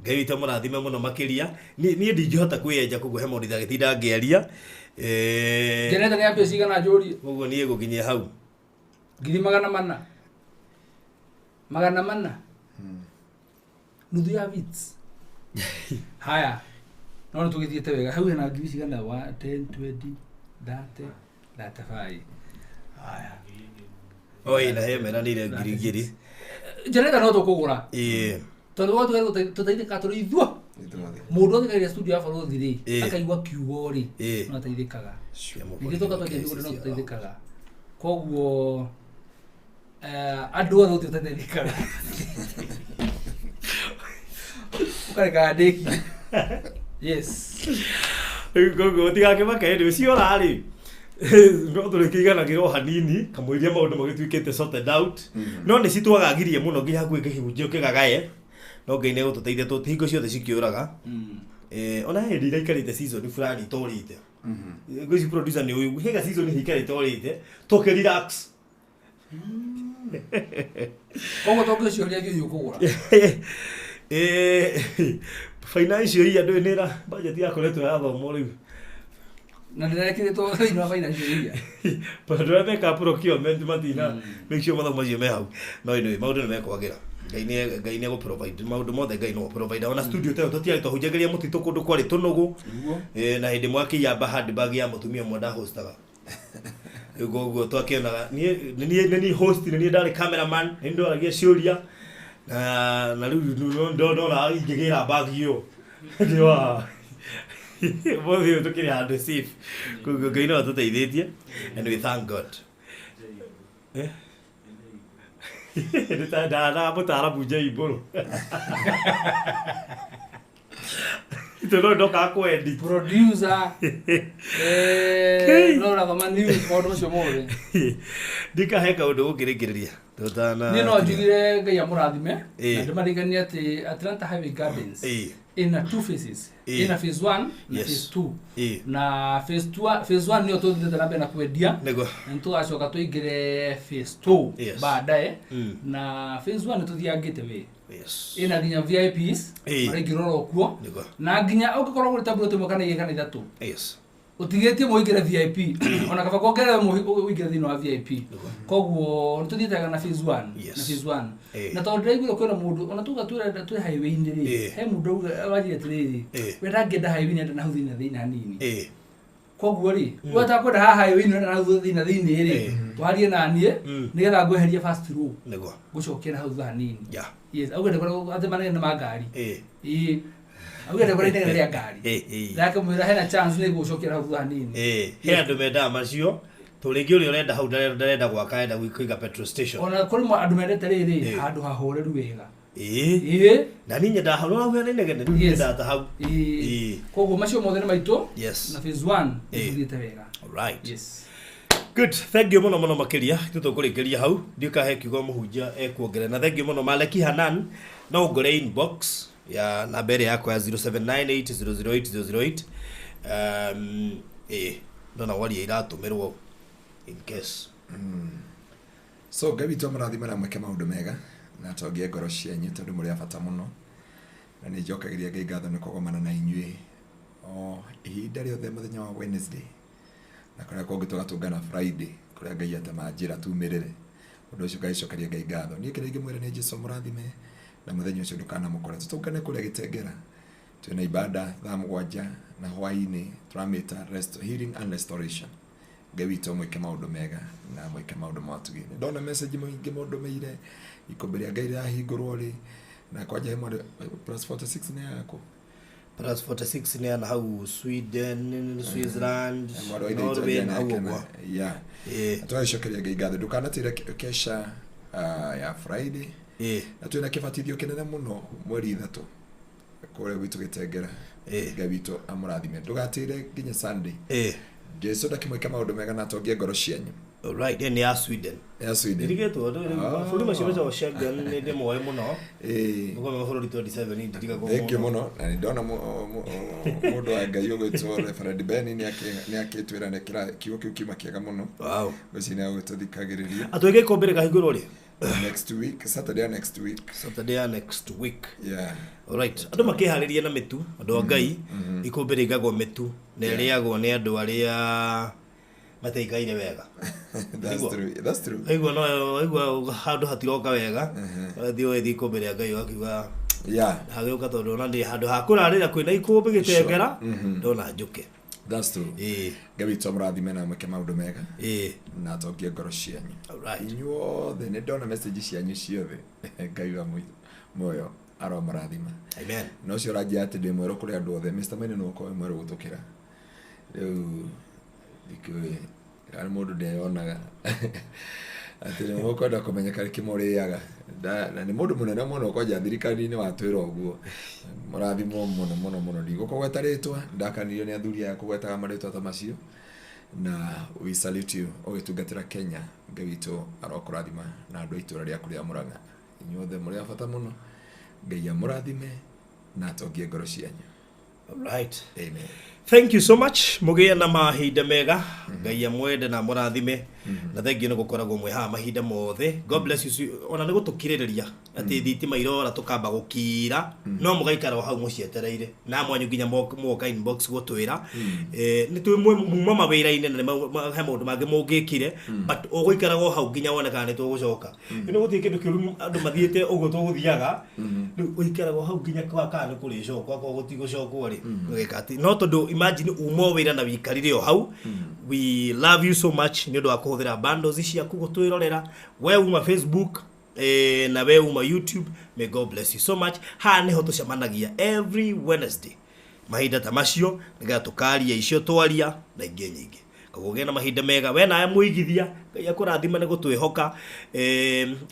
Ngai witũ amũrathime mũno makĩria. Niĩ ndingĩhota kwĩyenja, koguo he maũndũ ndagĩtinda ngĩaria. Generator nĩ ya mbia cigana, njũrie? Koguo niĩ gũkinyia hau. 400,000, 400, nuthu ya bits. Haya, no nĩ tũgĩthiĩte wega hau hena ngiri cigana? Wa 10, 20, 30, 35. Haya. Oi, na he meranĩire 2,000. Generator no tũkũgũra tondũ wothe tũteithĩkaga tũrĩ ithuo. Ithuothe. Mũndũ athikagĩrĩria studio ya Barũthi rĩ, akaigua kiugo rĩ, no ateithĩkaga. Ningĩ tũka twendia mĩgũnda no tũteithĩkaga, koguo andũ othe gũtirĩ ũtateithĩkaga. Ũkareka ndĩkie, yes. Rĩu koguo ũtigakĩmake hĩndĩ ũcio rarĩ no tũrĩkĩiganagĩra o hanini kamũiria maũndũ magĩtuĩkĩte sorted out, no nĩ citwagagirie mũno nginya hakuhĩ kĩhunjio kĩgagaye, no Ngai nĩ egũtũteithia tũ hingo ciothe cikĩũraga. Ona he hĩndĩ iraikarĩte season fulani itorĩte. Ngwĩci producer nĩ ũyũ hega season ikarĩte orĩte tũkĩ relax. Koguo tũngĩciũria kĩu ũkũgũra? Financial year ndũĩ nĩ budget yakoretwo yathomwo rĩu. Na ndĩrekĩrĩtwo thĩinĩ wa financial year. Andũ arĩa mekaga procurement matina make sure mathomo macio me hau, no anyway maũndũ nĩ mekwagĩra. Ngai nĩ egũ-provide maũndũ mothe, Ngai no provide ona studio ta ĩyo tũtiarĩ twahunjagĩria mũtitũ kũndũ kwarĩ tũnũgũ. Nĩguo. Na hĩndĩ ĩmwe akĩiyamba handbag ya mũtumia ũmwe ndahostaga. Rĩu koguo twakĩonaga niĩ nĩ niĩ host, nĩ niĩ ndarĩ cameraman, nĩ niĩ ndoragia ciũria na rĩu ndona ingĩgĩra bag ĩyo ndĩwa ũmũthĩ ũyũ tũkĩrĩ handũ safe, koguo Ngai no atũteithĩtie and we thank God. Nĩ mũtaaramu Njeimbũrũ tondũ ndokaga kwendi. Producer, no ũrathoma news, maũndũ macio mothe. Ndikahe kaũndũ gũkĩrĩkĩrĩria tũtana. Niĩ no njugire Ngai amũrathime na ndĩmaririkanie atĩ Atlanta Highway Gardens ina two phases, ina phase 1 na phase 2. Na phase 2, phase 1 nĩyo tũthiĩte na mbere na kwendia na nĩtũgacoka tũingĩre phase 2 baadaye. Na phase 1 nĩtũthiangĩte wĩ ĩna nginya VIPs maraingĩra oro kuo na nginya ũngĩkorwo ũgũrĩte mburoti ĩmwe kana igĩrĩ kana ithatũ, ũtigĩtie mũingĩre VIP, ona kaba kuongerera ũingĩre thĩinĩ wa VIP. Koguo nĩ tũthiĩte wega na phase 1 na phase 1. Na tondũ ndĩraiguire kwĩna mũndũ ona tuga twĩrenda twĩ highway-inĩ rĩ, he mũndũ auga wanjire atĩrĩrĩ, we ndangĩenda highway-inĩ, enda na hau thĩinĩ na thĩinĩ hanini. Koguo rĩ, we ũtakwenda haha highway-inĩ, ũrenda na hau thĩinĩ na thĩinĩ rĩ, warie na niĩ nĩgetha ngweherie first row, ngũcokie na hau thutha hanini. Yes, auge ndĩkoragwo atĩ manene ma ngari. Ĩĩ. Augire ndekora inegene rĩa ngari. Eh, eh. Ndakĩmwĩra hena chance nĩ gũcokera hau thutha hanini. Eh, he andũ mendaga macio to rĩngĩ ũrĩa ũrenda hau ndarenda ndarenda gwaka arenda kũiga petrol station. Ona kũrĩ andũ mendete rĩrĩ Eh. handũ hahoreru wega. Ĩĩ. Ĩĩ. Na niĩ nyendaga hau no hau inegene rĩu Yes. nyendaga ta hau. Ĩĩ. Ĩĩ. Koguo macio mothe nĩ maitũ. Yes. Na phase 1 Eh. nĩ wega. Alright. Yes. Good. Thank you mũno mũno makĩria. Ithuĩ tũkũrĩkĩria hau. Ndiũĩ kana he kiugo mũhunjia ekuongerera. Na thank you mũno Maleki Hanan. No ũngore inbox ya namba ĩrĩa yakwa ya 0798008008. Ĩĩ, ndona waria iratũmĩrwo in case. So Ngai witũ amũrathime na mwĩke maũndũ mega na atongie ngoro cianyu tondũ mũrĩ a bata mũno, na nĩ njokagĩria Ngai ngatho nĩ kũgomana na inyuĩ o ihinda rĩothe mũthenya wa Wednesday, na kũrĩa kũngĩ tũgatũngana Friday kũrĩa Ngai atema njĩra tumĩrĩre. Ũndũ ũcio ngagĩcokeria Ngai ngatho. Niĩ kĩrĩa ingĩmwĩra nĩ Jesũ amũrathime na mũthenya ũcio ndũkanamũkore. Tũtũngane kũrĩa Gĩtengera, twĩna ibada thaa 7 na hwaĩ-inĩ tũramĩta healing and restoration. Ngai witũ mwĩke maũndũ mega na mwĩke maũndũ ma ũtugi. Nĩ ndona message mũingĩ mũndũmĩire ikũmbĩ rĩa Ngai rĩrahingũrwo rĩ, na kwanja he mwarĩ plus 46 nĩ yakũ. Plus 46 nĩ ana hau Sweden, Switzerland, Mwarĩ wa ithe witũ Norway Jane na hau Akena. ũguo. Yeah. Ĩĩ. Tũgagĩcokeria Ngai ngatho. Ndũkanatĩre kesha ya Friday. Ĩĩ. Na twĩna kĩbatithio kĩnene mũno mweri 3 kũrĩa gwitũ Gĩtengera. Ĩĩ. Ngai witũ amũrathime. Ndũgatĩre nginya Sunday. Ĩĩ. Jesu ndakĩmwĩka maũndũ mega na atongie ngoro cianyu. Alright, ĩyo nĩ ya Sweden. Ya Sweden. Ndirigĩtwo bũrũri macio metagwo Schengen nĩ ndĩmoĩ mũno. Ĩĩ. Nĩguo mabũrũri 27 ndirigagwo Thank you mũno na nĩ ndona mũndũ wa Ngai ũgwĩtwo Reverend Ben nĩ akĩtwĩra nĩ kiugo kĩu kiuma kĩega mũno. Wow. Ngwĩciria nĩ agũgĩtũthikagĩrĩria. Atwĩke ikũmbĩ rĩkahingũrwo rĩ? Next week, Saturday ya next week. Saturday ya next week. Yeah. Alright. Andũ makĩharĩria na mĩtu, andũ a Ngai, ikũmbĩ rĩigagwo mĩtu na ĩrĩagwo nĩ andũ arĩa mataikaire wega. That's Nĩguo? true. That's true. Waigua no waigua handũ hatiroka wega, ũgathiĩ ũgĩthiĩ ikũmbĩ rĩa Ngai ũgakiuga Yeah. hagĩũka tondũ ona ndĩ handũ ha kũrarĩra kwĩna ikũmbĩ gĩtengera, ndona njũke. That's true. Ĩĩ. Ngai witũ amũrathime na amwĩke maũndũ mega Ĩĩ. na atongie ngoro cianyu. Alright. Inyuothe nĩ ndona message cianyu ciothe. Ngai wa muoyo aromũrathima. Amen. Na ũcio ũranjia atĩ ndĩ mwerũ kũrĩ andũ othe. Mr. Maina nĩwe ũkorwo wĩ mwerũ gũtũkĩra. Rĩu ndikĩũĩ kana mũndũ ndeyonaga atĩ nĩ mũkwenda kũmenya karĩ kĩmũrĩaga. Na nĩ mũndũ mũnene mũno kwanja thirikari-inĩ watwĩra ũguo. Mũrathimwo mũno mũno mũno. Ndigũkũgweta rĩtwa, ndakanirio nĩ athuri aya kũgwetaga marĩtwa ta macio. Na we salute you ũgĩtungatĩra Kenya. Ngai witũ arokũrathima na andũ a itũũra rĩaku rĩa Mũrang'a. Inyuothe mũrĩ a bata mũno. Ngai amũrathime na atongie ngoro cianyu. Alright. Amen. Thank you so much. Mũgĩe na mahinda mega. Ngai amwende na amũrathime. Na thengiũ nĩ gũkoragwo mwĩ haha mahinda mothe. God bless you. Ona nĩ gũtũkirĩrĩria atĩ thitima irora tũkamba gũkira no mũgaikara o hau mũcietereire na mwanyu nginya moka inbox gũtwĩra nĩ twĩ muma mawĩra-inĩ na he maũndũ mangĩ mũngĩkire but ũgũikaraga o hau nginya wone kana nĩ tũgũcoka. Nĩ gũtirĩ kĩndũ kĩũru andũ mathiĩte ũguo tũgũthiaga rĩu ũikaraga o hau nginya kwa kana nĩ kũrĩcokwo akorwo gũtigũcokwo rĩ ũgeka atĩ no tondũ imagine uma o wĩra na wĩikarire o hau. We love you so much nĩ ũndũ wa kũhũthĩra bundles ciaku gũtwĩrorera we uma Facebook na we uma YouTube. May God bless you so much. Haha nĩho tũcemanagia every Wednesday mahinda ta macio nĩgetha tũkaria icio twaria na ingĩ nyingĩ. Koguo ũgĩe na mahinda mega we nawe mũigithia Ngai akũrathima nĩ gũtwĩhoka.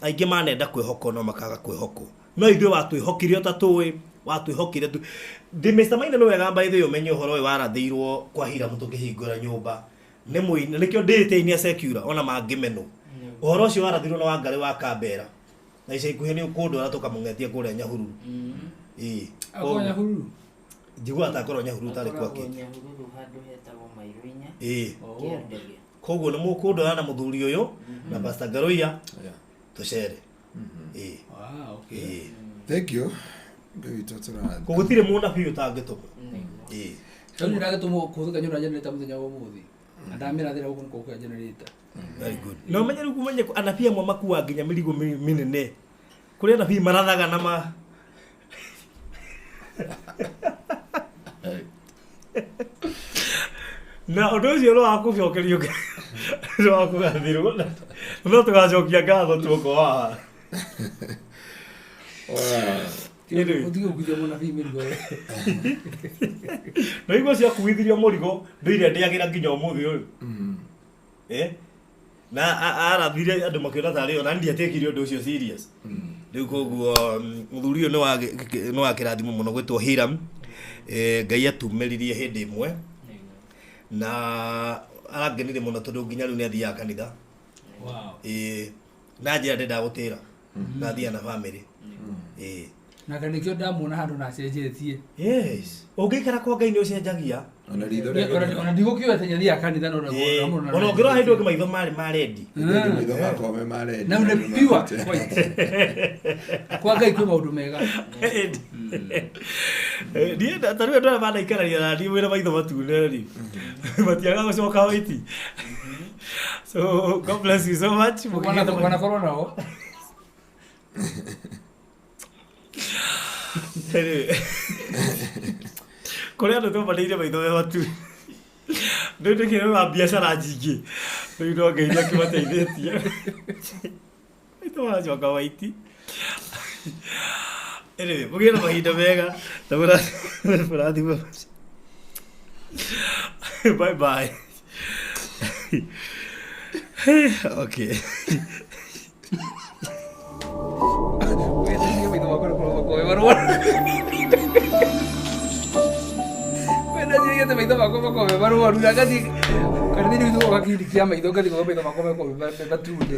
Aingĩ manenda kwĩhokwo no makaga kwĩhokwo no ithuĩ watwĩhokire ũtatũĩ watwĩhokire tu. Ndĩ Mr. Maina nĩ wega by the way ũmenye ũhoro ũyũ warathĩirwo kwa Hiramu tũkĩhingũra nyũmba nĩ mũini nĩkĩo ndĩĩte inia secure ona mangĩmenwo ũhoro ũcio warathirwo na Wangarĩ wa Kambera na ica ikuhĩ nĩ ũkũndwara tũkamũng'etia kũrĩa Nyahururu. Ĩĩ. Akorwo Nyahururu. Njiguaga ta akorwo Nyahururu tarĩ Akoragwo gwake. Nyahururu handũ hetagwo Mairũ inya. Ĩĩ. Kĩa ndege. Koguo nĩ mũkũndwara na mũthuri ũyũ na Pastor Ngaruiya tũcere. Ĩĩ. Ah, okay. Ĩĩ. Thank you. Ngai witũ atũrathime. Koguo gũtirĩ mũnabii ũtangĩtũmwo. Nĩguo. Ĩĩ. Rĩu nĩ ndagĩtũmwo kũhũthĩka nyũra generator mũthenya wa ũmũthĩ. Na ndamĩrathĩra gũkũ nĩkuo kũhũthĩka generator. Very good. Na ũmenye rĩu ũmenye anabii amwe makuaga nginya mĩrigo mĩnene. Kũrĩ anabii marathaga na ma na ũndũ ũcio nĩ wa kũcokerio nĩ wa kũgathĩrwo no tũgacokia ngatho tuoko haha. Wow. Anyway. Ũtige gũkuithia mũnabii mĩrigo. No igua ciakuithirio mũrigo ndũire ndĩagĩra nginya ũmũthĩ ũyũ. Eh? Na arathire andũ makĩona tarĩ ona ndiatekire ũndũ ũcio serious. Rĩu koguo mũthuri ũyũ nĩ wa kĩrathimo mũno gwĩtwo Hiram. Eh, Ngai atumĩririe hĩndĩ ĩmwe na arangenire mũno tondũ nginya rĩu nĩ athiaga kanitha. Wow. Ĩĩ, na njĩra ndendaga gũtĩra na athiaga na bamĩrĩ. Ĩĩ. Na nĩkĩo ndamuona handũ na acenjetie. Yes. Ũngĩikara kwa Ngai nĩ ũcenjagia. Ona ritho Ona ndigũkĩoya atĩ nĩathiaga kanitha no Ĩĩ. ndamũrona. Ona ũngĩrora hĩndĩ ĩngĩ maitho marĩ ma rendi. Maitho makwa me marendi. Na nĩ pure white. Kwa Ngai kwĩ maũndũ mega. Niĩ ta rĩu andũ arĩa manaikarania na niĩ wĩna maitho matune rĩ matiagaga gũcoka waiti. So God bless you so much. Mũkĩgĩa na Wanakorwo nao. Anyway. Kũrĩ andũ tũmbanĩire maitho me matune. Rĩu nĩkĩo wa biacara nyingĩ. Rĩu no Ngai nĩakĩmateithĩtie. Maitho maracoka waiti. Anyway, mũgĩe na mahinda mega na mũrathimwo. Bye bye. Okay. Wetĩkie maitho makwa nĩkorwo makorwo marũaru. Wetĩkie maitho makwa makorwo me marũaru na ngathiĩ kanitha-inĩ gwitũ gũka clinic ya maitho ngathiĩ kuona maitho makwa makorwo me matune.